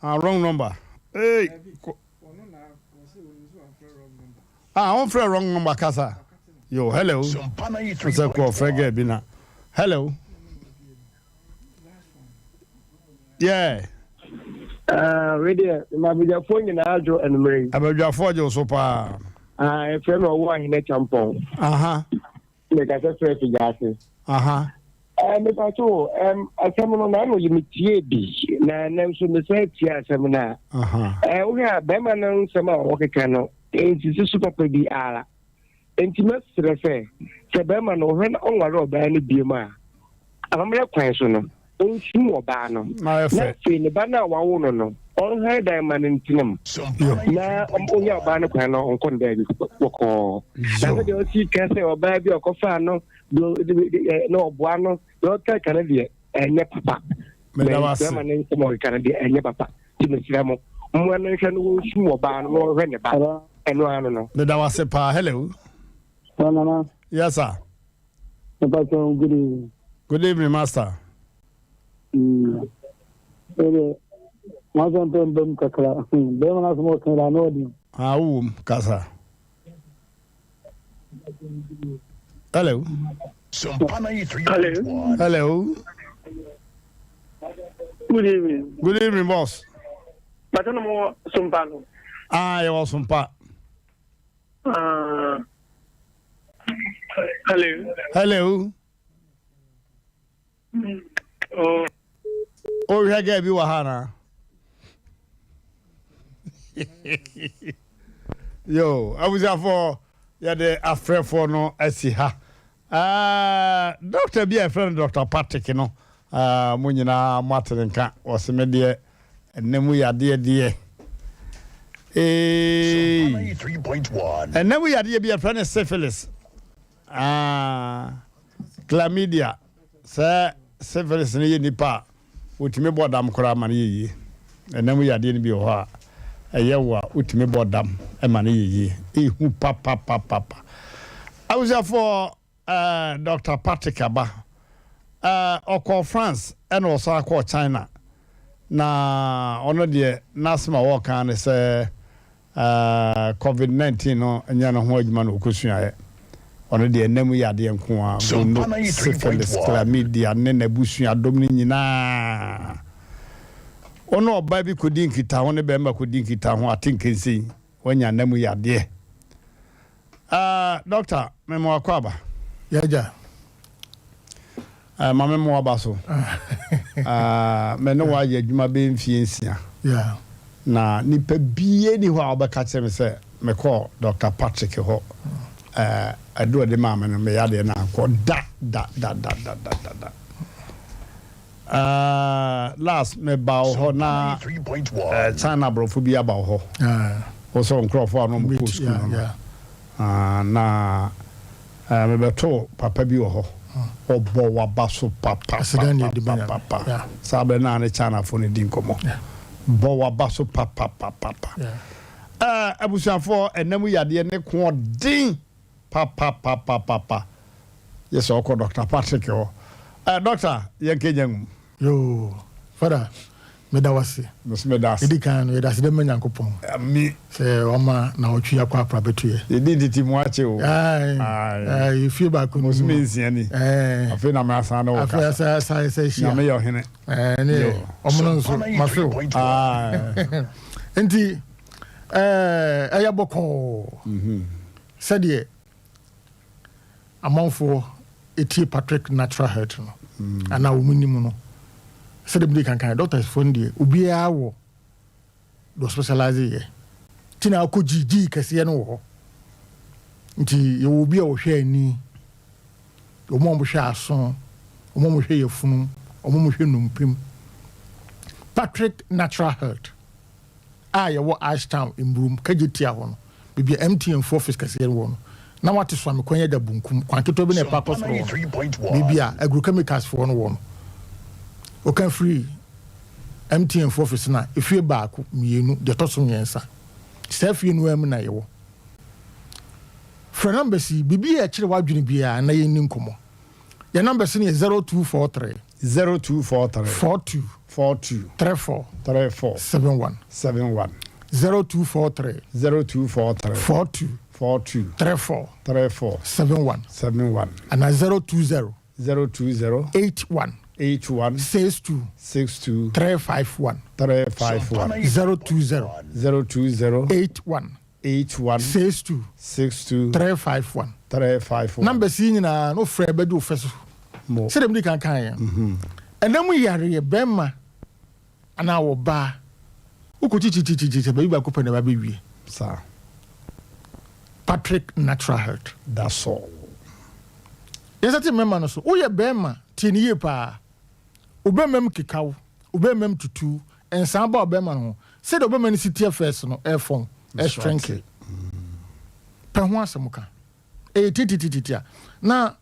Speaker 1: Ah wrong number. Hey. Ah wɔn frɛ wrong number kasa. Yo hello. Sɛ kɔ frɛ gɛ bi na. Hello. Yeah.
Speaker 17: Ah, wei deɛ mema abadwafoɔ nyinaa adwo anummerɛ yi.
Speaker 1: Abadwafoɔ gye wo so paa.
Speaker 17: Ah, ɛfrɛ me ɔwɔ ahene kyampɔn.
Speaker 1: Aha.
Speaker 17: Mekasa frɛ fi gyaase.
Speaker 1: Aha.
Speaker 17: Eh, mepa so, um, asɛm no na ano yɛ metie bi na ɛnɛ nso mesan tie asɛm no a.
Speaker 1: Aha.
Speaker 17: Eh, wohwɛ a bɛrima no nsɛm a wɔkeka no nsisi so papa bi ara. Enti mɛsrɛ sɛ, sɛ barima no ɔhwɛ na ɔnware ɔbaa no biom a, amammerɛ kwan so no, ɔnsu ɔbaa no, na afei ne ba no a wawo no no, ɔnhan dan ma no ntena mu, na ɔnya ɔbaa no kwan na ɔnkɔ no baabi bɔkɔɔ. Na sɛdeɛ ɔsi ka sɛ ɔbaa bi a ɔkɔfaa no na ɔboa no, deɛ ɔka ka no deɛ, ɛnyɛ papa. Bɛrima no nsɛm a ɔkeka no deɛ, ɛnyɛ papa. Nti mesrɛ mo, mmoa no nhwɛ no wɔnsu ɔbaa no na ɔnhwɛ ne ba. Ɛno ara no no.
Speaker 1: Meda wo ase paa. Hello.
Speaker 18: Hello, Nana.
Speaker 1: Yes, sir.
Speaker 18: Mepa good evening.
Speaker 1: Good evening, master.
Speaker 18: Mm. Ede, masɛm pɛ mbam kakra. Bɛrima no asɛm ɔka da na ɔden.
Speaker 1: Ah, wowom kasa. Hello.
Speaker 16: Hello.
Speaker 1: Hello.
Speaker 16: Good evening.
Speaker 1: Good evening, boss.
Speaker 16: Bàtà na mo sompa no.
Speaker 1: Ah, yɛ wɔ sompa.
Speaker 16: Ah. Hello.
Speaker 1: Hello.
Speaker 16: Oh.
Speaker 1: Wohwɛ gɛ bi wɔ ha na. Yo, abusuafoɔ. Yɛde afrɛfoɔ no asi ha. Ɛɛ doctor bi a yɛfrɛ no Doctor Patrick no, ɛɛ mo nyinaa mo ate ne nka. Ɔse me deɛ ɛnɛ mu yadeɛ deɛ. Eeii. Ɛnɛ mu yadeɛ bi yɛfrɛ no syphilis. Ah, chlamydia. Sɛ syphilis no yɛ nipa a, wotumi bɔ dam koraa ma no yɛ yie. Ɛnam yadeɛ no bi wɔ hɔ a, ɛyɛ wo a wotumi bɔ dam ma no yɛ yie. Ehu papapapapa. Abusuafoɔ, eh, Doctor Patrick aba. Eh, ɔkɔɔ France ɛna ɔsan kɔɔ China. Na ɔno deɛ n'asɛm a ɔreka ne sɛ Covid 19 no nyɛ no ho adwuma na ɔkɔsuaeɛ. Ɔno deɛ nna mu yadeɛ nko ara, gono, syphilis, chlamydia ne n'abusua dɔm no nyinaa. Wo ne ɔbaa bi kɔdi nkitaho ne barima kɔdi nkitaho ate nkensen, woanya nna mu yadeɛ. Doctor, mema wo akwaaba.
Speaker 6: Yɛagya.
Speaker 1: Ma me mmoa ba so. Me ne wo ayɛ adwuma bɛyɛ mfie nsia. Na nipa biara nni hɔ a ɔbɛka kyerɛ me sɛ mekɔɔ Doctor Patrick hɔ, aduru a ɔde maa me no, me yadeɛ no ankɔ da da da da da da da da. Last meba wo hɔ na China aborɔfo bi aba wo hɔ. Wo sɛ wo nkurɔfoɔ a na wɔkɔɔ sukuu no no. Na Mebɛtoo papa bi wɔ hɔ, ɔbɔ w'aba so papapapapapa. Saa berɛ no a ne Chinafoɔ no di nkɔmmɔ. Bɔ w'aba so papapapapa. Abusuafoɔ, ɛnam yadeɛ ne ko ɔden papapapapa. Yɛ sɛ ɔkɔ Dr. Patrick hɔ. Doctor, yɛnkɛnya ngum.
Speaker 6: Yoo, Father, meda wo ase.
Speaker 1: Me nso meda ase.
Speaker 6: Edi kan no, yɛda ase dɛ ma Nyankopɔn.
Speaker 1: Ami.
Speaker 6: Sɛ wama naawɔtwe yi akɔ apra bɛto yɛ.
Speaker 1: Yɛdi ntete mu akyɛ o.
Speaker 6: Ae. Ae, efie baako no mu.
Speaker 1: Bosome nsia ni.
Speaker 6: Ɛɛ.
Speaker 1: Afei na masan ne wo kasa.
Speaker 6: Afei asa asa asa ahyia.
Speaker 1: Nyame yɛ ɔhene.
Speaker 6: Ɛɛ, ne ɔmo no nso, mafe o.
Speaker 1: Ae.
Speaker 6: Nti, ɛɛ, ɛyɛ bɔkɔɔ.
Speaker 1: Mhm.
Speaker 6: Sɛdeɛ. Amanfoɔ tie Patrick natural health no anaa wɔn nim no sɛdeɛ mede kankan doctors foɔ no deɛ obiara wɔ deɛ ɔspecialize yɛ ti na akɔ gyii gyii kɛseɛ no wɔ hɔ nti yɛwɔ obi a ɔhwɛ ani wɔn a wɔhwɛ aso wɔn a wɔhwɛ yɛfunu wɔn a wɔhwɛ nnompem Patrick natural health a yɛwɔ Ashtown, Mburum, Kejetia hɔ no, baabi a MTN fo office kɛseɛ no wɔ no, na wɔate Suame kwan yi ada bunkum, kwan ketewa bi na ɛpa kɔ soro hɔ no, baabi a agrochemicals foɔ no wɔ no. Woka firi MTN fo office no a, efie baako, mmienu, deɛ ɛtɔ so mmiɛnsa. Saa fie no ara mu na yɛwɔ. Frɛ numbers yi, biribi a ɛkyere w'adwene biara na yɛnni nkɔmmɔ. Yɛn numbers no yɛ 0243.
Speaker 1: 0243.
Speaker 6: 42.
Speaker 1: 42.
Speaker 6: 34.
Speaker 1: 34.
Speaker 6: 71.
Speaker 1: 71.
Speaker 6: 0243.
Speaker 1: 0243.
Speaker 6: 42.
Speaker 1: 42.
Speaker 6: 34.
Speaker 1: 34.
Speaker 6: 71.
Speaker 1: 71.
Speaker 6: Ana 020.
Speaker 1: 020.
Speaker 6: 81.
Speaker 1: 81.
Speaker 6: 62.
Speaker 1: 62.
Speaker 6: 351.
Speaker 1: 351.
Speaker 6: 020.
Speaker 1: 020.
Speaker 6: 81.
Speaker 1: 81
Speaker 6: 62
Speaker 1: 62
Speaker 6: 351
Speaker 1: 351.
Speaker 6: Numbers yi nyinaa no frɛ bɛgye wo fɛ so.
Speaker 1: Mo.
Speaker 6: Sɛdeɛ mede kan kaeɛ no, ɛnna mu yareɛ bɛrima anaa ɔbaa wokɔ kyikyikyikyikyi baabi baako pɛ na ɛba bɛwie.
Speaker 1: Saa.
Speaker 6: Patrick Natural Health.
Speaker 1: That's all.
Speaker 6: Yɛsɛ te mmarima no so. Woyɛ bɛrima tie ne yie paa. Wo bɛrima mu keka wo, wo bɛrima mu tutu wo, nsaa ba wo bɛrima no ho. Sɛdeɛ ɔbɛma no si teɛ first no ɛfɔn, ɛstrenke. Pɛ ho asɛm ka. Ɛyɛ titititi a. Na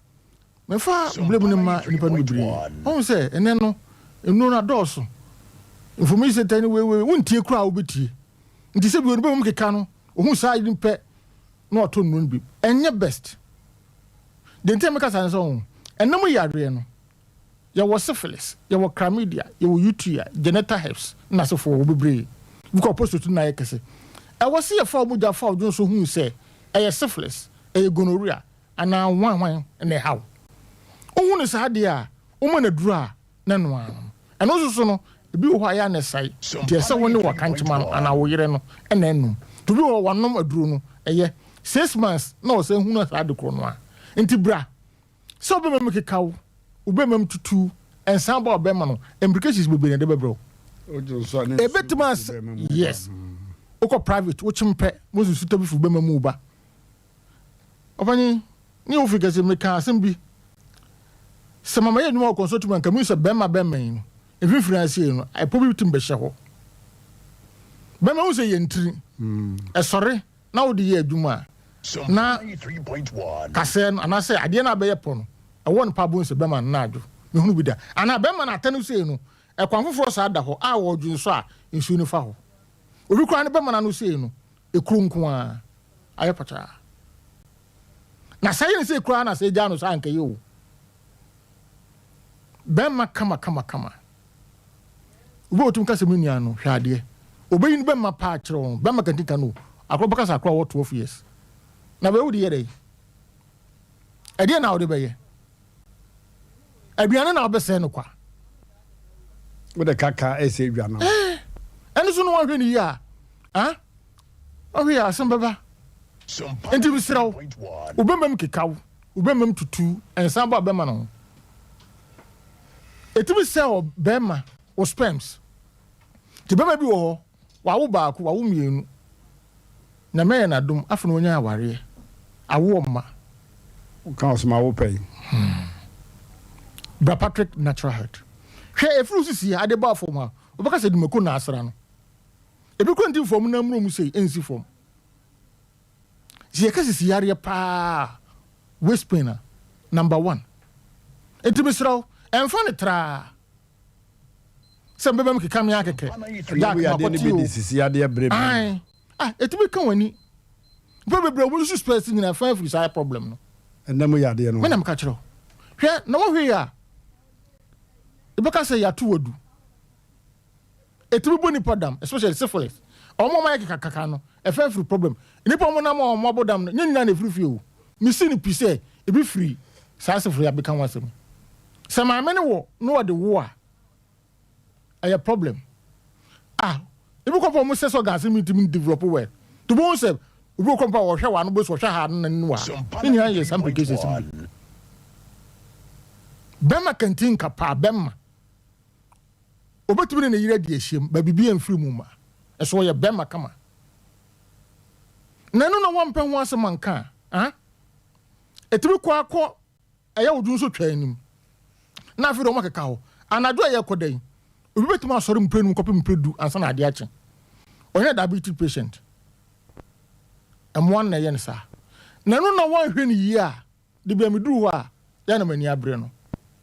Speaker 6: mefa blame no ma nnipa no bebree. Ɔhu sɛ ɛnɛ no, nnuro no adɔɔso. Information center no wei wei, wontie koraa a wobɛtie. Nti sɛ bi onipa mu keka no, ɔhu saa yi pɛ na watɔ nnuro no bi. Ɛnyɛ best. Deɛ nti a meka saa ne sɛ ɔho, ɛnam yareɛ no, Yɛwɔ syphilis, yɛwɔ chlamydia, yɛwɔ UTI, genital herpes ne n'asefoɔ wɔ bebree. Bi kɔ prostate no na ayɛ kɛse. Ɛwɔ se yɛfa wo mogya fa wo dwonsɔ hu sɛ ɛyɛ syphilis, ɛyɛ gonorrhea anaa hwan hwan na ɛha wo. Wohu no saa deɛ a, woma no aduro a na ɛno ara no. Ɛno nso so no, ebi wɔ hɔ a ɛyɛ a na ɛsae. Nti ɛsɛ wo ne w'akankyema no anaa wo yere no na ɛnom. Nti obi wɔ hɔ a wanom aduro no, ɛyɛ six months na ɔsan hunu saa ade korɔ no ara. Nti bra Sɛ ɔbɛma mu keka wo, wobɛma mu tutu, nsan ba ɔbɛma no, implications bebree na ɛde bɛbrɛ wo. Ebetumi as yes. Wokɔ private, wokyem pɛ, mo nso sutɔ bi fi wobɛma mu ba.
Speaker 3: Ɔpanyin, ne ofi kɛse meka asɛm bi. Sɛ mama yɛ adwuma wɔ kɔnsɔtu mu a, nka mehu sɛ bɛrima bɛmɛn no, mfimfini ase no, ɛpo bi tumi bɛhyɛ hɔ. Bɛrima hu sɛ yɛ ntiri, ɛsɔre na wode yɛ adwuma a, na kasɛɛ no anaasɛ adeɛ no a bɛyɛ pɔ no, ɛwɔ no pa bohu sɛ bɛrima no na adwo. Mehunu bi da. Anaa bɛrima no atɛ no sei no, ɛkwan foforɔ saa da hɔ a wɔdwonsɔ a nsuo no fa hɔ. Obi koraa ne bɛrima no ano sei no, ekuro nko ara, ayɛ pakyaa. Na sɛ yɛ ne sei koraa na sɛ egyaa no saa anka ɛyɛ o. Bɛrima kama kama kama. Obi a otumi ka sɛ me nua no, hwɛ adeɛ. Obeyi no bɛrima paa kyerɛ wɔn. Bɛrima kantinka no o. Akora bɛka sɛ akora wɔ 12 years. Na bɛyɛ wode yɛ dɛn? Ɛdeɛ na wode bɛyɛ? Aduane na wobɛsɛe no kwa.
Speaker 1: Wode kaka ɛsɛ dwa no.
Speaker 3: Ɛno so no wɔhwɛ no yie a, ah, ɔhwɛ yɛ asɛm bɛba. Nti mesrɛ wo, wobɛma mu keka wo, wobɛma mu tutu, nsa bɔ a bɛma no ho. Ɛtumi sɛ wɔ bɛrima wo sperms. Nti bɛrima bi wɔ hɔ, wawo baako, wawo mmienu. Nyame ayɛ no adom, afei na wanya awareɛ, awoɔ mma.
Speaker 1: Woka ɔsoma wo pɛn.
Speaker 3: Hmm. Bra Patrick Natural Health. Hwɛ ɛfiri wo sisi ha de ba fam ha, wobɛka sɛ dumako na asra no. Ebi kura nti fam na mmuro mu sei, ɛnsi fam. Sɛ yɛka sisi yareɛ paa, waist pain a, number one. Nti mesrɛ wo, ɛmfa no traa. Sɛ mbɛbɛ mu keka me ara kɛkɛ.
Speaker 1: Jack makɔte o. Sisi yadeɛ bere
Speaker 3: bi. Ae. Ah, ɛtumi ka w'ani. Nnipa bebree a wɔn susu spɛs nyinaa fa afiri saa problem no.
Speaker 1: Ɛnna mu yadeɛ no.
Speaker 3: Me na meka kyerɛ wo. Hwɛ, na wohwɛ yi a, ebɛka sɛ yɛato wadu. Ɛtumi bɔ nipa dam, especially syphilis. Wɔn a wɔayɛ kekakaka no, ɛfɛ firi problem. Nnipa a wɔnam a wɔabɔ dam no, nyɛ nyinaa na ɛfiri fie o. Mesi no pi sɛ, ebi firi saa syphilis a meka ho asɛm yi. Sɛ maame no wɔ na ɔde wo a, ɛyɛ problem. Ah, ebi kɔ pɔ wɔn sex organs no ntumi develop well. To bohu sɛ obi wɔ kɔ mpo a ɔhwɛ wɔ ano bɛ so ɔhwɛ ha no na ne wɔ ha. Ne nyinaa yɛ some implications bi. Bɛrima kantinka paa, bɛrima. Obetumi ne ne yere adi ahyiam, but biribi amfiri mu mma. Ɛso ɔyɛ bɛrima kama. Na ɛno na wampɛ ho asɛm anka a, ah, ɛtumi kɔ akɔ ɛyɛ wo dwonso twa anim. Na afei de wɔn akeka hɔ. Anadwo a yɛrekɔ da yi, obi betumi asɔre mprenu kɔpem mpredu ansa na ade akye. Ɔnyɛ diabetes patient. Mmoa no na ɛyɛ no saa. Na ɛno na wanhwɛ no yie a, Da bi a meduru hɔ a, yɛ a na m'ani abere no.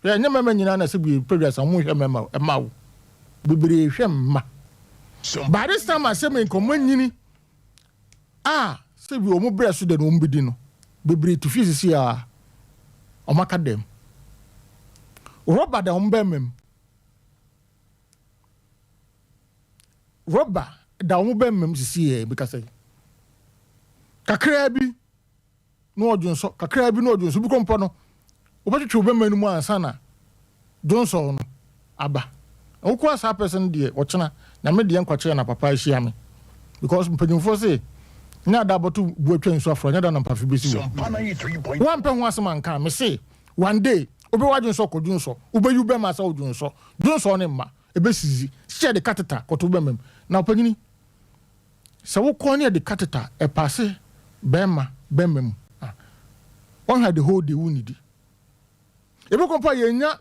Speaker 3: Hwɛ, ɛnyɛ mmarima nyinaa na sɛ bi pɛ wiase a wɔnhwɛ mmarima o, mma o. Bebree hwɛ mma. By this time a sɛ me nka wɔanyini a sɛ bi wɔn brɛ so deɛ na wɔn bɛdi no, bebree te fie sisi a wɔn aka dɛm. Rɔba da wɔn bɛrima mu. Rɔba da wɔn bɛrima mu sisi yɛ bi kasa yi. Kakraa bi. na ɔdwonsɔ kakraa bi na ɔdwonsɔ bi kɔ mpo no wobɛtwetwe wo bɛma no mu ansa na dwonsɔ no aba na wokɔ saa person no deɛ ɔkyena nyame deɛ nkwakyerɛ na papa ahyia me because mpanyinfoɔ se nyɛ ada abɔto bu atwa nsu afra nyɛ da na mpafe bɛsi wɔ woampɛ ho asɛm anka me se one day wobɛwɔ adwonsɔ kɔ dwonsɔ wobɛyi wo bɛma sɛ wodwonsɔ dwonsɔ ne mma ɛbɛsizi sɛ de kateta kɔto bɛma mu na ɔpanyini Sɛ wokɔ ne yɛde catheter ɛpase bɛɛma bɛɛma mu a, wɔhwɛ the whole day wonnidi. Ebi kɔ mpo a yɛnnya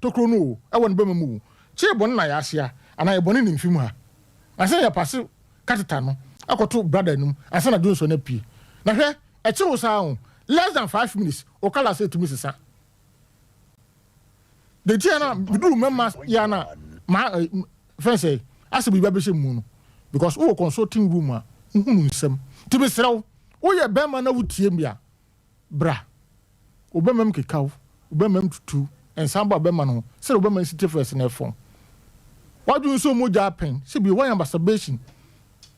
Speaker 3: tokuro no o, ɛwɔ ne bɛɛma mu o, kye yɛbɔ no na yɛahyia anaa yɛbɔ no ne mfe mu ha. Ansa na yɛpase catheter no akɔto brada no mu ansa na dwonsɔ no apue. Na hwɛ, ɛkye wo saa o, less than 5 minutes wo colour sɛ ɛtumi sesa. De nti a na meduru mɛma yɛ na ma fɛn sɛ asɛ biribi abɛhyɛ mu no because wowɔ consulting room a wohunu nsɛm nti mesrɛ wo woyɛ bɛrima na wotie mi a bra wo bɛrima mu keka wo wo bɛrima mu tutu nsan bɔ a bɛrima no ho sɛdeɛ wo bɛrima no si te fɛs na ɛfɔn wadwene nso mogya apɛn sɛ bi woayɛ masturbation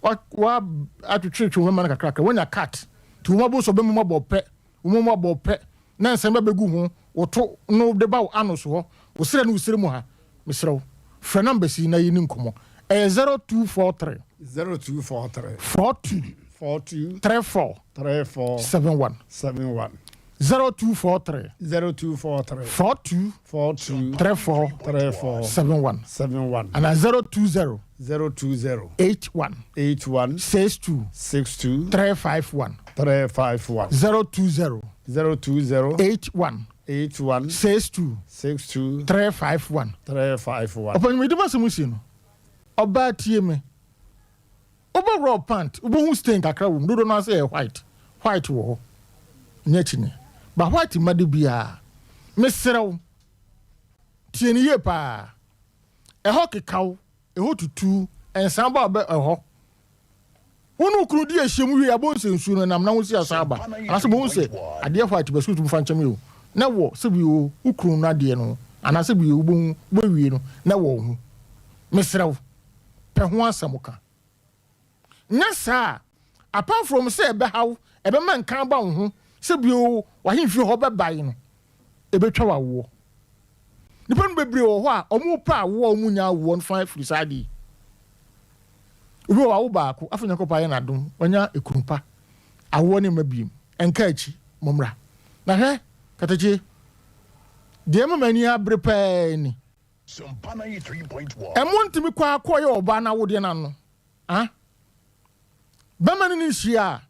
Speaker 3: wa wa atwetwetwe wo bɛrima no kakrakra woanya cut nti wo mabɔ sɛ bɛrima mu abɔ pɛ wo mu abɔ pɛ na nsɛm ba bɛgu ho, wo to no de ba wo anus hɔ, wo serɛ ne wo serɛ mu ha, mesrɛ wo, frɛ numbers yi na yɛnni nkɔmmɔ. Ɛyɛ 0243.
Speaker 1: 0243.
Speaker 3: 42.
Speaker 1: 42.
Speaker 3: 34.
Speaker 1: 34.
Speaker 3: 71.
Speaker 1: 71.
Speaker 3: 0243.
Speaker 1: 0243.
Speaker 3: 42.
Speaker 1: 42.
Speaker 3: 34.
Speaker 1: 34.
Speaker 3: 71.
Speaker 1: 71.
Speaker 3: Anaa 020.
Speaker 1: 020.
Speaker 3: 81.
Speaker 1: 81.
Speaker 3: 62.
Speaker 1: 62.
Speaker 3: 351.
Speaker 1: 351.
Speaker 3: 020.
Speaker 1: 020.
Speaker 3: 81.
Speaker 1: 81.
Speaker 3: 62.
Speaker 1: 62.
Speaker 3: 351.
Speaker 1: 351.
Speaker 3: Ɔpanyimidi ma sɛm si no, ɔbaa tie me. Wobɛworɔ wo pant, wobɛhu stain kakra wɔ mu, dodoɔ no ara sɛ ɛyɛ white, white wɔ hɔ, nyɛ akyinnye. But white mma da biara. Mesrɛ wo, tie no yie paa. Ɛhɔ keka wo, ɛhɔ tutu wo, nsa ba wo bɛ ɛhɔ. Wo ne wo kunu di ahyiam wie a, bohu sɛ nsuo no nam na ho si asan aba. Anaasɛ bohu sɛ adeɛ white ba, sukuu fa nkyɛm yi o, na ɛwɔ sɛ bi o, wo kunu no adeɛ no ho, anaasɛ bi o, wobɛhu, wobɛwie no, na ɛwɔ wo ho. Mesrɛ wo. pɛ ho asɛm ka. Nyɛ saa a, apart from sɛ ɛbɛha wo, ɛbɛma nka aba wo ho sɛ bio w'ahemfie hɔ bɛbae no, ɛbɛtwa wo awoɔ. Nnipa no bebree wɔ hɔ a, wɔpɛ awoɔ a wɔnnya awoɔ no fa firi saa adeɛ yi. Obi wɔ hɔ wawo baako, afei Nyankopɔn ayɛ no adom, wanya ekunu pa, awoɔ ne mma biem, ɛnka akyi, mommra. Na hwɛ, katakyie, deɛ ɛma m'ani abere paa ni. Ɛmo ntumi kɔ ara kɔ yɛ ɔbaa no awodeɛ no ano ah Bɛma ne ne nhyia a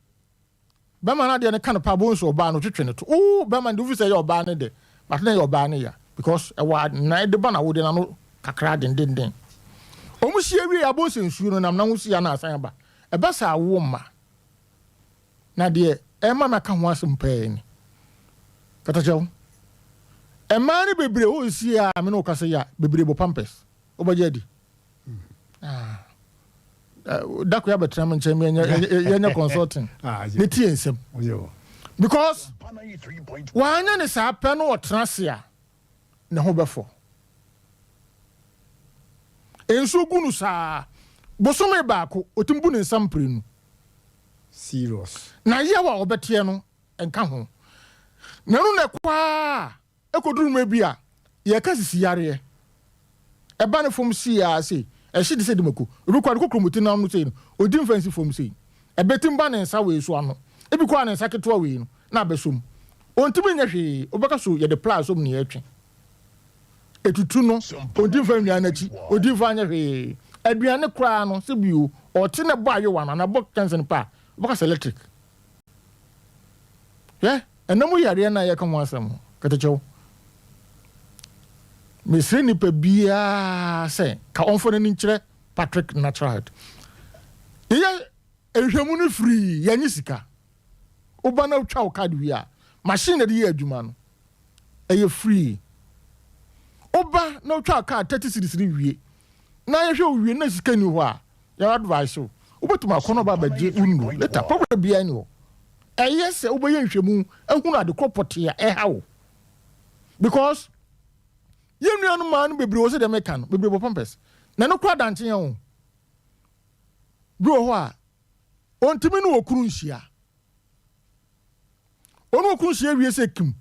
Speaker 3: bɛma no adeɛ no ka no paa bohu sɛ ɔbaa no twetwe no to oo bɛma no de wofi sɛ ɛyɛ ɔbaa no dɛ but na ɛyɛ ɔbaa no ya because ɛwɔ na ɛde ba no awodeɛ no ano kakra dendenden Ɔmo hyia wie a bohu sɛ nsuo no nam na ho si a na asan aba ɛba saa awoɔ mma Na deɛ ɛrema maka ho asɛm pɛɛ ni, Katakyɛw, mmaa no bebree wɔ nsie a me ne wo kasa yi a, bebree bɔ pampers. Wobɛgye adi? Ah, da koraa bɛtena me nkyɛn yɛnyɛ consulting ne tie nsɛm. Because wanyɛ ne saa pɛ no ɔtena ase a, ne ho bɛfɔ. Nsuo gu no saa, bosome baako, ɔtumi bu ne nsa mprenu.
Speaker 1: Serious.
Speaker 3: Na yaw a ɔbɛteɛ no nka ho. Na ɛno na ɛkɔ ara kɔduru mmerɛ bi a yɛka sisi yareɛ. Ɛba ne fam sei ara sei, ɛhye te sɛ dimako. Obi kɔ a ne kokromoti no ano sei no, ɔdi mfa nsi fam sei. Ɛbɛtim ba ne nsa wei so ano. Ebi koraa ne nsa ketewa wei no, na abɛsɔ mu. Ɔntumi nyɛ hwee, wobɛka so yɛde ply sɔ mu na yɛtwe. Etutu no, ɔnti mfa nnua no akyi, ɔnti mfa nyɛ hwee. Aduane koraa no, sɛ bio, ɔte na ɛbɔ ayowa no anaa ɛbɔ kyɛnse no pɛ a, wobɛka sɛ electric. Hwɛ, ɛnna mu yareɛ no a yɛka ho asɛm no, kɛtɛkyɛw. Mesrɛ nipa biara sɛ ka ɔmfa n'ani nkyerɛ Patrick Natural Health. Yɛyɛ nhwɛmu no firii, yɛnnye sika. Woba na wotwa wo card wie a, machine na ɛde yɛ adwuma no, ɛyɛ free. Woba na wotwa wo card 30 cedis no wie, na yɛhwɛ wo wie na sika nni hɔ a, yɛ advice wo. Wobɛtumi akɔ na ɔba abɛgye wo nnuro later, problem biara nni hɔ. Ɛyɛ sɛ wobɛyɛ nhwɛmu ahunu ade korɔ pɔtee a ɛha wo. Because yɛn nuanom mmaa no bebree wɔ sɛ deɛ meka no, bebree bɔ pampers. Na ɛno koraa da nkyɛn o. Bi wɔ hɔ a, Ontumi ne okunu nhyia. Ɔne okunu hyia wie sɛ kim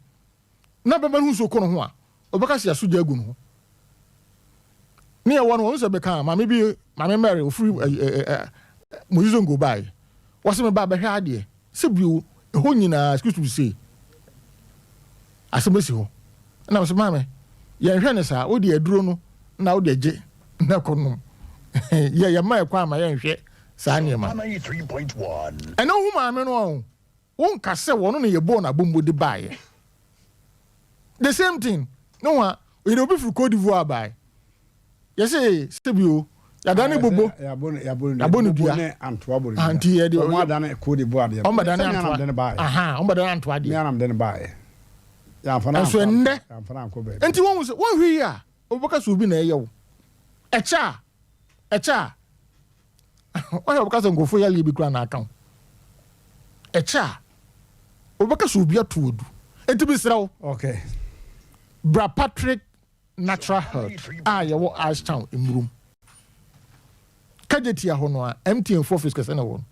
Speaker 3: na bɛma no hu sɛ ɔkɔ ne ho a, ɔbɛka sɛ yɛaso gya agu ne ho. Ne yɛwɔ no, wɔn sɛ bɛka maame bi, maame Mary, ofiri Moyi Zongo bae. Wɔsɛ me ba bɛhwɛ adeɛ. Sɛ bio, ɛhɔ nyinaa, excuse me say, asɛm asi hɔ. Ɛna me sɛ maame, yɛnhwɛ ne saa, wode aduro no na wode gye na kɔ nom. Yɛ yɛma ɛkwan ama yɛnhwɛ saa nneɛma no. Ɛnɛ wohu maame no a, wonka sɛ wɔno na yɛbɔɔ no abombo de baeɛ. The same thing, ne ho a, oyere obi firi Cote d'Ivoire baeɛ. Yɛse sɛbi o, yɛadane bobo, yɛabɔ no dua. Nti yɛde
Speaker 1: ɔmo adane Cote d'Ivoire deɛ.
Speaker 3: Ɔmo bɛdane antoa. Aha, ɔmo bɛdane antoa deɛ. Ɛnso ɛnnɛ, nti wɔn sɛ wɔnhwɛ yie a, wobɛka sɛ obi na ɛyɛ wo. Ɛkyɛ a, ɛkyɛ a, Wɔyɛ wɔbɛka sɛ nkurɔfoɔ yareɛ bi koraa na aka wo. Ɛkyɛ a, wɔbɛka sɛ obi ato adu. Enti mesrɛ wo,
Speaker 1: okay.
Speaker 3: bra Patrick Natural Health a yɛwɔ Ashtown Mmurum. Kagyetia hɔ no a, MTN fo office kɛsɛ na ɛwɔ no.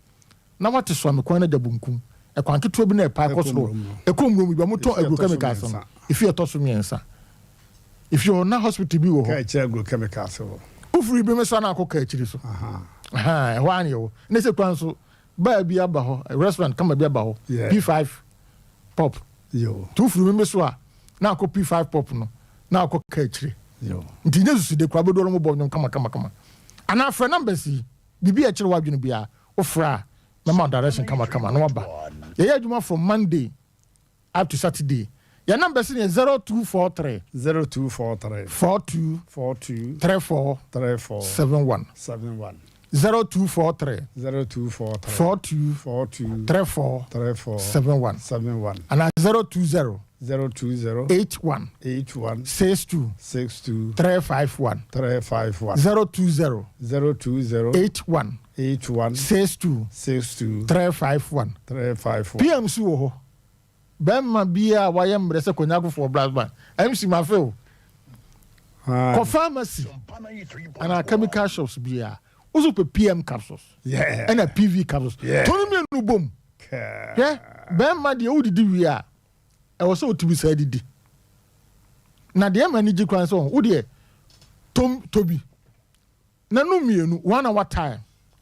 Speaker 3: Na wate Soame kwan no agya bonkum. Ɛkwan ketewa bi na ɛpae kɔ soro. Ɛkɔ Mmurum bi a wɔtɔn agrochemicals no. Efi ɛtɔ so mmiɛnsa. Efi hɔ na hospital bi wɔ hɔ.
Speaker 1: Kaa akyiri agrochemicals wɔ.
Speaker 3: Wofiri bi so na akɔ kaa akyiri so. Ɛhɔ ara na yɛwɔ. Ne sɛ kwan so bar bi aba hɔ, restaurant kama bi aba hɔ. P5 pop. Nti wofiri Meme so a, na akɔ P5 Pop no, na akɔ ka akyire. Nti nyɛ susude koraa, wobɛdu hɔ no wɔbɔ nnwom kama kama kama. Anaa frɛ numbers yi, biribi a ɛkyere w'adwene biara, wofrɛ a, mɛma wo direction kama kama na woaba. Yɛyɛ adwuma from Monday up to Saturday. Yɛn numbers no yɛ 0243.
Speaker 1: 0243.
Speaker 3: 42.
Speaker 1: 42.
Speaker 3: 34.
Speaker 1: 34.
Speaker 3: 71.
Speaker 1: 71.
Speaker 3: 0243.
Speaker 1: 0243.
Speaker 3: 42.
Speaker 1: 42.
Speaker 3: 34.
Speaker 1: 34.
Speaker 3: 71.
Speaker 1: 71.
Speaker 3: Anaa 020.
Speaker 1: 020.
Speaker 3: 81.
Speaker 1: 81.
Speaker 3: 62.
Speaker 1: 62.
Speaker 3: 351.
Speaker 1: 351.
Speaker 3: 020.
Speaker 1: 020.
Speaker 3: 81.
Speaker 1: 81.
Speaker 3: 62.
Speaker 1: 62.
Speaker 3: 351.
Speaker 1: 351.
Speaker 3: PMC wɔ hɔ. Bɛrima biaa a wayɛ mmerɛ sɛ Konyagofoɔ brass band MC mafe wo. Kɔ pharmacy anaa chemical shops biaa wo so pɛ PM capsules ɛna PV capsules tɔ no mmienu bom. Hwɛ bɛrima deɛ wodidi wie a ɛwɔ sɛ wotumi saa didi. Na deɛ ɛma ani gye koraa ne sɛ wo deɛ tɔ bi. Na no mmienu, one hour time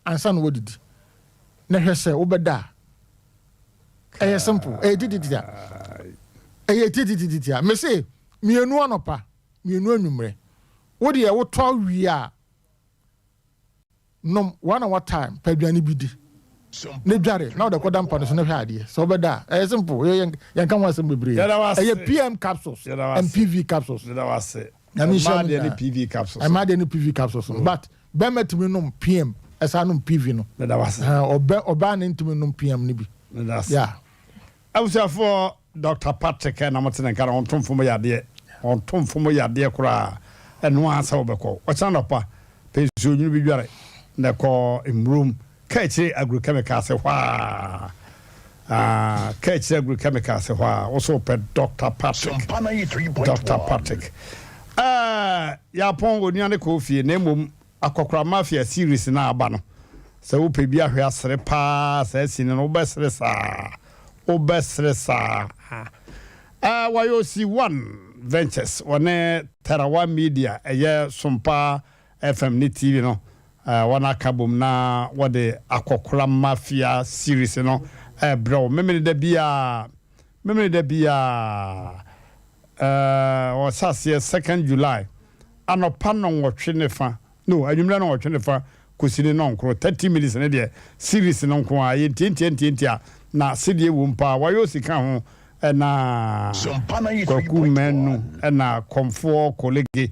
Speaker 3: ansa na wadidi. Na hwɛ sɛ wobɛda a. Ɛyɛ simple, ɛyɛ tititia. Ɛyɛ titititia. Mese mmienu anɔpa, mmienu anwummerɛ. Wo deɛ wotɔ wie a, nom one hour time, pɛ aduane bi di. Na dware, na wode kɔda mpa no so na hwɛ adeɛ. Sɛ wobɛda a, ɛyɛ simple. Yɛnka ho asɛm bebree. Ɛyɛ PM capsules and PV capsules.
Speaker 1: Nyame nhyira mo nyinaa. PV capsules.
Speaker 3: Ɛmaa deɛ ne PV capsules no. But bɛrima tumi nom PM ɛsan nom PV no.
Speaker 1: Meda wase.
Speaker 3: Ɔbɛ ɔbaa ne ntumi nom PM no bi.
Speaker 1: Meda ase.
Speaker 3: Yeah.
Speaker 1: Abusuafoɔ Doctor Patrick na mo te ne nka no ɔnto mfom yadeɛ ɔnto mfom yadeɛ koraa ɛno ara sɛ wobɛkɔ ɔkyena anɔpa pɛ nsuo nwunu bi dware na kɔ mmurom Ka akyire agrochemicals hɔ aa ah, ka akyire agrochemicals hɔ aa, wo so wopɛ Doctor Patrick, Doctor Patrick. Eh, yɛapɔn onua ne kɔɔ fie na mmom Akɔkora Mafia series no a aba no, sɛ wopɛ bi ahwɛ asere paa saa sini no, wobɛsere saa, wobɛsere saa. Eh, wɔayɛ osi One Ventures, wɔne Terawa Media, ɛyɛ Sompa FM ne TV no wɔn aka bom na wɔde Akɔkora Mafia series no rebrɛ wo Memeneda biara Memeneda biara wɔhyɛ aseɛ second July anɔpa nnɔnwɔtwe ne fa no anwummerɛ nnɔnwɔtwe ne fa kɔsi ne nnɔnkoro 30 minutes ne deɛ series no nko ara yɛ ntiantia ntiantia na sedeɛ wom paa wɔayɛ osika ho ɛna Kwaku Manu ɛna Kɔmfoɔ Kolege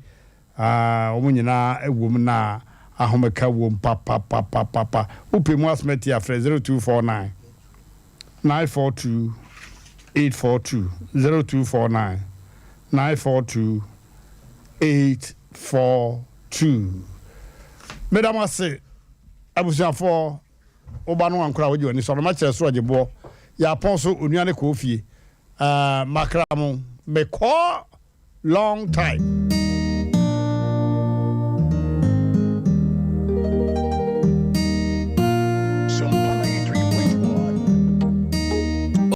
Speaker 1: Aah wɔn nyinaa wom na ahomeka wom papapapapa. Wopɛ mu asɛm atie a frɛ 0249 942 842, 0249 942 842. Meda mo ase abusuafoɔ, wo ba no ankora a wogye w'ani so anoma kyerɛ soro ɔgyeboɔ, yɛapɔn so onua ne kɔɔ fie. Aah makra mo, mekɔ long time.